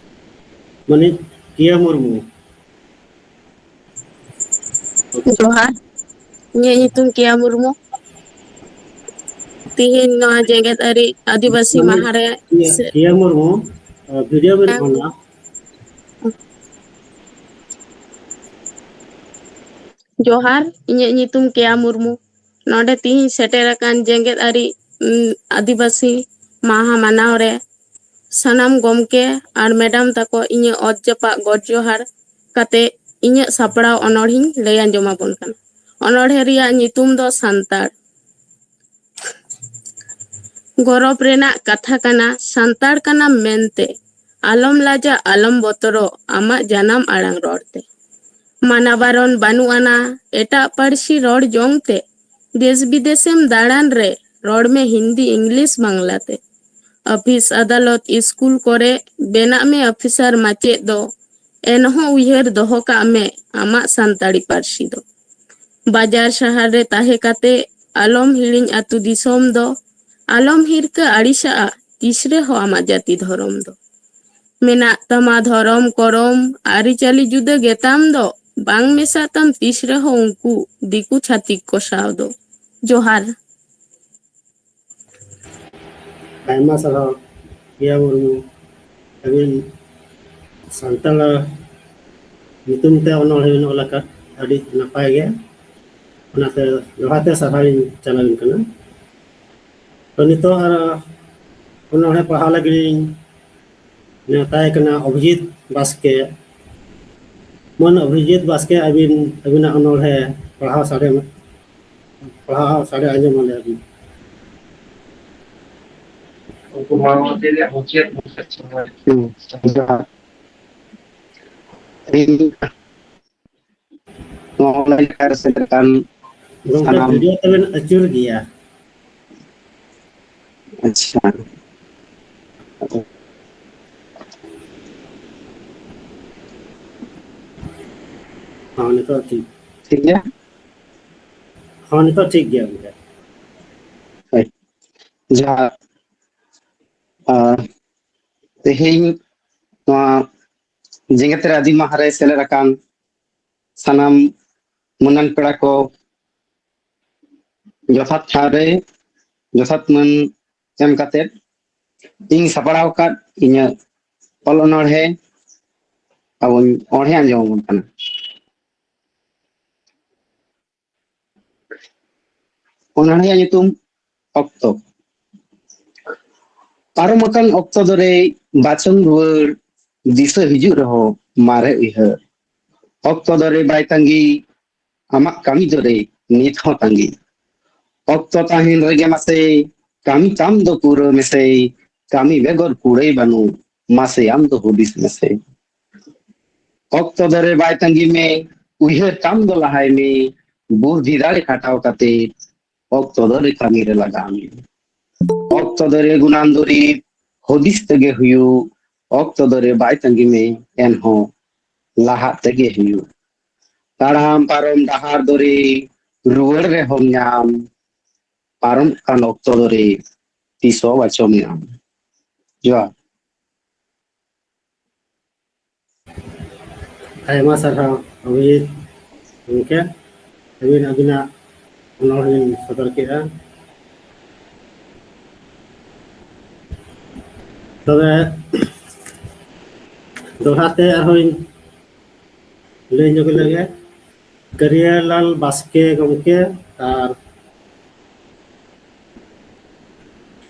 ᱢᱟᱹᱱᱤᱡ ᱠᱤᱭᱟᱹ ᱢᱩᱨᱢᱩ᱾ ᱡᱚᱦᱟᱨ, ᱤᱧᱟᱹᱜ ᱧᱩᱛᱩᱢ ᱠᱤᱭᱟ ᱢᱩᱨᱢᱩ᱾ ᱛᱤᱦᱤᱧ ᱱᱚᱣᱟ ᱡᱮᱜᱮᱛ ᱟᱹᱨᱤ ᱟᱹᱫᱤᱵᱟᱹᱥᱤ ᱢᱟᱹᱱᱤᱡ ᱢᱟᱦᱟ ᱨᱮ ᱠᱤᱭᱟᱹ, ᱥᱮ- ᱠᱤᱭᱟᱹ ᱢᱩᱨᱢᱩ, ᱵᱷᱤᱰᱤᱭᱳ ᱵᱮᱱ ᱚᱱᱟ᱾ ᱡᱚᱦᱟᱨ, ᱤᱧᱟᱹᱜ ᱧᱩᱛᱩᱢ ᱠᱮᱭᱟ ᱢᱩᱨᱢᱩ᱾ ᱱᱚᱰᱮ ᱛᱤᱦᱤᱧ ᱥᱮᱴᱮᱨ ᱟᱠᱟᱱ ᱡᱮᱜᱮᱛ ᱟᱹᱨᱤ, ᱩᱸ, ᱟᱹᱫᱤᱵᱟᱹᱥᱤ ᱢᱟᱦᱟ ᱢᱟᱱᱟᱣ ᱨᱮ ᱥᱟᱱᱟᱢ ᱜᱚᱢᱠᱮ ᱟᱨ ᱢᱮᱰᱟᱢ ᱛᱟᱠᱚ ᱤᱧᱟᱹᱜ ᱚᱛ ᱡᱟᱯᱟᱜ ᱜᱚᱰ ᱡᱚᱦᱟᱨ ᱠᱟᱛᱮ ᱤᱧᱟᱹᱜ ᱥᱟᱯᱲᱟᱣ ᱚᱱᱚᱬᱦᱮᱧ ᱞᱟᱹᱭ ᱟᱸᱡᱚᱢ ᱟᱵᱚᱱ ᱠᱟᱱᱟ᱾ ᱚᱱᱚᱬᱦᱮ ᱨᱮᱭᱟᱜ ᱧᱩᱛᱩᱢ ᱫᱚ ᱥᱟᱱᱛᱟᱲ᱾ ᱜᱚᱨᱚᱵ ᱨᱮᱱᱟᱜ ᱠᱟᱛᱷᱟ ᱠᱟᱱᱟ, ᱥᱟᱱᱛᱟᱲ ᱠᱟᱱᱟᱢ ᱢᱮᱱᱛᱮ᱾ ᱟᱞᱚᱢ ᱞᱟᱡᱟᱜ, ᱟᱞᱚᱢ ᱵᱚᱛᱚᱨᱚᱜ, ᱟᱢᱟᱜ ᱡᱟᱱᱟᱢ ᱟᱲᱟᱝ ᱨᱚᱲ ᱛᱮ᱾ ᱢᱟᱱᱟ ᱵᱟᱨᱚᱱ ᱵᱟᱹᱱᱩᱜ ᱟᱱᱟ ᱮᱴᱟᱜ ᱯᱟᱹᱨᱥᱤ ᱨᱚᱲ ᱡᱚᱝ ᱛᱮ᱾ ᱫᱮᱥ ᱵᱤᱫᱮᱥᱮᱢ ᱫᱟᱬᱟᱱ ᱨᱮ ᱨᱚᱲ ᱢᱮ ᱦᱤᱱᱫᱤ, ᱤᱝᱞᱤᱥ, ᱵᱟᱝᱞᱟ ᱛᱮ᱾ ᱚᱯᱷᱤᱥ, ᱟᱫᱟᱞᱚᱛ, ᱤᱥᱠᱩᱞ ᱠᱚᱨᱮ ᱵᱮᱱᱟᱜ ᱢᱮ ᱚᱯᱷᱤᱥᱟᱨ, ᱢᱟᱪᱮᱫ ᱫᱚ᱾ ᱮᱱᱦᱚᱸ ᱩᱭᱦᱟᱹᱨ ᱫᱚᱦᱚ ᱠᱟᱜ ᱢᱮ ᱟᱢᱟᱜ ᱥᱟᱱᱛᱟᱲᱤ ᱯᱟᱹᱨᱥᱤ ᱫᱚ᱾ ᱵᱟᱡᱟᱨ ᱥᱟᱦᱟᱨ ᱨᱮ ᱛᱟᱦᱮᱸ ᱠᱟᱛᱮ ᱟᱞᱚᱢ ᱦᱤᱲᱤᱧ ᱟᱹᱛᱩ ᱫᱤᱥᱚᱢ ᱫᱚ, ᱟᱞᱚᱢ ᱦᱤᱨᱠᱟᱹ ᱟᱹᱲᱤᱥᱟᱜᱼᱟ ᱛᱤᱥ ᱨᱮᱦᱚᱸ ᱟᱢᱟᱜ ᱡᱟᱹᱛᱤ ᱫᱷᱚᱨᱚᱢ ᱫᱚ᱾ ᱢᱮᱱᱟᱜ ᱛᱟᱢᱟ ᱫᱷᱚᱨᱚᱢ ᱠᱚᱨᱚᱢ ᱟᱹᱨᱤᱪᱟᱹᱞᱤ ᱡᱩᱫᱟᱹ ᱜᱮᱛᱟᱢ ᱫᱚ, ᱵᱟᱝ ᱢᱮᱥᱟᱜ ᱛᱟᱢ ᱛᱤᱥ ᱨᱮᱦᱚᱸ ᱩᱱᱠᱩ ᱫᱤᱠᱩ ᱪᱷᱟᱹᱛᱤᱠ ᱠᱚ ᱥᱟᱶ ᱫᱚ᱾ ᱡᱚᱦᱟᱨ᱾ ᱟᱭᱢᱟ ᱥᱟᱨᱦᱟᱣ ᱯᱤᱭᱟ ᱢᱩᱨᱢᱩ, ᱟᱹᱵᱤᱱ ᱥᱟᱱᱛᱟᱲ ᱧᱩᱛᱩᱢ ᱛᱮ ᱚᱱᱚᱬᱦᱮ ᱵᱤᱱ ᱚᱞ ᱟᱠᱟᱫ, ᱟᱹᱰᱤ ᱱᱟᱯᱟᱭ ᱜᱮ᱾ ᱚᱱᱟᱛᱮ ᱫᱚᱦᱲᱟ ᱛᱮ ᱥᱟᱨᱦᱟᱣ ᱤᱧ ᱪᱟᱞ ᱟᱵᱤᱱ ᱠᱟᱱᱟ᱾ ᱛᱚ ᱱᱤᱛᱚᱜ ᱟᱨ ᱚᱱᱚᱬᱦᱮ ᱯᱟᱲᱦᱟᱣ ᱞᱟᱹᱜᱤᱫ ᱤᱧ ᱱᱮᱣᱛᱟᱭ ᱠᱟᱱᱟ ᱚᱵᱷᱤᱡᱤᱛ ᱵᱟᱥᱠᱮ᱾ ᱢᱟᱹᱱ ᱚᱵᱷᱤᱡᱤᱛ ᱵᱟᱥᱠᱮ, ᱟᱹᱵᱤᱱ, ᱟᱹᱵᱤᱱᱟᱜ ᱚᱱᱚᱬᱦᱮ ᱯᱟᱲᱦᱟᱣ ᱥᱟᱰᱮ, ᱯᱟᱲᱦᱟᱣ ᱥᱟᱰᱮ ᱟᱸᱡᱚᱢ ᱟᱞᱮ ᱟᱹᱵᱤᱱ᱾ ᱩᱱᱠᱩ ᱢᱟᱱᱣᱟ ᱨᱮᱭᱟᱜ ᱢᱩᱪᱟᱹᱫ ᱢᱩᱪᱟᱹᱫ ᱥᱚᱢᱚᱭ᱾ ᱦᱩᱸ, ᱡᱚᱦᱟᱨ᱾ ᱤᱧ ᱱᱚᱣᱟ online ᱟᱠᱷᱲᱟ ᱨᱮ ᱥᱮᱴᱮᱨ ᱟᱠᱟᱱ ᱜᱚᱢᱠᱮ, ᱥᱟᱱᱟᱢ ᱵᱷᱤᱰᱤᱭᱳ ᱛᱟᱵᱮᱱ ᱟᱹᱪᱩᱨ ᱜᱮᱭᱟ᱾ ᱟᱪᱪᱷᱟ᱾ ᱦᱚᱸ, ᱱᱤᱛᱚᱜ ᱴᱷᱤᱠ᱾ ᱴᱷᱤᱠ ᱜᱮᱭᱟ? ᱦᱚᱸ, ᱱᱤᱛᱚᱜ ᱴᱷᱤᱠ ᱜᱮᱭᱟ ᱜᱚᱢᱠᱮ᱾ ᱦᱳᱭ᱾ ᱡᱟᱦᱟᱸ, ᱟᱨ ᱛᱮᱦᱮᱧ ᱱᱚᱣᱟ ᱡᱮᱜᱮᱛ ᱨᱮ ᱟᱹᱫᱤᱢ ᱢᱟᱦᱟ ᱨᱮ ᱥᱮᱞᱮᱫ ᱟᱠᱟᱱ ᱥᱟᱱᱟᱢ ᱢᱟᱹᱱᱟᱱ ᱯᱮᱲᱟ ᱠᱚ ᱡᱚᱛᱷᱟᱛ ᱴᱷᱟᱶ ᱨᱮ ᱡᱚᱛᱷᱟᱛ ᱢᱟᱹᱱ ᱮᱢ ᱠᱟᱛᱮ ᱤᱧ ᱥᱟᱯᱲᱟᱣ ᱟᱠᱟᱫ ᱤᱧᱟᱹᱜ ᱚᱞ ᱚᱱᱚᱬᱦᱮ ᱟᱵᱚᱧ ᱚᱬᱦᱮ ᱟᱸᱡᱚᱢ ᱟᱵᱚᱱ ᱠᱟᱱᱟ᱾ ᱚᱱᱚᱬᱦᱮᱭᱟᱜ ᱧᱩᱛᱩᱢ ᱚᱠᱛᱚ᱾ ᱯᱟᱨᱚᱢ ᱟᱠᱟᱱ ᱚᱠᱛᱚ ᱫᱚᱨᱮ ᱵᱟᱪᱚᱝ ᱨᱩᱣᱟᱹᱲ, ᱫᱤᱥᱟᱹ ᱦᱤᱡᱩᱜ ᱨᱮᱦᱚᱸ ᱢᱟᱨᱮ ᱩᱭᱦᱟᱹᱨ᱾ ᱚᱠᱛᱚ ᱫᱚᱨᱮ ᱵᱟᱭ ᱛᱟᱸᱜᱤ, ᱟᱢᱟᱜ ᱠᱟᱹᱢᱤ ᱫᱚᱨᱮ ᱱᱤᱛ ᱦᱚᱸ ᱛᱟᱸᱜᱤ᱾ ᱚᱠᱛᱚ ᱛᱟᱦᱮᱱ ᱨᱮᱜᱮ ᱢᱟᱥᱮ ᱠᱟᱹᱢᱤ ᱛᱟᱢ ᱫᱚ ᱯᱩᱨᱟᱹ ᱢᱮᱥᱮ, ᱠᱟᱹᱢᱤ ᱵᱮᱜᱚᱨ ᱠᱩᱲᱟᱹᱭ ᱵᱟᱹᱱᱩᱜ, ᱢᱟᱥᱮ ᱟᱢ ᱫᱚ ᱦᱩᱫᱤᱥ ᱢᱮᱥᱮ᱾ ᱚᱠᱛᱚ ᱫᱚᱨᱮ ᱵᱟᱭ ᱛᱟᱸᱜᱤ ᱢᱮ, ᱩᱭᱦᱟᱹᱨ ᱛᱟᱢ ᱫᱚ ᱞᱟᱦᱟᱭ ᱢᱮ, ᱵᱩᱫᱷᱤ ᱫᱟᱲᱮ ᱠᱷᱟᱴᱟᱣ ᱠᱟᱛᱮ ᱚᱠᱛᱚ ᱫᱚᱨᱮ ᱠᱟᱹᱢᱤ ᱨᱮ ᱞᱟᱜᱟᱣ ᱢᱮ᱾ ᱚᱠᱛᱚ ᱫᱚᱨᱮ ᱜᱩᱱᱟᱱ ᱫᱩᱨᱤᱵ ᱦᱩᱫᱤᱥ ᱛᱮᱜᱮ ᱦᱩᱭᱩᱜ, ᱚᱠᱛᱚ ᱫᱚᱨᱮ ᱵᱟᱭ ᱛᱟᱸᱜᱤ ᱢᱮ, ᱮᱱᱦᱚᱸ ᱞᱟᱦᱟᱜ ᱛᱮᱜᱮ ᱦᱩᱭᱩᱜ᱾ ᱛᱟᱲᱟᱢ ᱯᱟᱨᱚᱢ ᱰᱟᱦᱟᱨ ᱫᱚᱨᱮ ᱨᱩᱣᱟᱹᱲ ᱨᱮᱦᱚᱸᱢ ᱧᱟᱢ, ᱯᱟᱨᱚᱢ ᱠᱟᱱ ᱚᱠᱛᱚ ᱫᱚᱨᱮ ᱛᱤᱥ ᱦᱚᱸ ᱵᱟᱪᱚᱢ ᱧᱟᱢ᱾ ᱡᱚᱦᱟᱨ᱾ ᱟᱭᱢᱟ ᱥᱟᱨᱦᱟᱣ ᱚᱵᱷᱤᱡᱤᱛ ᱜᱚᱢᱠᱮ, ᱟᱹᱵᱤᱱ ᱟᱹᱵᱤᱱᱟᱜ ᱚᱱᱚᱬᱦᱮ ᱵᱤᱱ ᱥᱚᱫᱚᱨ ᱠᱮᱫᱼᱟ᱾ ᱛᱚᱵᱮ ᱫᱚᱦᱲᱟ ᱛᱮ ᱟᱨᱦᱚᱸᱧ ᱞᱟᱹᱭ ᱧᱚᱜ ᱞᱮᱜᱮ, ᱠᱟᱹᱨᱤᱭᱟᱹᱞᱟᱞ ᱵᱟᱥᱠᱮ ᱜᱚᱢᱠᱮ ᱟᱨ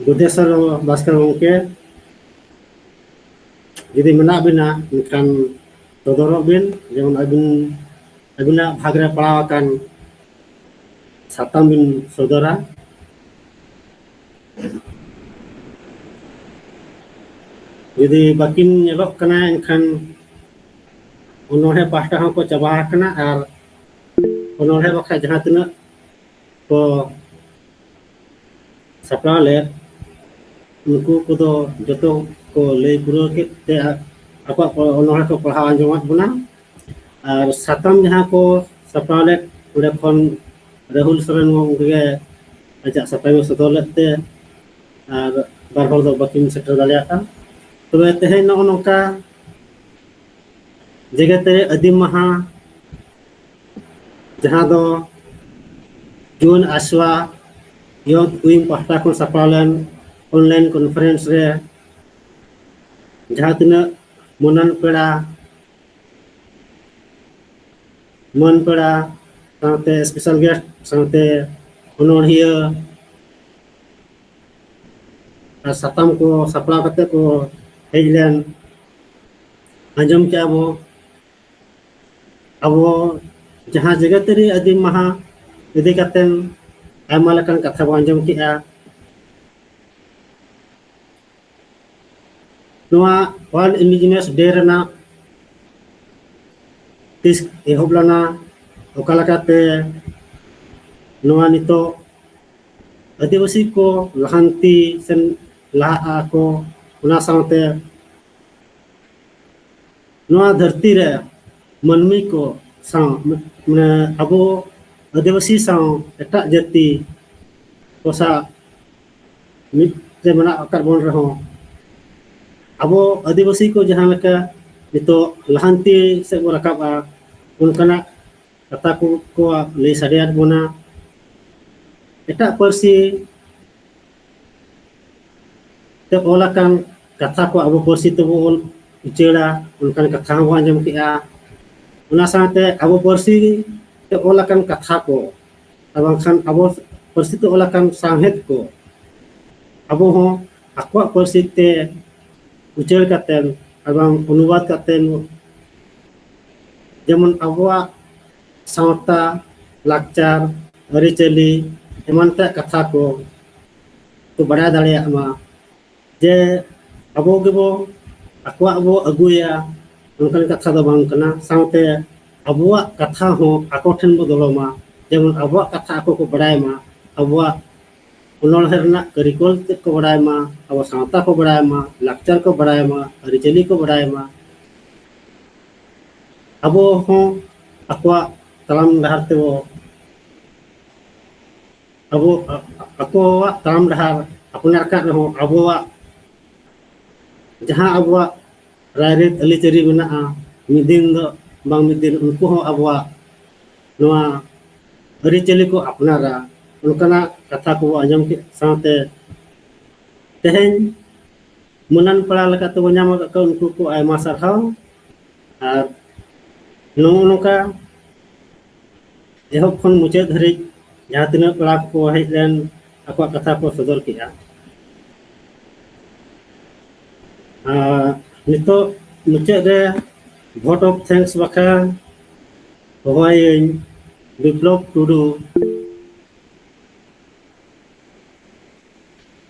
ᱵᱩᱫᱷᱮᱥᱚᱨ ᱵᱟᱥᱠᱮ ᱜᱚᱢᱠᱮ, ᱡᱩᱫᱤ ᱢᱮᱱᱟᱜ ᱵᱤᱱᱟ, ᱮᱱᱠᱷᱟᱱ ᱥᱚᱫᱚᱨᱚᱜ ᱵᱤᱱ, ᱡᱮᱢᱚᱱ ᱟᱹᱵᱤᱱ, ᱟᱹᱵᱤᱱᱟᱜ ᱵᱷᱟᱜᱽ ᱨᱮ ᱯᱟᱲᱟᱣ ᱟᱠᱟᱱ ᱥᱟᱛᱟᱢ ᱵᱤᱱ ᱥᱚᱫᱚᱨᱟ᱾ ᱡᱩᱫᱤ ᱵᱟᱹᱠᱤᱱ ᱧᱮᱞᱚᱜ ᱠᱟᱱᱟ, ᱮᱱᱠᱷᱟᱱ ᱚᱱᱚᱬᱦᱮ ᱯᱟᱦᱴᱟ ᱦᱚᱸᱠᱚ ᱪᱟᱵᱟ ᱟᱠᱟᱱᱟ, ᱟᱨ ᱚᱱᱚᱬᱦᱮ ᱵᱟᱠᱷᱨᱟ ᱡᱟᱦᱟᱸ ᱛᱤᱱᱟᱹᱜ ᱠᱚ ᱥᱟᱯᱲᱟᱣ ᱞᱮᱫ, ᱩᱱᱠᱩ ᱠᱚᱫᱚ ᱡᱚᱛᱚ ᱠᱚ ᱞᱟᱹᱭ ᱯᱩᱨᱟᱹᱣ ᱠᱮᱫ ᱛᱮ ᱟᱠᱚᱣᱟᱜ ᱚᱱᱚᱬᱦᱮ ᱠᱚ ᱯᱟᱲᱦᱟᱣ ᱟᱸᱡᱚᱢᱟᱫ ᱵᱚᱱᱟ᱾ ᱟᱨ ᱥᱟᱛᱟᱢ ᱡᱟᱦᱟᱸ ᱠᱚ ᱥᱟᱯᱲᱟᱣ ᱞᱮᱫ, ᱚᱸᱰᱮ ᱠᱷᱚᱱ ᱨᱟᱦᱩᱞ ᱥᱚᱨᱮᱱ ᱜᱚᱢᱠᱮ ᱟᱡᱟᱜ ᱥᱟᱛᱟᱢ ᱮ ᱥᱚᱫᱚᱨ ᱞᱮᱫ ᱛᱮ ᱟᱨ ᱵᱟᱨ ᱦᱚᱲ ᱫᱚ ᱵᱟᱹᱠᱤᱱ ᱥᱮᱴᱮᱨ ᱫᱟᱲᱮᱭᱟᱜᱼᱟ᱾ ᱛᱚᱵᱮ ᱛᱮᱦᱮᱧ ᱱᱚᱜᱼᱚ ᱱᱚᱝᱠᱟ ᱡᱮᱜᱮᱛ ᱨᱮ ᱟᱹᱫᱤᱢ ᱢᱟᱦᱟ, ᱡᱟᱦᱟᱸ ᱫᱚ ᱡᱩᱣᱟᱹᱱ ᱟᱥᱣᱟ ᱭᱩᱛᱷ ᱣᱤᱝ ᱯᱟᱦᱴᱟ ᱠᱷᱚᱱ ᱥᱟᱯᱲᱟᱣ ᱞᱮᱱ online conference ᱨᱮ ᱡᱟᱦᱟᱸ ᱛᱤᱱᱟᱹᱜ ᱢᱟᱹᱱᱟᱱ ᱯᱮᱲᱟ, ᱢᱟᱹᱱ ᱯᱮᱲᱟ ᱥᱟᱶᱛᱮ special guest ᱥᱟᱶᱛᱮ ᱚᱱᱚᱬᱦᱤᱭᱟᱹ ᱟᱨ ᱥᱟᱛᱟᱢ ᱠᱚ ᱥᱟᱯᱲᱟᱣ ᱠᱟᱛᱮ ᱠᱚ ᱦᱮᱡ ᱞᱮᱱ, ᱟᱸᱡᱚᱢ ᱠᱮᱜᱼᱟ ᱵᱚ, ᱟᱵᱚ ᱡᱟᱦᱟᱸ ᱡᱮᱜᱮᱛᱟᱹᱨᱤ ᱟᱹᱫᱤᱢ ᱢᱟᱦᱟ ᱤᱫᱤ ᱠᱟᱛᱮ ᱟᱭᱢᱟ ᱞᱮᱠᱟᱱ ᱠᱟᱛᱷᱟ ᱵᱚ ᱟᱸᱡᱚᱢ ᱠᱮᱜᱼᱟ᱾ ᱱᱚᱣᱟ World Indigenous Day ᱨᱮᱱᱟᱜ ᱛᱤᱥ ᱮᱦᱚᱵ ᱞᱮᱱᱟ, ᱚᱠᱟ ᱞᱮᱠᱟᱛᱮ ᱱᱚᱣᱟ ᱱᱤᱛᱚᱜ ᱟᱹᱫᱤᱵᱟᱹᱥᱤ ᱠᱚ ᱞᱟᱦᱟᱱᱛᱤ ᱥᱮᱱ ᱞᱟᱦᱟᱜ ᱟᱠᱚ, ᱚᱱᱟ ᱥᱟᱶᱛᱮ ᱱᱚᱣᱟ ᱫᱷᱟᱹᱨᱛᱤ ᱨᱮ ᱢᱟᱹᱱᱢᱤ ᱠᱚ ᱥᱟᱶ, ᱢᱟᱱᱮ ᱟᱵᱚ ᱟᱹᱫᱤᱵᱟᱹᱥᱤ ᱥᱟᱶ ᱮᱴᱟᱜ ᱡᱟᱹᱛᱤ ᱠᱚ ᱥᱟᱶ ᱢᱤᱫ ᱨᱮ ᱢᱮᱱᱟᱜ ᱟᱠᱟᱫ ᱵᱚᱱ ᱨᱮᱦᱚᱸ, ᱟᱵᱚ ᱟᱹᱫᱤᱵᱟᱹᱥᱤ ᱠᱚ ᱡᱟᱦᱟᱸ ᱞᱮᱠᱟ ᱱᱤᱛᱚᱜ ᱞᱟᱦᱟᱱᱛᱤ ᱥᱮᱫ ᱵᱚᱱ ᱨᱟᱠᱟᱵᱼᱟ, ᱚᱱᱠᱟᱱᱟᱜ ᱠᱟᱛᱷᱟ ᱠᱚ ᱠᱚ ᱞᱟᱹᱭ ᱥᱟᱰᱮᱭᱟᱫ ᱵᱚᱱᱟ᱾ ᱮᱴᱟᱜ ᱯᱟᱹᱨᱥᱤ ᱛᱮ ᱚᱞ ᱟᱠᱟᱱ ᱠᱟᱛᱷᱟ ᱠᱚ ᱟᱵᱚ ᱯᱟᱹᱨᱥᱤ ᱛᱮᱵᱚ ᱚᱞ ᱩᱪᱟᱹᱲᱟ, ᱚᱱᱠᱟᱱ ᱠᱟᱛᱷᱟ ᱦᱚᱸᱵᱚ ᱟᱸᱡᱚᱢ ᱠᱮᱜᱼᱟ᱾ ᱚᱱᱟ ᱥᱟᱶᱛᱮ ᱟᱵᱚ ᱯᱟᱹᱨᱥᱤ ᱛᱮ ᱚᱞ ᱟᱠᱟᱱ ᱠᱟᱛᱷᱟ ᱠᱚ, ᱟᱨ ᱵᱟᱝᱠᱷᱟᱱ ᱟᱵᱚ ᱯᱟᱹᱨᱥᱤ ᱛᱮ ᱚᱞ ᱟᱠᱟᱱ ᱥᱟᱶᱦᱮᱫ ᱠᱚ, ᱟᱵᱚ ᱦᱚᱸ ᱟᱠᱚᱣᱟᱜ ᱯᱟᱹᱨᱥᱤ ᱛᱮ ᱩᱪᱟᱹᱲ ᱠᱟᱛᱮᱫ, ᱟᱨ ᱵᱟᱝ ᱚᱱᱩᱵᱟᱫ ᱠᱟᱛᱮᱫ, ᱡᱮᱢᱚᱱ ᱟᱵᱚᱣᱟᱜ ᱥᱟᱶᱛᱟ, ᱞᱟᱠᱪᱟᱨ, ᱟᱹᱨᱤᱪᱟᱹᱞᱤ, ᱮᱢᱟᱱ ᱛᱮᱭᱟᱜ ᱠᱟᱛᱷᱟ ᱠᱚ ᱠᱚ ᱵᱟᱲᱟᱭ ᱫᱟᱲᱮᱭᱟᱜ ᱢᱟ᱾ ᱡᱮ ᱟᱵᱚ ᱜᱮᱵᱚ ᱟᱠᱚᱣᱟᱜ ᱵᱚ ᱟᱹᱜᱩᱭᱟ, ᱚᱱᱠᱟᱱ ᱠᱟᱛᱷᱟ ᱫᱚ ᱵᱟᱝ ᱠᱟᱱᱟ᱾ ᱥᱟᱶᱛᱮ ᱟᱵᱚᱣᱟᱜ ᱠᱟᱛᱷᱟ ᱦᱚᱸ ᱟᱠᱚ ᱴᱷᱮᱱ ᱵᱚ ᱫᱚᱦᱚ ᱢᱟ, ᱡᱮᱢᱚᱱ ᱟᱵᱚᱣᱟᱜ ᱠᱟᱛᱷᱟ ᱟᱠᱚ ᱠᱚ ᱵᱟᱲᱟᱭ ᱢᱟ, ᱟᱵᱚᱣᱟᱜ ᱚᱱᱚᱬᱦᱮ ᱨᱮᱱᱟᱜ ᱠᱟᱹᱨᱤᱜᱚᱞ ᱛᱮᱫ ᱠᱚ ᱵᱟᱲᱟᱭ ᱢᱟ, ᱟᱵᱚ ᱥᱟᱶᱛᱟ ᱠᱚ ᱵᱟᱲᱟᱭ ᱢᱟ, ᱞᱟᱠᱪᱟᱨ ᱠᱚ ᱵᱟᱲᱟᱭ ᱢᱟ, ᱟᱹᱨᱤᱪᱟᱹᱞᱤ ᱠᱚ ᱵᱟᱲᱟᱭ ᱢᱟ᱾ ᱟᱵᱚ ᱦᱚᱸ ᱟᱠᱚᱣᱟᱜ ᱛᱟᱲᱟᱢ ᱰᱟᱦᱟᱨ ᱛᱮᱵᱚ, ᱟᱵᱚ, ᱟ-, ᱟᱠᱚᱣᱟᱜ ᱛᱟᱲᱟᱢ ᱰᱟᱦᱟᱨ ᱟᱯᱱᱟᱨ ᱠᱟᱜ ᱨᱮᱦᱚᱸ, ᱟᱵᱚᱣᱟᱜ ᱡᱟᱦᱟᱸ ᱟᱵᱚᱣᱟᱜ ᱨᱟᱭᱨᱤᱛ ᱟᱹᱨᱤᱪᱟᱹᱞᱤ ᱢᱮᱱᱟᱜᱼᱟ, ᱢᱤᱫ ᱫᱤᱱ ᱫᱚ ᱵᱟᱝ ᱢᱤᱫ ᱫᱤᱱ ᱩᱱᱠᱩ ᱦᱚᱸ ᱟᱵᱚᱣᱟᱜ ᱱᱚᱣᱟ ᱟᱹᱨᱤᱪᱟᱹᱞᱤ ᱠᱚ ᱟᱯᱱᱟᱨᱟ᱾ ᱚᱱᱠᱟᱱᱟᱜ ᱠᱟᱛᱷᱟ ᱠᱚᱵᱚ ᱟᱸᱡᱚᱢ ᱠᱮᱫ ᱥᱟᱶᱛᱮ, ᱛᱮᱦᱮᱧ ᱢᱟᱹᱱᱟᱱ ᱯᱮᱲᱟ ᱞᱮᱠᱟ ᱛᱮᱵᱚ ᱧᱟᱢ ᱟᱠᱟᱫ ᱠᱚᱣᱟ, ᱩᱱᱠᱩ ᱠᱚ ᱟᱭᱢᱟ ᱥᱟᱨᱦᱟᱣ᱾ ᱟᱨ ᱱᱚᱜᱼᱚ ᱱᱚᱝᱠᱟ ᱮᱦᱚᱵ ᱠᱷᱚᱱ ᱢᱩᱪᱟᱹᱫ ᱫᱷᱟᱹᱨᱤᱡ ᱡᱟᱦᱟᱸ ᱛᱤᱱᱟᱹᱜ ᱯᱮᱲᱟ ᱠᱚ ᱦᱮᱡ ᱞᱮᱱ, ᱟᱠᱚᱣᱟᱜ ᱠᱟᱛᱷᱟ ᱠᱚ ᱥᱚᱫᱚᱨ ᱠᱮᱜᱼᱟ᱾ ᱟᱨ ᱱᱤᱛᱚᱜ ᱢᱩᱪᱟᱹᱫ ᱨᱮ vote of thanks ᱵᱟᱠᱷᱨᱟ ᱦᱚᱦᱚᱭᱟᱹᱧ ᱵᱤᱯᱞᱚᱵ ᱴᱩᱰᱩ,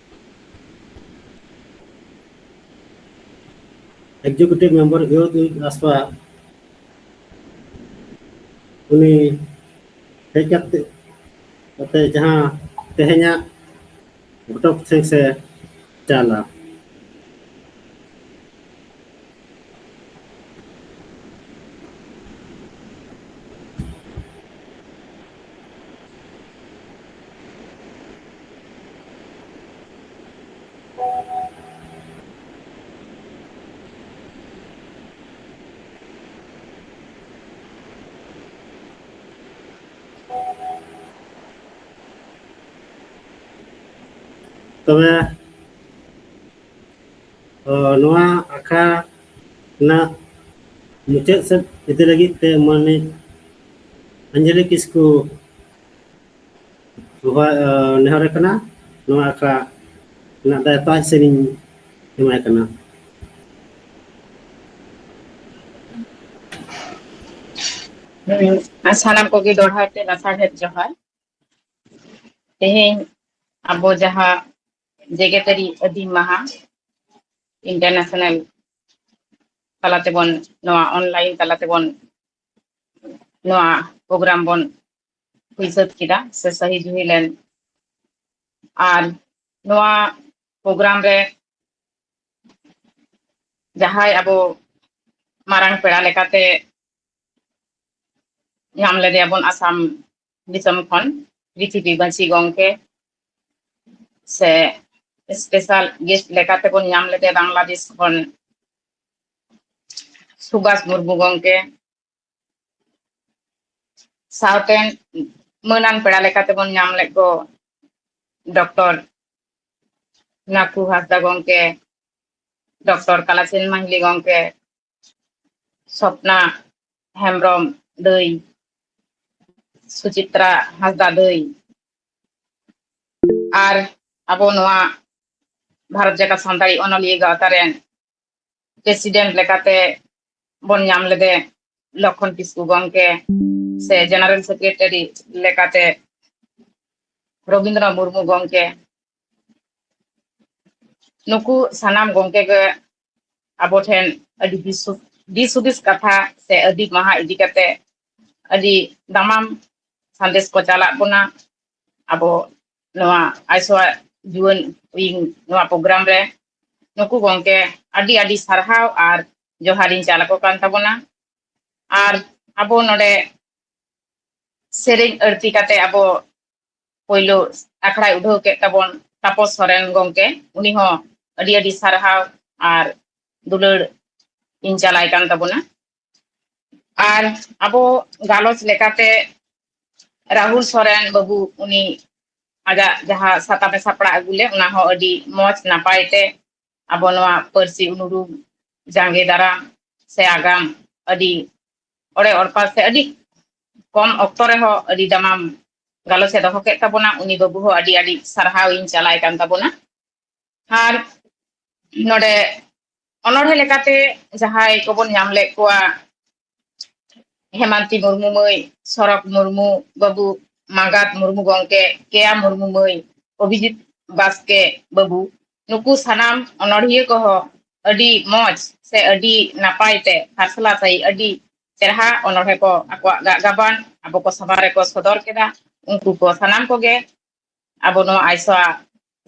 executive member Youth Wing ᱟᱥᱯᱟ, ᱩᱱᱤ ᱦᱮᱡ ᱠᱟᱛᱮ, ᱠᱟᱛᱮ ᱡᱟᱦᱟᱸ ᱛᱮᱦᱮᱧᱟᱜ vote of thanks ᱮ ᱪᱟᱞᱟ᱾ ᱛᱚᱵᱮ, ᱚ, ᱱᱚᱣᱟ ᱟᱠᱷᱲᱟ ᱨᱮᱱᱟᱜ ᱢᱩᱪᱟᱹᱫ ᱥᱮᱫ ᱤᱫᱤ ᱞᱟᱹᱜᱤᱫ ᱛᱮ ᱢᱟᱹᱱᱤᱡ ᱚᱧᱡᱚᱞᱤ ᱠᱤᱥᱠᱩ ᱵᱟᱵᱟ, ᱚ, ᱱᱮᱦᱚᱨᱮ ᱠᱟᱱᱟ, ᱱᱚᱣᱟ ᱟᱠᱷᱲᱟ ᱨᱮᱱᱟᱜ ᱫᱟᱭᱤᱛᱛᱚ ᱟᱡ ᱥᱮᱫ ᱤᱧ ᱮᱢᱟᱭ ᱠᱟᱱᱟ᱾ ᱦᱩᱸ, ᱟᱨ ᱥᱟᱱᱟᱢ ᱠᱚᱜᱮ ᱫᱚᱦᱲᱟ ᱛᱮ ᱞᱟᱥᱟᱲᱦᱮᱫ ᱡᱚᱦᱟᱨ᱾ ᱛᱮᱦᱮᱧ ᱟᱵᱚ ᱡᱟᱦᱟᱸ ᱡᱮᱜᱮᱛᱟᱹᱨᱤ ᱟᱹᱫᱤᱢ ᱢᱟᱦᱟ, ᱤᱱᱴᱟᱨᱱᱮᱥᱱᱟᱞ ᱛᱟᱞᱟ ᱛᱮᱵᱚᱱ, ᱱᱚᱣᱟ ᱚᱱᱞᱟᱭᱤᱱ ᱛᱟᱞᱟ ᱛᱮᱵᱚᱱ ᱱᱚᱣᱟ ᱯᱨᱳᱜᱨᱟᱢ ᱵᱚᱱ ᱦᱩᱭ ᱥᱟᱹᱛ ᱠᱮᱫᱟ ᱥᱮ ᱥᱟᱹᱦᱤ ᱡᱩᱦᱤ ᱞᱮᱱ᱾ ᱟᱨ ᱱᱚᱣᱟ ᱯᱨᱳᱜᱨᱟᱢ ᱨᱮ ᱡᱟᱦᱟᱸᱭ ᱟᱵᱚ ᱢᱟᱨᱟᱝ ᱯᱮᱲᱟ ᱞᱮᱠᱟᱛᱮ ᱧᱟᱢ ᱞᱮᱫᱮᱭᱟᱵᱚᱱ ᱟᱥᱟᱢ ᱫᱤᱥᱚᱢ ᱠᱷᱚᱱ ᱯᱨᱤᱛᱷᱤᱵᱤ ᱢᱟᱹᱡᱷᱤ ᱜᱚᱢᱠᱮ, ᱥᱮ ᱥᱯᱮᱥᱟᱞ ᱜᱮᱥᱴ ᱞᱮᱠᱟᱛᱮᱵᱚᱱ ᱧᱟᱢ ᱞᱮᱫᱮ ᱵᱟᱝᱞᱟᱫᱮᱥ ᱠᱷᱚᱱ ᱥᱩᱵᱷᱟᱥ ᱢᱩᱨᱢᱩ ᱜᱚᱢᱠᱮ, ᱥᱟᱶᱛᱮ ᱢᱟᱹᱱᱟᱱ ᱯᱮᱲᱟ ᱞᱮᱠᱟᱛᱮᱵᱚᱱ ᱧᱟᱢ ᱞᱮᱫ ᱠᱚ ᱰᱚᱠᱴᱚᱨ ᱱᱟᱠᱩ ᱦᱟᱸᱥᱫᱟ ᱜᱚᱢᱠᱮ, ᱰᱚᱠᱴᱚᱨ ᱠᱟᱞᱟᱪᱟᱸᱫ ᱢᱟᱦᱞᱤ ᱜᱚᱢᱠᱮ, ᱥᱚᱯᱱᱟ ᱦᱮᱢᱵᱨᱚᱢ ᱫᱟᱹᱭ, ᱥᱩᱪᱤᱛᱨᱟ ᱦᱟᱸᱥᱫᱟ ᱫᱟᱹᱭ, ᱟᱨ ᱟᱵᱚ ᱱᱚᱣᱟ ᱵᱷᱟᱨᱚᱛ ᱡᱟᱠᱟᱛ ᱥᱟᱱᱛᱟᱲᱤ ᱚᱱᱚᱞᱤᱭᱟᱹ ᱜᱟᱶᱛᱟ ᱨᱮᱱ ᱯᱨᱮᱥᱤᱰᱮᱱᱴ ᱞᱮᱠᱟᱛᱮ ᱵᱚᱱ ᱧᱟᱢ ᱞᱮᱫᱮ ᱞᱚᱠᱷᱚᱱ ᱠᱤᱥᱠᱩ ᱜᱚᱢᱠᱮ, ᱥᱮ ᱡᱮᱱᱟᱨᱮᱞ ᱥᱮᱠᱨᱮᱴᱟᱨᱤ ᱞᱮᱠᱟᱛᱮ ᱨᱚᱵᱤᱱᱫᱨᱚ ᱢᱩᱨᱢᱩ ᱜᱚᱢᱠᱮ᱾ ᱱᱩᱠᱩ ᱥᱟᱱᱟᱢ ᱜᱚᱢᱠᱮ ᱜᱮ ᱟᱵᱚ ᱴᱷᱮᱱ ᱟᱹᱰᱤ ᱫᱤᱥ ᱦᱩ-, ᱫᱤᱥ ᱦᱩᱫᱤᱥ ᱠᱟᱛᱷᱟ ᱥᱮ ᱟᱹᱫᱤᱢ ᱢᱟᱦᱟ ᱤᱫᱤ ᱠᱟᱛᱮ ᱟᱹᱰᱤ ᱫᱟᱢᱟᱱ ᱥᱟᱸᱫᱮᱥ ᱠᱚ ᱪᱟᱞᱟᱜ ᱵᱚᱱᱟ᱾ ᱟᱵᱚ ᱱᱚᱣᱟ ᱟᱭᱥᱚᱣᱟ ᱡᱩᱣᱟᱹᱱ ᱩᱭᱤᱝ ᱱᱚᱣᱟ ᱯᱨᱳᱜᱨᱟᱢ ᱨᱮ ᱱᱩᱠᱩ ᱜᱚᱢᱠᱮ ᱟᱹᱰᱤ ᱟᱹᱰᱤ ᱥᱟᱨᱦᱟᱣ ᱟᱨ ᱡᱚᱦᱟᱨᱤᱧ ᱪᱟᱞ ᱟᱠᱚ ᱠᱟᱱ ᱛᱟᱵᱚᱱᱟ᱾ ᱟᱨ ᱟᱵᱚ ᱱᱚᱰᱮ ᱥᱮᱨᱮᱧ ᱟᱹᱲᱛᱤ ᱠᱟᱛᱮ ᱟᱵᱚ ᱯᱳᱭᱞᱳ ᱟᱠᱷᱲᱟᱭ ᱩᱰᱷᱟᱹᱣ ᱠᱮᱫ ᱛᱟᱵᱚᱱ ᱛᱟᱯᱚᱥ ᱥᱚᱨᱮᱱ ᱜᱚᱢᱠᱮ, ᱩᱱᱤ ᱦᱚᱸ ᱟᱹᱰᱤ ᱟᱹᱰᱤ ᱥᱟᱨᱦᱟᱣ ᱟᱨ ᱫᱩᱞᱟᱹᱲ ᱤᱧ ᱪᱟᱞᱟᱭ ᱠᱟᱱ ᱛᱟᱵᱚᱱᱟ᱾ ᱟᱨ ᱟᱵᱚ ᱜᱟᱞᱚᱪ ᱞᱮᱠᱟᱛᱮ ᱨᱟᱦᱩᱞ ᱥᱚᱨᱮᱱ ᱵᱟᱹᱵᱩ, ᱩᱱᱤ ᱟᱡᱟᱜ ᱡᱟᱦᱟᱸ ᱥᱟᱛᱟᱢᱮ ᱥᱟᱯᱲᱟᱣ ᱟᱹᱜᱩ ᱞᱮᱫ, ᱚᱱᱟ ᱦᱚᱸ ᱟᱹᱰᱤ ᱢᱚᱡᱽ ᱱᱟᱯᱟᱭ ᱛᱮ ᱟᱵᱚ ᱱᱚᱣᱟ ᱯᱟᱹᱨᱥᱤ ᱩᱱᱩᱨᱩᱢ, ᱡᱟᱸᱜᱮ ᱫᱟᱨᱟᱢ ᱥᱮ ᱟᱜᱟᱢ ᱟᱹᱰᱤ ᱚᱲᱮ ᱚᱲᱯᱟ ᱥᱮ ᱟᱹᱰᱤ ᱠᱚᱢ ᱚᱠᱛᱚ ᱨᱮᱦᱚᱸ ᱟᱹᱰᱤ ᱫᱟᱢᱟᱱ ᱜᱟᱞᱚᱪ ᱮ ᱫᱚᱦᱚ ᱠᱮᱫ ᱛᱟᱵᱚᱱᱟ᱾ ᱩᱱᱤ ᱵᱟᱹᱵᱩ ᱦᱚᱸ ᱟᱹᱰᱤ ᱟᱹᱰᱤ ᱥᱟᱨᱦᱟᱣ ᱤᱧ ᱪᱟᱞᱟᱭ ᱠᱟᱱ ᱛᱟᱵᱚᱱᱟ᱾ ᱟᱨ ᱱᱚᱰᱮ ᱚᱱᱚᱬᱦᱮ ᱞᱮᱠᱟᱛᱮ ᱡᱟᱦᱟᱸᱭ ᱠᱚᱵᱚᱱ ᱧᱟᱢ ᱞᱮᱫ ᱠᱚᱣᱟ, ᱦᱮᱢᱟᱱᱛᱤ ᱢᱩᱨᱢᱩ ᱢᱟᱹᱭ, ᱥᱚᱨᱚᱠ ᱢᱩᱨᱢᱩ ᱵᱟᱹᱵᱩ, ᱢᱟᱸᱜᱟᱛ ᱢᱩᱨᱢᱩ ᱜᱚᱢᱠᱮ, ᱠᱮᱭᱟ ᱢᱩᱨᱢᱩ ᱢᱟᱹᱭ, ᱚᱵᱷᱤᱡᱤᱛ ᱵᱟᱥᱠᱮ ᱵᱟᱹᱵᱩ, ᱱᱩᱠᱩ ᱥᱟᱱᱟᱢ ᱚᱱᱚᱬᱦᱤᱭᱟᱹ ᱠᱚᱦᱚᱸ ᱟᱹᱰᱤ ᱢᱚᱡᱽ ᱥᱮ ᱟᱹᱰᱤ ᱱᱟᱯᱟᱭ ᱛᱮ ᱠᱷᱟᱨᱥᱞᱟ ᱥᱟᱺᱦᱤᱡ ᱟᱹᱰᱤ ᱪᱮᱨᱦᱟ ᱚᱱᱚᱬᱦᱮ ᱠᱚ ᱟᱠᱚᱣᱟᱜ ᱜᱟᱜ ᱜᱟᱵᱟᱱ ᱟᱵᱚ ᱠᱚ ᱥᱟᱢᱟᱝ ᱨᱮᱠᱚ ᱥᱚᱫᱚᱨ ᱠᱮᱫᱟ᱾ ᱩᱱᱠᱩ ᱠᱚ ᱥᱟᱱᱟᱢ ᱠᱚᱜᱮ ᱟᱵᱚ ᱱᱚᱣᱟ ᱟᱭᱥᱟ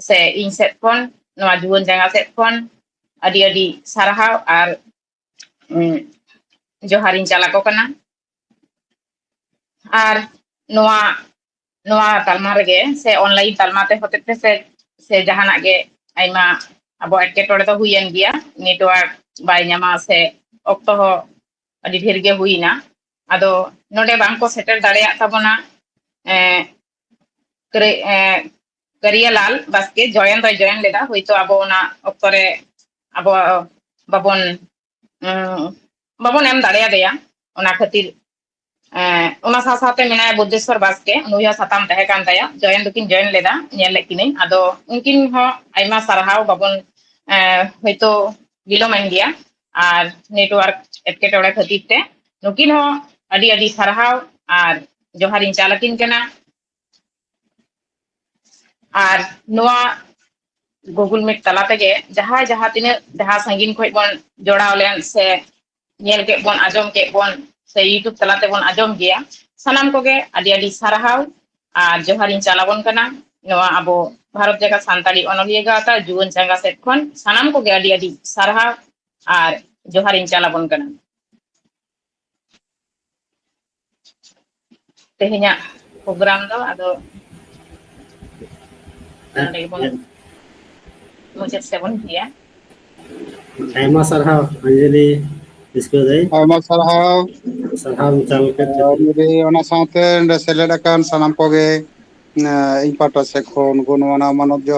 ᱥᱮ ᱤᱧ ᱥᱮᱫ ᱠᱷᱚᱱ, ᱱᱚᱣᱟ ᱡᱩᱣᱟᱹᱱ ᱡᱟᱸᱜᱟ ᱥᱮᱫ ᱠᱷᱚᱱ ᱟᱹᱰᱤ ᱟᱹᱰᱤ ᱥᱟᱨᱦᱟᱣ ᱟᱨ, ᱩᱸ, ᱡᱚᱦᱟᱨᱤᱧ ᱪᱟᱞ ᱟᱠᱚ ᱠᱟᱱᱟ᱾ ᱟᱨ ᱱᱚᱣᱟ, ᱱᱚᱣᱟ ᱛᱟᱞᱢᱟ ᱨᱮᱜᱮ ᱥᱮ online ᱛᱟᱞᱢᱟ ᱛᱮ ᱦᱚᱛᱮᱛᱮ ᱥᱮ, ᱥᱮ ᱡᱟᱦᱟᱱᱟᱜ ᱜᱮ ᱟᱭᱢᱟ ᱟᱵᱚ ᱮᱴᱠᱮᱴᱚᱬᱮ ᱫᱚ ᱦᱩᱭᱮᱱ ᱜᱮᱭᱟ, network ᱵᱟᱭ ᱧᱟᱢᱟ ᱥᱮ ᱚᱠᱛᱚ ᱦᱚᱸ ᱟᱹᱰᱤ ᱰᱷᱮᱨ ᱜᱮ ᱦᱩᱭᱱᱟ᱾ ᱟᱫᱚ ᱱᱚᱰᱮ ᱵᱟᱝᱠᱚ ᱥᱮᱴᱮᱨ ᱫᱟᱲᱮᱭᱟᱜ ᱛᱟᱵᱚᱱᱟ, ᱮᱸ, ᱠᱨᱮ-, ᱮᱸ, ᱠᱟᱹᱨᱤᱭᱟᱞᱟᱞ ᱵᱟᱥᱠᱮ᱾ ᱡᱚᱭᱮᱱ ᱫᱚᱭ ᱡᱚᱭᱮᱱ ᱞᱮᱫᱟ, ᱦᱳᱭᱛᱳ ᱟᱵᱚ ᱚᱱᱟ ᱚᱠᱛᱚ ᱨᱮ ᱟᱵᱚ ᱵᱟᱵᱚᱱ, ᱩᱸ, ᱵᱟᱵᱚᱱ ᱮᱢ ᱫᱟᱲᱮᱭᱟᱫᱮᱭᱟ᱾ ᱚᱱᱟ ᱠᱷᱟᱹᱛᱤᱨ, ᱮᱸ, ᱚᱱᱟ ᱥᱟᱶ ᱥᱟᱶᱛᱮ ᱢᱮᱱᱟᱭᱟ ᱵᱩᱫᱽᱫᱷᱮᱥᱣᱚᱨ ᱵᱟᱥᱠᱮ, ᱱᱩᱭ ᱦᱚᱸ ᱥᱟᱛᱟᱢ ᱛᱟᱦᱮᱸ ᱠᱟᱱ ᱛᱟᱭᱟ᱾ ᱡᱚᱭᱮᱱ ᱫᱚᱠᱤᱱ ᱡᱚᱭᱮᱱ ᱞᱮᱫᱟ, ᱧᱮᱞ ᱞᱮᱫ ᱠᱤᱱᱟᱹᱧ᱾ ᱟᱫᱚ ᱩᱱᱠᱤᱱ ᱦᱚᱸ ᱟᱭᱢᱟ ᱥᱟᱨᱦᱟᱣ, ᱵᱟᱵᱚᱱ, ᱮᱸ, ᱦᱳᱭᱛᱳ ᱵᱤᱞᱚᱢ ᱮᱱ ᱜᱮᱭᱟ ᱟᱨ network ᱮᱴᱠᱮᱴᱚᱬᱮ ᱠᱷᱟᱹᱛᱤᱨ ᱛᱮ᱾ ᱱᱩᱠᱤᱱ ᱦᱚᱸ ᱟᱹᱰᱤ ᱟᱹᱰᱤ ᱥᱟᱨᱦᱟᱣ ᱟᱨ ᱡᱚᱦᱟᱨᱤᱧ ᱪᱟᱞ ᱟᱹᱠᱤᱱ ᱠᱟᱱᱟ᱾ ᱟᱨ ᱱᱚᱣᱟ Google Meet ᱛᱟᱞᱟ ᱛᱮᱜᱮ ᱡᱟᱦᱟᱸᱭ ᱡᱟᱦᱟᱸ ᱛᱤᱱᱟᱹᱜ ᱡᱟᱦᱟᱸ ᱥᱟᱺᱜᱤᱧ ᱠᱷᱚᱱ ᱵᱚᱱ ᱡᱚᱲᱟᱣ ᱞᱮᱱ ᱥᱮ ᱧᱮᱞ ᱠᱮᱫ ᱵᱚᱱ, ᱟᱸᱡᱚᱢ ᱠᱮᱫ ᱵᱚᱱ ᱥᱮ YouTube ᱛᱟᱞᱟ ᱛᱮᱵᱚᱱ ᱟᱸᱡᱚᱢ ᱜᱮᱭᱟ, ᱥᱟᱱᱟᱢ ᱠᱚᱜᱮ ᱟᱹᱰᱤ ᱟᱹᱰᱤ ᱥᱟᱨᱦᱟᱣ ᱟᱨ ᱡᱚᱦᱟᱨᱤᱧ ᱪᱟᱞ ᱟᱵᱚᱱ ᱠᱟᱱᱟ᱾ ᱱᱚᱣᱟ ᱟᱵᱚ ᱵᱷᱟᱨᱚᱛ ᱡᱟᱠᱟᱛ ᱥᱟᱱᱛᱟᱲᱤ ᱚᱱᱚᱞᱤᱭᱟᱹ ᱜᱟᱶᱛᱟ ᱡᱩᱣᱟᱹᱱ ᱪᱟᱸᱜᱟ ᱥᱮᱫ ᱠᱷᱚᱱ ᱥᱟᱱᱟᱢ ᱠᱚᱜᱮ ᱟᱹᱰᱤ ᱟᱹᱰᱤ ᱥᱟᱨᱦᱟᱣ ᱟᱨ ᱡᱚᱦᱟᱨᱤᱧ ᱪᱟᱞ ᱟᱵᱚᱱ ᱠᱟᱱᱟ᱾ ᱛᱮᱦᱮᱧᱟᱜ program ᱫᱚ ᱟᱫᱚ ᱱᱚᱰᱮ ᱜᱮᱵᱚᱱ ᱢᱩᱪᱟᱹᱫ ᱥᱮᱫ ᱵᱚᱱ ᱤᱫᱤᱭᱟ᱾ ᱟᱭᱢᱟ ᱥᱟᱨᱦᱟᱣ ᱚᱧᱡᱚᱞᱤ ᱠᱤᱥᱠᱩ ᱫᱟᱹᱭ᱾ ᱟᱭᱢᱟ ᱥᱟᱨᱦᱟᱣ᱾ ᱥᱟᱨᱦᱟᱣ ᱪᱟᱞ ᱠᱮᱫ ᱠᱷᱟᱹᱛᱤᱨ᱾ ᱚᱧᱡᱚᱞᱤ, ᱚᱱᱟ ᱥᱟᱶᱛᱮ ᱱᱚᱰᱮ ᱥᱮᱞᱮᱫ ᱟᱠᱟᱱ ᱥᱟᱱᱟᱢ ᱠᱚᱜᱮ ᱤᱧ ᱯᱟᱦᱴᱟ ᱥᱮᱫ ᱠᱷᱚᱱ ᱩᱱᱠᱩ ᱱᱚᱣᱟ ᱱᱟᱜ ᱢᱟᱱᱚᱛ ᱡᱚᱦᱟᱨ᱾